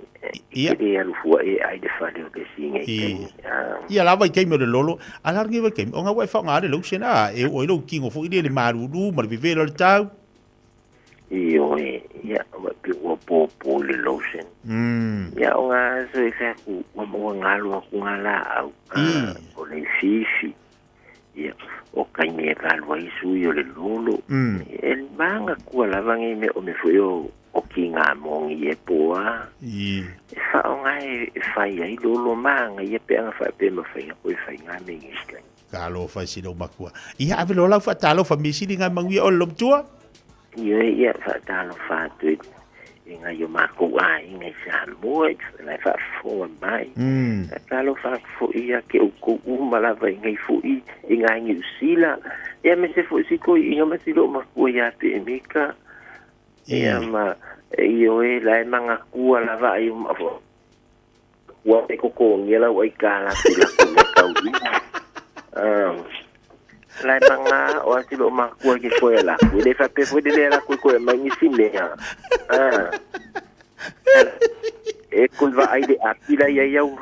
ia. ke le alu fua e ai le fale o le singa i taimi. Ah, Ia lava i taimi o le lolo, ala lenei vaitaimi, o ngā ua e whaonga ale lau sena, a, e oo ai lou kingo foi le le malulu ma le vevela o le tau. I oe, ia, wa pi ua pōpō le lotion. Ia, o ngā aso e whea ku, ua maua ngā loa ku ngā la au. Ah, o le fifi. Ia, o kaimi e valu ai sui o le lolo. E manga kua lava ngi me o me fui o, o ki ngā mongi e poa. E whaonga e, e whai ai lolo manga ia pe anga wha pe ma whai ko e whai ngā me ngi kai. Ka alofa i sila o makua. Ia ave loa lau faatalofa misili ngai manuia o le lomatua. Ia ia faatalofa atu i i ngai o mākou aiga i Samoa i lai faafofoga mai. Faatalofa atu foi ia te outou uma lava i ngai foi i ngai Niu Sila. Ia me se foi si toeaina ma si loo makua ia Peemika. Ia ma Ioe, la e magatua lava ai ua e totogia lau aikalaku i lakou mea taulima. La e maga o atu loo makua i ke koe alaku, e le faapea foi le le alaku e koe mai nisi mea. E koe vaai le api la iai au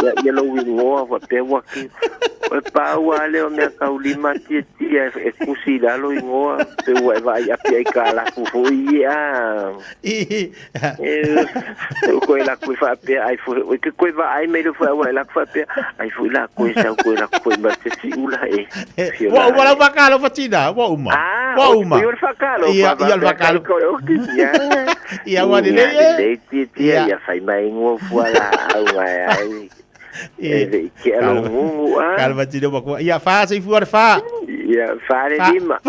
ia ia lou igoa faapea ua ki o le pau lava lea o mea taulima tiatia e kusi i lalo igoa pe ua e vaai api aikalaku foi ia. E koe laku e faapea ai foi e ke koe vaai mai le foi aua e laku faapea ai foi la koe sau koe laku foi ma se siula e. Ua uma lau faakalofa tina, ua uma. Ua uma. Ia o le faakalofa. Ia, ia o le faakalofa. Ia ua lelei e. Lelei tiatia ia fai mai ngua fua laau ngai ai. E le i kea lo ngungu a. Kalofa tina ua kua. Ia fa soifua le fa. Ia fa le lima.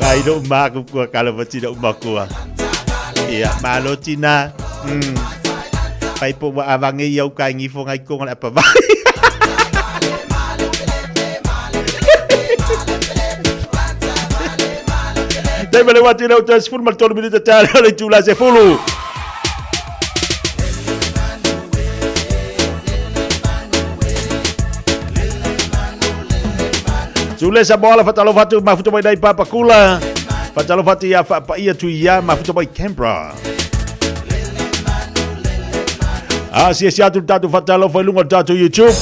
Ai no maku kua kalofa tina uma kua. Ia malo tina. Pai po wa avange i au kai ngifo ngai konga le apa vai. Taimi le wati leo te sefulu ma le tolu minita tale o le itula sefulu. Tule sa moala fatalofa atu mafuta mai nei Papakula. Fatalofa atu ia whaapaia tu ia mafuta mai Canberra. A sia sia atu le tatou fatalofa i luga o le tatou YouTube.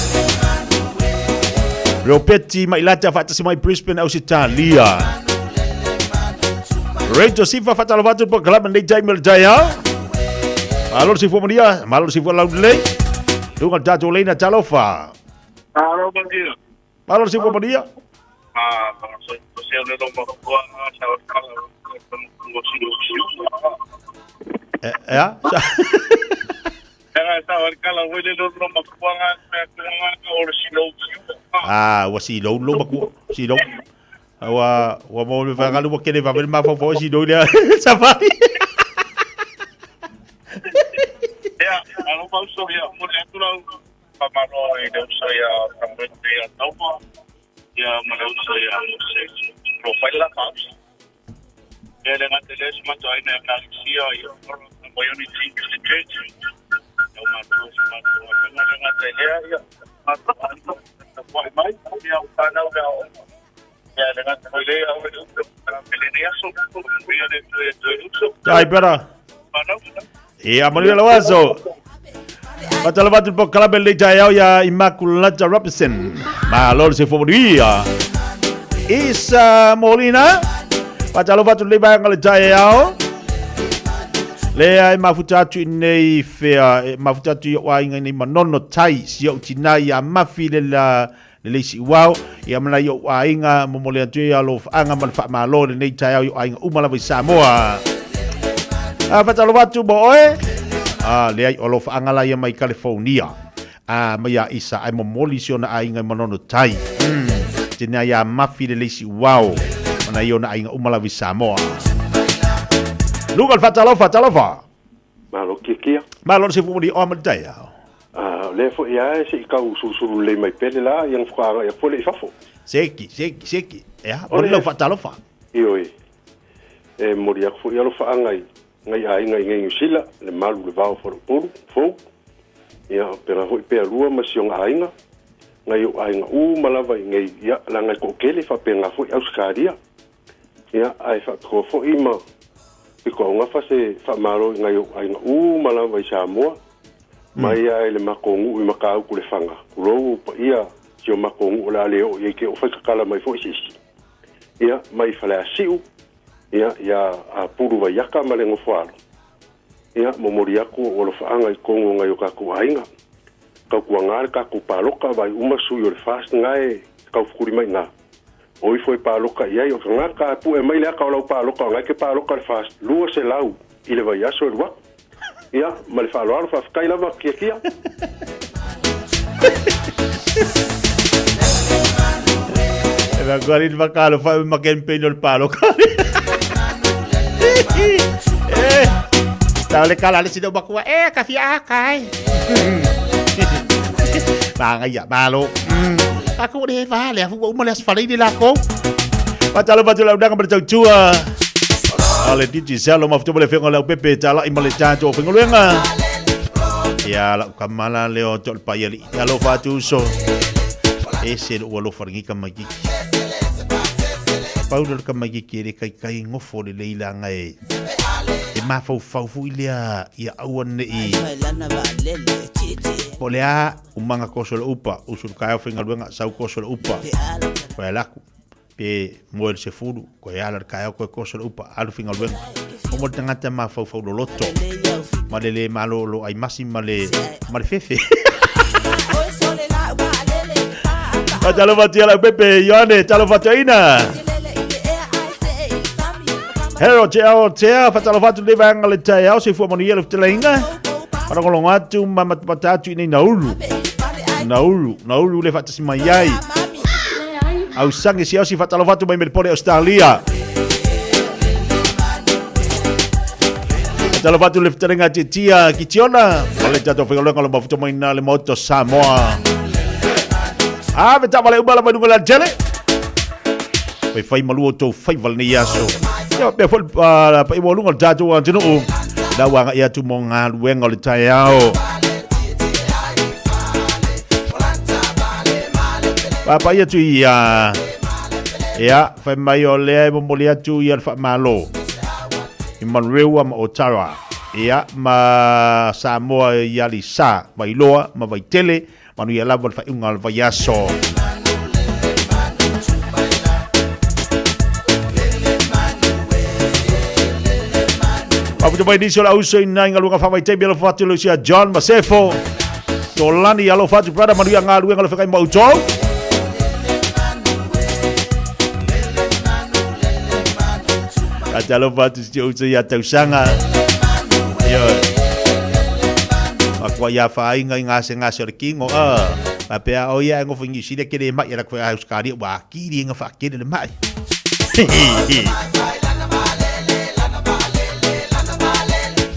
Ropeti mai lata faatasi mai Brisbane, Ausitalia. Rachel Sifa fatalofa atu po kalama nei taimi o le taeao. Malo le soifua manuia, malo le soifua laulelei. Luga o le tatou leina talofa. Malo manuia. Malo le soifua manuia. Ah, so se o le loma kua sa o kala o si o si. E, ea? Ea sa o kala o le loma kua nga me kua nga o le si lo si. Ah, ua si lo loma kua, si lo. Ua ua mo le whangalu ua kele vave le mafaufau si lo lea safari. Ea, alo mau so ia mo le atu lau Faamalo i le uso ia Samuele ia Tauma, ia ma le uso ia Mose, o lo o fai le la faaosi. Ia e le gata i lea, si matou aiga ia Ekalesia ia Ora Moioni Christian Church, ia o matou si matou galuega e le gata i lea, ia matou tapuai mai, ia o fanau le aoaoga. Ia e le gata foi i lea, ia oe le uso, i lenei aso, manuia le Atua ia te oe le uso. Dai, brother. Fanau. Ia, manuia lau aso. Faatalofa atu i le polokalame lenei taeao ia Immaculata Robinson. Malo le soifua manuia. Isa Molina. Faatalofa atu lenei vaega o le taeao. Lea e mafuta atu i nei fea, e mafuta atu i o aiga i nei manono tai, si ou tina ia mafi le la le leisi uao, ia mana i ou aiga, momoli atu ia alofaaga ma le faamalo i lenei taeao i ou aiga uma lava i Samoa. A faatalofa atu mo oe, a leai o alofaaga la ia mai California. A mai ia Isa ae momoli si ona aiga i Manono Tai. Tena ia mafi le leisi uao, mana i ona aiga uma lava i Samoa. Luga le faatalofa, talofa. Malo kiakia. Malo le soifua manuia o a ma le taeao. A, o lea foi lava e se i tau sulusulu lelei mai pea le la, ia na faatoa agai atu foi lea i fafo. Seki, seki, seki. Ea, moni lau faatalofa. Ioe. E momoli atu foi alofaaga i nai aiga i nei Niu Sila, le malu le vao o Faleupolu fou. Ia, pela foi pea lua ma si ona aiga, nai ou aiga uma lava i nei, ia, leaga e toatele faapena foi Ausetalia. Ia, ae faapitoa foi ma pitoaugafa se faamalo i nai ou aiga uma lava i Samoa, mai lava i le matou nuu i Matautu Lefaga, tulou ou paia si o matou nuu o le a le oo i ai te oo fai tatala mai foi se isi. Ia, mai Faleasiu, ia, ia Apulu Vaiaka ma le Nofoalo. Ia, momoli atu ou alofaaga i totonu o nai o tatou aiga. Tautuaga le tatou paloka, vaai uma sui o le FAST na e taufetuli mai i ina. O ifo e paloka i ai, o tagata a pue mai le aka o lau paloka, o na e te paloka le FAST 200 i le vaiaso e alu atu. Ia, ma le faaaloalo, faafetai lava, kiakia. E va kuari le whakaaro whai ma campaign o le paloka. Eh, tau le kala le sino makua, eh, ka fia akai. Māngai ia, malo. Tatou le va le afu ua uma le Aso Faraile lakou. Faatalofa atu i le aunaga ma le tautua a le Digicel o mafuta ma le afioga i le Aupepe Talai ma le tatou aufaigaluega. Ia lau tama la lea o Toalepaialii. Alofa atu uso. Ese lou alofa i lenei tamaitiiti. Pau lea o le tamaitiiti e le taitai nofo lelei leaga e e mafaufau foi lea ia aua ne i po o le a umaga toso le upa, usu i le taeao faigaluega sau toso le upa, toe alu atu pe moe i le 10 toe ala i le taeao toe toso le upa alu faigaluega. Uma le tagata mafaufau loloto ma le le malolo ai masi ma le ma le fefe. Faatalofa atu ia lau pepe Ioane, talofa atu aina. Hero te ao tea, faatalofa atu lenei vaega le taeao, soifua manuia le fetalaiga. Faalogologo atu ma matamata atu i nei Nauru. Nauru, Nauru le faatasi mai ai. Ausage Siaosi faatalofa atu mai Melipone Australia. Faatalofa atu le fetalaiga Tiatia Kitiona, ma le tatou faigaluega o lo mafuta mai na le Maota o Samoa. Ave taavale uma lava i luga o le alatele. Faifai malu outou faiva lenei aso. Ia faapea foi le paia maualuga o le tatou atunuu. La ua agai atu mo galuega o le taeao. Papai atu ia ia fai mai o lea e momoli atu ia le faamalo i Manurewa ma Otara ia ma Samoa i Alisa, Vailoa ma Vaitele. Manuia lava le faaiuga o le vaiaso. Mafuta mai nisi o le auso i nai galuega faavaitaimi alofa atu le usia John Masefo. Tolani alofa atu brother manuia galuega le fekai ma outou. Alofa atu si uso ia tausaga. Ioe. Matua ia whainga i ngā se o le kingo. A pea o ia e ngofo i New Zealand ke le mai ala koe a Australia ua akiri inga whaakere le mai.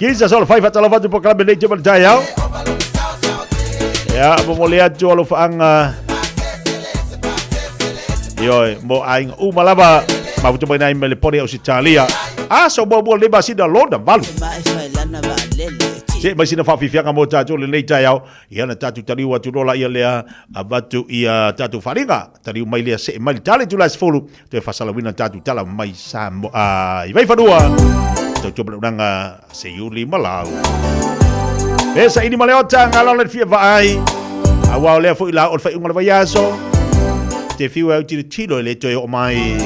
Jesus o le whai whatalofa atu po kalame nei te mara tai au. Ia, momoli atu alofaanga. Ioe, mo aiga uma lava. Mafuta mai nai me le pone Ausitalia. Aso muamua lenei masina lona valu. Se mai sina faafiafiaga mo tatou lenei taeao. Ia na tatou taliu atu loa laia lea avatu ia tatou faaaliga. Taliu mai lea see mai le tala i itula e 10 toe faasalauina tatou tala mai Samoa i Vaifanua. Tautua Malaunaga Seiuli ma Lau. E saili ma le ota ngalo le fia vaai. Aua o lea foi la o le faaiuga o le vaiaso. Te fiu e au tilotilo e le toe oo mai.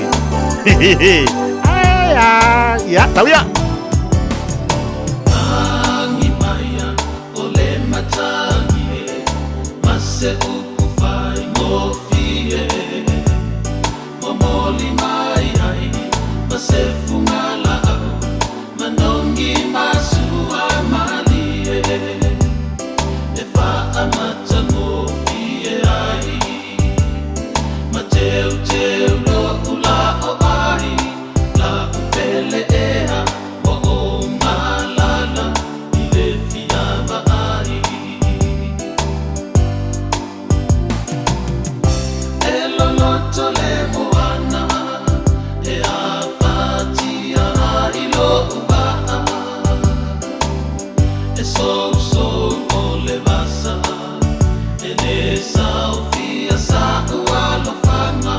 Ai, ai, ia, tau ia. Tangi maia o le matangi e, ma se upu faigofie. Momoli mai ai ma se fugalaau, manogi ma sua malie. E faamatagofie ai, ma teuteu lo'u la'o ai, la'u pele ea ua ou malala i le fia vaai. E loloto le moana e afatia ai lo'u vaa, E sousou o le vasa, e le saofia sa'u alofaga.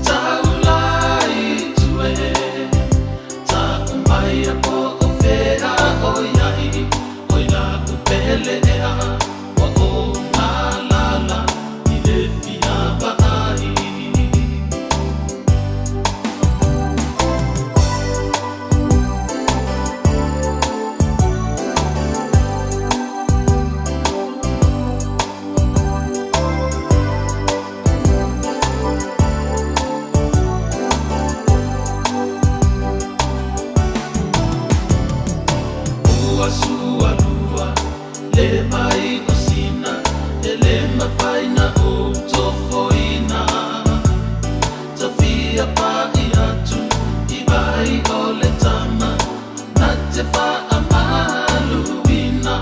Taula i tua e, ta'u maia po o fea o i ai, Oi la'u pele ea, ua ou malala i le fia vaai. Ua sualua le vai o Sina, e le mafai na ou tofoina. Tafia pa'i atu i vai o le tama, na te faamaluina.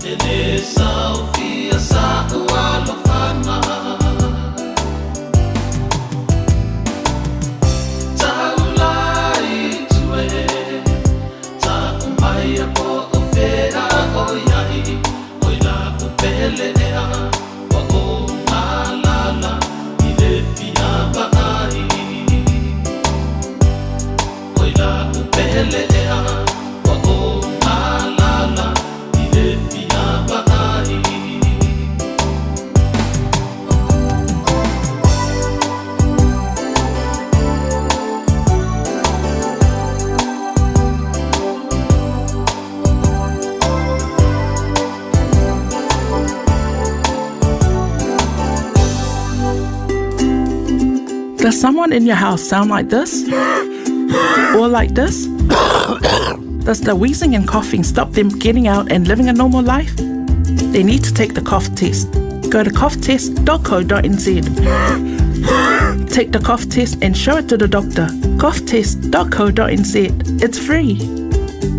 E lē saofia sa'u alofaga. Taula i tua e, ta'u maia po o fea o i ai, oi la'u pele ea, ua ou malala i le fia vaai. Oi la'u pele ea, ua ou malala i le fia vaai. Does someone in your house sound like this? Or like this? Does the wheezing and coughing stop them getting out and living a normal life? They need to take the cough test. Go to coughtest.co.nz. Take the cough test and show it to the doctor. Coughtest.co.nz. It's free.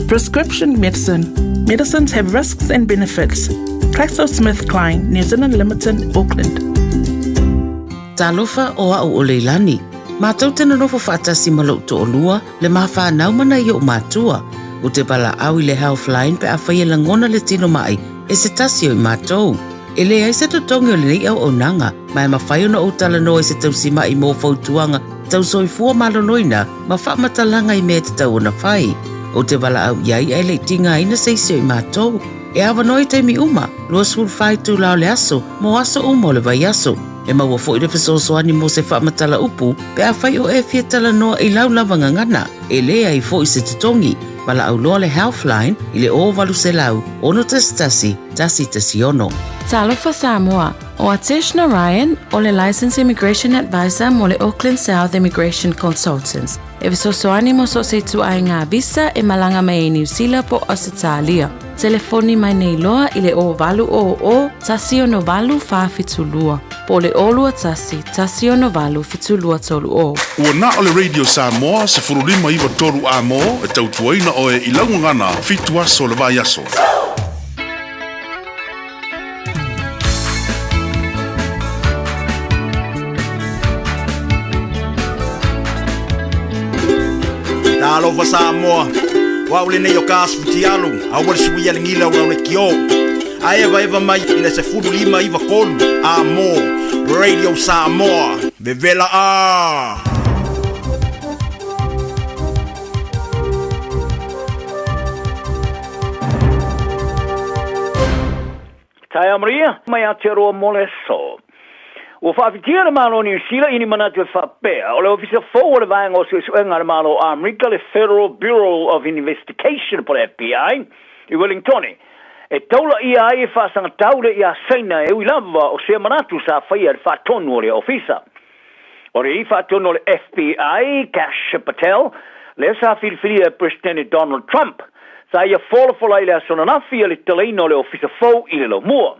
Prescription medicine. Medicines have risks and benefits. GlaxoSmithKline, New Zealand Limited, Auckland. Talofa o a'u o Leilani. Matou te nonofo faatasi ma lo'u to'olua, le ma fanau ma nai o'u matua. Ou te valaau i le Healthline pe afai e lagona le tino ma'i e se tasi o i matou. E leai se totogi o lenei auaunaga, ma e mafai ona ou talanoa i se tausima'i mo fautuaga tau soifua maloloina ma faamatalaga i mea e tatau ona fai. Ou te valaau i ai ae le i tigaina se isi o i matou. E avanoa i taimi uma, 24 itula o le aso, mo aso uma o le vaiaso. E maua foi le fesoasoani mo se faamatala upu pe afai o e fia talanoa i lau lava gagana. E leai foi se totogi. Valaau loa le Healthline i le 0800 611 116. Talofa Samoa, ʻO Atesh Narayan, ʻo le Licensed Immigration Advisor mo le Auckland South Immigration Consultants. E fesoasoani mo so o se ituaiga visa e malaga mai ai Niu Sila po o Ausetalia. Telefoni mai nei loa i le 0800 168 472 po o le 021 168 7230. Ua na o le Radio Samoa 15 93 A-mo e tautuaina oe i lau gagana fitu aso o le vaiaso. Talofa Samoa, o au lenei o ka Asfutialu, aua le suia le gila o lau lekiō. A evaeva mai i le 15 93 A-mo, Radio Samoa, vevela a! Taeao Maria, mai Aotearoa mo le aso. Ua faafitia le Malo o Niu Sila i ni manatu e faapea, o le Ofisa fou o le Vaega o Suesuega a le Malo o Amerika, le Federal Bureau of Investigation po o le FBI, i Wellingtone, e taulaia ai e faasagatau le iā Saina e ui lava o sea manatu sa faia e le faatonu o lea ofisa. O le faatonu o le FBI, Kash Patel, lea sa filifilia e Peresetene Donald Trump, sa ia folafola i le aso ananafi a le tatalaina o le ofisa fou i le laumua.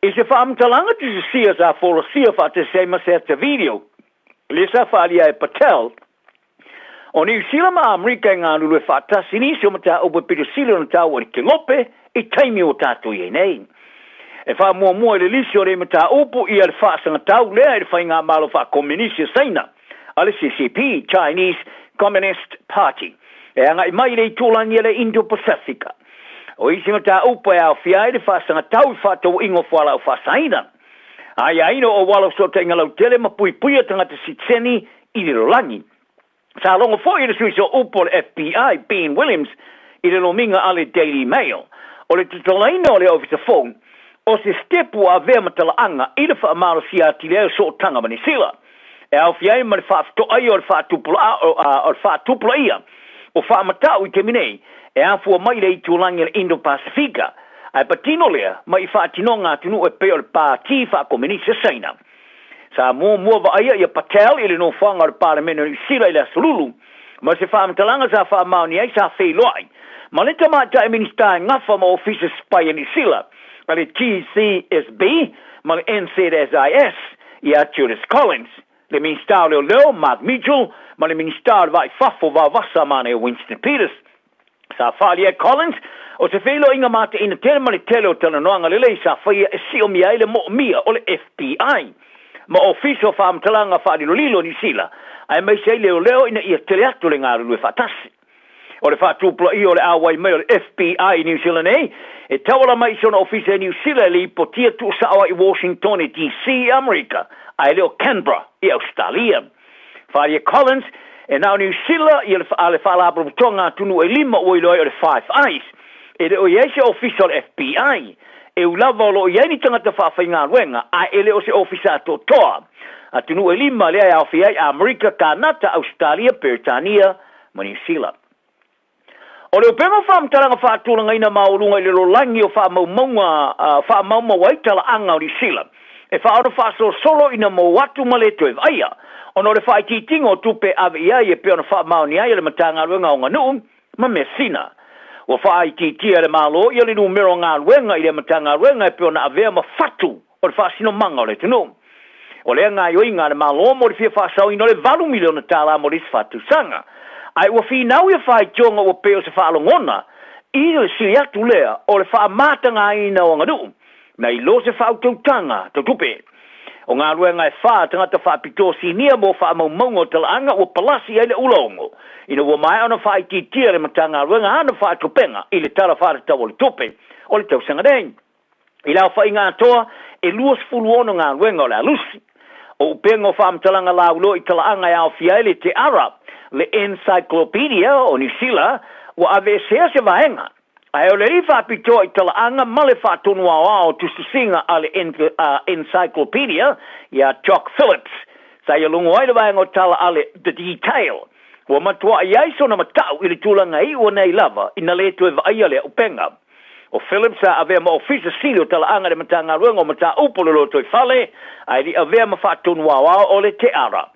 I se faamatalaga tusisia sa folasia faatasi ai ma se ata video, lea sa faaalia e Patel, O Niu Sila ma Amerika e galulue faatasi nisi o mataupu e pito sili ona taua i le kelope i taimi ua tatou i ai nei. E faamuamua i le lisi o nei mataupu ia le faasagatau lea i le Faigamalo Faakominisi a Saina a le CCP, Chinese Communist Party, e agai mai i le itulagi a le Indo-Pasefika. O isi mataupu e aofia ai le faasagatau i faatauaiga o fualaau faasaina, aiaina o auala o fesootaiga lautele ma puipuia tagata sitiseni i le lalolagi. Sa logo foi le sui sooupu o le FBI, Ben Williams, i le lomiga a le Daily Mail, o le tatalaina o le ofisa fou, o se sitepu ua avea ma talaaga i le faamalosia atili ai o sootaga ma Nisila, e aofia ai ma le faafetoai o le faatupulaia o faamatau i taimi nei e afua mai i le itulagi a le Indo-Pasifika, ae patino lea mai i faatinoga atunuu e pei o le Pati Faakominisi a Saina. Sa muamua vaaia ia Patel i le nofoaga o le Palemene o Niu Sila i le Aso Lulu, ma se faamatalaga sa faamaonia ai sa feiloai ma le Tamaitai Minisita e gafa ma Ofisa Sipai a Niu Sila, a le GCSB ma le NZSIS, ia Judith Collins, le Minisita o Leoleo, Mark Mitchell, ma le Minisita o le Vaa i Fafo, Vaovasa Mane Winston Peters. Sa faaalia e Collins, o se feiloaiga mateina tele ma le tele o talanoaga lelei sa faia e siomia ai le moomia o le FBI ma Ofisa o Faamatalaga Faalilolilo o Niu Sila, aemaise ai leoleo ina ia tele atu le galulue faatasi. O le faatupulaia o le auai mai o le FBI i Niu Sila nei, e tauala mai i sona ofisa i Niu Sila e lipotia tuusao ai i Washingtone DC i Amerika, ae le o Canberra i Ausetalia. Faaalia Collins, e na o Niu Sila ia le, a le Faalapotopotoga Atunuu e lima ua iloa ai o le Five Eyes. E le o i ai se ofisa o le FBI. E ui lava o lo o i ai ni tagata faafaigaluega, ae e le o se ofisa atoatoa. Atunuu e lima lea e aofia ai Amerika, Kanata, Ausetalia, Peretania ma Niu Sila. O le upega o faamatalaga faatulagaina maualuga i le lolagi o faamaumauga faamaumau ai talaaga o Niu Sila e faaono faasolosolo ina mou atu ma le toe vaaia ona o le faaitiitiga o tupe e ave i ai e pei ona faamaonia ai e le Matagaluega o Aganuu ma Measina. Ua faaitiitia e le Malo ia le numera o galuega i lea Matagaluega e pei ona avea ma fatu o le faasinomaga o le atunuu. O lea gaoioiga a le Malo mo le fia faasaoina o le $8 miliona tala mo le isi faatausaga. Ae ua finau ia faitioga ua pei o se faalogona i le sili atu lea o le faamatagaina o aganuu nai lo se faautautaga tau tupe. O galuega e fa a tagata faapitoa sinia mo faamaumauga o talaaga ua palasi i ai le ulaogo ina ua maea ona faaitiitia e le Matagaluega ana faatupega i le Tala Faatatau o le Tupe o le tausaga nei. I le aofaiga atoa, e 26 galuega o le a lusi. O upega o faamatalaga lauiloa i talaaga e aofia ai le Te Ara, le Encyclopedia o Niu Sila, ua aveesea se vaega, ae o le alii faapitoa i talaaga ma le faatonu aoao o tusitusiga a le Encyclopedia ia Jock Phillips, sa ia logo ai le vaega o tala a le The Detail. Ua matuai ai sona matau i le tulaga e iu nei lava ina le toe vaaia lea upega. O Philip sa avea ma Ofisa Sili o Talaaga i le Matagaluega o Mataupu o le Lotoifale, ae le i avea ma faatonu aoao o le Te Ara.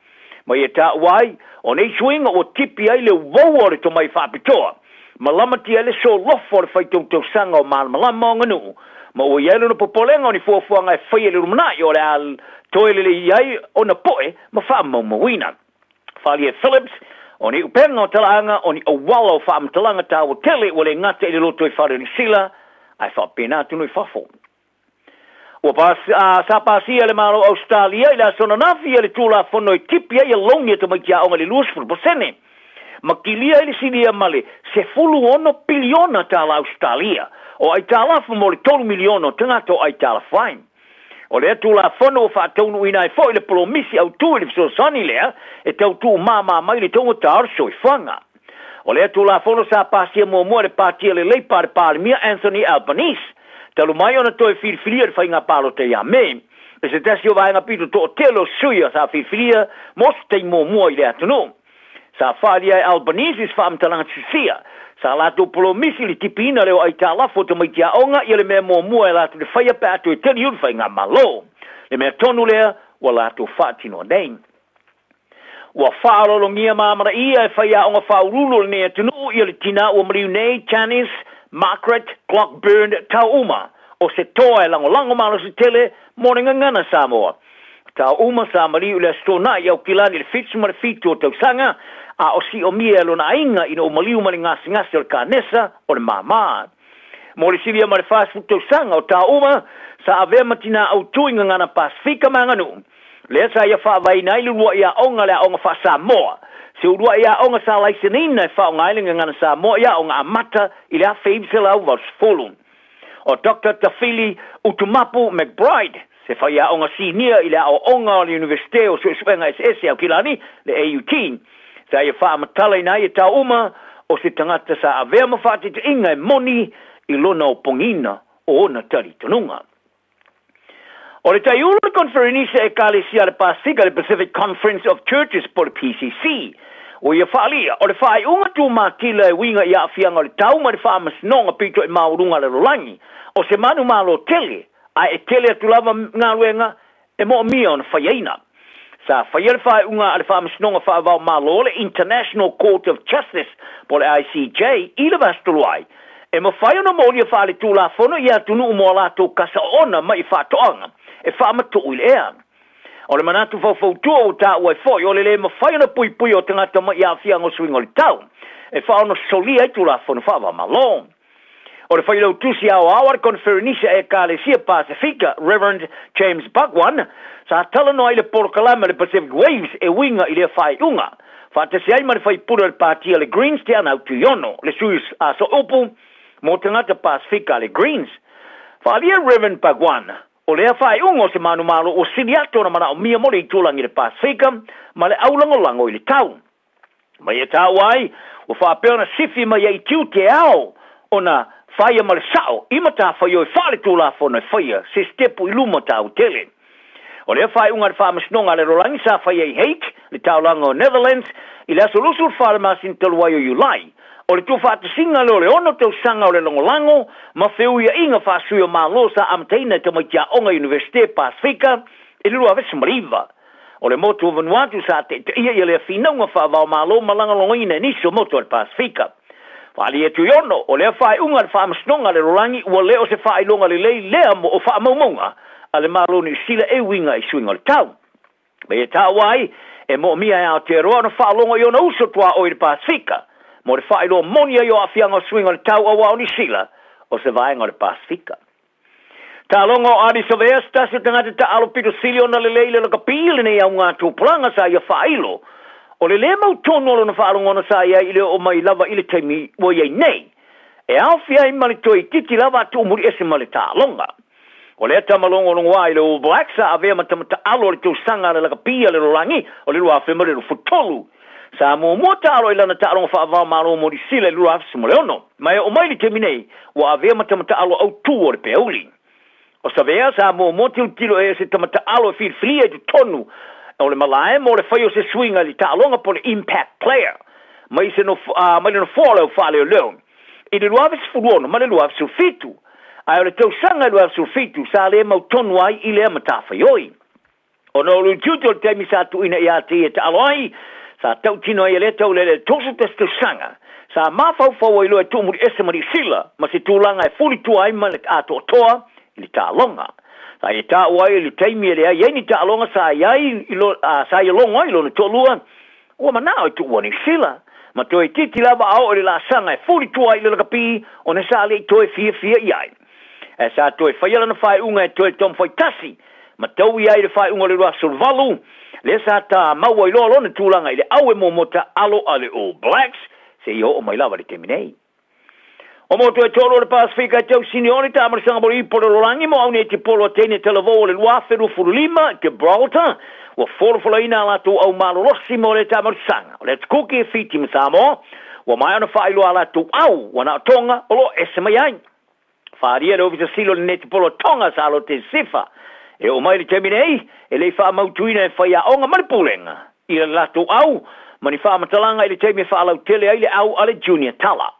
Ma ia taua ai, o nei suiga ua tipi ai le uaua o le tomai faapitoa, ma lamatia ai le solofo o le faitautausaga o malamalama o aganuu, ma ua i ai lona popolega o ni fuafuaga e faia i le lumanai o le a toe lelei ai ona poe ma faamaumauina. Falie Phillips, O ni upega o talaaga, o ni auala o faamatalaga taua tele ua le gata i le lotoifale o Niu Sila, ae faapena atunuu i fafo. Ua pas, a, sa pasia e le Malo o Ausetalia i le aso ananafi le Tulafono e tipi ai alauni a tamaiti aoga i le 20%, ma kilia ai le silia ma le $16 piliona tala Ausetalia o aitalafu mo le 3 miliona o tagata o aitalafu ai. O lea Tulafono ua faataunuuina ai foi le polomisi autū i le fesoasoani lea e tau tuumāmā mai le taugata o le soifuaga. O lea Tulafono sa pasia muamua e le Pati a le Leipa a le Palemia Anthony Albanese, talu mai ona toe filifilia i le faiga palota ia Me, e se tasi o vaega pito toatele o sui sa filifilia mo se taimi muamua i le atunuu. Sa faaalia e Albanese se faamatalaga sisia. Sa latou polomisi le tipiina lea o aitalafu o tamaiti aoga ia le mea muamua e latou te faia pe a toe teli ulu faigamalo. Le mea tonu lea ua latou faatinoa nei. Ua faaaloalogia ma amanaia e faiaoga faauluulu o lenei atunuu ia le tinā ua maliu nei Janice Margaret Glockburn Tauuma o se toa e lagolago malosi tele mo le gagana Samoa. Tao uma sa maliu i le Aso Toonai i Aukilani i le 77 o tausaga, a o siomia e lona aiga ina ua maliu ma le gasegase o le kanesa o le māmā. Mo le silia ma le 40 tausaga o tao uma, sa avea ma tinā autū i Gagana Pasifika ma Aganuu, lea sa ia faavaeina ai le uluai aoga le Aoga Faa-Samoa, se uluai aoga sa laiseneina e faaaoga ai le Gagana Samoa i aoga amata i le 1980. O Doctor Tafili Utumapu McBride, se faiaoga sinia i le aoaoga o le Iunivesite o Suesuega Eseese Aukilani, le AUT, sa ia faamatalaina ai e tao uma o se tagata sa avea ma faataitaiga e moni i lona opogiina o ona talitonuga. O le taiulu o le Konferenisi a Ekalesia a le Pasefika, le Pacific Conference of Churches po o le PCC, ua ia faaalia, o le faaiuga tumatila e uiga i aafiaga o le tau ma le faamasinoga pito i maualuga a le lalolagi, o se manumalo tele, ae e tele atu lava galuega e moomia ona faiaina. Sa faia le faaiuga a le Faamasinoga Faavao-Malo, le International Court of Justice po o le ICJ, i le Vaiaso talu ai, e mafai ona molia faaletulafono i atunuu mo a latou kasa oona mai i faatoaga e faamatuu i le ea. O le manatu faufautua ua taua ai foi, o le le mafai ona puipuia o tagata mai i aafiaga o suiga o le tau. e faaonosolia ai Tulafono faava-o-Malo. O le Failautusi Aoao a le Koneferenisi a Ekalesia Pasefika, Rev. James Bhagwan, sa talanoa ai i le polokalame a le Pacific Waves e uiga i lea faaiuga, faatasi ai ma le faipule o le Pati a le Greens Te Anau Tuiono, le sui sooupu mo tagata Pasefika a le Greens. Faaalia Rev. Bhagwan, o lea faaiuga o se manumalo ua sili atu ona manaomia mo le itulagi i le Pasefika ma le aulagolago i le tau. Mai e taua ai, ua faapea ona sifi mai ai i tiute ao ona faia ma le sao i matafaioi faaletulafono e faia se sitepu i luma taua tele. O lea faaiuga a le Faamasinoga a le Lalolagi sa faia i Hague, le taulaga o Netherlands, i le aso 24 o le masina talu ai o Iulai, o le tuufaatasiga lea o le ono tausaga o le lagolago ma feuiaiga faasui o Malo sa amataina e tamaiti aoga Iunivesite Pasefika i le 2009. O le motu o Vanuatu sa taitaia ia lea finauga faava-o-Malo ma lagolagoina e nisi o motu a le Pasefika. Faaalia Tuiono, o lea faaiuga a le Faamasinoga a le Lalolagi ua le o se faailoga lelei lea mo o faamaumauga a le Malo Niu Sila e uiga i suiga o le tau. Ma ia taua ai, e moomia e Aotearoa ona faalogo i ona uso tuaoi i le Pasefika mo le faailoa moni ai o aafiaga o suiga o le tau auā o Niu Sila o se vaega o le Pasefika. Taaloga o Ardie Savea, se tasi o tagata taaalo pito sili ona lelei i le lakapi i lenei auga tupulaga sa ia faailo. O le lē mautonu o lona faalogona sa i ai i le oo mai lava i le taimi ua i ai nei, e aofia ai ma le toe itiiti lava a tuumuli ese ma le taaloga. O lea tama logologoa i le All Blacks sa avea ma tama taalo o le tausaga a le lakapi a le lalolagi o le 2023. Sa muamua taalo i lana taaloga faava-o-Malo mo Niu Sila i le 2016, ma e oo mai i le taimi nei, ua avea ma tama taalo autū o le peauli. O Savea sa muamua tilotilo e se tama taalo e filifilia i totonu o le malae mo le fai o se suiga i le taaloga po o le impact player mai se mai le nofoa o le au faaleoleo i le 2016 ma le 2017, ae o le tausaga i le 2017 sa le mautonu ai i lea matafaioi. Ona o le utiuti o le taimi sa tuuina ia te ia e taalo ai, sa tautino ai e lea taulele le 31 tausaga, sa mafaufau ai loa e tuumuli ese ma Niu Sila ma se tulaga e fulitua ai ma le atoatoa i le taaloga. Sa ia taua ai i le taimi e leai ai ni taaloga sa i ai i lo, a, sa ia logo ai lona toalua, ua manao e tuua Niu Sila, ma toe itiiti lava a oo i le laasaga e fulitua ai i le lakapi ona sa le i toe fiafia i ai. Ae sa toe faia lana faaiuga e toe taumafai tasi ma taui ai i le faaiuga o le 2018, lea sa tāmau ai loa lona tulaga i le au e muamua taalo a le All Blacks seia oo mai lava i le taimi nei. O motu e tolu o le Pasefika e tau sinioli taamalisaga mo le ipu o le lalolagi mo au nei tipolo a teine talavou o le 2025 Gibraltar ua folafolaina a latou au malolosi mo lea taamalisaga. O le Atu Kuki e Fiti ma Samoa ua maea ona faailoa a latou au ua na o Tonga o lo o ese mai ai. Faaalia le Ofisa Sili o le Netipolo Tonga Salote Sifa. E oo mai i le taimi nei, e le i faamautuina e faiaoga ma le Pulega i le latou au ma ni faamatalaga i le taimi e faalautele ai le au a le Junior Tala.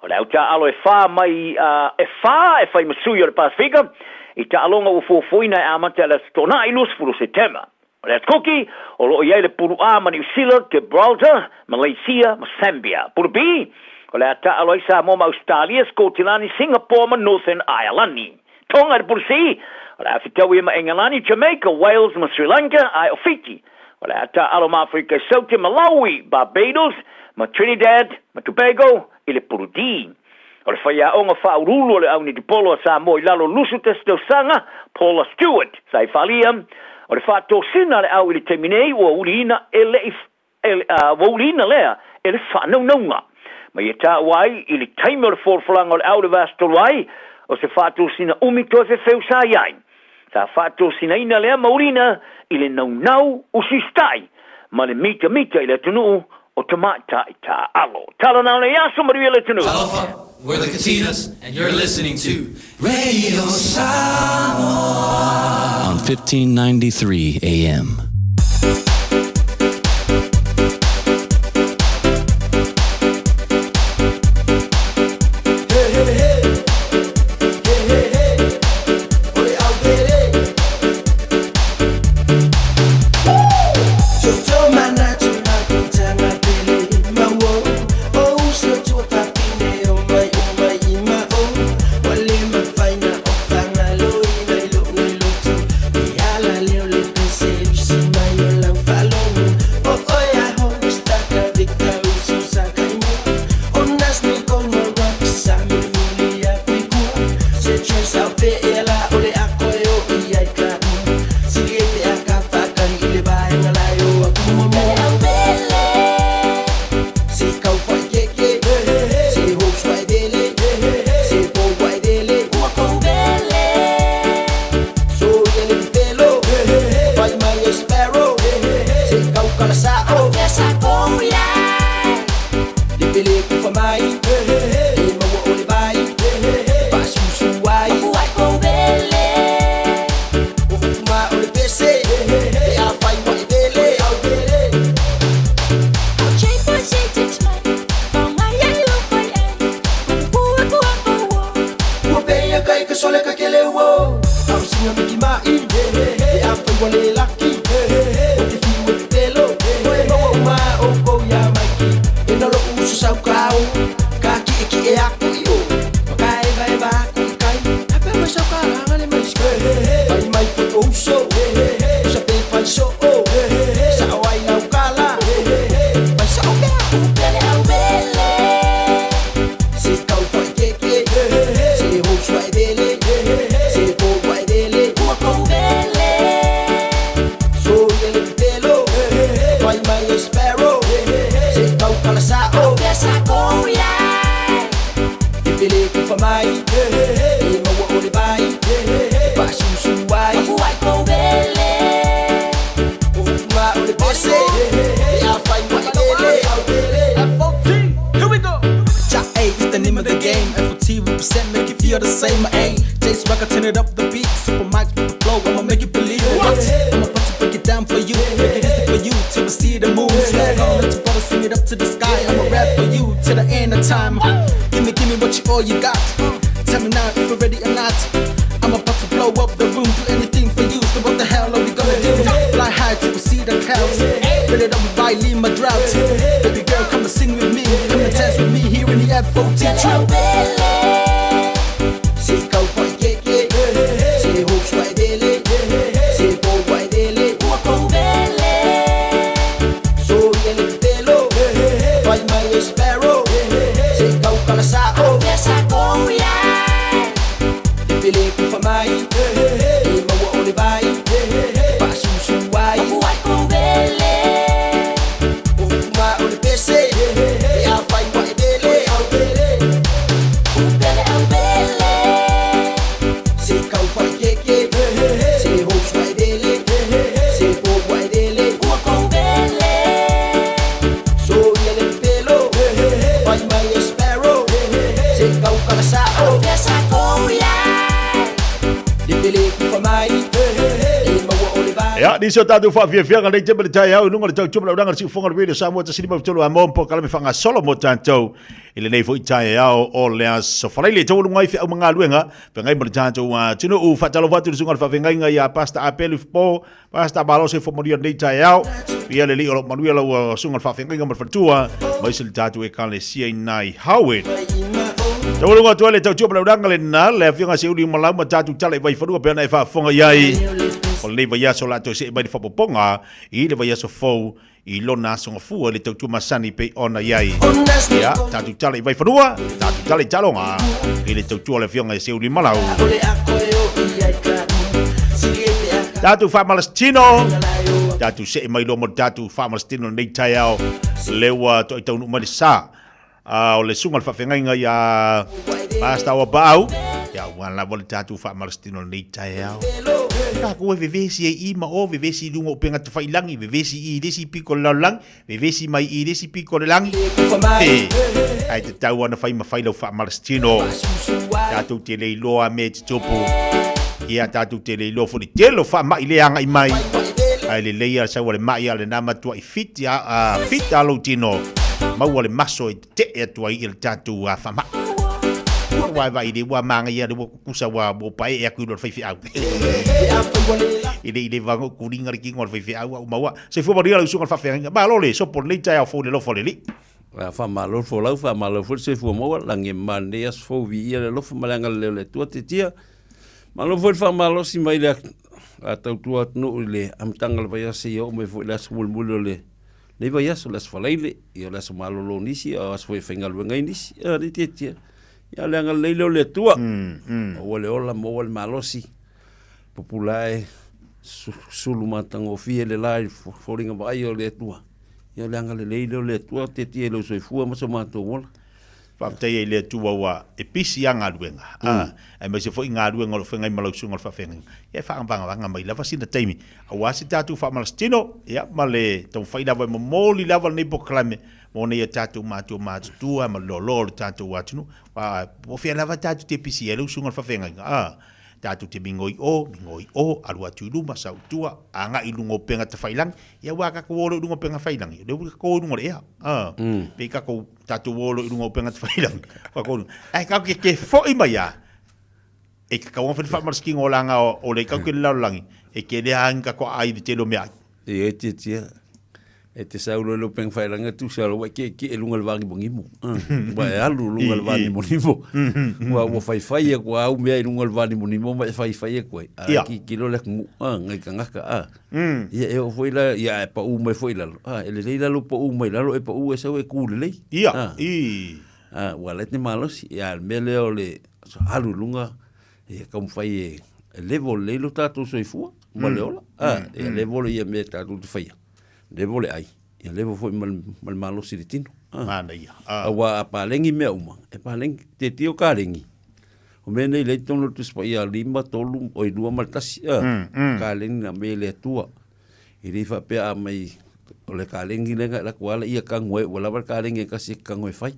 O le au taaalo e fa mai e fa e fai ma sui o le Pasefika i taaloga ua fuafuaina e amata i le Aso Toonai 20 o Setema. O le Atu Kuki, o lo o i ai le Pulu A ma Niu Sila, Gibraltar, Malaysia ma Sambia. Pulu B, o le a taaalo ai Samoa ma Ausetalia, Skotilani, Singapore ma Northern Ireland. Tonga i le Pulu C, o le a fetaui ai ma Engelani, Jamaica, Wales ma Sri Lanka, ae o Fiti, o le a taaalo ma Aferika i Saute, Malawi, Barbados ma Trinidad ma Tobago i le Pulu D. O le faiaoga faauluulu o le aunitipolo a Samoa i lalo 21 tausaga, Paula Stewart, sa i Falia, o le faatosina a le au i le taimi nei ua uliina e le i ua uliina lea e le faanaunauga. Ma ia taua ai i le taimi o le folafolaga o le au i le vaiaso talu ai, o se faatosina umi toe fefeu sa i ai. Sa faatosinaina lea ma uliina i le naunau usisita'i ma le mitamita i le atunuu o tamaitai taaalo. Tala na o nei aso, manuia le atunuu. Talofa, we're the Katinas and you're listening to Radio Samoa on 1593 AM. o miki ma'i Pe afai ua le laki Ou te fiu e pepelo Ua e maua uma oukou iā Maiki E na lo'u uso saukao Ka ki'eki'e aku i o Ma ka evaeva aku i kai Faapea mai saukalaga le maisikai Fai mai foi o uso Usa pe fai so'o Sa'o ai lau kala Fai sa'o pea Upele au mele Se kau fa'aikeike Se housu a'evele Se pou a'evele Ua kou vele Soia le pepelo Fai mai e sparrow Se kau kala sa'o Faapea sa kou iai E pele kufa mai E maua o le vai E pa'asusu ai Papu ai kou vele O upuga o le pese Pe afai ua e lele Here we go. Ja A is the name of the game. FOT represent, make you feel the same. I ain't Chase Rocker, turn it up the beat. Super mics with the flow, I'ma make you believe what? I'm about to break it down for you, make it easy for you till we see the moon. Swag on, let your brother sing it up to the sky. I'ma rap for you till the end of time. Give me, give me what you all you got. Tell me now if you're ready or not. I'm about to blow up the room, do anything for you. So what the hell are we gonna do? Fly high till we see the clouds. Fill it up with Riley, my drought. Baby girl, come and sing with me. Come and dance with me here in the FOT trip. Se kau fa'aikeike Se housu a'evele Se pou a'evele Ua kou vele Soia le pepelo Fai mai e sparrow Se kau kala sa'o Faapea sa kou iai E pele kufa mai E maua o le vai E pa'asusu ai Papu ai kou vele O upuga o le pese Pe afai ua e vele Upele au vele Se kau fa'aikeike Se housu a'evele Se pou a'evele Ua kou vele Soia le pepelo Fai mai e sparrow Se kau kala sa'o Faapea sa kou iai Le pele kufa mai E maua o le vai Ia, nisi o tatou faafiafiaga nei teme le taeao i luga o le tautua ma le auaunaga a le Siufofoga o le Radio Samoa 153 a mo polokalame faagasolo mo tatou i lenei foi taeao o le Aso Faraile. Taualuga ai feau ma galuega feagai ma le tatou atunuu. Faatalofa atu i le susuga i le faafeagaiga ia Pastor Apelu Ifopo, Pastor Malo Soifua Manuia lenei taeao. Ia le Alii o lo o manuia lau susuga i le faafeagaiga ma le faletua, aemaise le tatou Ekalesia i Nai Howard. Taualuga atu ai le tautua ma le auaunaga lena, le Afioga ia Seiuli Malau ma tatou tala i Vaifanua pei ona e faafofoga i ai. O lenei vaiaso o le a toe see mai le faaopoopoga i le vaiaso fou i lona aso gafua i le tautua masani pei ona i ai. Ia, tatou tala i Vaifanua, tatou tala i Taaloga i le tautua o le Afioga ia Seiuli Malau. Tatou faamalasitino, tatou see mai loa mo le tatou faamalasitino i lenei taeao, lea ua toai taunuu mai le sa. A o le susuga i le faafeagaiga ia Pastor Auapaau, ia ua lava le tatou faamalasitino i lenei taeao. Tatou e vevesi ai i ma o, vevesi i luga o upega tafailangi, vevesi i le isi pito o le lalolagi, vevesi mai i le isi pito o le lagi. He, ae tatau ona fai ma fai lau faamalasitino. Tatou te le iloa mea e tutupu. Ia tatou te le iloa foi le tele o faamai lea e agai mai. Ae lelei lava le sau a le mai a o lena matuai fit a fit a lou tino maua le maso e tetee atu ai i le tatou faamai. Aua e vaai le ua manaia le ua kukusa ua ua paee atu i lo le faifeau. E le i leva ona ou kuliga le tino a le faifeau a ua maua. Soifua manuia lau susuga i le faafeagaiga. Malo le sopo i lenei taeao fou i le alofa o le Alii. Faamalo le folau, faamalo foi le soifua maua, lagi e mama lenei aso fou, viia le alofa ma le agalelei o le Atua, tiatia. Malo foi le faamalosi mai le a tautua atunuu i le amataga o le vaiaso seia oo mai foi i le aso mulimuli o lenei vaiaso, le aso Faraile, ia o le aso malolo o nisi, a o aso foi e faigaluega ai nisi. Ia le tiatia, ia le agalelei lea o le Atua, maua le ola, maua le malosi, pupula ae, sulu matagofie le la i foliga vaaia o le Atua. Ia le agalelei lea o le Atua, tiatia i lou soifua ma so matou ola. Faafetai ai i le Atua ua e pisi a galuega, a, aemaise foi galuega o lo o feagai ma lau susuga i le faafeagaiga, ia e faavagavaga mai lava sina taimi aua se tatou faamalasitino, ia, ma le taumafai lava e momoli lava lenei polokalame mo nei a tatou matua matutua ma le loaloa o le tatou atunuu. Aua po o fea lava tatou te pisi ai lau susuga i le faafeagaiga, a, tatou te migoi o, migoi o, alu atu i luma, sau i tua, agai i luga o upega tafailangi, ia aua a tatou o loa i luga o upega tafailangi, o lea ua tatou o i luga o le ea, a, pei tatou Tatou o loa i luga o upega tafailangi, ae tatou te foi mai lava, E ka kaua whai whaamaraskiga o langa o le kau ke le lalolagi, e ke lea angi ka koa ai le tele o mea ai. E te tia. E te sau lo peng fai langa tu sa lo ke ke lunga le vangi mongimo. Wa e alu lunga le vangi monimo. Wa wa fai fai e ko au mea i lunga le vangi monimo ma e fai fai e koe. A ki ki lo le ngu a ngai ka ngaka a. Ia e o foi la ia e pa u mai foi lalo. A e le leila lo pa u mai lalo e pa u e sau e ku le lei. Ia. I. A ua le te malosi ia le mea lea o le alu lunga ia taumafai e level lelei lo tatou soifua ma le ola. A ia level ia mea tatou te faia. Level le ai, ia level foi ma le malosi i le tino. Manaia. Aua a paleni mea uma, e paleni, te tio kaleni. O mea nei lei tonu o le Tusi Paia 5, 3, oi 2 ma le 1, kaleni na me le Atua. E le faapea a mai o le kaleni lea na atu ala ia kanu ai, ua lava le kaleni e tasi e kanu e fai.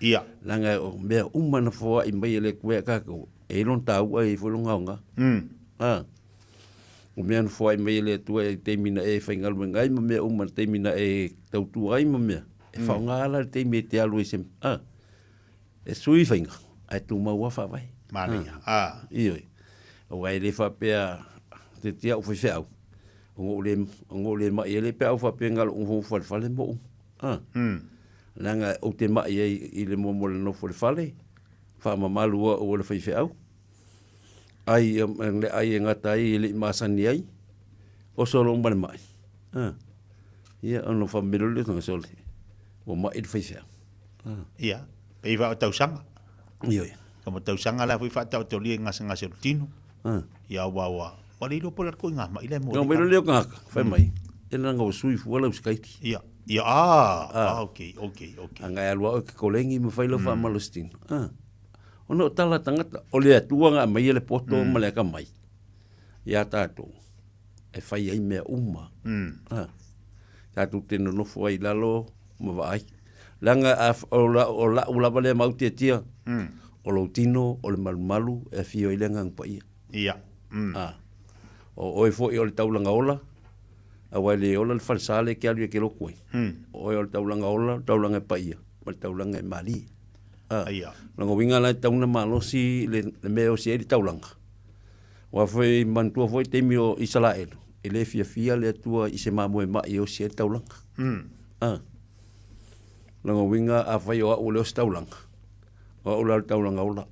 Ia. Leaga o mea uma na foai mai e le Atua ia tatou, e i ai lona taua e i ai foi lona aoga. O mea na foai mai e le Atua i taimi na e faigaluega ai ma mea uma i le taimi na e tautua ai ma mea, e faaaoga la le taimi e te alu ai i se, a, e sui faiga, ae tumau lava faavae. Manaia, a. Ioe. Aua e le faapea te te au faifeau, ona ou le, ona ou le mai ai lea pe a ou faapea na o lou nofonofo i le fale ma ou, a. Leaga ou te mai ai i le moa mo le nofo i le fale, faamamalu au e le faifeau. Ai le ai e gata ai e le i masani ai, oso loa ma le mai. Ah. Ia, ona whamelo le tanga sole. Ua mai le faifeau. Ah. Ia, pei wha o tausanga. Ia, ia. Ka mo tausanga la fui wha tau tolia i ngase ngase o tino. Ah. Ia, wa, wa. Wa le ilo pola ko i ngā mai le mo. Ngā mai le o ngā ka, whai mai. Tēnā ngā wa sui fua lau skaiti. Ia, ia, ah, ah, ok, ok, ok. Anga e alua o ke kolengi ma whai lau wha malo stino. Ah. Ona o tala tangata, o le Atua nga aumaia le poto ma le akamai iā tātou, e fai ai mea uma. Ha. Tātou te nonofo ai i lalo ma vaai. Leaga a, o, la, o la'u lava lea mau tiatia, o lou tino, o le malumalu e afio ai le Agaga Paia. Ia. Ha. O oe foi o le taulaga ola, aua e le ola le falesa lea e ke alu ia ke lotu ai. O oe o le taulaga ola, o le taulaga e paia, ma le taulaga e malie. Ah, ia. Lona uiga la e tatau ona malosi le, le mea e osi ai le taulaga. Aua foi manatua foi taimi o Isaraelu, e le fiafia le Atua i se mamoe mai e osi ai le taulaga. Ah. Lona uiga afai o au o le osi taulaga, o au la o le taulaga ola.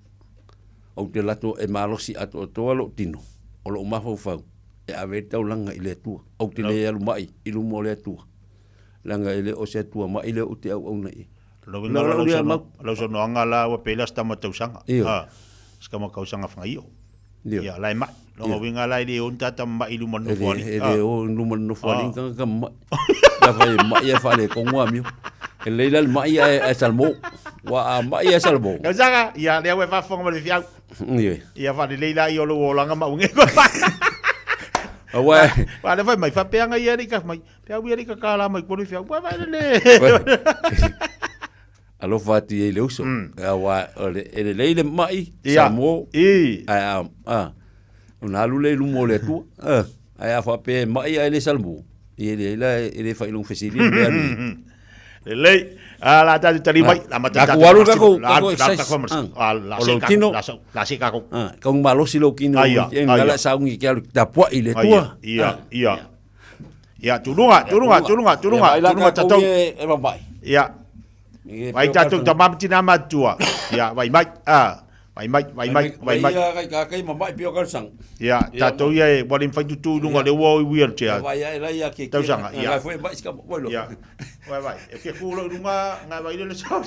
Ou te lato e malosi atoatoa lou tino, o lou mafaufau, e ave ai le taulaga i le Atua. Ou te le alu mai i luma o le Atua, leaga e le o se Atua mai lea ou te auauna i ai. Lowinga la lau sono, lau sonoanga la ua pele se tama tausanga. Io. Se tama tausanga whangaio. Io. Ia, la e mai. Longa winga la e le o ni tata mai i luma nofo ali. E le o luma nofo ali kanga ka mai. La fai mai e whale kongo amio. E leila le mai e salmo. Wa a mai e salmo. Tausanga, ia, lea ue whafonga ma le fiau. Io. Ia whale leila i o lo olanga ma unge. Awa. Wale fai mai, whapeanga ia rika mai. Pe au ia rika ka la mai kore whiau. Wai wai le. Alofa atu i le uso. Aua o le e lelei le mai Ia. Samoa. I. Ae a a ona alu lea i luma o le Atua. Ae a faapea e mai ae le Samoa. Ia le la e le fai long fesili le mea alu. Lelei. A la tatu tali mai. La mata tatu. Aku alu kako kako exercise. La se kako. La se la se kako. Kau malosi lou kino. Aia. Ngala saungi ke alu tapuai le Atua. Ia, ia. Ia, tulunga, tulunga, tulunga, tulunga, tulunga tatou. E mamai. Ia. Vai tatou tamam tina matua. Ia, vai mai. Ah, vai mai, vai mai, vai mai. Ia kai ka kai mamai pio ka sang. Ia, tatou ia e wale mfai tutu lunga le ua i wheelchair. Vai ai la ia ke. Tausanga, ia. Ngai foi mai ska moi lo. Ia. Vai vai. E ke ku lo lunga ngai vai le sa.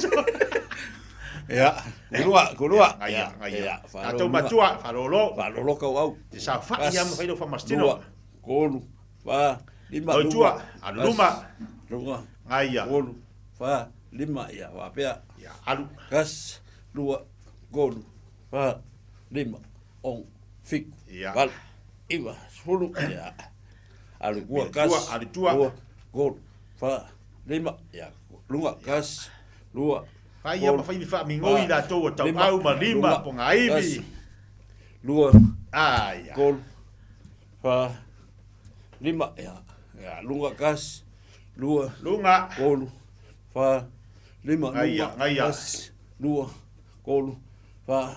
Ia. Kulua, kulua. Ia, ia. Tatou matua, whalolo. Whalolo kau au. Te sa fa ia mfai lo famastino. Kolu, fa, lima, Oi tua, alu luma. Lunga. Ngaia. Kolu, fa, lima, ia, faapea. Ia, alu. Kas, lua, kolu, fa, lima, ong, fiku, Ia. valu, iva, sefulu, ia. Alu tua, kas, Tua, alu tua. lua, kolu, fa, lima, ia, lunga, kas, lua, Fai ia ma fai ni wha mingoi la tau o tau au ma lima po ngā iwi. Lua, Ai, kolu, fa, lima, ia, ia, lunga, kas, lua, lunga, kolu, fa, lima, Ngaia, lunga, ngaia. kas, lua, kolu, fa,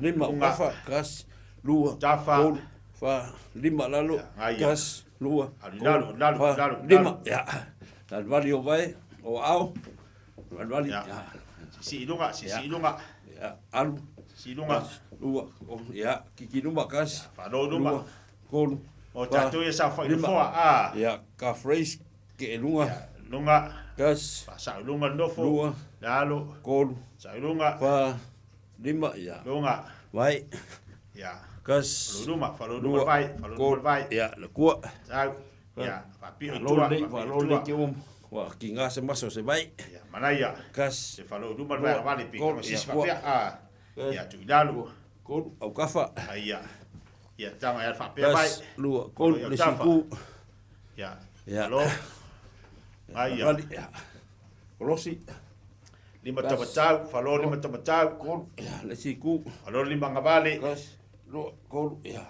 lima, afa, kasi, lua, tolu, fa, lima, lalo, kasi, lua, tolu, fa, lima. Ia, valivali o vae, o aao, valivali. Ia. Sisii i luga, sisii i luga. Ia, alu. Sisii i luga. Kasi, lua, ia, kiki luma, kasi. Ia, faalo i luma. Lua, tolu, O tatou ia saofai i nofoa, a. Ia, calf raise, kee luga. Ia, luga. Kasi. Faasao i luga le nofo. Lua. Lalo. Tolu. Sao i luga. Fa, lima, ia. Luga. Vai. Ia. Kasi. Falo i luma, falo i luma le vai, falo i luma le vai. Ia, le kua. Sau. Ia, faapio i tua, faapio i tua. Falo lei ke umu. Ua ki ngā se masa o se vai. Ia, manaia. Kasi. Se falo i luma le vaega vale pe kama sisi faapea. A. Ia, tuu i lalo. Tolu, au kafa. Ia. Ia, tama ia faapea vai. Kasi, lua, tolu, le siku. Ia. Ia. Alo. Aia. Ia. Kolosi. Lima tamatau, falo lima tamatau. Tolu, ia, le siku. Falo lima ngavale. Kasi, lua, tolu, ia.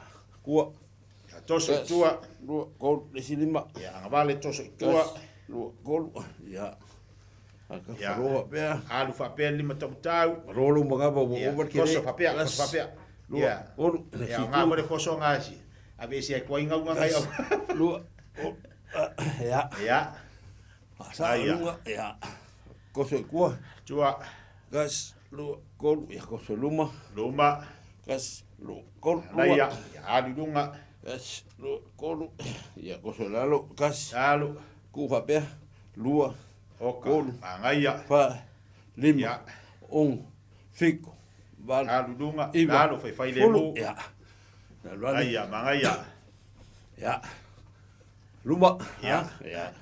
Kua. Ia, toso i tua. Lua, tolu, le isi lima. Ia, agavale toso i tua. Kasi, lua, tolu, ia. Ia. Falo faapea. Alu faapea lima tamatau. Malo lou magava ua Ia, over ke koso le. faapea, koso Kasi, faapea. lua, Ia. tolu, le Ia, siku. ngā mo le koso ngā si. Ave ese ai kua inga unga ngai au. Kasi, lua, tolu, ia. Ia. Sa Aia. lunga, ia. Koso i kua. Tua. Kasi, lua, tolu, ia koso i luma. Luma. Kasi, lua, tolu, lua. Laia. Ia, alu lunga. Kasi, lua, tolu, ia koso i lalo. Kasi. Lalo. Ku faapea. Lua. Oka. Tolu. Magaia. Fa. Lima. Ia. Ono. Fitu. Valu. Alu lunga. Iva. Lalo, faifai le Sefulu. mu. Ia. Lalo. Aia, magaia. Ia. Luma. Ia. Ia.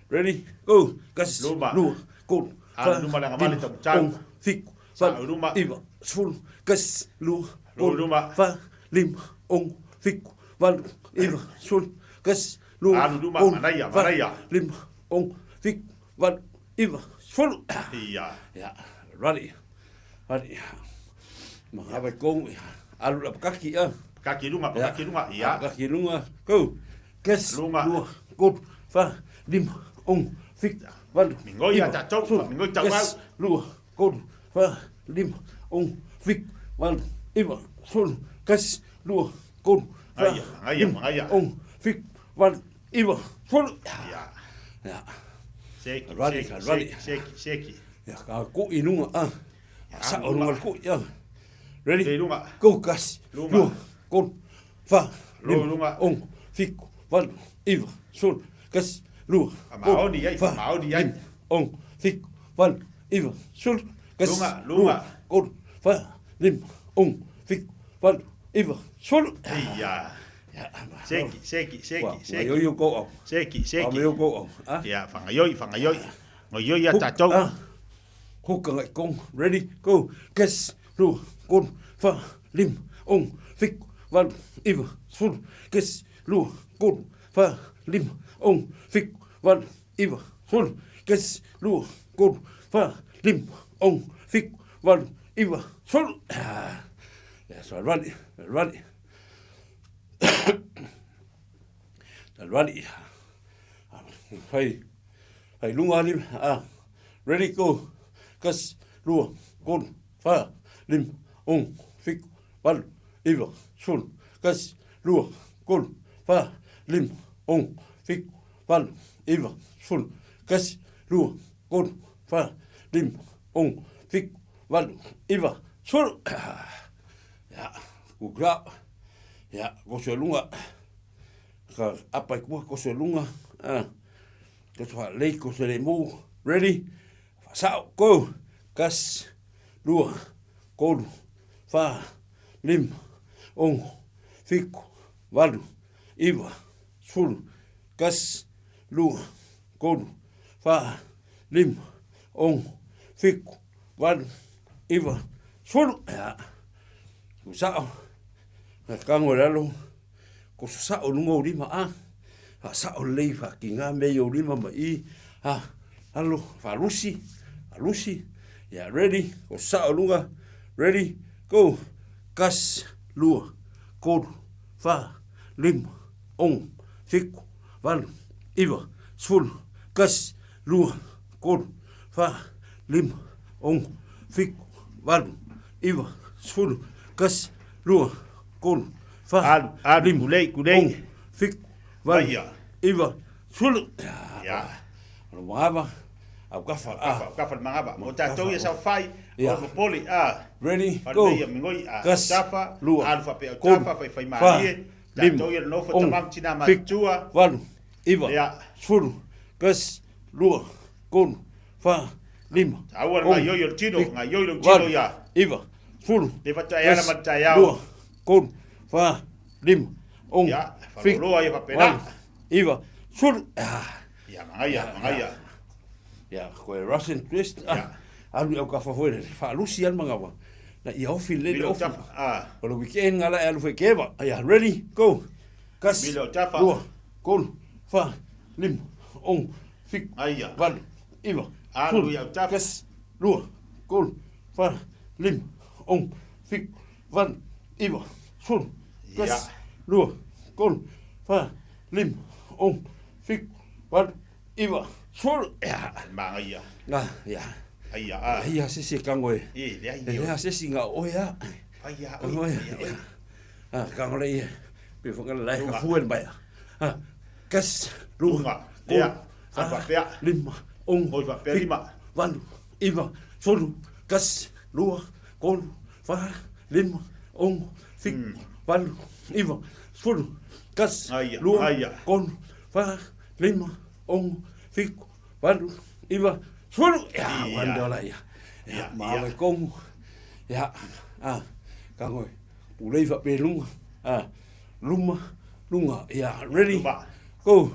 Ready? Go. Kasi. Luma. Lua. Tolu. Alu luma le agavale lima, tamatau. ono, fitu, Sa valu, luma. iva, sefulu, kasi, lua, Lua tolu, luma. fa, lima, ono, fitu, valu, iva, sefulu, kasi, lua, Alu luma, tolu, manaia, fa, manaia. lima, ono, fitu, valu, iva, sefulu. Ia. Ia, ready. Ready. Magava i kou, ia. Alu la pakaki, ia. Pakaki lunga, pakaki lunga, ia. Pakaki lunga, go. Kasi, Lunga. lua, tolu, fa, lima, ono, fitu, valu, Mingoi iva, ia tatou, sefulu, mingoi tau au. kasi, lua, tolu, fa, lima, ono, fitu, valu, iva, sefulu, kasi, lua, tolu, fa, Magaia, magaia, lima, magaia. ono, fitu, valu, iva, sefulu. Ia. Ia. Seki, Ready, seki, ready. seki, seki, seki. Ia, ka kui lunga, a. Sa o lunga le kui, ia. Ready? Lei lunga. Go, kasi, Lunga. lua, tolu, fa, Lua, lima, lunga. ono, fitu, valu, iva, sefulu, kasi, lua, Faamaoni ai, fa, faamaoni ai. lima, ono, fitu, valu, iva, sefulu, kasi, Lunga, lua, lunga. tolu, fa, lima, ono, fitu, valu, iva, sefulu. Ia. Seki, seki, seki, Ua, seki. ngaioi o kou au. Seki, seki. Wha o kou au. Ah? Ia, whangaioi, whangaioi. Ngaioi ia Hook, tatou. ah. Hook ngai kong. Ready, go. Kasi, lua, tolu, fa, lima, ono, fitu, valu, iva, sefulu, kasi, lua, tolu, fa, lima, ono, fitu, valu, iva, sefulu, kasi, lua, tolu, fa, lima, ono, fitu, valu, iva, sefulu. Ah. Ia, so ready, ready. Ready. Fai, fai lunga lima. Ah. Ready, go. Kasi, lua, tolu, fa, lima, ono, fitu, valu, iva, sefulu, kasi, lua, tolu, fa, lima, ono, fitu, valu, iva, sefulu, kasi, lua, tolu, fa, lima, ono, fitu, valu, iva, sefulu. Ia, kukla. Ia, koso e lunga. Ka apa i kua, koso e lunga. Ah. Koso wha lei, koso e le mou. Ready? Whasao, go! Kasi, lua, tolu, fa, lima, ono, fitu, valu, iva, sefulu, kasi, lua, tolu, fa, lima, ono, fitu, valu, iva, sefulu. Ia. Tusao, na kago i lalo, koso sao luga o lima a. Faasao lelei faakigā mea i ou lima ma i, a, lalo, faalusi, faalusi, ia, ready, koso sao luga, ready, go, kasi, lua, tolu, fa, lima, ono, fitu, valu, iva, sefulu, kasi, lua, tolu, fa, lima, ono, fitu, valu, iva, sefulu, tasi, lua, tolu, fa, Alu, alu, lima, kulei, kulei. ono, fitu, valu, Aia. iva, sefulu. Ia. O le magava, au kafa, Kafa, kafa le magava. O tatou ia saofai, Ia. o popole, a. Ready, go. Faleleia migoi, a. Tasi, Tafa, lua, alu faapea o tolu, tafa, faifai fa, malie, lima, tatou ia le nofo ono, tamā ma tinā fitu, matutua. valu, iva, Ia. sefulu, tasi, lua, tolu, fa, lima, Taua le ono, gaioio o le tino, fitu, gaioio lou tino valu, ia. iva, sefulu, Le faatoa e ala tasi, ma le taeao. lua, tolu, fa, lima, ono, Ia, fitu, faloloa ia faapena. valu, iva, sefulu. Ah. Ia, magaia, magaia. Ia, koe Russian twist. Ah, alu i au kafa foi le faalusi ale magawa. Na ia ofi le le Mila o ofi. tafa, ah. O le weekend ngala e alu foi keva. Ia, ready, go. Kasi, Mila o tafa. lua, tolu, fa, lima, ono, fitu, Aia. valu, iva, Alu sefulu, i au tafa. tasi, lua, tolu, fa, lima, ono, fitu, valu, iva, sefulu, Ia. tasi, lua, tolu, fa, lima, ono, fitu, valu, iva, sefulu. Ia. Magaia. Ah, ia. Aia, ah. Ia se se kango e. E, leai, E lea se si nga oe a. Aia, Kango oi, e. aia, oi. Ah, kango le ia. Pe whanga lai ka Lunga. fuen bai. Ah, kas, lua, Lunga, tolu, lea, fa, alu faapea. lima, ono, Oi faapea fitu, lima. valu, iva, sefulu, kasi, lua, tolu, fa, lima, ono, fitu, valu, iva, sefulu, kasi, Aia, lua, aia. tolu, fa, lima, ono, fitu, valu, iva, sefulu. Ia, Ia. wande ola ia. Ia, Ia, mawe ia. kongu. Ia, ah, kango e. Pulei faapea i luga. Ah, luma, luga. Ia, ready, Luma. go.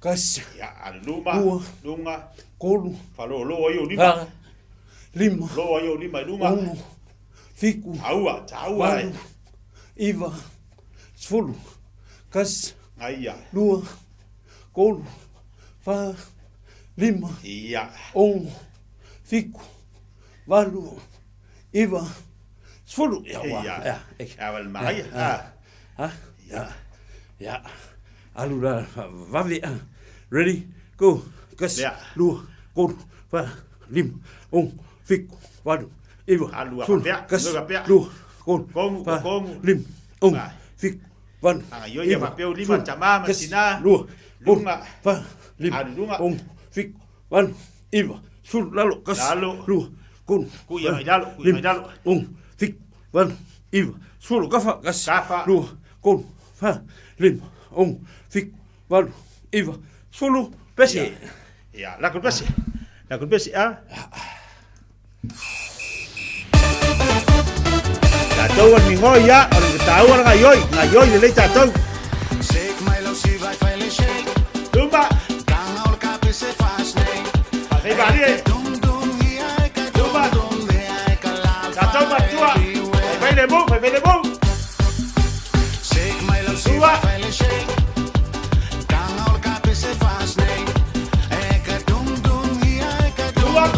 Kasi, Ia, alu luma, Lua. luga, tolu, faloloa ai ou lima. fa, lima, Loa ai ou lima i luga. ono, fitu, Taua, taua e. valu, iva, sefulu, kasi, Aia. lua, tolu, fa, lima, Ia. ono, fitu, valu, iva, sefulu. Ia, ua, Ia. ia, e. Ia, wale magaia, ah. Ha? Ia. Ia. Alu la vave. ah. Ready? Go. Kasi, Ia. lua, tolu, fa, lima, ono, fitu, valu, iva, Alu a sefulu, faapea, kasi, alu faapea. lua, tolu, Kongu, fa, kongu. lima, ono, Ah. fitu, valu, Ah, io ia iva, faapea o lima, sefulu, tamā ma kasi, tinā. lua, tolu, Luga. fa, lima, Alu luga. ono, fitu, valu, iva, sefulu, lalo, kasi, Lalo. lua, tolu, Kuia fa, mai lalo, kuia lima, mai lalo. ono, fitu, valu, iva, sefulu, kafa, kasi, Kafa. lua, tolu, fa, lima, ono, fitu, valu, iva, sefulu, pesi. Ia, lako le pesi. Lako le pesi, ah. Tatou ale migoi ia, o le taua le gaioi, gaioi lelei tatou. Luma. Faafei malie. Luma. Tatou matua. Faifai le mu, faifai le mu. Lua. Lua.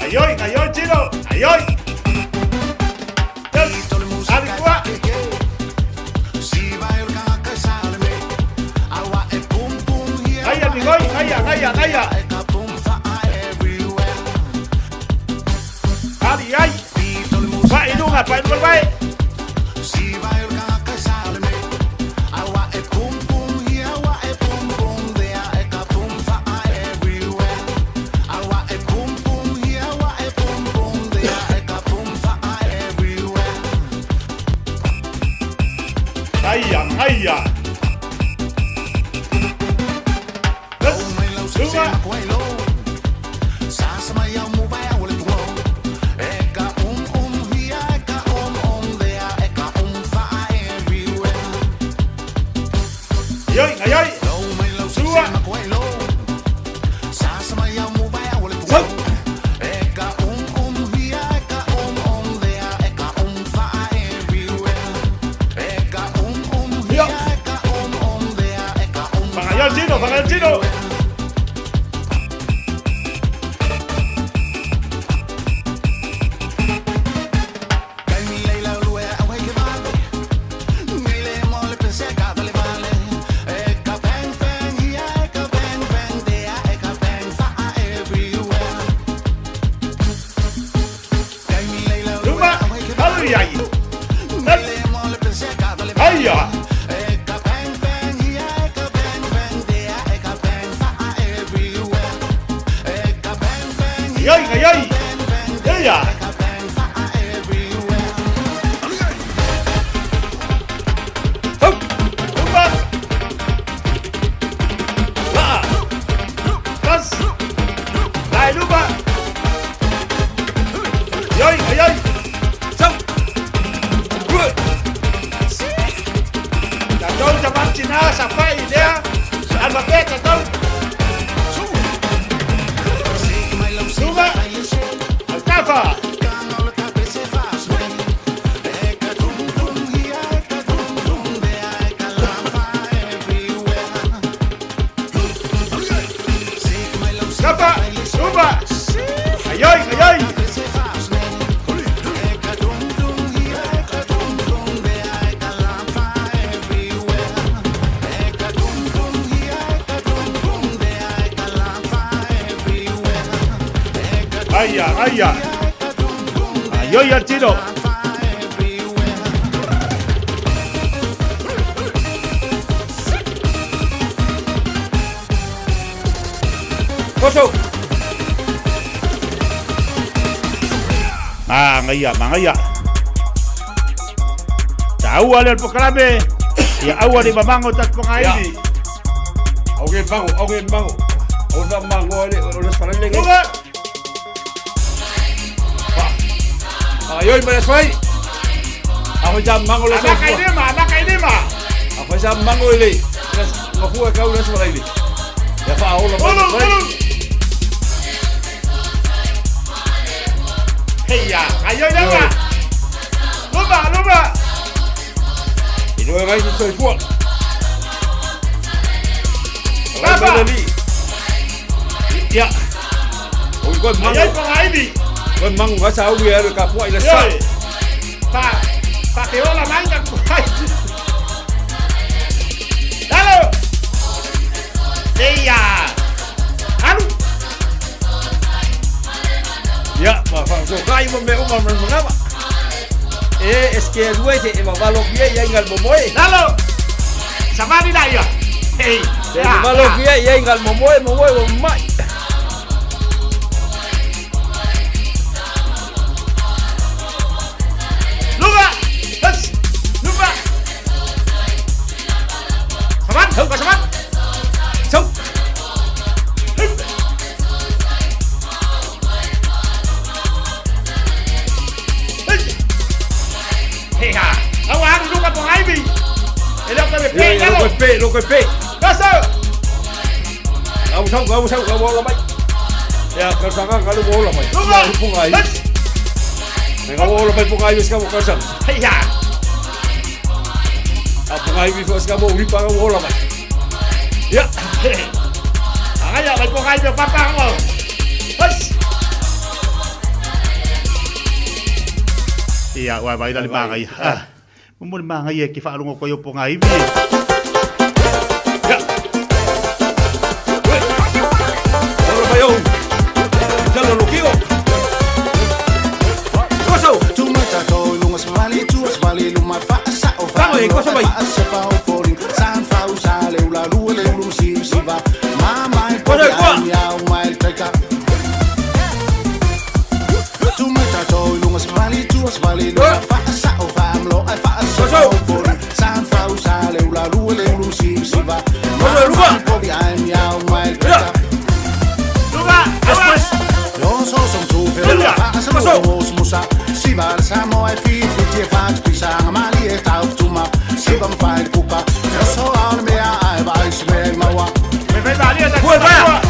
Aioi, aioi, tino, aioi. Alu tua. Gaia, migoi, gaia, gaia, gaia. Ali, ai. Vai, lunga, vai, vai, vai. Gaia, gaia. Luma. Aioi, aioi. Sua. Sau. Ia. Fagaiol tino, fagaiol tino. Ai ai. Eia. Hau. Uma. Laa. Tas. Lai luma. Yoi, ai ai. Sau. Rua. Tatou tapatina sa fai lea. Alfabet tatou. Luma. Altafa. Kapa. Luma. Ayoi, ayoi. Aya, aya. Ayoi al tiro. Koso. Magaia, magaia. Taua le pokalame. Ia aua le mamango tatu Ia. Au ke mango, au ke mango. Au sa mango ale, o le sala le. Luga. Ai oi me sai. A sa mango le Alaka i lima, alaka i lima. A sa mango le. Ma fua kau le sala le. Ia fa ola Ulu, ulu. Heia, ayoi lima. Luma, luma. I no ngai se soifua. Papa. Ia. O ko mango. Ayoi pangaivi. Ko mango ga sa u ia ka pua i le sa. Yoi. Pa, pa te ola mai ta kuai. Dalo. Heia. Alu. Ia, ma fa so kai mo me uma mo ngaba. E es que rue se e ma valo pie ia ngal momoe. Dalo. Samani la ia. Hey. E ma valo pie ia ngal momoe momoe mo mai. Luga. Bas. Luga. Saman, hau saman. Sau. Hey ha. Au alu luga pangaivi. E leo ka me pe Ia dalo. lo pe lo pe. Kaso. Au sau au sau au ola mai. Ia ka sa ka lu ola mai. Luga. Punga ai. Bas. Me ga ola mai punga ai ska mo ka sa. Hey ha. A punga ai vi ska mo ri pa ga ola mai. Ia. Agaya mai pangaivi papa ngo. Bas. Ia, wai vai la le mangai. Ah. Mo le mangai e ke whaalongo koe o pongaivi. Ia. Ola mai au. Talo lo kio. Koso. Tango e koso mai. Koso e koa. Koso e luga. Ia. Luga. Después. Me vai valia ta. Fue va.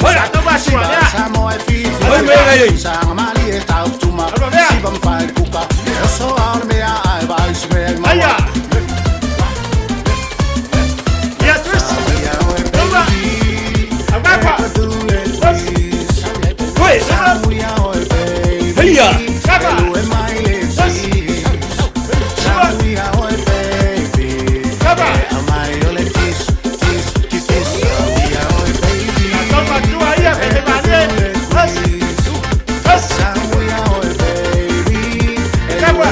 Ola, toma sua. Oi me ngai. Aya. Ia twist. Luga. Agapa. Bas. Fue. Heia. Kapa. Bas. Kapa. Toma tua ia me valia. Bas. Bas. Kapa.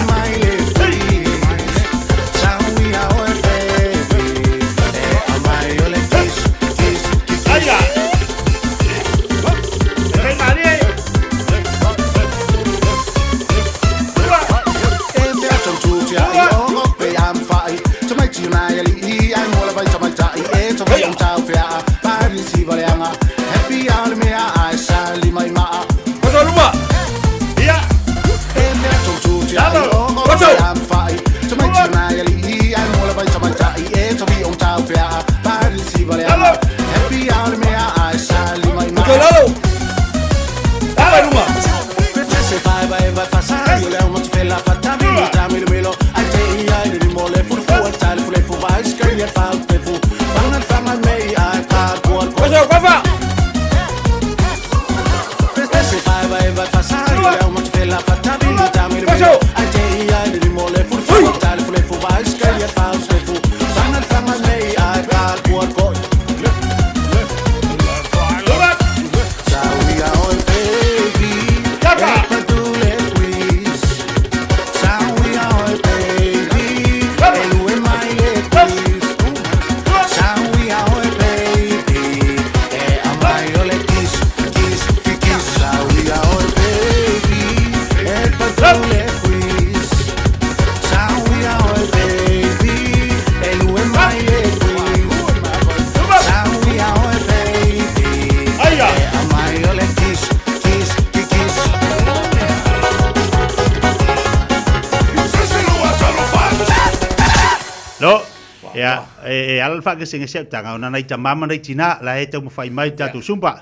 Lo, ia, e, e ala le faakesega i si au taga, ona nai tamā ma nai tinā, la e taumafai mai le tatou sumpa.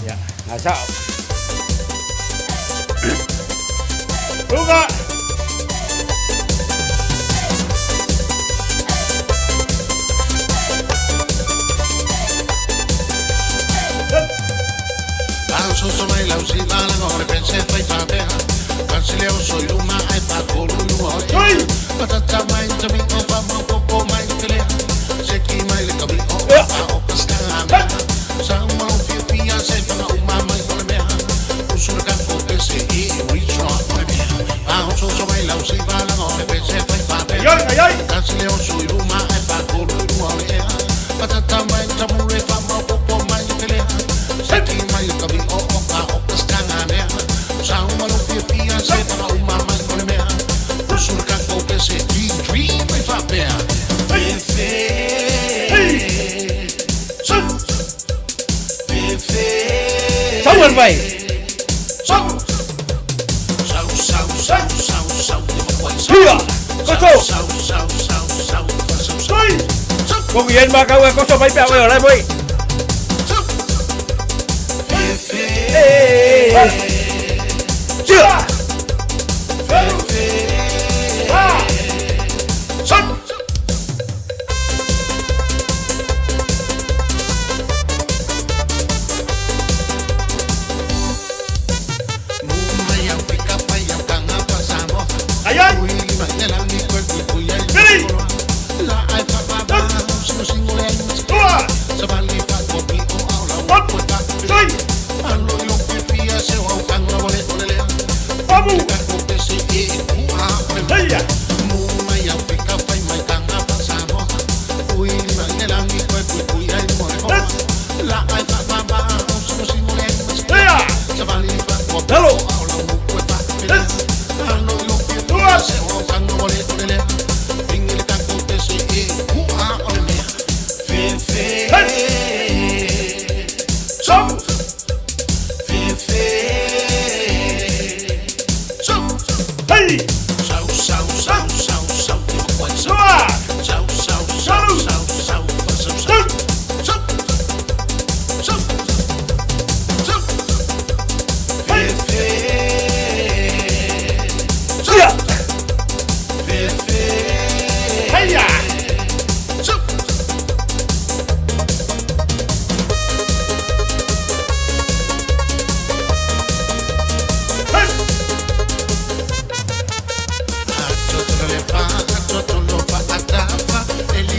Ia, asao. Luga! Sau vai. Hia! Koso! Ko yen ma kau koso mai pe o lai moi. Chia!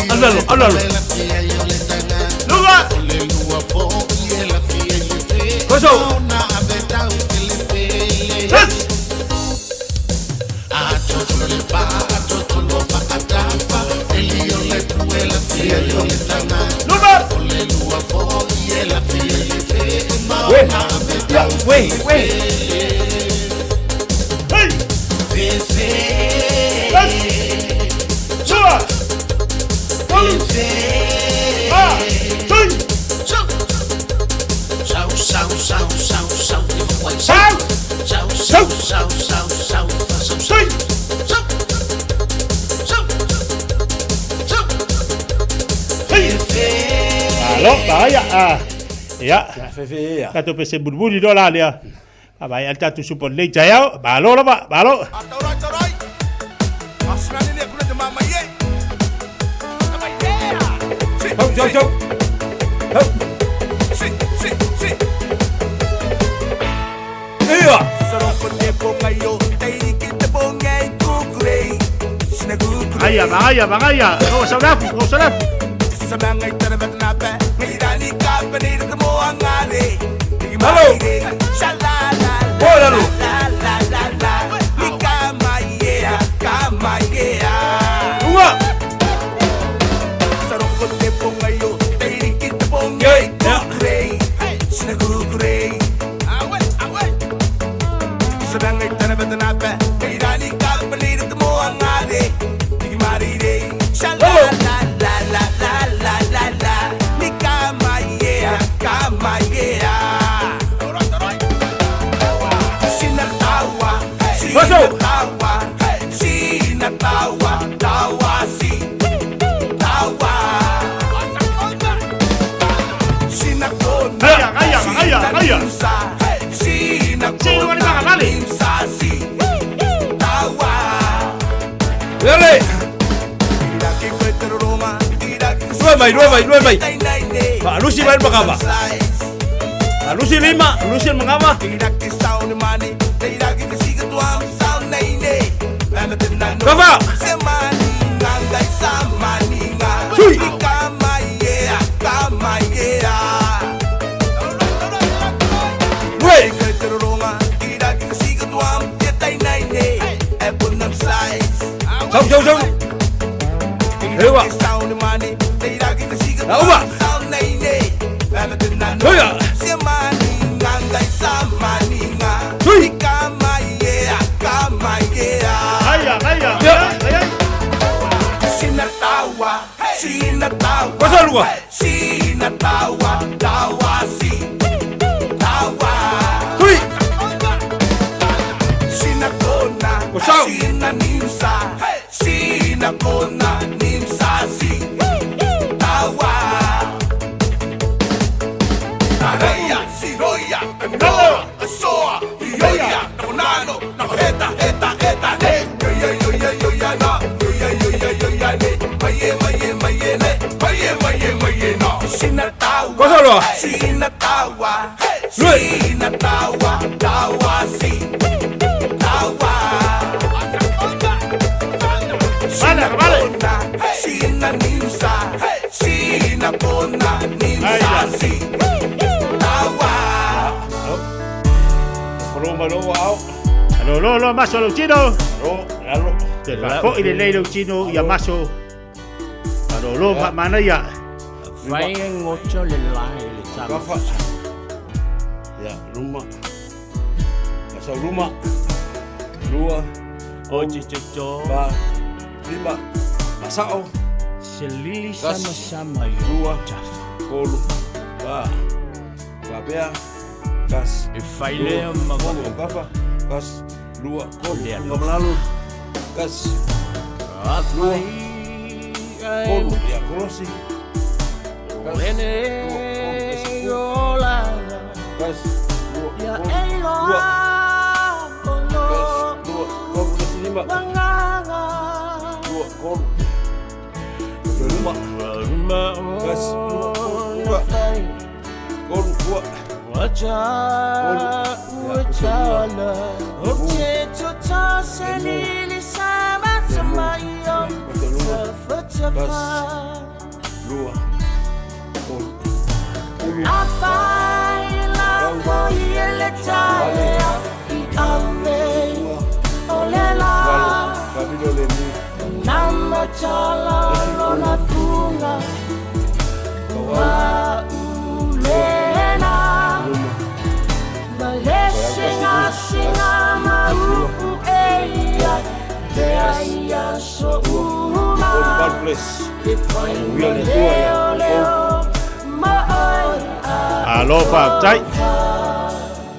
Alalo, alalo. Luga! Koso! Wait, wait, wait. Hey! Alo, baia, ah. Ia. Tatou pese bulubuli loa la lea. Abai al tatou supa lelei taeao. Malo lava, malo. Sau, sau. Sau. Si, si, si. Ia. Aia, magaia, magaia. O saulafu, o saulafu. Halo. Oi, lalo. Unga. Gaia, gaia, gaia, gaia. Sino ni Magamale. Lele. Dua mai, dua mai, dua mai. Pak Lusi main mengapa? Pak Lusi lima, Lusi mengapa? Kava. Sui. Wei. Sau, sau, sau. Hewa. Lauma. Hoya. Sui. Gaia, gaia, gaia, gaia. Pasal luar. Sui. Kosau. Kosau luar. Lui. Vale, vale. Roma lo au. Alo, lo, lo, maso lo chino. Ro, alo. Te fa fo ile le lo chino ia maso. Alo, lo, ma mana ia. Fai ngocho le lai le tama. Kafa. Ya, rumah. Masuk rumah. Dua. O chichicho. Ba. Lima. Masao. Selili Tas. sama-sama yo. Dua. Kolu. Ba. Babea. Kas. E fai lea Dua. ma Kolu. Kafa. Kas. Dua. Kolu. Ngamlalu. Kas. Dua. Kolu. Ya, kolosi. Kas. Dua. Kolu. Kas. Dua. Kolu. Dua. Kas. Dua. Kolu. Kas. Lima. Dua. Kolu. Lima. Kas. Dua. Kolu. Dua. Kolu. Dua. Dua. Kolu. Walu. Kabilo lemu. God bless. We are the Alo, fa, tai.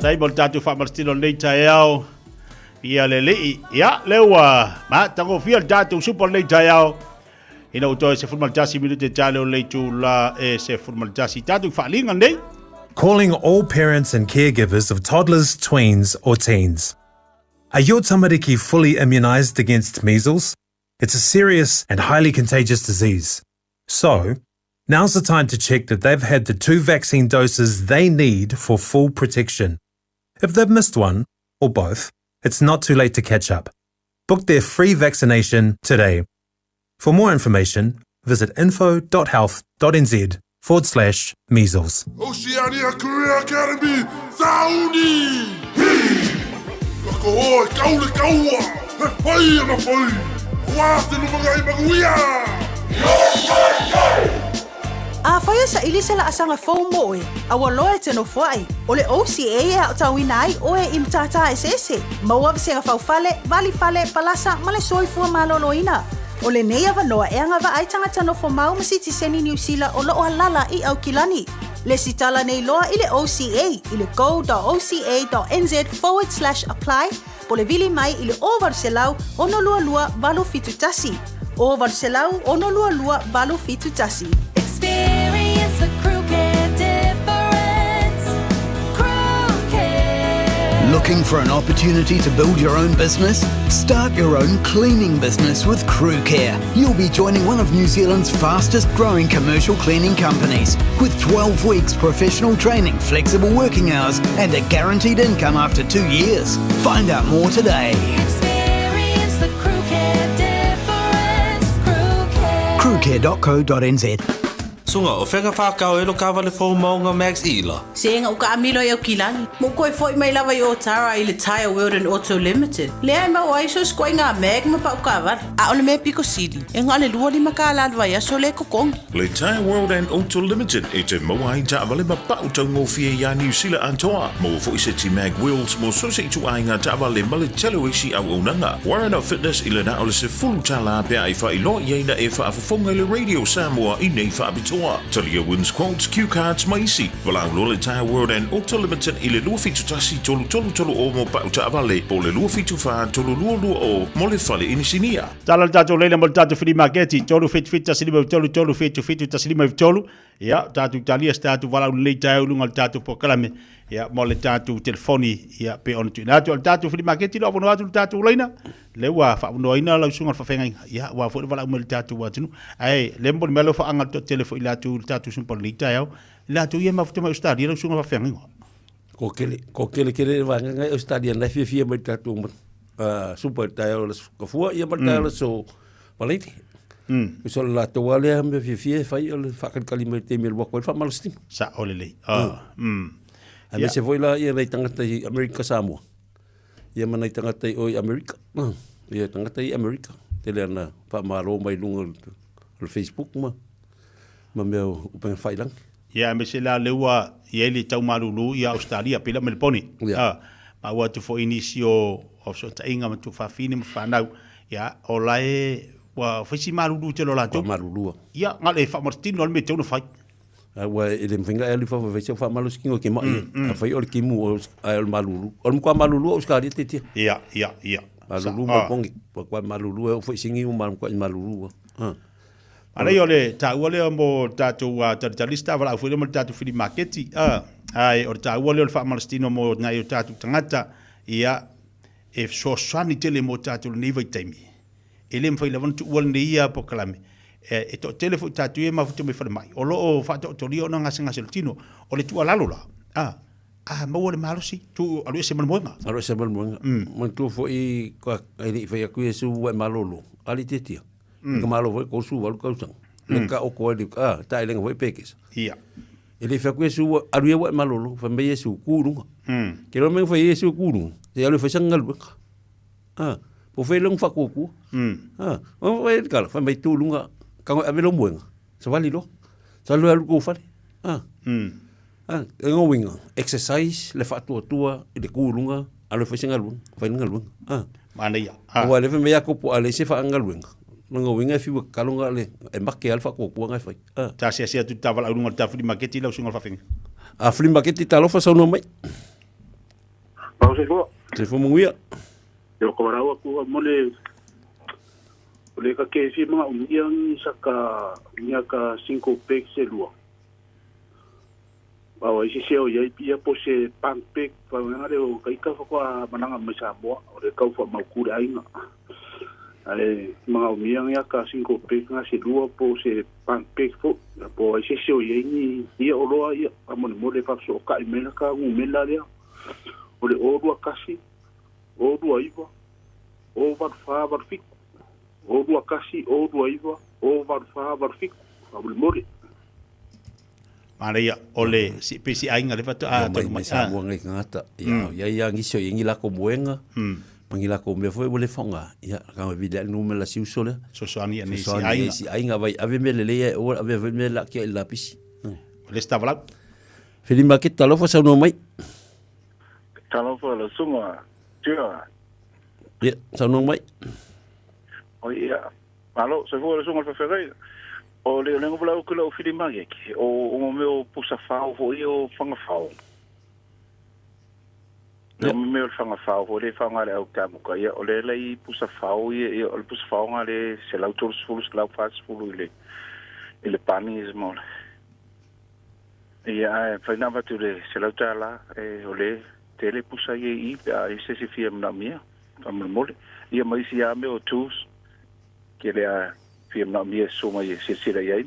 Tai mo le tatou faamalositino lenei taeao ia le alii. Ia, lea ua matagofie le tatou supa o lenei taeao ina ua toe 11 minute tale o le itula e 11. Tatou faaliga lenei. Calling all parents and caregivers of toddlers, tweens, or teens. Are your tamariki fully immunised against measles? It's a serious and highly contagious disease. So, Now's the time to check that they've had the two vaccine doses they need for full protection. If they've missed one, or both, it's not too late to catch up. Book their free vaccination today. For more information, visit info.health.nz forward slash measles. Oceania Career Academy, Sauni! Ka koho e kau le kaua, he whai ana whai, wā te lumanga i manuia! Afai e saili se laasaga fou mo oe, a ua loa e te nofoai, o le OCA e aotauina ai oe i matata eseese, maua vasega faufale, valifale, palasa ma le soifua maloloina. O lenei avanoa e agavaa ai tagata nofomau ma sitiseni Niu Sila o loo alala i Aukilani. Lesitala nei loa i le OCA i le go.oca.nz forward slash apply po le vili mai i le 0800 622 871. 0800 622 871. Experience the crew care difference. Crew care. Looking for an opportunity to build your own business? Start your own cleaning business with Crew Care. You'll be joining one of New Zealand's fastest growing commercial cleaning companies with 12 weeks professional training, flexible working hours, and a guaranteed income after two years. Find out more today. Experience the crew care difference. Crew care. Crewcare.co.nz Suga, o fea whakao e lo kawale fō maunga Max Ila. Se nga uka amilo i Aukilani. Mo koe foi mai lava i Otara i le Tire World and Auto Limited. Lea e mau ai so skoe ngā mag ma pau kawale. A ole mea piko sili. E ngā le lua lima ka la vai aso le kokongi. Le Tire World and Auto Limited e te maua ai taavale ma pau taugofie iā Niu Sila atoa. Maua foi se ti mag wheels mo so se ituaiga taavale ma le tele o isi auaunaga. Warren Fitness i le na o le sefulu tālā pe a e faailoa i ai na e faafofoga i le Radio Samoa i nei faapitoa. Talia wins quotes, cue cards ma isi. Valaau loa le Tire World and Auto Limited i le 271 3330 mo pau taavale po o le 274 3220 mo le fale inisinia. Tala le tatou leila mo le tatou filimaketi, 3 7 7 1 5 3 3 7 7 1 5 3. Ia, tatou talia se tatou valaau lelei taeao i luga o le tatou polokalame, ia, mo le tatou telefoni, ia, pe ona tuuina atu. O le tatou filimaketi, lo avanoa atu le tatou laina, lea ua faavanoaina lau susuga i le faafeagaiga, ia, aua foi le valaau mai i le tatou atunuu. Ae, le momoli mai lau faaga le toatele foi i latou i le tatou susuga lenei taeao, i latou ia e mafuta mai Ausetalia lau susuga i le faafeagaiga. Ko kele, ko kele kele le vaega ngai Australia na fiafia mai tatou supa i le taeao o le aso Gafua ia ma le taeao o le aso Palaiti. So le latou lava lea mea fiafia e fai o le faakalikali mai i le taimi e alu atu ai le faamalositino. Sao lelei. Aemaise foi la ia nai tagata i Amerika Samoa. Ia ma nai tagata i o i Amerika. Ia tagata i Amerika. Tele ana faamalo mai luga o le Facebook ma ma mea o upega failangi. Ia, aemaise la lea ua i ai le tau malulu i Ausetalia, pei la Meleboni. Ia. Ma ua atu foi nisi o o fesootaiga ma tuafafine ma fanau, ia, o la e ua fai si malulu tele o latou. Ua malulu. Ia, na o le faamalositino lava le mea e tatau ona fai. Aua e le mafai ona e alu i fafo e fai sau faamalositino e te mai ai. Afai o le timu ae o le malulu. O le matua malulu o Ausetalia tetia. Ia, ia, ia. Malulu Meleboni. Matua malulu e oo foi i Sini ua matuai malulu lava. A leai, o le taua lea mo le tatou talitali se tavalau foi lea mo le tatou filimaketi, ae o le taua lea o le faamalositino mo nai o tatou tagata, ia, e fesoasoani tele mo tatou i lenei vaitaimi. E le mafai lava ona tuua lenei polokalame. E toatele foi tatou ia e mafuta mai falemai, o lo o faataotolia ona gasegase o le tino. O le tuualalo la, a maua le malosi, tuu alu ese ma le moega. Alu ese ma le moega. Manatua foi e le i fai atu Iesu ua e malolo, a le tiatia. Ka malo foi 38 tausaga. Le ka o koe le a ta ile foi pekes. Ia. E le fa ku Yesu alu ia wa malolo fa me Yesu ku lunga. Ke lo me fa Yesu ku lunga. Se alu fa sanga lu. Ah, po fe long fa ku ku. Ah, o fa el kala fa me tu lunga ka ave lo muenga. Sa vali lo. Sa lo alu ku fale. Ah. Ah, e ngo winga exercise le fa tua tua i le ku lunga alu fa sanga lu fa nga lu. Ah. Manaia. Ah. Ua le fe me Iakopo a le se whaangaluenga. Nga winga e whiwa kalonga le e make al whakuakua ngai whai. Ah. Ta sia sia tu tawala urunga ta flea market lau sunga whawhenga. A flea market talofa saunoa mai. Pau se fua. Se fua munguia. Yo ko warawa ku mo le o le ka ke fi mga umia sa ka umia ka 5 pek se lua. Wa isi se o ia pia po se pang pek pa nga le o ka ika fa kwa mananga mai Samoa o le kau fa mau kure ainga. Ae magaomia ia ka single pack ga se lua po o se one pack foʻi po o ai se isi o i ai ni ia oloa ia faamolemole e faafesootaʻi mai la ta numela lea o le 0 2 1 0 2 9 0 8 4 8 7 0 2 1 0 2 9 0 8 4 8 7 faamolemole. Manaia o le si pe si aiga le faatoa Ia mai mai Samoa ngai tagata. Ia ia ia nisi o i ngi lako moenga. Ma ngi lako mea foi ua le faaaoga. Ia ka vili a'e le numera si uso lea. Fesoasoani ia nei si aiga. Si aiga vai ave mea lelei ae aua le avea foi mea laatia i le lapisi. O le isi tavalau. Fili Makete talofa saunoa mai. Talofa lau susuga Tua. Ia, saunoa mai. O ia, malo, soifua lau susuga i le faafeagaiga. O le lengo lau ke lau fili makete, o o mea o pusa fao foi o fanga fao. Le o mea o le fanga fao foi le faaaoga e le au kamuka, ia o le lai pusa fao ia, ia o le pusa fao nga le 130, 140 i le i le Bunnings mo le. Ia ae mafai ona avatu i le $100 e o le tele pusa ia i i pe a i se isi fia manaomia faamolemole. Ia ma isi lava mea o tools ke le a fia manaomia e susu mai e silasila i ai.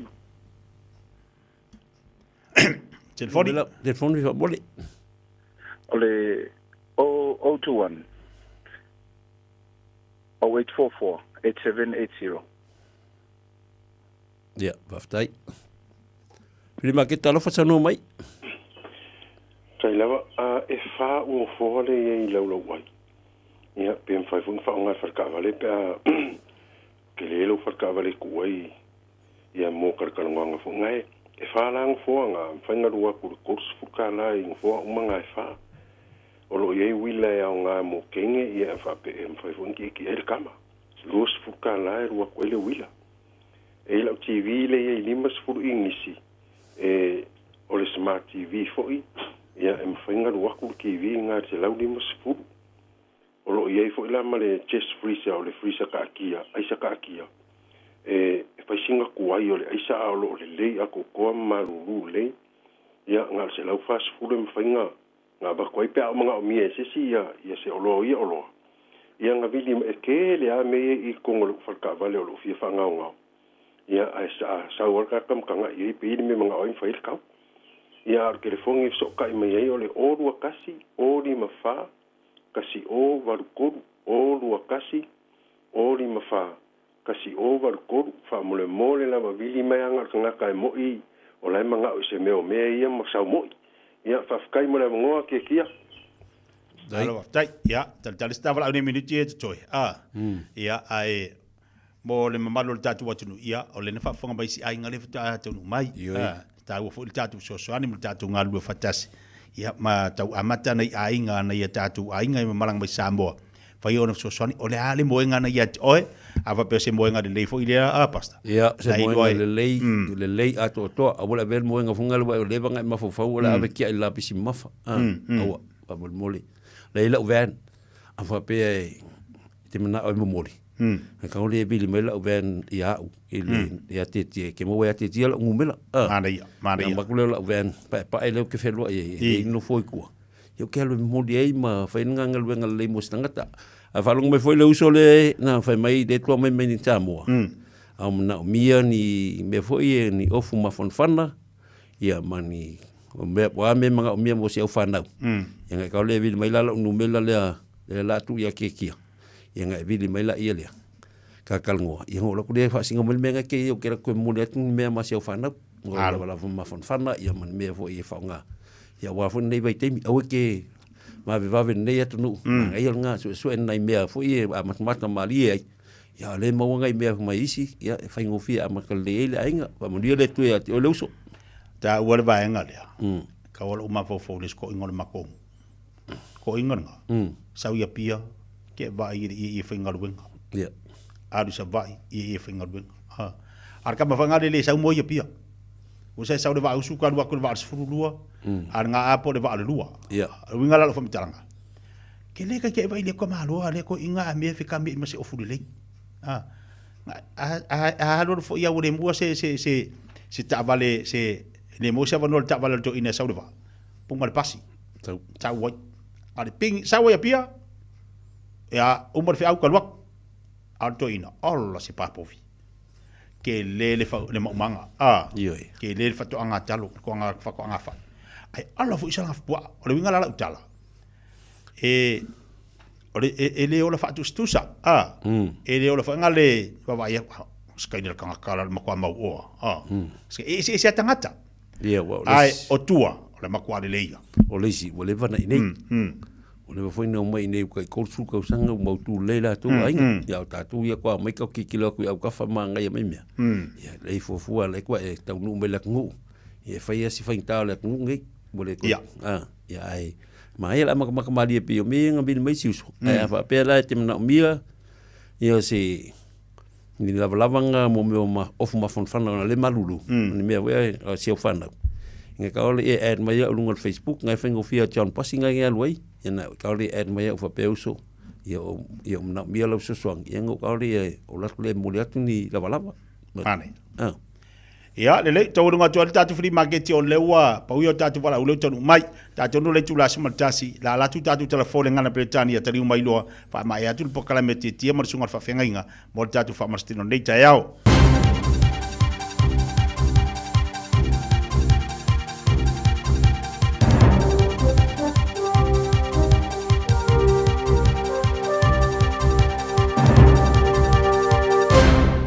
Telefoni. Telefoni faamole. O le 021 0844 8780. Ia, faafetai. Pili Maketa, alofa saunoa mai. Tai lava, a e whā ua foa le ia i laulau ai. Ia, pe mawhai foi whaonga e wharekaavale pe a ke le lau wharekaavale ku ai ia mō karakarangoanga fo ngai. E whā la ngofoa ngā mwhai ngā rua kura kors fuka la i ngofoa uma ngā e whā. O lo iei wila e au ngā mō kenge ia e whape e mwhai foi nki ki e le kama. 20 la e rua koe le wila. E i lau TV le ia i 50 inisi e o le Smart TV foi ia e mawhai ngalu aku le TV ngā te lau 50. O lo iai foi la ma le chest freezer o le freezer kaakia, aisa kaakia. E e whaisinga kuai o le aisa a o lo o le lei a kokoa ma malulu lei. Ia ngā le 140 e mawhai ngā Nga avatu ai pe a o manaomia e se isi ia ia se oloa o ia oloa. Ia nga vili e kele a me ia i kongo le fale taavale o loo fia faagaogao. Ia ae sa sau a le tagata ma tagai ai pe i le mea manao ai ma fai ai le kau. Ia a o le telefoni e fesootai mai ai o le 0 2 1 0 5 4 1 0 8 3 0 2 1 0 5 4 1 0 8 3 Faamolemole lava vili mai aga o le tagata e mo'i o la e mana'o i se mea o mea ia ma sau mo'i. Ia, faafetai mo le avanoa, Kiekia. Alo, faafetai. Ia, talitali se tavala'au nei minute ia e totoe. A, ia, ae mo le mamalu o le tatou atunuu, ia, o lea na faafofoga mai isi aiga lea faatoa taunuu mai. A, taua foi le tatou fesoasoani ma le tatou galulue faatasi. Ia, ma tau amata nai aiga, nai a tatou aiga i mamalaga mai Samoa. Fai ona fesoasoani, o le a le moega na ia te oe, a faapea o se moega lelei foi lea, a Pastor? Ia, se moega lelei, lelei atoatoa, aua le avea le moega foi lea ua leva ona e mafaufau o le a ave kia i le lapisi mamafa. Aua, faamolemole. Lea i lau van, a faapea e te manao e momoli, e kau le vili mai lau van ia au, i le ia Tietie, ke maua ia Tietie lau numera. Manaia, manaia. Ia maku lea o lau van, paepae lea ou te feloai ai, e le nofo i tua. Ia ou te alu e momoli ai ma fai ai galuega lelei mo se tagata. Ae faalogo mai foi le uso lea na fai mai le tua mai mai ni Samoa. A o manaomia ni mea foi e ni ofu mafanafana ia ma ni o mea o a mea manaomia mo si au fanau. Ia ngai kau le vili mai la lau numera lea lea la atu ia Kiekie. Ia ngai vili mai la ia lea. Ka kalongoa. Ia ngo la ku le faasinga mai le mea ngai ke ia o ke la koe momoli atu ni mea ma si au fanau. Ngo la la mafanafana ia ma ni mea foi e faaaoga. Ia aua foi lenei vaitaimi, aua ke vavevave lenei atunuu, mm. Manaia lena suesue nai mea foi e amatamata malie ai. Ia o lea e maua nai mea mai isi, ia e faigofie e amata lelei ai le aiga. Faamanuia le Atua ia te oe le uso. Taua le vaega lea, kau o lou mafaufau i le isi koiga o le matou koiga lena, sau i Apia, ke vaai i le ieie faigaluega. Ia. Alu i Savaii, ieie faigaluega. Ha. A le tama foi lena le sau moe i Apia. Ua sa sau le vaa usu ka alu atu i le vaa o le 12, a le ga apo le vaa o le 2. Ia. O le uiga la o lau faamatalaga, ke le kai ke vai le ko malo a le ko inga a mea fe ka mea i ma se ofu lelei. A a a a alu alu foi a ua le mua se se se se taavale se le maua se avanoa i le taavale a le toeaina e sau le vaa, punga le pasi. Sau. Sau ai. A le ping, sau ai Apia, ia uma le feau ka alu atu. A o le toeaina, ola se papovi. Tele le, fa, le maumaga, a, tele le faatoaga talo, le faatoaga fai. Ae ala foi sa lafupuaa. O le uiga la lau tala, e, o le, e, e le ola faatusatusa, a, e le ola foi nga le vaavaai atu, se kaina le tagata la le matua mau oa, a, se e eseese lava tagata. Ia, ua o le Ae isi. o tua, o le matua lelei ia. O le isi, ua leva ona i inei. Ua leva foi ona omai i inei ua tai 30 tausaga ua mautu lelei latou aiga. Ia o tatou ia kua omai kau tilotilo atu i autafa ma agaia mai mea. Ia lelei fuafua lea kua e taunuu mai le atunuu. Ia e fai lava si faigata o le atunuu nei. Ua le toe, a, ia ae manaia le amatamata malie pei o mea ia na vili mai si uso. Ae a faapea la e te manaomia ia se ni lavalavaga mo mea o ma, ofu mafanafana ona le malulu, ni mea foi a si au fanau. Inga ka ole e add mai au lunga o le Facebook, ngai faigofie a John Pasi ngai ngai alu ai, ia na ka ole e add mai au faapea uso, ia o, ia o manaomia lau fesoasoani, ia nga ka ole e o latu le momoli atu ni lavalava. Mane. Ah. Ia, lelei, taualuga atu ai le tatou flea market ona lea ua pau ia o tatou valaau lea ua taunuu mai. Tatou no le itula 11, la ala atu tatou telefone le gana Peretania taliu mai loa, faamaea atu le polokalame a Tietie ma le susuga o le faafeagaiga mo le tatou faamasino nei taeao.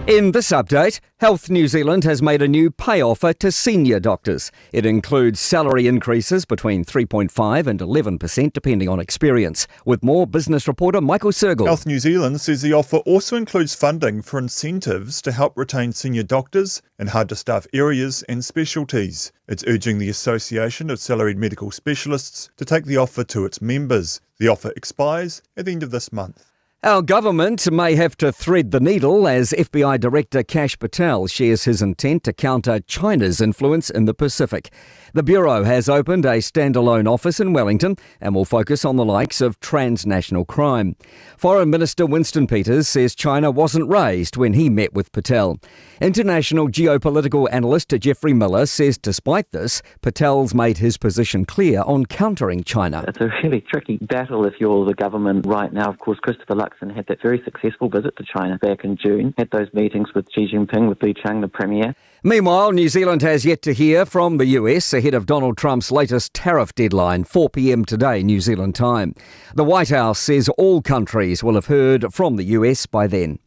In this update, Health New Zealand has made a new pay offer to senior doctors. It includes salary increases between 3.5 and 11% depending on experience. With more, business reporter Michael Sergel. Health New Zealand says the offer also includes funding for incentives to help retain senior doctors in hard-to-staff areas and specialties. It's urging the Association of Salaried Medical Specialists to take the offer to its members. The offer expires at the end of this month. Our government may have to thread the needle as FBI Director Kash Patel shares his intent to counter China's influence in the Pacific. The Bureau has opened a standalone office in Wellington and will focus on the likes of transnational crime. Foreign Minister Winston Peters says China wasn't raised when he met with Patel. International geopolitical analyst Jeffrey Miller says despite this, Patel's made his position clear on countering China. It's a really tricky battle if you're the government right now. Of course, Christopher Luxon had that very successful visit to China back in June, had those meetings with Xi Jinping, with Li Qiang, the premier. Meanwhile, New Zealand has yet to hear from the US ahead of Donald Trump's latest tariff deadline, 4 p.m. today, New Zealand time. The White House says all countries will have heard from the US by then.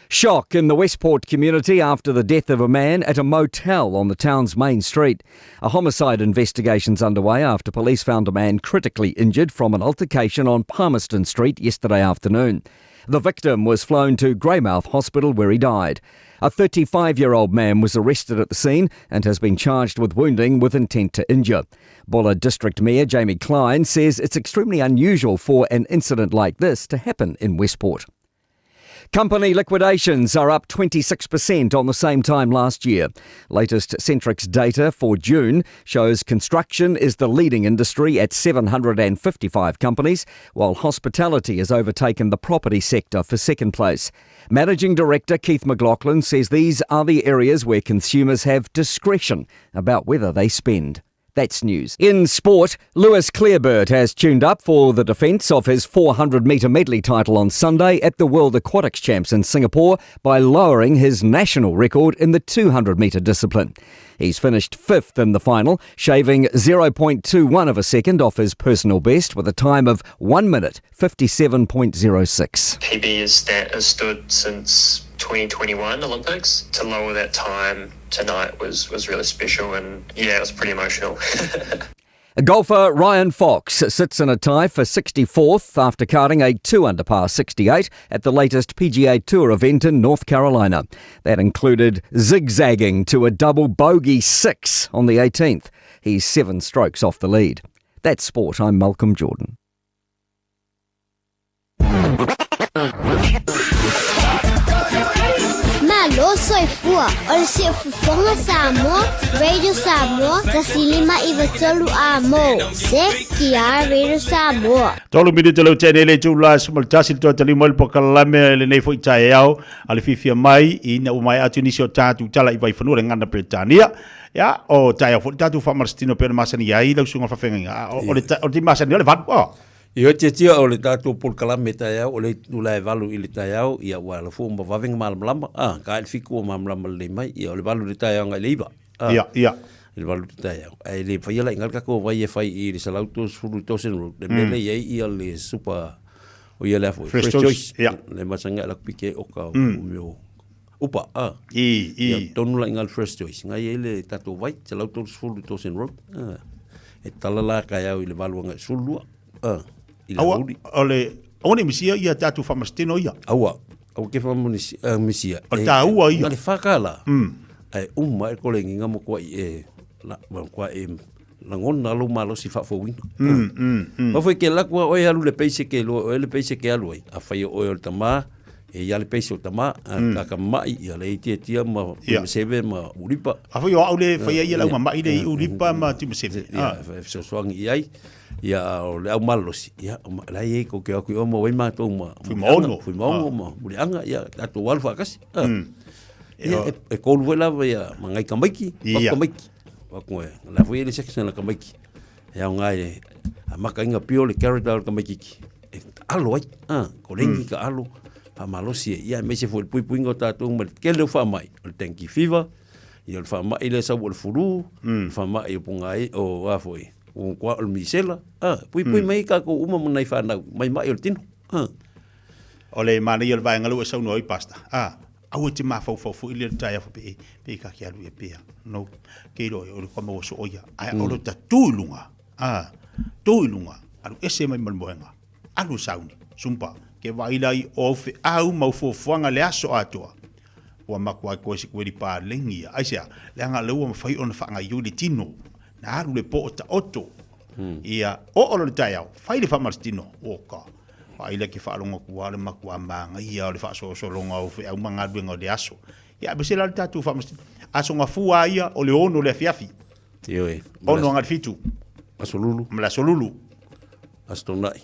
Shock in the Westport community after the death of a man at a motel on the town's main street. A homicide investigation's underway after police found a man critically injured from an altercation on Palmerston Street yesterday afternoon. The victim was flown to Greymouth Hospital where he died. A 35-year-old man was arrested at the scene and has been charged with wounding with intent to injure. Buller District Mayor Jamie Klein says it's extremely unusual for an incident like this to happen in Westport. Company liquidations are up 26% on the same time last year. Latest Centrix data for June shows construction is the leading industry at 755 companies, while hospitality has overtaken the property sector for second place. Managing Director Keith McLaughlin says these are the areas where consumers have discretion about whether they spend. That's news. In sport, Lewis Clareburt has tuned up for the defence of his 400-metre medley title on Sunday at the World Aquatics Champs in Singapore by lowering his national record in the 200-metre discipline. He's finished fifth in the final, shaving 0.21 of a second off his personal best with a time of 1 minute 57.06. PB is that has stood since 2021 Olympics. To lower that time tonight was really special, and it was pretty emotional. Golfer Ryan Fox sits in a tie for 64th after carding a 2 under par 68 at the latest PGA Tour event in North Carolina. That included zigzagging to a double bogey 6 on the 18th. He's 7 strokes off the lead. That's sport. I'm Malcolm Jordan. Malo soifua, o le siufofoga Samoa, Radio Samoa, 1993 a mo, CTR Radio Samoa. Tolu minute leu tene le tū la suma le tasi le toa tali mai le pokalame le nei foi taeao a le fifia mai ina ua mai atu nisi o tātou tala i Vaifanua le ngana Peretania. Ia, o taeao foi le tātou faamalositino pei ona masani ai lau susuga o le faafeagaiga. O le o le masani o le valu. Oh. Ioe tiatia o le tatou polokalame taeao o le itula e 8 i le taeao, ia ua ala fua ma vave na malamalama, a, ka i le 7 ua malamalama lelei mai, ia o le 8 i le taeao agai i le 9, a, Ia, ia. i le 8 i le taeao. Ae le faia la i ina le tatou vai e fai i le 130 i Dawson Road, le mea lea e i ai ia le super, o ia lea foi, Fresh Choice, ia. Le masani ai la ku pike o ka o mea o upa, a. I, i. Ia, tonu la i ina le Fresh Choice, ngai ai le tatou vai, 130 i Dawson Road, a. E tala la taeao i le 8 agai i le 12, a, i le Aua, aoauli. o le, aua ne i misia ia tatou faamasitino ia. Aua, aua ke faamanisi, misia. O le taua ia. Na le whakala. Ae uma e kore nginga mo kua i e, la, ma kua e lagona lou malosi faafouina. Ma foi ke laku a oe alu le peise ke loa oe le peise ke alu ai. A fai o oe o le tamā, e ia le peise o tamā, a ka ka mai ia le tia tia ma timaseve ma ulipa. A foi o au le faia ia lau mama'i le i ulipa ma timaseve. Ia, fesoasoani i ai, ia o le au malosi, ia o la i ai ko ke aku i o ma wai mātou ma Fuimaono. Fuimaono ma Muliaga, ia tatou alu faatasi. Ia, e kolu foi lava ia ma ngai tamaiti, Ia. tamaiti. Wako e, la foi ele section la tamaiti. E au ngai, a maka inga pio le character o le tamaititi. E alo ai, ko lengi ka alo, wha malosi e, ia me se foi le pui puinga o tātou ma le kele o wha mai, o le dengue fever, ia o le wha mai le sau o le fulu, le wha mai o punga ai, o a foi, o kua o le misela, pui pui mai ka ko uma manai whanau, mai mai o le tino, O le manaia o le vaega lea ua e saunoa ai Pastor, aua e te mafaufau foi lea le taeao faapea, e, pe ka ke alu ia pea. No, ke iloa o le kua maua soo ia. Ae o le tatu i luga, tu i luga, alu ese mai ma le moega, alu e sauni, sumpa, ke vaai la i o au feau ma au fuafuaga le aso atoa. Ua makuai koe se kueli paleni ia. Aisea, leaga lea ua mafai ona faagaioi le tino, na alu le po o taoto. Ia, oo loa le taeao, fai le faamalositino, o ka. Vaai lea ke faalogo atu lava le matua manaia o le faasolosologa o feau ma galuega o le aso. Ia, aemaise la le tatou faamasino. Aso gafua lava ia o le 6 o le afiafi. Ioe. 6 agai le 7. Aso lulu. Ma le aso lulu. Aso tona'i.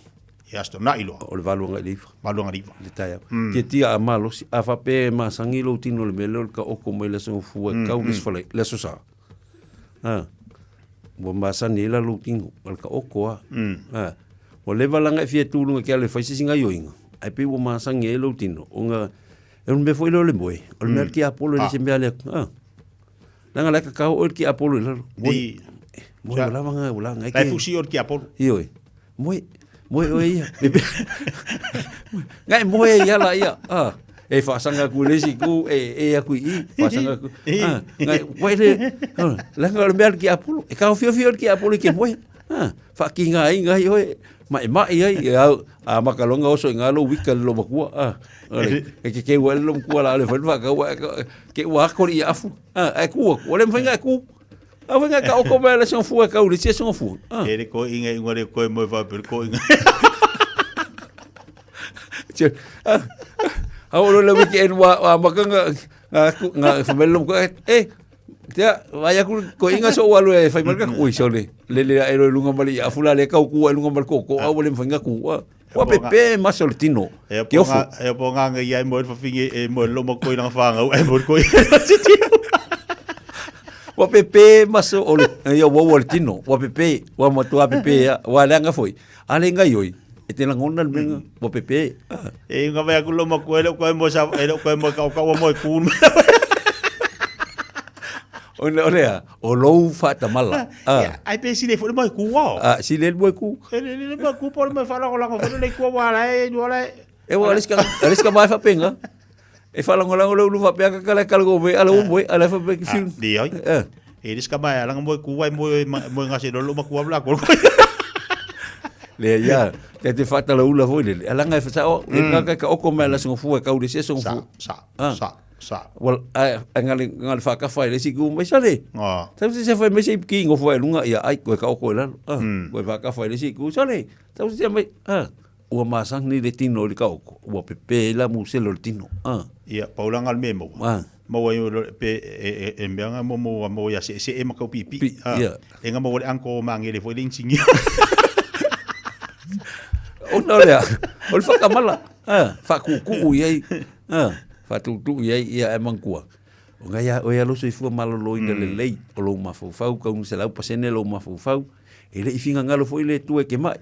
Ia, aso tona'i loa. O le 8 agai le 9. 8 agai le 9. Le taeao. Tiatia a malosi, a faapea e masagi lou tino i le mea lea o le taoto mai le aso gafua e tau le aso falai, le aso sa. Ua masani ai la lou tino, o le taoto lava. Ua leva la ona e fia tu i luga ke ala e fai se isi gaoioiga, ae pei ua masani ai lou tino, ona e o le mea foi lea o le moe, o le mea le tiapolo e le se mea lea. Leaga la e kakao oe le tiapolo i lalo. Moe, moe ua lava na, ua lava na e La e fusi o le tiapolo. Ioe. Moe, moe oe ia. Ngai moe ia la ia. E whaasanga aku le isi ku, e aku i i, whaasanga aku. Ngai, wai le, leaga o le mea le tiapolo. E kao whiowhio le tiapolo i ke moe. Whaakinga ai ngai oe, mai mai ai, e au, a makalonga oso i ngā lo wika le lo makua. E ke ke ua le lo makua la le whanwa, ka ua, ke ua akori i afu. E ku aku, o le mwhainga e ku. A whainga ka oko mea le songa fua, ka uri tia songa fua. E le ko inga inga le koe moe wha pere ko inga. A o le wiki en wa makanga ngā ngā whamelo mo e tea vai aku ko inga so walu e whai marka kui so le le le e lunga mali a fula le kau ku e lunga mali ko ko au le whainga ku wa pepe maso le tino E ke ofu po po ngā ngai ai moe whawhingi e moe loma koi nanga whāngau e moe koi. Wa pepe maso o le ia wa wa le tino wa pepe wa matua pepe ia wa leanga foi a le ngai oi e te langona le menga wa pepe. E ngā wea ku loma koe le koe moe sa e le koe moe kau kau moe kūn. O le o lea, o lou whaatamala. Ai pe sile fo le moe ku wao. A, sile le moe ku. E le le moe ku po le moe whalangolango fo le kua wala e wala e. E wa aliska mai whapenga. E whalangolango le ulu whapea ka kala kala go me ala o moe ala whapea ki fiu. Di oi. E riska mai alanga moe ku wai moe moe ngase lolo ma kua bla ko. Le ia, te te whatala ula foi le. Alanga e whasao, e ngā ka oko mai ala songa fua kau le se songa fua. Sa, sa, sa. Well, a ngale ngale whakawhai le si ku mai sale. Tau se se whai mai se ki ngo fua e lunga ia ai koe ka oko e lalo. Koe whakawhai le si ku sale. Tau se mai, ua masang ni le tino le ka oko. Ua pepe la mu se lo le tino. Ia, paulanga le me maua. Maua i o pe e mea ngā mo mo mo ia se se e makau pipi. Pi, ia. E ngā maua le anko o mangere foi le insingia. Ona o lea, o le whakamala. Whakuku i ai. Whatutu i ai ia e mangkua. O ngai a oe alo soifua malōlōina lelei, o lou mafaufau, kau 100% lou mafaufau, e leʻi figagalo foi le Atua e ke maʻi.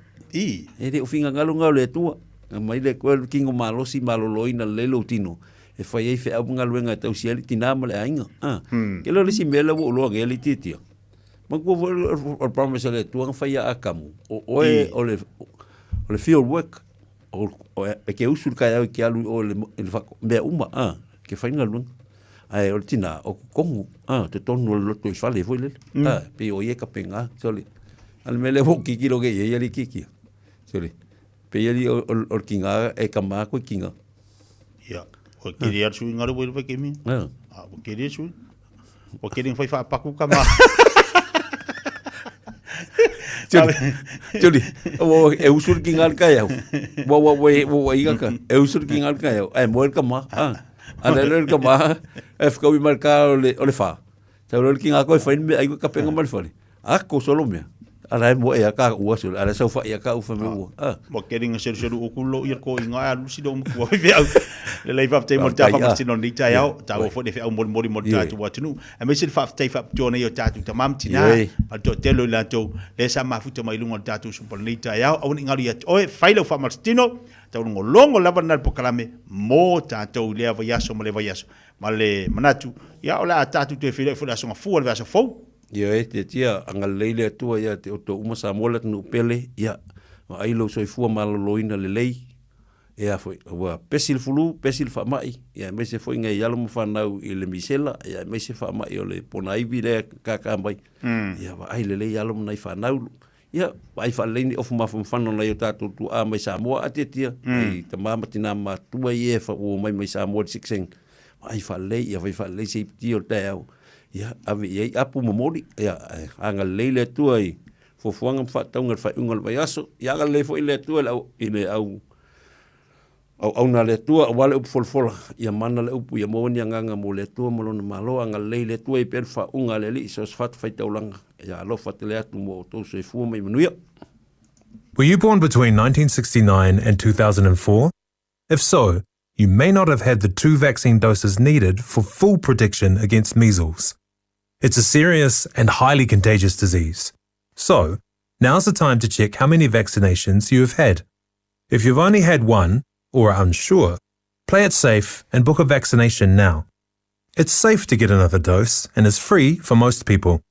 E le o figagalo ga o le Atua. Na mai le Atua le tino malosi malōlōina lelei lou tino, e fai ai feau ma galuega e tausia ai le tinā ma le aiga. A, ke leo le isi mea lea ua ou iloa nei e le itiitia. Manatua foi o le promise a le Atua na fai ia Atamu, o oe o le field work, e te usu i le taeao e te alu i o i le mea uma, a, e te fai le galuega. Ae o le tinā, o totonu, a, totonu o le loto i fale foi lele, a, pei o ia e tapena, sole. A o le mea lea ua ou tilotilo nei i ai e le itiitia, sole. Pei alii o le tinā e tama atu i tinā. Ia, ua kere atu i ngaro wai ke mi. A ua kere atu. Ua kere whai whaapaku ka ma. Tuli, tuli, o e usu ki ngal kai au. Wa wa wa wa wa inga ka. E usu ki ngal kai au. Ai moe ka ma. Ah. Ana le ka ma. E whakawi mar ka o le o le wha. Tau le ki ngā koe whai me ai ka penga mar whare. A ko solo mea. Ala e moe a ka ua solo. Ala sau whai a ka uwha me ua. Ah. Mo ke ringa seru seru o kulo ia ko inga a lusi do mo fe au. Le lei fa te mo ta fa mo tino ni tai au. Ta o fo de fe au mo mo mo ta tu atunu. A me se fa te fa to nei o ta tu tamam tina. A to te lo la to le sa ma fu te mai lunga ta tu su pol ni tai au. Au ni ngalu ia oe fai lo fa mo tino. Ta longo longo lava na po kalame mo ta to le va yaso mo le va yaso. Ma le manatu ia o le a tātou toe feiloai foi le aso gafua le aso fou. Ia e te tia agalelei le Atua ia te outou uma Samoa le atunuu pele, ia, vaai lou soifua maloloina lelei, ea foi, ua pesi le fulu, pesi le faamai, ia aemaise foi ngai alo ma fanau i le misela, ia aemaise faamai o le ponaivi lea kākā mai, ia vaai lelei alo ma nai fanau, ia, vaai faalelei ni ofu mafanafana o nai o tātou tuaa mai Samoa a tiatia, nai tama ma tinā matua ia e ua omai mai Samoa i le sikseng, vaai faalelei, ia fai faalelei se iputi o le taeao, ia, ave i ai apu ma moli, ia, agalelei le Atua i fuafuaga ma faatauga i le faaiuga o le vaiaso, ia agalelei foi le Atua i le au, i le au auauna a le Atua, aua le upu folafola, ia mana le upu, ia maua ni agaga mo le Atua ma Lona Malo, agalelei le Atua i pea le faauuga a le Alii, so o se fatafaitaulaga, ia alofa tele atu mo outou soifua ma ia manuia. Were you born between 1969 and 2004? If so, you may not have had the two vaccine doses needed for full protection against measles. It's a serious and highly contagious disease. So, now's the time to check how many vaccinations you have had. If you've only had one, or are unsure, play it safe and book a vaccination now. It's safe to get another dose and is free for most people.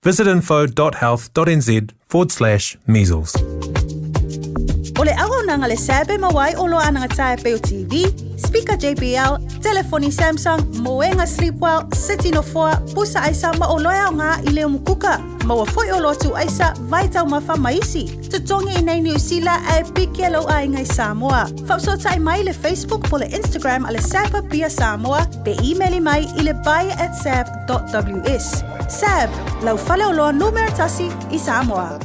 Visit info.health.nz forward slash measles. O le auaunaga le SAB e maua ai oloa anagatāe e pei o TV, speaker JBL, telefoni Samsung, moega Sleepwell, seti nofoa, pusa aisa ma oloa e aoga i le umukuka. Maua foi oloa tuu aisa, vai taumafa ma isi. Totogi i nei Niu Sila ae piki e lou aiga i Samoa. Faafesootai mai i le Facebook po le Instagram a le SAB Apia Samoa pe imeli mai i le buy@sab.ws. SAB, lau faleoloa numera tasi i Samoa.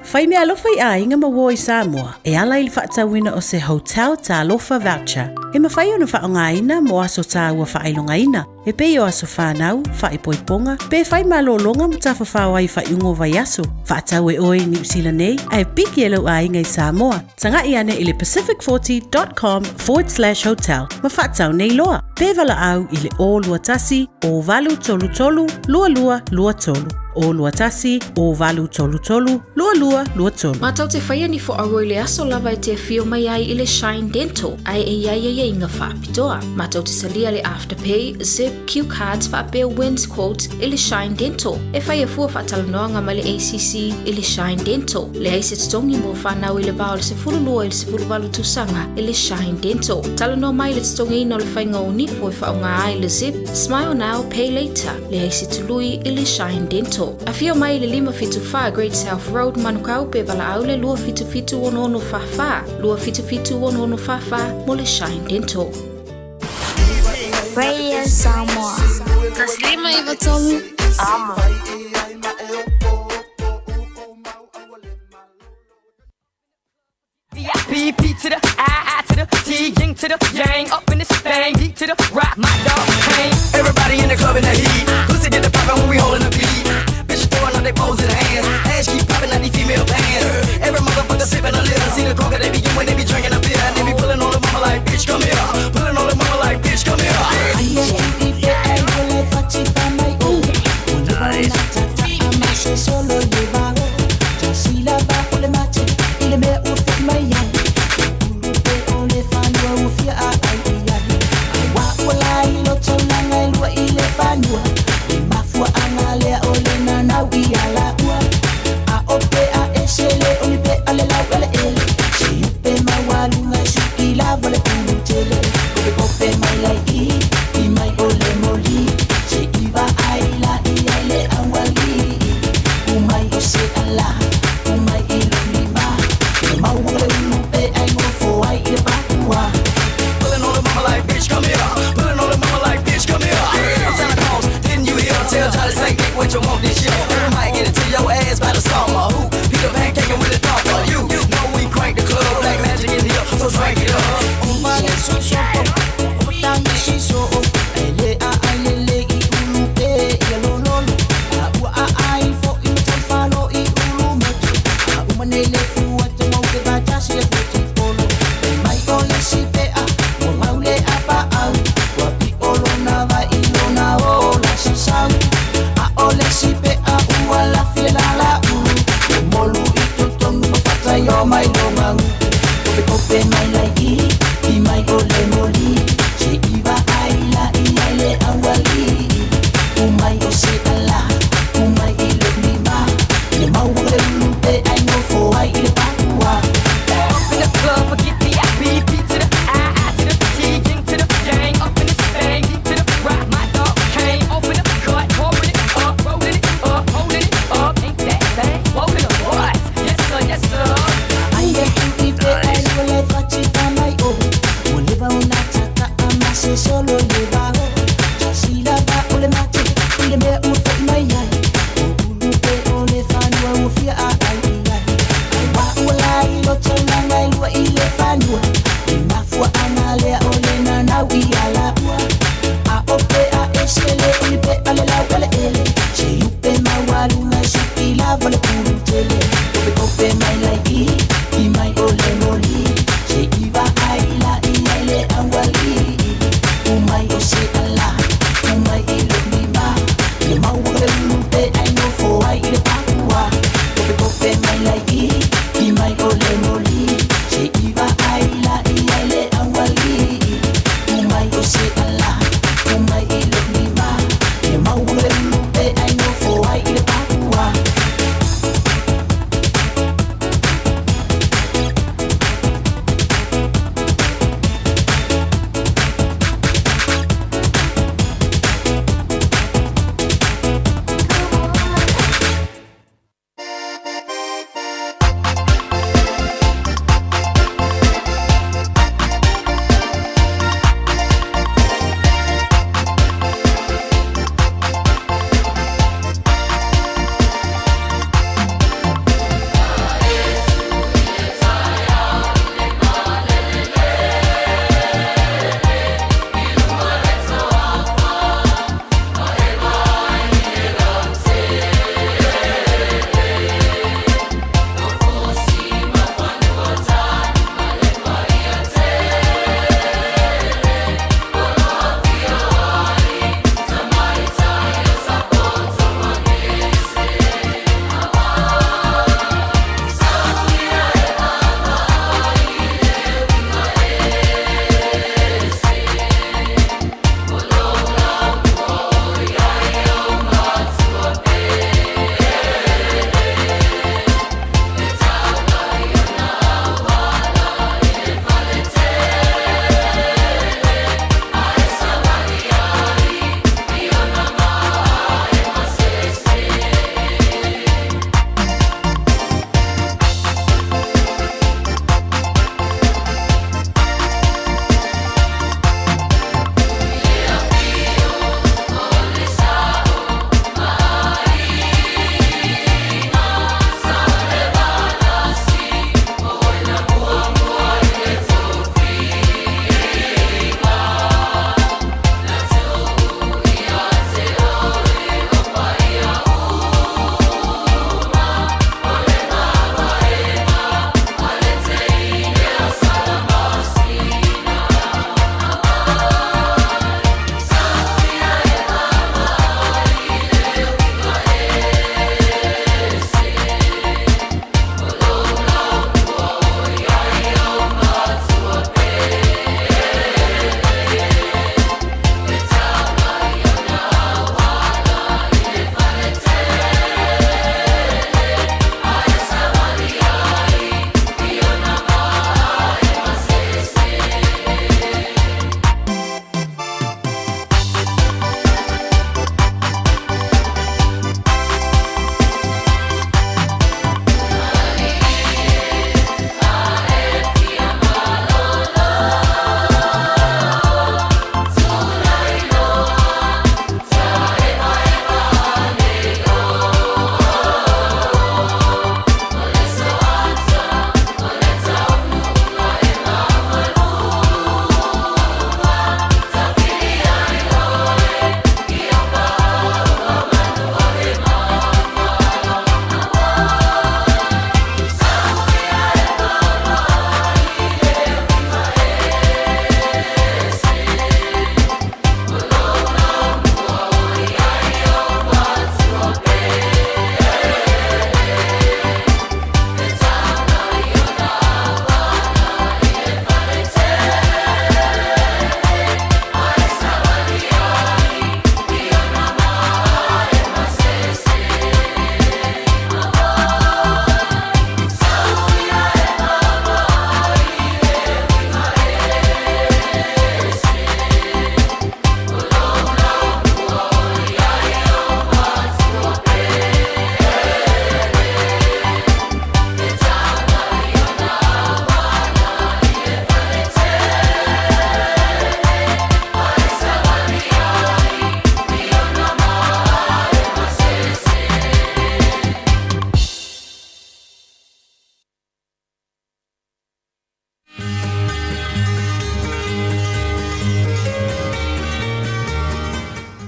Fai mea alofa i aiga ma uo i Samoa e ala i le faatauina o se Hotel Talofa Voucher e mafai ona faaaogaina mo aso tāua faailogaina e pei o aso whānau, whaipoiponga, pe whai malōlōga ma tafafao ai faaiuga o vaiaso. Faatau e oe i Niu Sila nei, ae piki e lou aiga i Samoa. Taga'i ane i le pacific40.com forward slash hotel ma faatau nei loa. Pe valaau i le 021 0833 2223. 021 0833 2223. Mātou te whaia ni fo aua i le aso lava e te awhio mai ai i le Shine Dental, ae e iai ai inga whaapitoa. Mātou te salia le Afterpay, Zip, Q Cards whaapea Wins Quote i le Shine Dental. E whai a fua whaatalanoanga mai le ACC i le Shine Dental. Leai se totogi mo whanau i le va o le 12 i le 18 tausaga i le Shine Dental. Talanoa mai le totogiina o le faiga o nifo e faaaoga ai le Zip, Smile Now, Pay Later. Leai se tului i le Shine Dental. Afio mai i le 574 Great South Road, Manukau pe valaau le 277 6644, 277 6644 mo le Shine Dental. Radio Samoa. Taslima Iva Tolu. Amo. B P to the I, I to the T, yang to the yang, up in this thing, D to the rock, my dog pain. Everybody in the club in the heat, pussy get the poppin' when we holdin' the beat. Bitches throwing up their pose in the hands, ass keep poppin' like these female pants. Every motherfucker sippin' a little, see the coca they be when they be drinking a beer, and they be pullin' on the mama like, bitch come here, pullin' on the mama like, bitch come here.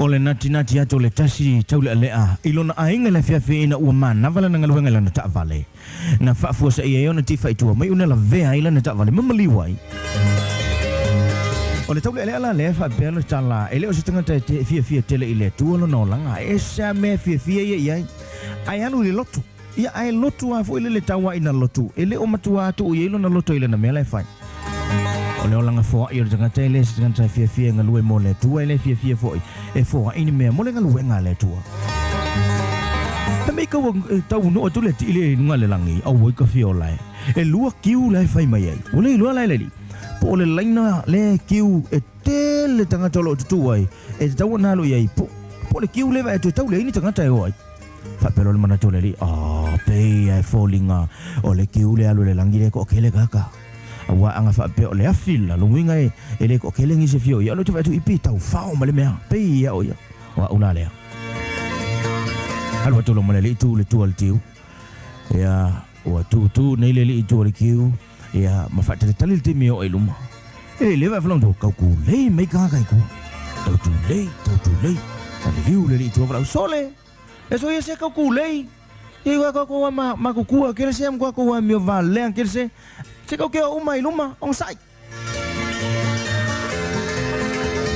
O le natinati atu o le tasi taulealea i lona aiga i le afiafi ina ua manava lana galuega i lana taavale. Na faafuasaia ai ona tifa i tua mai ona lavea ai lana taavale ma maliu ai. O le taulealea la lea e faapea le tala, e le o se tagata e te fiafia tele i le Atua lona olaga, e ese lava mea e fiafia ia i ai, ae alu i le lotu. Ia, ae lotu lava foi le le taua'i na lotu, e le o matua atu i ai lona loto i lana mea la e fai. O le olaga foa'i o le tagata e le se tagata e fiafia e galue mo le Atua, e le fiafia foi e foa'i ni mea mo le galuega a le Atua. E mei kau e taunuu atu le tii le i luga le lagi, auoi ka fia ola e. E lua kiu la e fai mai ai. Ua le iloa la e le alii, po o le laina le kiu e tele tagata o lo o tutū ai, e tatau ona alu i ai, po, po o le kiu le vaai atu e tau leai ni tagata e o ai. Faapea loa le manatu o le alii, Oh, pei e foliga o le kiu le alu i le lagi le toatele tagata. Aua aga faapea o le afi le lalo uiga e, e le toatele nisi e fia o ia. O lea ou te vaai atu i pi taufao ma le mea, pei ia o ia. O au la lea. Alu atu loa ma le alii tu i le tua o le tiu. Ia, ua tūtū nei le alii i tua o le kiu, ia, ma faatalitali le taimi e oo ai i luma. E le vaai falautu, kau tulei mai tagata i tua. Tau tulei, tau tulei. Na liliu le alii i tua valaau, Sole! E so ia se kau kulei. Ia i kau kau ma ma kukua kele se am kau kau mio valea kele se. Se kau ke o uma i luma, ong sai.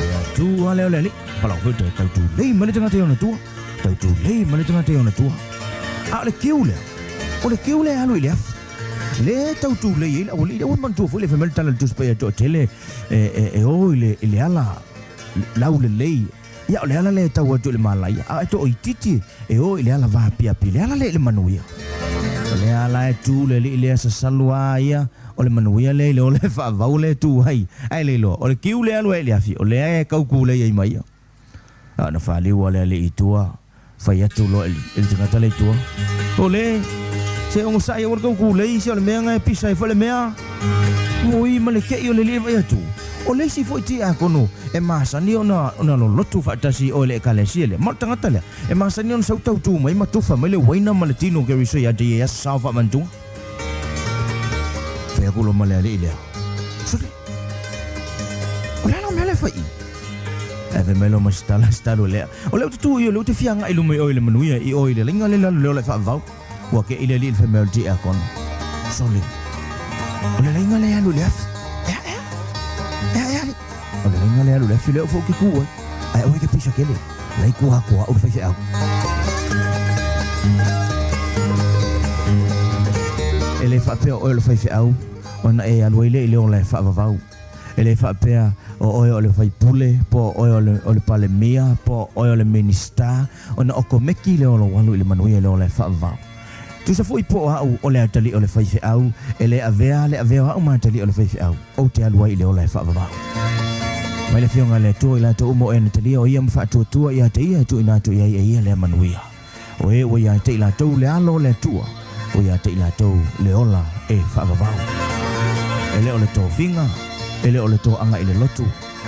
Ia tu ale ole ali. Falau foi tau tau tulei ma le tagata i ona tua. Tau tulei ma le tagata i ona tua. A o le kiu lea. O le kiu lea e alu i le afi. Le tau tulei ai le aualii lea. Ua manatua foi le fai mai le tala i le Tusi Paia toatele e, e, e o i le, i le ala laulelei. Ia, o le ala lea e tau atu i le malaia, a e toaitiiti e o i le ala vaapiapi, le ala lea i le manuia. O le ala e tu le alii lea sasalu a ia, o le manuia lea i le ola e faavau lea e tu ai, ae le iloa, o le kiu lea alu ai i le afi, o lea e kaukulei ai ma ia. A na faliu a le alii i tua, fai atu loa i le tagata lea i tua, O le, se ogasai aua le kaukulei, se o le mea na e pisa ai foi le mea. Oi ma le keʻi o le alii e vaai atu, o le isi foi tiakono e masani ona ona lolotu faatasi i oe i le ekalesia lea, ma o le tagata lea e masani ona sau tautu mai ma tufa mai le uaina ma le tino o Keriso ia te ia i aso sao faamantuga. Fai aku loa ma le alii lea, Sole, o le a la o mea lea e fai i? Ae fai mai loa ma se tala, se talo lea, O lea ou te tu i o lea ou te fia agai i luma i oe i le manuia, i oe i le laina le lalo lea o le faavavau. Ua keʻi le alii i le fai mai o le tiakono, Sole, o le laina lea e alu i le afi. Ea, ea, ea, ea, alii. O le laina lea e alu i le afi lea o fou ke ku ai. Ae oe ke pisa kele, lai kua kua au le faifeau. E le faapea o oe o le faifeau, ona e alu ai lea i le ola e faavavau. E le faapea o oe o le faipule, po o oe o le, o le palemia, po o oe o le minista, ona o komeki lea o lou alu i le manuia i le ola e faavavau. Tusa foi po o au o le atalii o le faifeau, e le avea le avea o au ma atalii o le faifeau, ou te alu ai i le ola e faavavau. Mai le Afioga a le Atua i latou uma o e na talia o ia ma faatuatua ia te ia e tuuina atu i ai e ia lea manuia. O e ua ia te i latou le alo o le Atua, ua ia te i latou le ola e faavavau. E le o le tofiga, e le o le toaga i le lotu,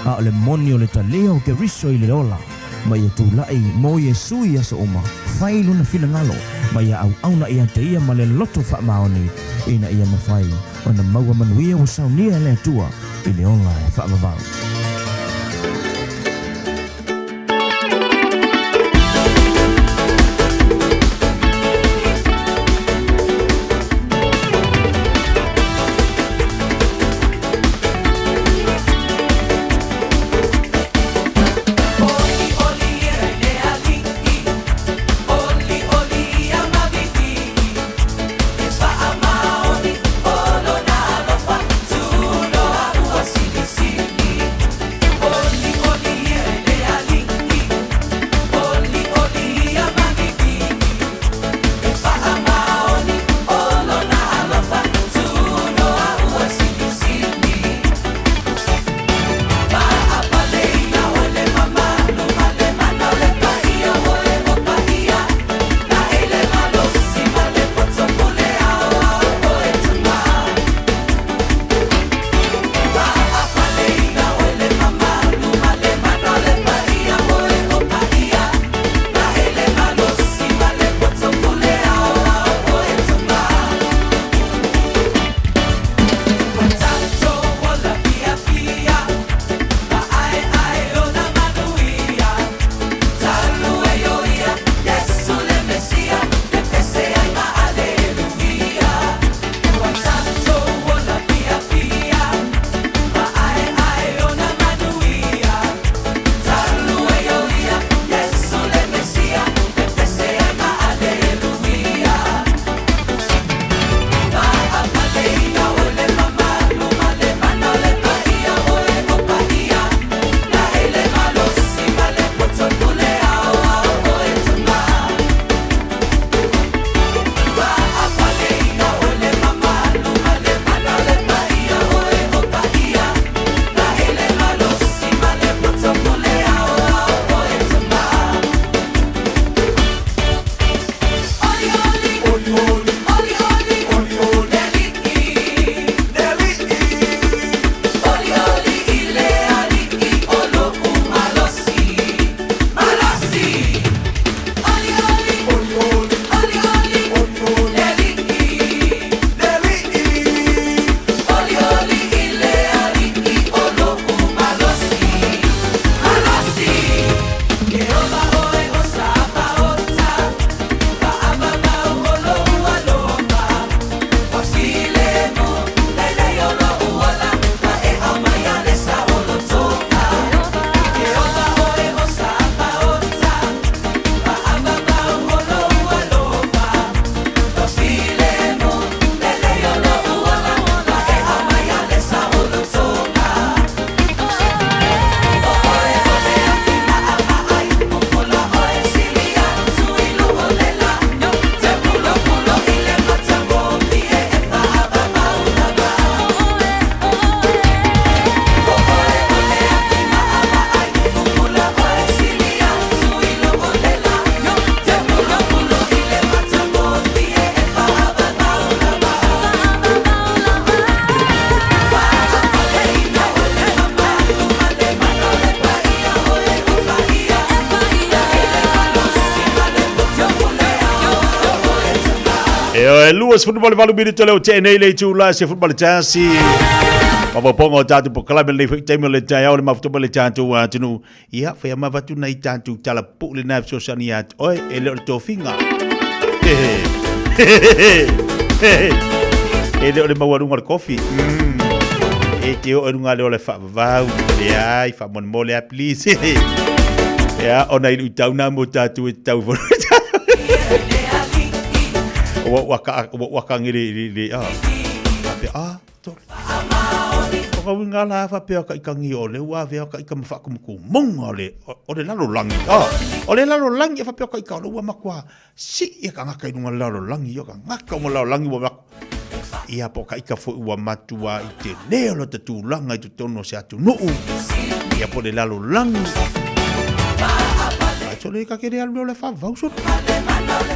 a o le moni o le talia o Keriso i le ola, ma ia tulai mo Iesu i aso uma, fai lona finagalo, ma ia auauna ia te ia ma le loto faamaoni, ina ia mafai ona maua manuia ua saunia e le Atua i le ola e faavavau. E o e 28 minute le o te nei le itu la se futbal tasi. Papaponga o tātou po kalame le foi taimi o le taeao le mafuta le tātou atunu. Ia, whai ama watu nei tātou tala pu le nā fesoasoani at oe e le o le tofinga. E le o le maualuga o le kofi. E te o e runga le o le whaavavau. Le ai, whamonemole a please. Ia, ona i lui tau nā mō tātou e tau whanu. Ua ua ka ua ua ka ngere i le a. Pe a tole. O ka winga la fa pe ka ikangi o le ua vea ka ika ma ku monga o le o le lalo langi. A o le lalo langi fa pe ka ika o le ua makua si ia ka ngaka i lunga lalo langi o ka ngaka o lalo langi ua maku. Ia po ka ika foi ua matua i te leo lo te tūlanga i te tono se atu nuu. Ia po le lalo langi. Ai so le ka kere alu le fa vau so.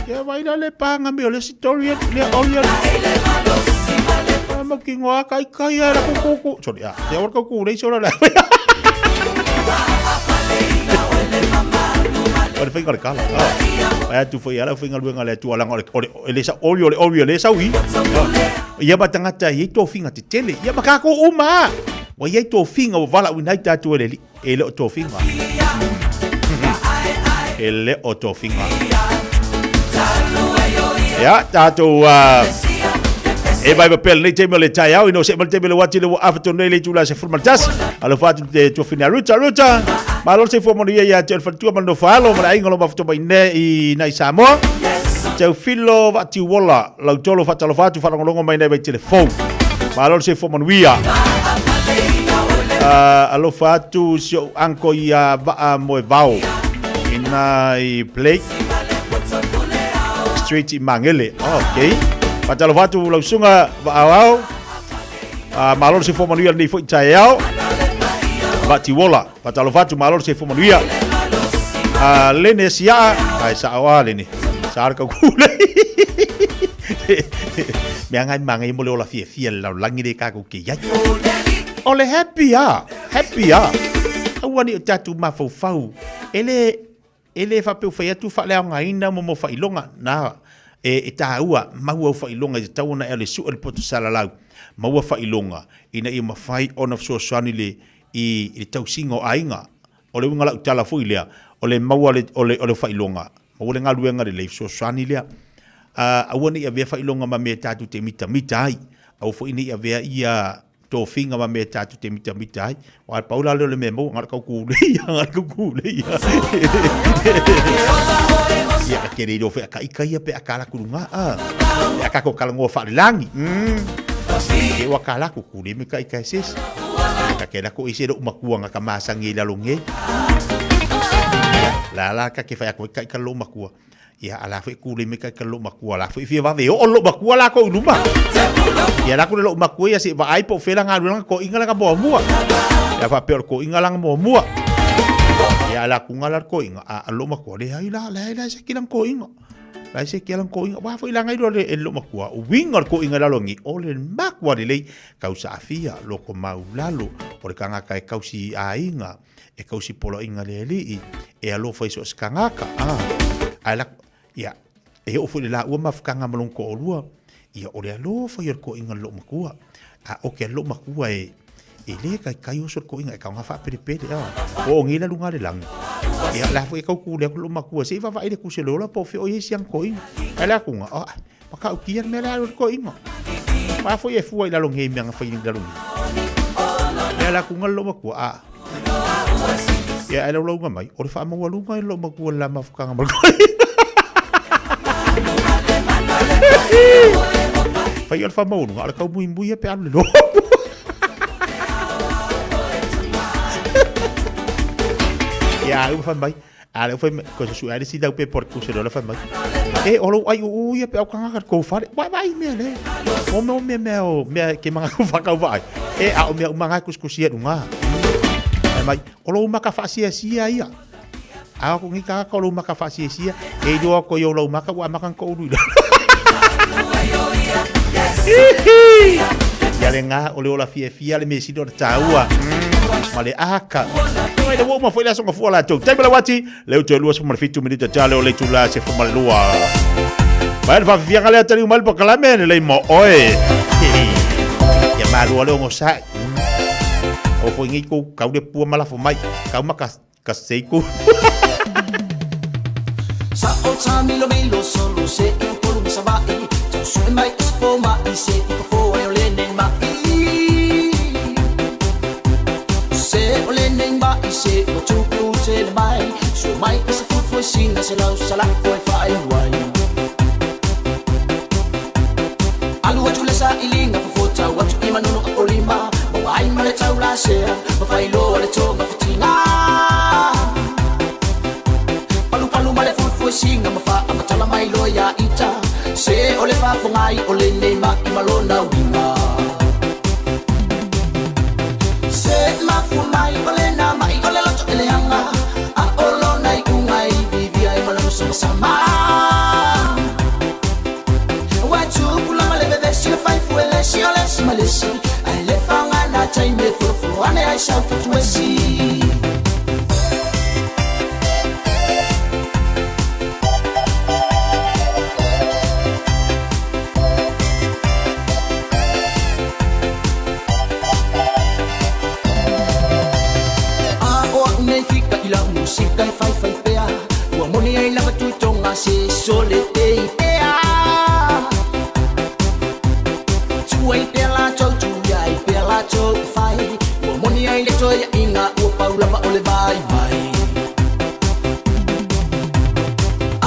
Ia vai la le panga me o le sitori le oli. Ma ki ngoa kai kai era ku ku ku. Sorry, ah. Te awar ku le so la. O le whainga le kala. Ai atu foi ala whainga luenga le atu alanga o le e le sa oli o le oli o le sau i. Ia ma tangata i tō finga te tele. Ia ma kako uma. Wa ia tō finga o vala unai tātou e le e le o tō finga. E le o tō finga. Ia, tātou e vai papel nei taimi o le taeao ina o se mal taimi le wati le wa afa tonu nei le itula se fulu maltasi alo fatu te tuafina ruta ruta malo se fua manu ia ia te o le faletua ma le nofo alo ma le aiga o lo mafuta mai nei i nai Samoa Teofilo Vaatiuola Lautolo faatalofa atu faalogologo mai nei vai telefou malo le soifua manuia alofa atu si ou uncle ia Vaa Moevao ina i Blake Street i Magele. Oh, okay. Faatalofa atu lau susuga Vaaao. Malo le soifua manuia lenei foi taeao. Vaatiuola. Faatalofa atu malo le soifua manuia. Lene Siaa, ai sao a Lene. Sa le kaukule. Mea ngai mangai mo le ola fiafia le lalolagi le kākou ke iai. O le happy a, happy a. Aua ne i o tatou mafaufau. E le, e le faapea ua fai atu faaleaogaina mo mo faailoga. Na, e, e tāua, mau au faailoga i te tau ona e ale sue le poto salalau. Maua faailoga, ina ia mafai ona fesoasoani le, i le tausiga o aiga. O le uiga lau tala foi lea, o le maua le, o le, o le faailoga, maua le galuega lelei fesoasoani lea. Aua ne i avea faailoga ma mea tatou te mitamita ai, aua foi ne i avea ia tofiga ma mea tatou te mitamita ai. Aua pau la lea o le mea maua, na o le kaukūlei ia, na o le kaukūlei ia. Ia, ka tele iloa foi a ka ika ia pe a ka laku luga, a. Pe a ka ko kalagoa faalelagi. Ke ua ka laku kule me ka ika e sesi. Ka ke lako i se lou makua nga ka masangi i lalo ngei. La la ka ke whai ako ka ika lou makua. Ia ala foi kule me ka ika lou makua la foi fia vave o lou makua la ko luma. Ia la ko lou makua ia se vaai po fela nga luna ko inga la ka mua mua. Ia fa pe ko inga la mua mua. Ia ala ku nga la ko inga a lou makua le ai la la la se kilang ko inga. Lai se kilang ko inga wa foi la ngai lo le lo makua. Winga ko inga la longi o le makua le Kausaafia, loko maulalo, o le kangaka e kausi i aiga, e kausi poloaiga le alii, e alofa i so o se kangaka, a, ae la, ia, e oo foi le laua mafutaga ma lona toalua, ia, o le alofa ia o le toaiga i le loomatua. A o ke loomatua e, e le kaikai oso le toaiga e taoga faapelepele, a, o o nei la luga le lagi. Ia, la foi e tau tule atu le loomatua, se i vaavaai le kusi o le ola po o fea o i ai si ana toaiga. Ae le atuga, a, Makautia le mea lea alu toeaina. Ma foi e fua i lalo nei mea na fai i lalo nei. Mea la kunga le matua a. Ia ai lau mai, o le faamaualuga i lou matua le la mafutaga ma le Fai o le faamaualuga, o le kaumuimui e pe alu le logo. Ia, au fai mai. A lea ua fai mai, ko se suʻe ai le sili au pe pore kuse lola fai mai. E, o lou ai uu ia pe au kangaka le kou fale. Wai vai mea le. O mea o mea mea o mea ke manga ku whakau vai. E, a o mea umanga kuskusi e lunga. Fai mai, o lou maka whaasiasia ia. A o ngi kangaka o lou maka whaasiasia. E iloa ko i o lou maka ua amaka ko ulu i lalo. Ia le ngā o le ola fiafia le mea sili o le tāua. Ma le aka. Mai le ua uma foi le aso gafua latou. Taimi le uati, lea ua toe 27 minute tale o le itula se 12. Mai le faafifiaga lea taliu mai le polokalame lelei mo oe. Ia malua le ogosa'i. Aua foi nei tou kau le pua ma lafo mai. Kau ma ka ka seiku. Sa o tamilo milo solo se i polu ma Sava'i Tau sue mai o se foma'i se i fofo ai o lenei ma'i Se o lenei ma'i se ua tupu tele mai Sue mai o se fuifuisina se lau salako e faaiu ai Alu atu le sailiga fofotau atu i Manono Apolima Maua ai ma le taulasea ma failoa le togafitiga Palupalu ma le fuifuisiga ma faamatala mai loa iā ita Se o le faafogai o lenei ma'i ma lona uiga Se mafua mai o lena ma'i o le loto e leaga A o lona iuga e iviivia ai ma lona samasama Ua tupu lava le vevesi o faifu e lesi o lesi ma lesi Ae le faaaogaina taimi e folofolo ane ai sau fatuesi A o a'u nei fika i lau musika e faifai pea Ua moni ai lava tuitoga se sole te i pea Tuai pea latou tuiai pea latou e fai Ua moni ai le toeaiga ua pau lava o le vaivai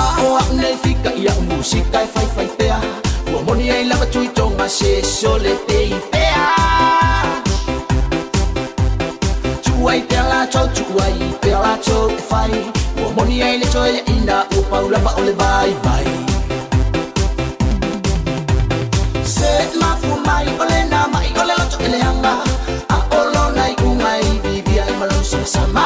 A o a'u nei fika i a'u musika e faifai pea Ua moni ai lava tuitoga se sole te i pea Tuai pea latou tuai pea latou e fai Ua moni ai le toeaiina ua pau lava o le vaivai Se mafua mai o lena ma'i o le loto e leaga A o lona iuga e iviivia ai ma lona samasama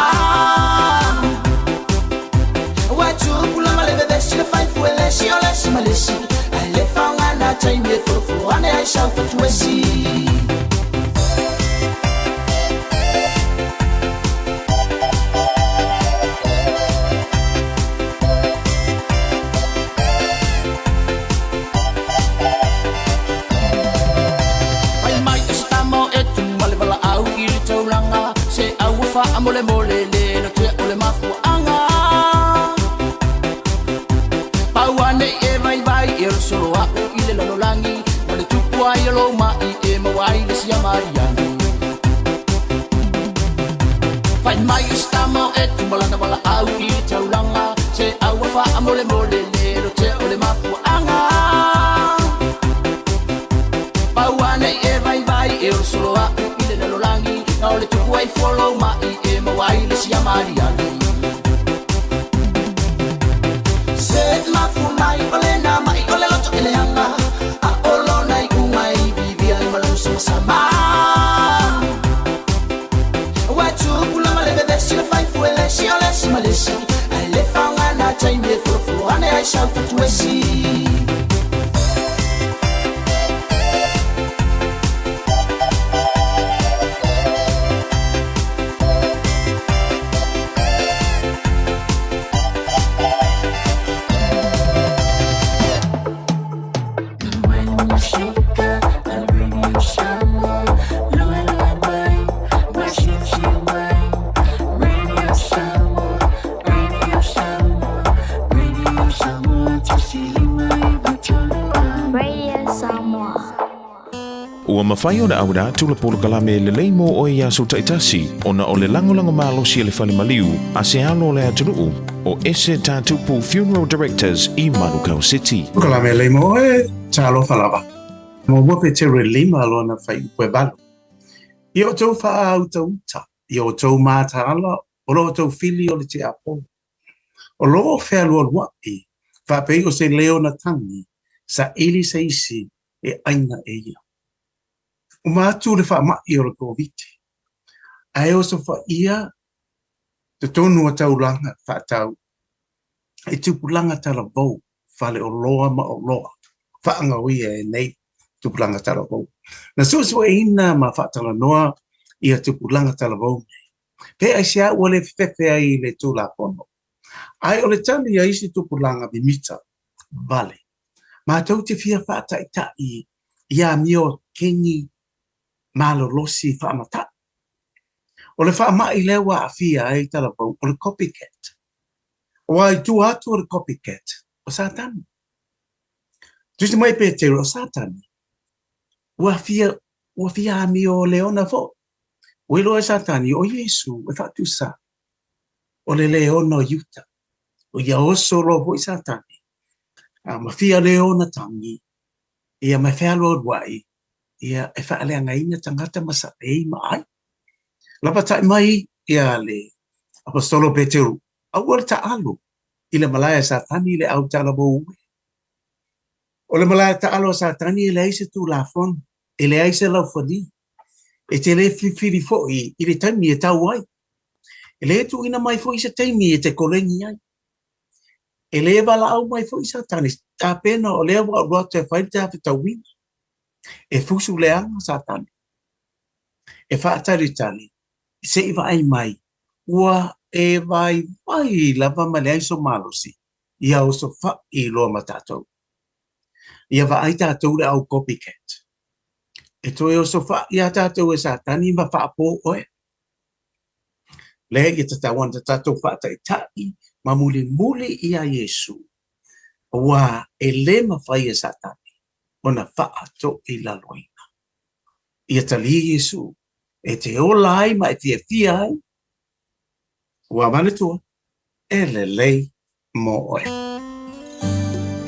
Ua tupu lava le vevesi le faifu e lesi o lesi ma lesi Ae le faaaogaina taimi e folofolo ane ai sau fatuesi Fai mai o se tama o Etu ma le valaau i le taulaga Se au ua faamolemole le lotea o le mafuaaga Pau ane i e vaivai e o le solo a'u i le lalolagi Ma le tupu ai o lou ma'i e maua ai le siamariagi Fai mai o se tama o Etu ma lana valaau i le taulaga Se au ua faamolemole le lotea o le mafuaaga Pau ane i e vaivai e o le solo a'u i le lalolagi Na o le tupu ai fua o lou ma'i e maua ai le siamariagi Se mafua mai o lena ma'i o le loto e leaga A o lona iuga e iviivia ai ma lona samasama Ua tupu lava le vevesi le faifu e lesi o lesi ma lesi Ae le faaaogaina taimi e folofolo ane ai sau fatuesi Radio Samoa. Ua mafai ona auina atu le polokalame lelei mo oe i aso taitasi ona o le lagolago malosi a le fale maliu a se alo o le atunuu o Ese Tatupu Funeral Directors i Manukau City. Polokalame lelei mo oe, talofa lava. Muamua Petero e lima lona fuaiupu e valu. Ia outou faautauta, ia outou mataala, o lo outou fili o le tiapolo. O lo o fealualuaʻi, faapei o se leo na tagi, saili se isi e ʻaina e ia. Uma atu le faamaʻi o le Koviti, ae osofaia totonu o taulaga faatau i tupulaga talavou, faleoloa ma oloa faagaoia e nei tupulaga talavou. Na suesueina ma faatalanoa ia tupulaga talavou nei Pe aisea ua le fefefe ai i le Tulafono? Ae o le tali a isi tupulaga mimita vale. Matou te fia faataita'i i amio keni malolosi faamata'i. O le faama'i lea ua aafia ai talavou o le copycat. Aua i tua atu o le copycat, o Satani. Tusi mai Petero, o Satani, ua fia, ua fia amio leona foi. Ua iloa e Satani, o Iesu e faatusa o le leona o Iuta. O ia oso loa foi Satani, a ma fia leona tagi, ia ma fealualuai, ia e faaleagaina tagata ma saei ma ai. Lapatai mai ia le Aposetolo Peteru, aua le taalo i le malae a Satani le au talavou e. O le malae taalo a Satani e leai se tulafono, e leai se laufali, e te le filifili foi i le taimi e tau ai. E le tuuina mai foi se taimi e te koleni ai. E le valaau mai foi Satani, tapena o lea ua alu atu e fai le tafetauina. E fusu leaga Satani, e faatalitali se i vaai mai ua e vaivai lava ma leai so malosi ia osofa'i loa ma tatou. Ia vaai tatou le au copycat. E toe osofa'i lava tatou e Satani ma faapo oe. Lea ia tatau ona tatou faataita'i ma mulimuli iā Iesu, aua e le mafai e Satani ona faatoilaloina. Ia talia Iesu e te ola ai ma e fiafia ai, ua manatua, e lelei mo oe.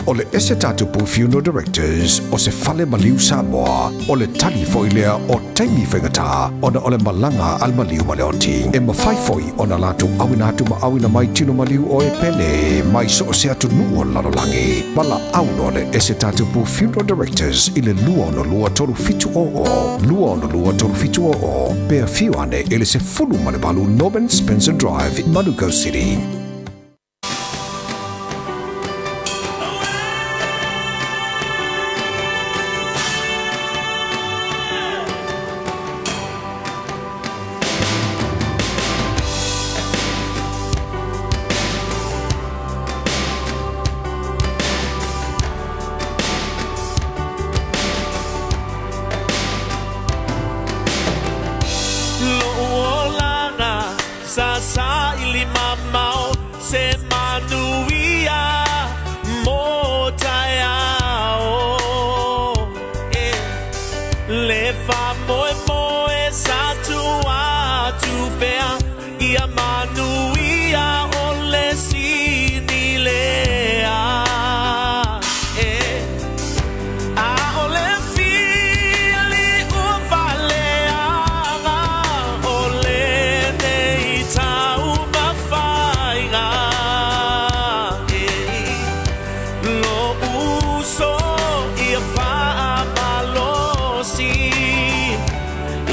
O le ese tatupu Funeral Directors o se fale maliu Samoa, o le tali foi lea o taimi faigata ona o le malaga a le maliu ma le oti. E mafai foi ona latou auina atu ma auina mai tino maliu o e pele mai so o se atunuu o le lalolagi. Valaau loa le ese tatupu Funeral Directors i le 262 3700, 262 3700, pe afio ane i le 18 Norman Spencer Drive, Manukau City. Loʻu olaga sa saili mamao se manuia mo taeao e Le faamoemoe sa tuu atu pea ia manuia o le sini lea e ʻAʻole fili ua faaleaga o lenei taumafaiga e Loʻu uso ia faamalosi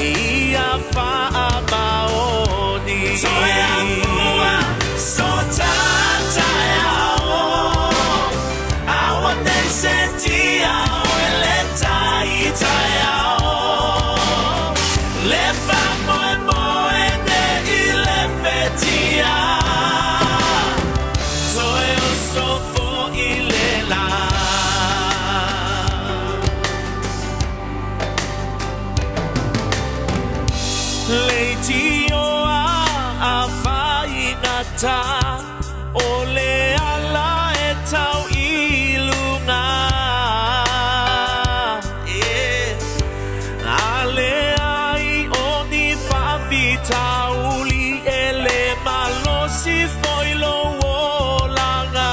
ia faamaoni. Toe afua so taeao auanei se tia o ele tai taeao Le faamoemoe nei le petia Toe oso foi le la. Leitioa a faigata o le ala e tau i luga e A leai o ni faafitauli e le malosi foi lou olaga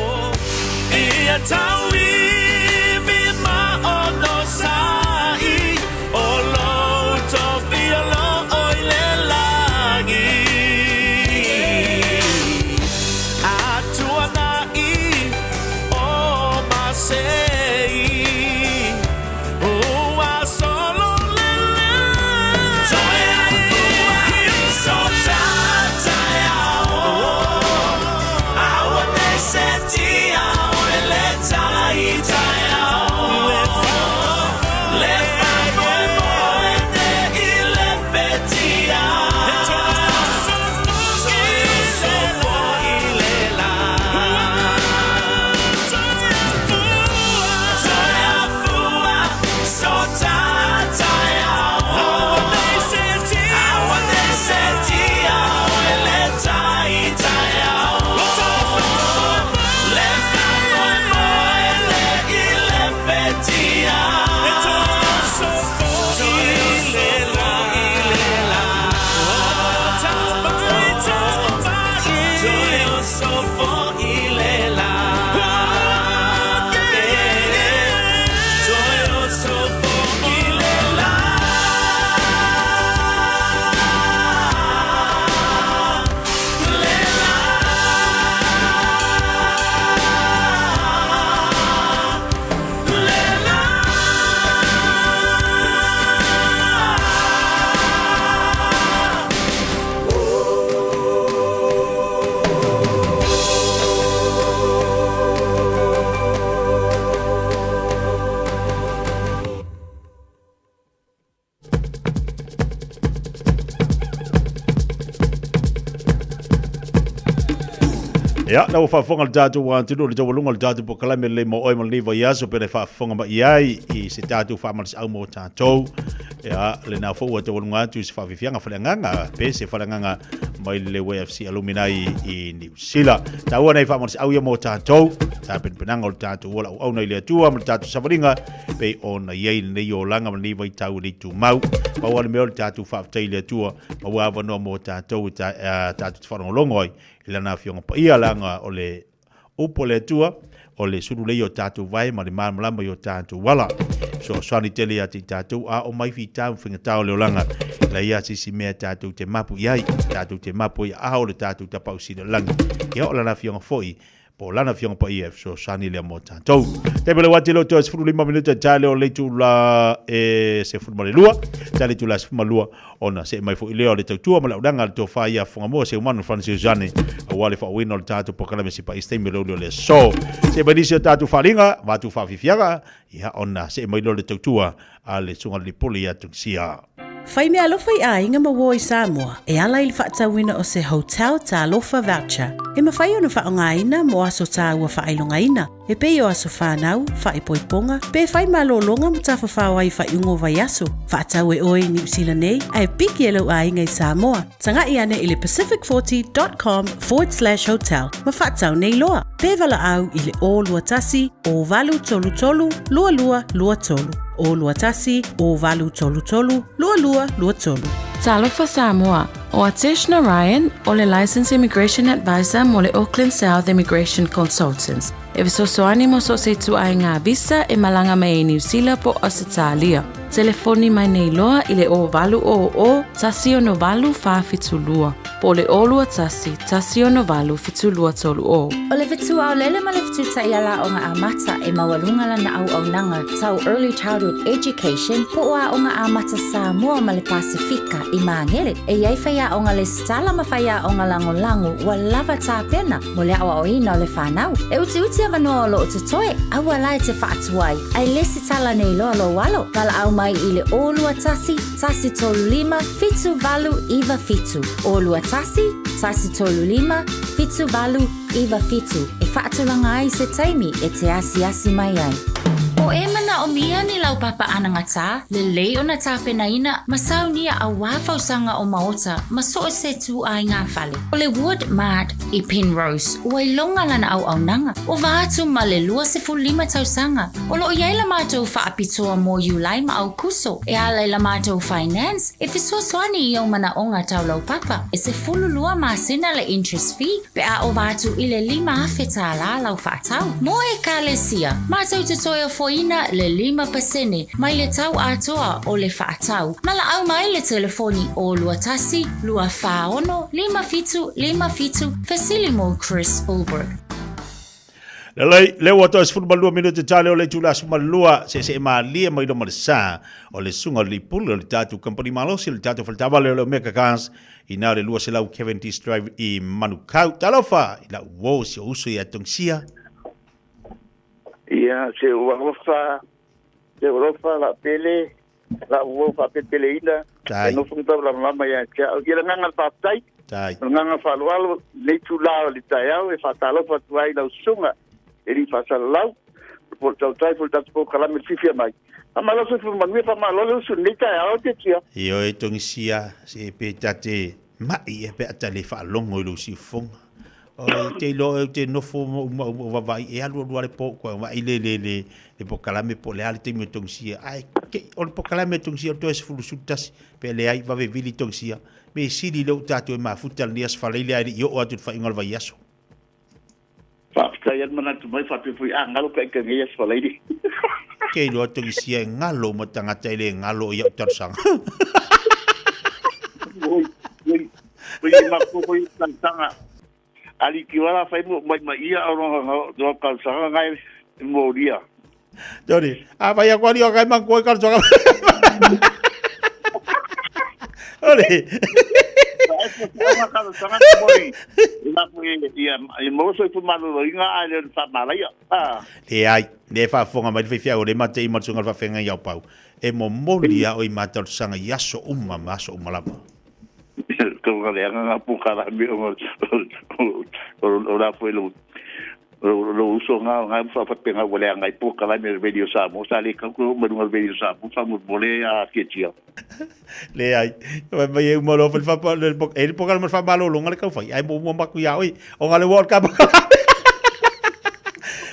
o Ia tauivi ma onosai o lou tofi o lo o i le lagi A tuanai o masei Ua solo lele Toe afua so taeao Auanei se tia o ele tai taeao Le faamoemoe nei i le petia Toe oso foi le la. Ia, la ua faafofoga le tatou atunuu i le taualuga o le tatou polokalame lelei mo oe ma lenei vaiaso pe na e faafofoga mai i ai i se tatou faamalosiau mo tatou. Ia, lena foi ua taualuga atu i se faafiafiaga faleagaga pe se faleagaga mai le YFC Alumni i Niu Sila. Taua nei faamalosiau ia mo tatou, tapenapenaga o le tatou ola auauna i le Atua ma le tatou savaliga pei ona i ai lenei olaga ma lenei vaitau e le tumau. Pau lava le mea o le tatou faafetai i le Atua ma ua avanoa mo tatou e tatou te faalogologo ai i Lana Afioga Paia, leaga o le upu a le Atua, o le sulu lea i o tatou vae ma le malamalama i o tatou ala. Fesoasoani tele ia te i tatou, a o mai fita ma faigata o le olaga, e leai lava se isi mea tatou te mapu i ai, tatou te mapu ai a o le tatou Tapaau Sili o le lagi. Ia o Lana Afioga foi, po o Lana Afioga Paia e fesoasoani lea mo tatou. Taimi o le uati leo toe 15 minute tale o le itula e 12, tale itula 12 ona see mai foi lea o le tautua ma le auaunaga a le Tofa ia Fugamoa Seumanu Francis Jane aua le faaauauina o le tatou polokalame Sipa i se taimi o le uli o le aso. See mai nisi o tatou faaaliga ma atu faafiafiaga, ia ona see mai lea o le tautua a le Susuga i le Lipuli ia Tungisia. Fai meaalofa i aiga ma uo i Samoa e ala i le faatauina o se Hotel Talofa Voucher e mafai ona faaaogaina mo aso tāua faailogaina e pei o aso whānau, whaipoiponga, pe whai malōlōga ma tafafao ai whaiungo vaiaso. Whaatau e oe i Niu Sila nei, a e piki e lau aiga i Samoa. Taga'i ane i le pacific40.com forward slash hotel ma whaatau nei loa. Pe valaau i le 021 0833 2223. 021 0833 2223. Talofa Samoa, ʻO Atesh Narayan, ʻo le Licensed Immigration Advisor mo le Auckland South Immigration Consultants, e fesoasoani mo so o se ituaiga visa e malaga mai ai Niu Sila po o Ausetalia. Telefoni mai nei loa i le 0800 168 472 po o le 021 168 7230. O le fetuaolele ma le fetutaiala aoga amata e maualuga lana auaunaga tau Early Childhood Education po o Aoga Amata Samoa ma le Pasefika i Māngere. E i ai faiaoga lesitala ma faiaoga lagolago ua lava tapena mo le aoaoina o le fanau. E utiuti avanoa o loo totoe, aua la e te faatuai, ae lesitala nei loa lou alo. Valaau mai i le 021 135 7897, 021 135 7897 e faatulaga ai se taimi e te asiasi mai ai. O e manaomia ni laupapa anagatā, lelei ona tapenaina ma saunia auā fausaga o maota ma so o se tūāiga fale. O le Wood Mart i Penrose, ua iloga lana auaunaga, ova atu ma le 25 tausaga. O loo i ai la matou faapitoa mo Iulai ma Aukuso, e ala i la matou finance e fesoasoani i ou manaoga tau laupapa. E 12 masina le interest fee pe a ova atu i le $5,000 lau faatau. Mo Ekalesia, matou te toe ofoina le 5% mai le tau atoa o le faatau. Malaau mai le telefoni 021 246 57 57, fesili mo Chris Ulbrich. Lelei, lea ua toe 12 minute tale o le itula 12, seesee malie mai loma le sa o le susuga o le Lipuli o le tatou Kamupani Malosi o le tatou Faletaavale o le Omega Cars i na o le 200 Cavendish Drive i Manukau. Talofa i lau uo si ou uso ia Tongisia. Ia, se ou alofa, se ou alofa la pele, la uo faapepeleina, Tai. e nofo ma taulamalama ia te au. Ia le agaga o le faafetai, Tai. o le agaga faaaloalo, lenei itula o le taeao e faatalofa atu ai i lau susuga e alii faasalalau, po o le tautai po o le tatou polokalame i le fiafia mai. Faamalo soifua manuia, faamalo le usu i lenei taeao Tiatia. Ioe Tongisia, se pe ta te ma'i ea pe a ta le faalogo i lou siufofoga. O te iloa ou te nofo ma ou ma ou vavaai e alu alu lava le po koe vaai le le le le polokalame po o le a le taimi o Tongisia. Ae ke o le polokalame a Tongisia o le toe 11 pe leai vave vili Tongisia. Me sili lea ua tatou e mafuta lenei aso Faraile ae le i oo atu i le faaiuga o le vaiaso. Faafetai lava le manatu mai faapea foi a galo pe ai nei aso Faraile. Ke iloa Tongisia e galo uma tagata e le galo i au talosaga. Oi, oi, oi e matou foi i talosaga. Ali ki wala fai mo mai mai ia o no talosaga ngai molia. Johnny, a vai a kwari o kai man koi talosaga. Ore. Leai, le faafofoga mai le faifeau o le mate i ma le susuga i le faafeagai au pau. E momoli a oi ma talosaga i aso uma ma aso uma lava. ona leaga na polokalame ona o la foi lou lou uso ga ga faafaapega ua leaga ai polokalame o le Radio Samoa sa lē tau toe oo mai luga o le Radio Samoa faamolemole a tiatia. Leai, fai mai e uma loa foi le fapa, le, e le polokalame o le faamalologa le taufai, ae muamua matou ia oe, ona le ua o le polokalame.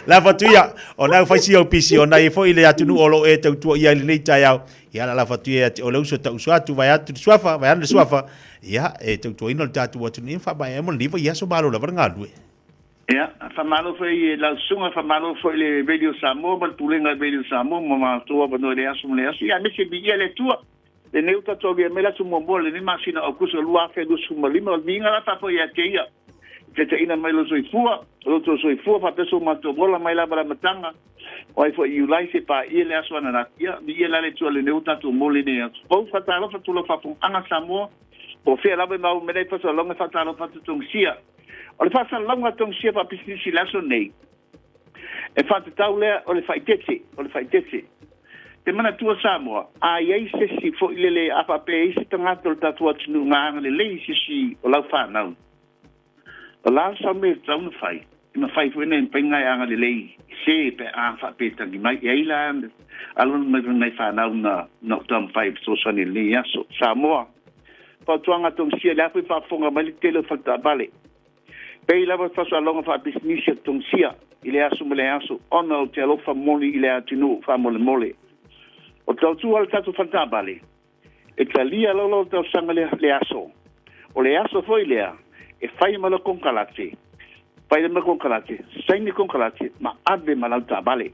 La fatu ia, o na fai si au pisi, o na i foi le atunuu o lo o e tautua i ai lenei taeao. Ia la la fatu ia te o le uso ta uso atu, vai atu le suafa, vai anu le suafa. Ia, e tautuaina le tatou atunuu, ia faamaea mo le niva ia aso malo lava le galulue. Ia, faamalo foi i lau susuga, faamalo foi i le Radio Samoa ma le Pulega o le Radio Samoa mo matou avanoa i le aso ma le aso. Ia, aemaise viia le Atua, lenei ua tatou aulia mai le aso muamua o lenei masina o Aokuso 2025, o le viiga la faafoi ia te Ia, i taitaiina mai lou soifua, lo outou soifua faapea so matou ola mai lava i le amataga, o ai foi i Iulai se paia le aso ananafi. Ia, viia la le Atua lenei ua tatou mo lenei aso fou. Faatalofa atu lau faafofogaaga Samoa, po o fea lava e maua mai nei faasalasalauga, faatalofa atu Tongisia. O le faasalalauga a Tongisia faapisinisi i le aso nei, e faatatau lea o le faaitete, o le faaitete. Te manatua Samoa, a i ai se isi foi lele, a faapea e i ai se tagata o le tatou atunuu na agalelei i se isi o lau fanau, o la le sau mea e tatau ona fai, e mafai foi ona e mafai ona e agalelei i se pe a faapea e tagi mai. E ai la alo mai nai fanau na na ou taumafai e fesoasoani i lenei aso. Samoa, Fautuaga Tongisia, le a foi faafofoga mai le tele o faletaavale. Pei lava le faasalalauga faapisinisi a Tongisia i le aso ma le aso ona o te alofa moni i le atunuu faamolemole. O le tautua a le tatou faletaavale, e talia laulau le tausaga le, le aso. O le aso foi lea e fai ma lau konekarate, fai ma konekarate, saini konekarate ma ave ma lau taavale.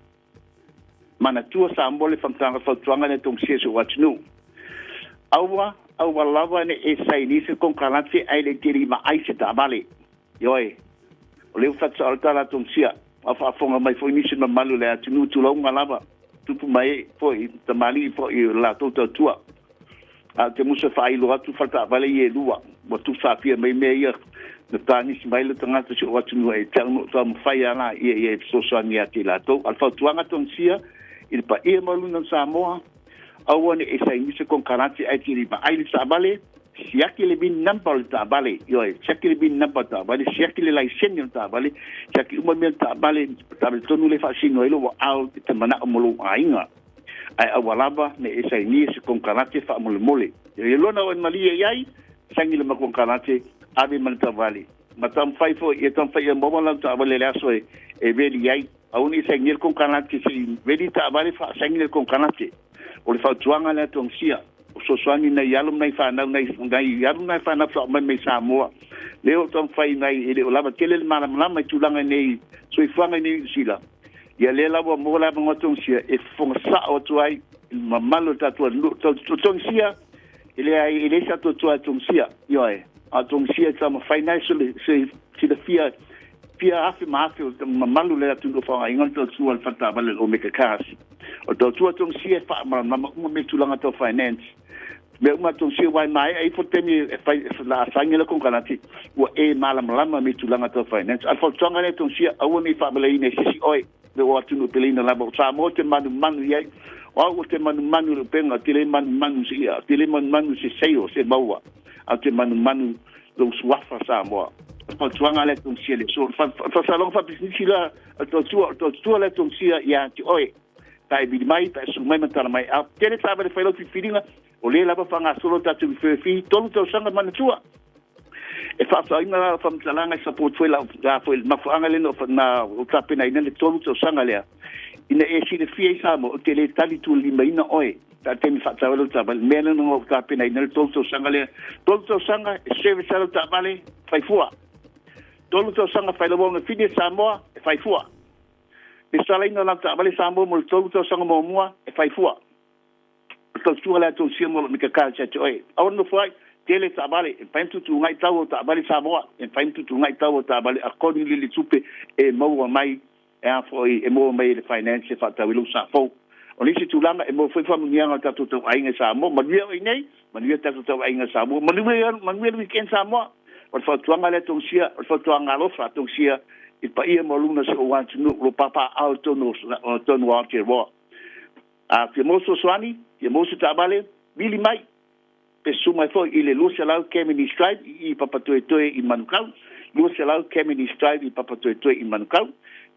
Manatua Samoa le faamatalaga fautuaga lea Tongisia i si ou atunuu. Aua, aua lava ne e saini se konekarate ae le i te vaai se taavale. Ioe, o lea ua faatasao le tala a Tongisia, a o faafofoga mai foi nisi mamalu o le atunuu tulauga lava, tupu ma ee foi, tamalii foi o le latou tautua. A ou te musa faailo atu faletaavale ia e lua, ua tuusafia mai mea ia na tanisi mai le tagata si ou atunuu e te au no taumafai a la ia ia e fesoasoani ia te i latou. A o le fautuaga Tongisia i le paia maualuga o Samoa, aua ne i saini se konekarate ae te le vaai le taavale, siaki le VIN number o le taavale, ioe, siaki le VIN number o le taavale, siaki le laisene o le taavale, siaki uma mea o le taavale, taavale tonu lea e faasino ai lou aao e te manao mo lou aiga. Ae aua lava ne i e sainia se konekarate faamolemole. E lona oe malie i ai, saini le ma konekarate, ave ma le taavale. Ma taumafai foi, ia taumafai ia maua lau taavale i le aso e, e veli ai. Aua ne i sainia le konekarate se i veli taavale faasaini le konekarate. O le fautuaga lea Tongisia, o fesoasoani nai alo ma nai fanau, nai, nai alo ma nai fanau faatoa mai mai Samoa. Lea o taumafai nai, e le o lava tele le malamalama i tulaga nei, soifuaga i nei Niu Sila. Ia lea la ua maua le avanoa Tongisia e fofoga sao atu ai i le mamalu o le tatou atunuu. O Tongisia, e leai, e leai se atoatoa e Tongisia, ioe. A o Tongisia e taumafai nai se silafia fia afe ma afe o le mamalu o le atunuu o faaaogaina le tautua a le faletaavale o le Omega Cars. O le tautua a Tongisia e faamalamalama uma mea tulaga tau finance. Mea uma a Tongisia aua e maea ifo le taimi e fai la a saini le konekarate ua e malamalama me tulaga tau finance. A o le fautuaga lea Tongisia, aua ne i faavaleina e se isi oe le o atunuu peleina lava. O Samoa te manumanu i ai. O au ou te manumanu i le upega, ou te le manumanu i se ia, ou te le manumanu i se seio, se maua, a ou te manumanu lou suafa Samoa. O le fautuaga lea Tongisia le so. Faasaloga faapisinisi la o le tautua, o le tautua lea Tongisia ia te oe. Pa e vili mai, pa e susu mai ma tala mai. A tele taavale fai lau filifiliga, o lea lava faagasolo tatou refer fee, tolu tausaga manatua. E faasaoina la lau faamatalaga e support foi lau la foi le mafuaaga lea na na ou tapenaina le tolu tausaga lea. Ina e silafia ai Samoa, ou te le tali tulimaina oe pe a taimi faatau ai lau taavale. Mea lea na ou tapenaina le tolu tausaga lea. Tolu tausaga e service ai lau taavale, fai fua. Tolu tausaga fai lau augafine Samoa, e fai fua. Lesitalaina o lau taavale Samoa mo le tolu tausaga muamua, e fai fua. O tautua lea tausia mo lou mikaka ia te oe. Aua nofo ai, tele taavale, e mafai ona tutuugai tau o taavale Samoa, e mafai ona tutuugai tau o taavale according le tupe e maua mai e a foi e maua mai e le finance e faatau ai lou sa fou. O nisi tulaga e maua foi faamanuiaga o le tatou tauaiga i Samoa, manuia oe nei, manuia le tatou tauaiga i Samoa, manuia, manuia le weekend Samoa. O le fautuaga lea Tongisia, o le fautuaga alofa a Tongisia i le paia maualuga o si ou atunuu, o lo o papaaao i totonu o totonu o Aotearoa. A fia maua fesoasoani, fia maua se taavale, vili mai. Pe susu mai foi i le 200 Cavendish Drive i i Papatoetoe i Manukau, 200 Cavendish Drive i Papatoetoe i Manukau.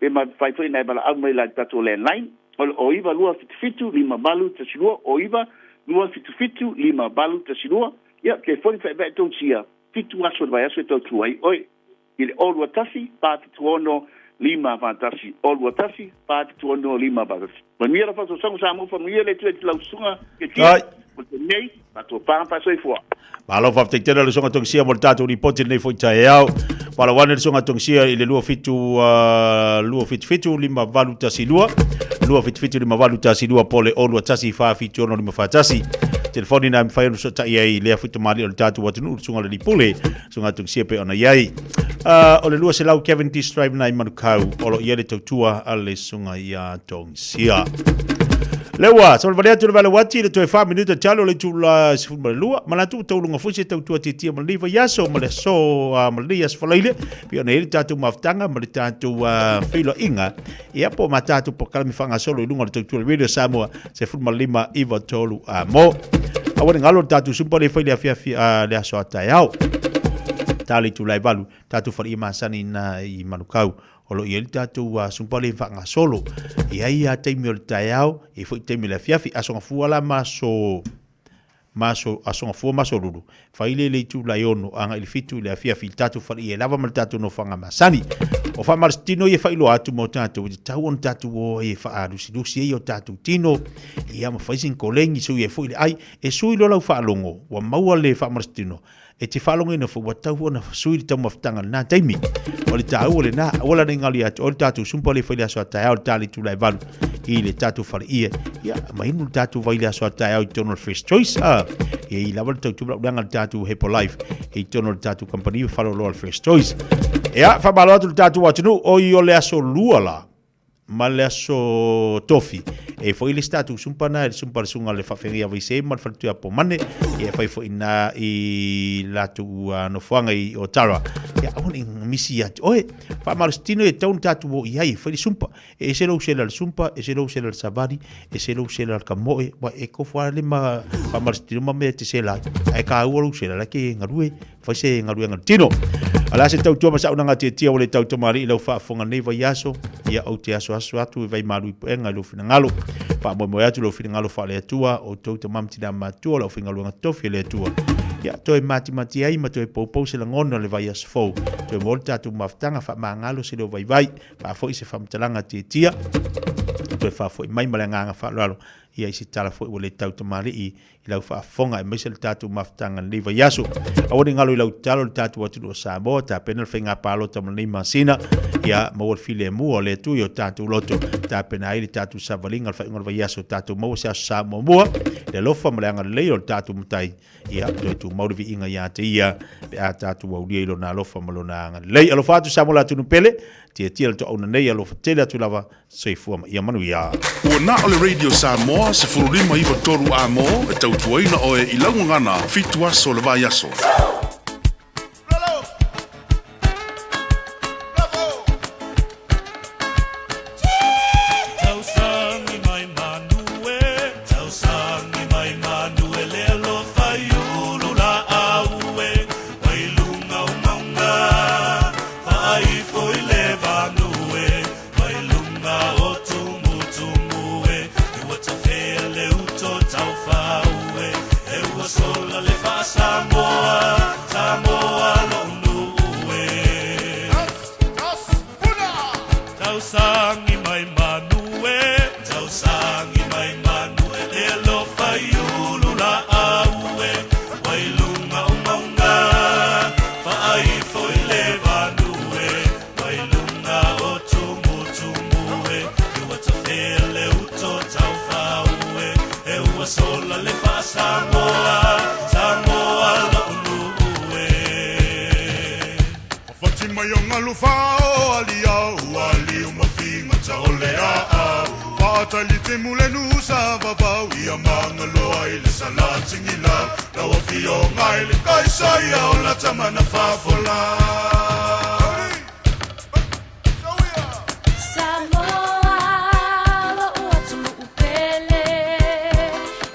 Pe mafai foi ona e valaau mai la i le tatou landline, o le 0 9 77 5 8 1 2, 0 9 7 7 5 8 1 2. Ia, telefoni faevae tausia, 7 aso o le vaiaso e tautua ai oe i le 0 21 4 7 6 5 4 1, 0 21 4 7 6 5 4 1. Manuia lau faasoasoaga Samoa, faamanuia le Atua i lau susuga Ketia, mo le nei, faatopaga faasoifua. Malo faafetai tele le susuga Togisia mo le tatou lipoti lenei foi taeao. Faalogo ane le susuga Togisia i le 27 277 5812 277 5812 po o le 021 476 541. Telefoni na e mafai ona fesootai ai i lea foi tamalii o le tatou atunuu, le susuga i le Lipule, susuga Togisia pei ona i ai. O le 200 Cavendish Drive na i Manukau o lo o i ai le tautua a le susuga ia Togisia. Leua, savalivali atu le vale uati le toe 4 minuta talo le itula 12. Manatu ua tauluga foi se tautua tietie ma lenei vaiaso ma le aso ma lenei aso falaile. Pei ona i ai le tatou mafutaga ma le tatou feiloaiga. Ia po ma tatou polokalame faagasolo i luga o le tautua le Radio Samoa 15 9 3 a mo. Aua ne galo le tatou sumpa le fai le afiafi le aso a taeao. Ta le itula e 8, tatou faleia masani na i Manukau. O lo o i ai le tatou sumpa le faagasolo. E i ai a taimi o le taeao, e i ai foi taimi o le afiafi. Aso Gafua la ma aso ma aso, aso Gafua ma aso Lulu, fai le le itula e 6 agai i le 7 i le afiafi i le tatou faleia e lava ma le tatou nofoaga masani. O faamalositino ia e faailoa atu mo tatou, e tatau ona tatou o ai e faalusilusi ai o tatou tino, ia ma fai sina koleni, sui ai foi le ai. E sui loa lau faalogo, ua maua le faamalositino, E te faalogoina foi ua tatau foi ona sui le taumafataga i lena taimi. O le taua lena, aua la ne i galo ia te oe le tatou sumpa lea e fai i le aso a taeao i le ta le itula e 8 i le tatou faleie. Ia, ma inu le tatou vai i le aso a taeao i totonu o le Fresh Choice. Ah, ia i lava le tautua leaga le tatou Herbalife i totonu o le tatou kamupani faleoloa o le Fresh Choice. Ia, faamalo atu i le tatou atunuu, oi o le aso lua la ma le aso tofi. E foi le isi tatou sumpa na, le sumpa le sunga le faafeagai a Vaisē ma le faletuia a Pomane. Ia e fai foi na i latou nofoaga i Otara. Ia aua ne i misi ia te oe. Faamalositino e tatau ona tatou o i ai e fai le sumpa. E ese lou sela i le sumpa, ese lou sela i le savali, ese lou sela i le kamoe. Ua e kofo lava le ma faamalositino ma mea e te sela ai. Ae kāua lou sela la e te galue. Fai se galuega le tino. O le a se tautua ma saunoaga tietia ua le tau tamalii i lau faafofoga nei vaiaso, ia ou te asoaso atu i vaimalu i puega i lou finagalo. Faamoemoe atu lou finagalo faale-Atua, outou tama ma tina matua o le aufaigaluega tofi a le Atua. Ia toe matimati ai ma toe poupou se lagona o le vaiaso fou. Toe maua le tatou mafutaga faamagalo se leo vaivai, faafoi se faamatalaga tietia, toe faafoi mai ma le agaga faaaloalo ia i se tala foi ua le tau tamalii i lau faafofoga aemaise le tatou mafutaga i lenei vaiaso. Aua ne i galo i lau tatalo le tatou atunuu o Samoa, tapena le faiga palota mo lenei masina, ia maua le filemu o le Atua i o tatou loto, tapena ai le tatou savaliga o le faaiuga o le vaiaso, tatou maua se Aso Sa muamua, le alofa ma le agalelei o le tatou Matai, ia toe tumau le viiga ia te Ia pe a tatou aulia i Lona alofa ma Lona agalelei. Alofa atu Samoa le atunuu pele, tiatia le toauna nei, alofa tele atu lava. Soifua ma ia manuia. Ua na o le Radio Samoa 15 93 A mo e tautuaina oe i lau gagana fitu aso o le vaiaso. Tausangi mai manu e, tausangi mai manu e le alofa i ulu laau e, mai luga o mauga, faaifo i le vanu e, Mai luga o tumutumu e, e ua tafea le uto taufau e, e ua sola le faa-Samoa, Samoa lo'u nuu e. Tausangi mai manu e, tausangi mai manu e, le alofa i ulu laau e, mai luga o mauga, faaifo i le vanu e, Mai luga o tumutumu e, e ua tafea le uto taufau e, e ua sola le faa-Samoa, Samoa lo'u nuu e. Fati mai o galu fao aliao aliu mafinga o le aau Faatali te mulenu sa vavau ia mangaloa i le salatigilau Lau afioga i le Kaisaia o la tamana faafola. Samoa, lo'u atunuu pele,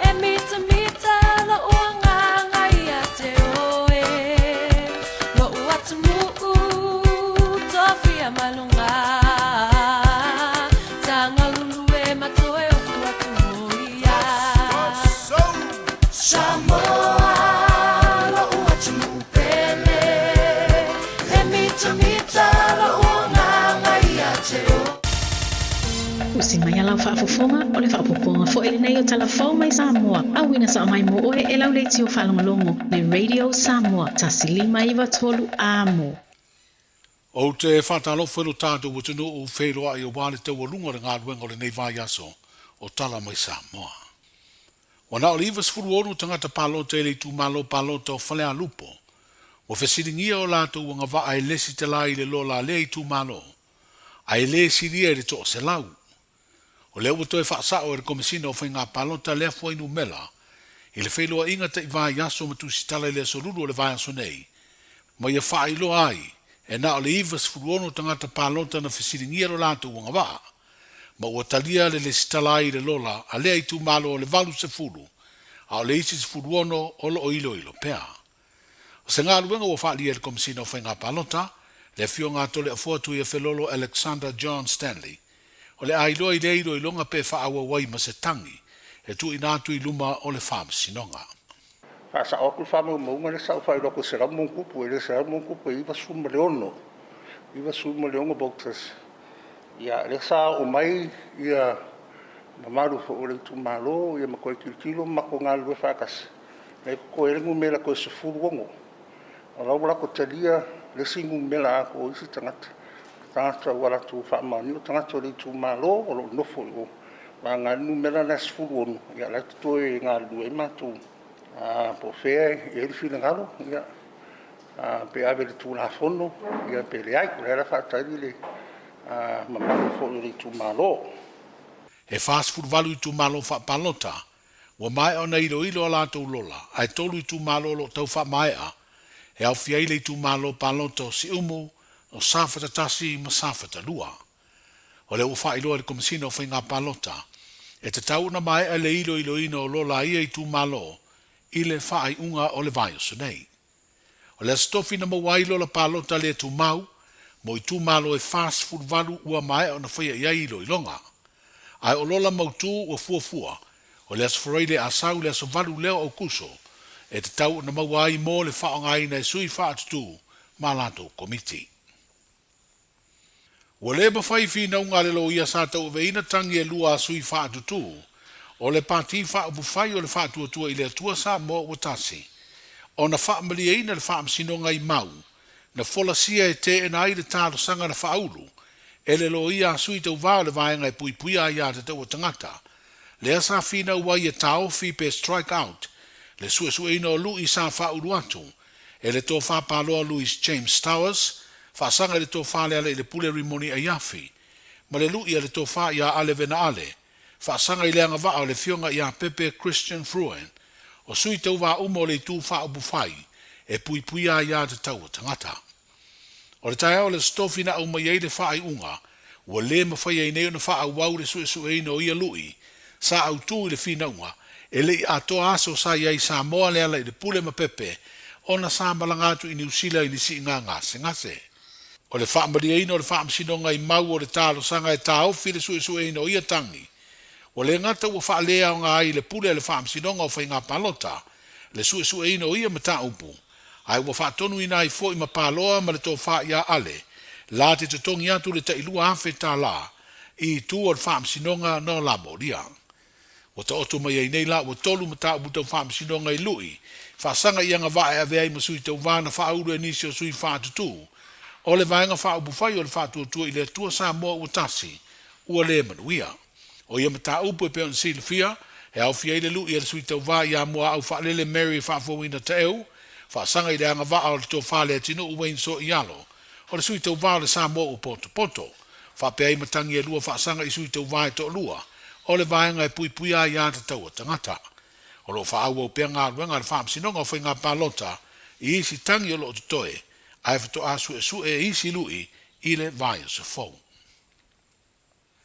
e mitamita lo'u agaga. Usi mai a lau faafofoga, o le faaopoopoga foi lenei o Tala Fou mai Samoa, auina sao mai mo oe e lau leitio faalogologo, le Radio Samoa 1593 Amo. Ou te faatalofa i lo tatou atunuu feiloai aua le taualuga o le galuega o lenei vaiaso o Tala Mai Samoa. Ua na o le 96 tagata palota i le itumalo palota o Falealupo ua fesiligia o latou agavaa e lesitala i le lola a lea itumalo, a e le silia i le 100. O lea ua toe faasao e le Komesina o Faiga Palota lea fuainumera i le feiloaiga tai vaiaso ma tusitala i le aso Lulu o le vaiaso nei, ma ia faailoa ai e na o le 96 tagata palota na fesiligia lo latou agavaa, ma ua talia le lesitala ai i le lola a lea itumalo o le 80, a o le isi 16 o lo o iloilo pea. O se galuega ua faaalia e le Komesina o Faiga Palota, le Afioga a Toleafoa Tuiafelolo Alexander John Stanley, o le a iloa i lea iloiloga pe faaauau ai ma se tagi e tuuina atu i luma o le Faamasinoga. Faasao atu le faamaumauga lea sa ou faailoa atu e selau ma ono tupu, e le selau ma ono tupu, e 96, 96 voters. Ia, lea sa oo mai ia mamalu foi o le itumalo ia ma toe tilotilo ma matou galulue faatasi, lea e totoe ai le numera toe 16. O la ua latou talia le isi numera atoa o isi tagata, tagata ua latou faamaonia o tagata o le itumalo o lo o nofo i o, vagana ai le numera lea 16, ia la e totoe e galulue ai matou. Po o fea e i ai le finagalo, ia, pe ave i le Tulafono, ia pe leai. O lea la e faatali le mamalu foi o le itumalo. E 48 itumalo faapalota Ua maea ona iloilo a latou lola, ae tolu itumalo o lo o tau faamaea, e aofia ai le itumalo palota o Siumu, o Safata 1 ma Safata 2. O lea ua faailoa e le Komesina o Faiga Palota, e tatau ona maea le iloiloina o lola a ia itumalo i le faaiuga o le vaiaso nei. O le Aso Tofi na maua ai lola palota le tumau mo itumalo e 48 ua maea ona faia i ai iloiloga. Ae o lola mautu ua fuafua, o le Aso Faraile a sau le aso 8 lea o Aukuso, e tatau ona maua ai mo le faaaogaina e sui faatutū ma latou komiti. Ua le mafai finauga a le loia sa tauaveina tagi e lua a sui faatutū o le Pati Faaupufai o le Faatuatua i le Atua Samoa Ua Tasi ona faamalieina le Faamasinoga i mau na folasia e teena ai le talosaga na faaulu e le loia a sui tauva o le vaega e puipuia aiatatau a tagata lea sa finau ai e taofi pe strike out le suesueina o lui sa faaulu atu e le Tofa Paloa Louis James Towers, faasaga i le Tofa Lealailepule Rimoni Aiafi, ma le lui a le Tofa ia Ale Venaale, faasaga i le agavaa o le Afioga ia Pepe Christian Fruin, o sui tauvā uma o le Itu Faaupufai e puipuia ai aiatatau a tagata. O le taeao o le Aso Tofi na aumai ai le faaiuga, ua le mafai ai nei ona faaauau le suesueina o ia lui sa autū i le finauga e le i atoa aso sa i ai i Samoa Lealailepule ma Pepe ona sa malaga atu i Niu Sila i ni siiga gasegase. O le faamalieina o le faamasinoga i mau o le talosaga e taofi le suesueina o ia tagi, ua le gata ua faaleaoga ai le pule a le Faamasinoga o Faiga Palota le suesueina o ia mataupu, ae ua faatonuina ai foi ma Paloa ma le tofa ia Ale la te totogi atu le tai $2,000 i itu o le Faamasinoga na o Lamolia. Ua taoto mai ai nei la ua tolu mataupu tau Faamasinoga i lui faasaga i agavaa e avea ai ma sui tauva na faaulu e nisi o sui faatutū o le Vaega Faaupufai o le Faatuatua i le Atua Samoa Ua Tasi ua le manuia. O ia mataupu e pei ona silafia, e aofia ai le lui a le sui tauva ia Muaau Faalele Mary Faafouina Taeu, faasaga i le agavaa o le Tofa Leatinuu Wayne Soialo, o le sui tauva o le Samoa ua potopoto, faapea ai matagi e lua faasaga i sui tauva e toalua o le vaega e puipuia ai aiatatau a tagata. O lo o faaauau pea galuega a le Faamasinoga o Faiga Palota i isi tagi o lo o totoe, ae faatoa suesue e isi lui i le vaiaso fou.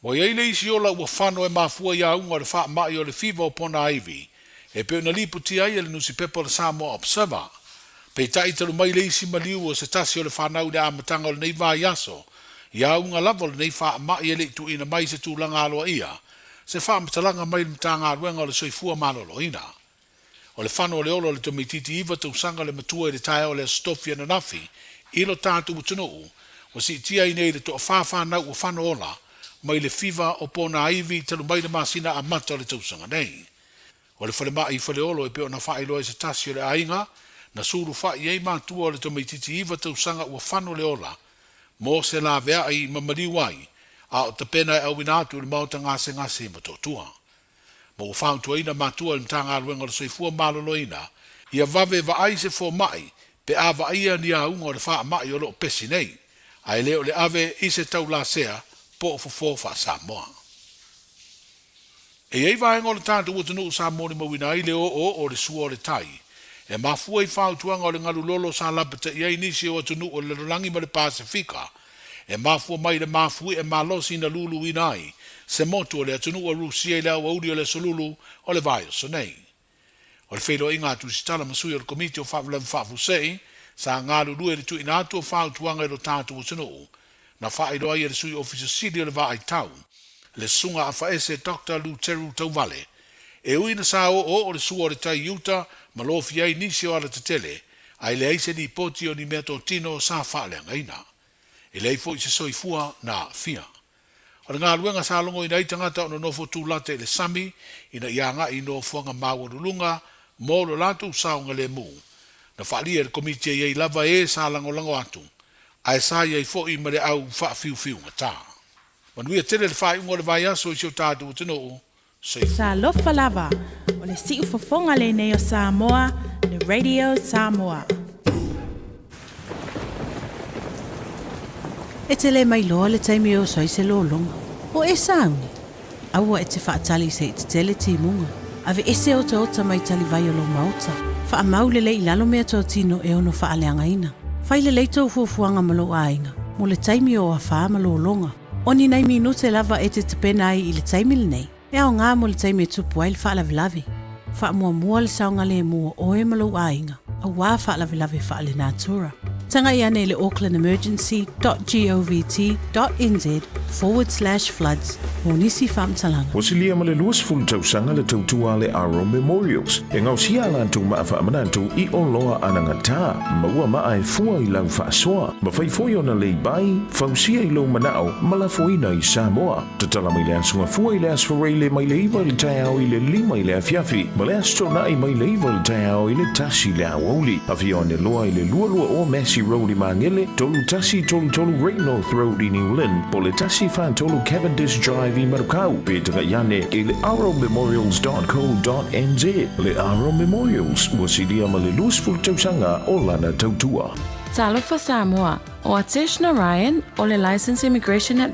Ua i ai le isi ola ua fano e mafua i auga o le faamai o le fiva o Pona-aivi, e pei ona lipotia ai e le nusipepa o le Samoa Observer. Peitai talu mai le isi maliu o se tasi o le fanau i le amataga o lenei vaiaso, i auga lava o lenei faamai e le i tuuina mai se tulaga aloaia, se faamatalaga mai le Matagaluega o le Soifua Maloloina. O le fano o le ola o le tamaitiiti iva tausaga le matua i le taeao o le Aso Tofi ananafi i lo tatou atunuu, ua siitia ai nei le toafa fanau ua fano ola mai le fiva o ponaivi talu mai le masina amata o le tausaga nei. O le falemai i Faleolo e pei ona faailoa e se tasi o le aiga, na sulufa'i ai matua o le tamaitiiti 9 tausaga ua fano le ola mo se laveai ma maliu ai, a o tapena e auina atu i le maota gasegase i Motootua. Ma ua fautuaina matua e le Matagaluega o le Soifua Maloloina ia vave vaai se foma'i pe a vaaia ni auga o le faama'i o lo o pesi nei, ae le o le ave i se taulasea po o fofo faa-Samoa. E i ai vaega o le tatou atunuu sa molimauina ai le oooo o le sua o le tai, e mafua i fautuaga o le galu lolo sa lapataia ai nisi o atunuu o le lalolagi ma le Pasefika, e mafua mai i le mafuie malosi na luluina ai se motu o le atunuu o Rusia i le aoauli o le Aso Lulu o le vaiaso nei. O le feiloaiga a Tusitala ma sui o le Komiti o Faalavelave Faafuasei sa galulue i le tuuina atu o fautuaga i lo tatou atunuu, na faailoa ai e le Sui Ofisa Sili o le Vaai Tau, le Susuga Afaese Doctor Luteru Tauvale, e ui ina sa oooo le sua o le tai i uta ma lofia ai nisi o alatetele, ae leai se lipoti o ni meatotino sa faaleagaina. E leai foi se soifua na aafia. O le galuega sa logoina ai tagata o nonofo tulata i le sami ina ia agai i nofoaga maualuluga mo lo latou saogalemu. Na faaalia e le Komiti e i ai lava e sa lagolago atu, ae sa i ai foi ma le au faafiufiugata. Manuia tele le faaiuga o le vaiaso i si o tatou atunuu. Soifua. Talofa lava, o le siufofoga lenei o Samoa, le Radio Samoa. E te le mailoa le taimi e oso ai se lologa. O e sauni? Aua e te faatali se i tetele timuga. Aveese otaota mai talivai o lou maota. Faamau lelei i lalo mea totino e ono faaleagaina. Fai lelei tou fuafuaga ma lou aiga mo le taimi o afa ma lologa. O ni nai minute lava e te tapena ai i le taimi lenei, e aoga mo le taimi e tupu ai le faalavelave. Faamuamua le saogalemu o oe ma lou aiga, auā faalavelave faalenatura. Tagai ane i le aucklandemergency dot govt dot nz forward slash floods mo nisi faamatalaga. Ua silia ma le 20 tausaga le tautua a le Aro Memorials e gaosia a latou maa faamanatu i oloa anagata, maua maa e fua i lau faasoa, mafai foi ona lei bai, fausia i lou manao ma lafoina i Samoa. Tatala mai le Aso Gafua i le Aso Faraile mai le 9 i le taeao i le 5 i le afiafi ma le Aso Toonai mai le 9 i le taeao i le 1 i le aoauli. Afio ane loa i le 22 Massey Road i Magele, 3133 Great North Road i New Lynn, po o le 143 Cavendish Drive i Manukau, pe taga'i ane i le arrowmemorials.co.nz. Le Arrow Memorials, ua silia ma le 20 tausaga o lana tautua. Talofa Samoa, o Atesh Narayan o le Licensed Immigration at.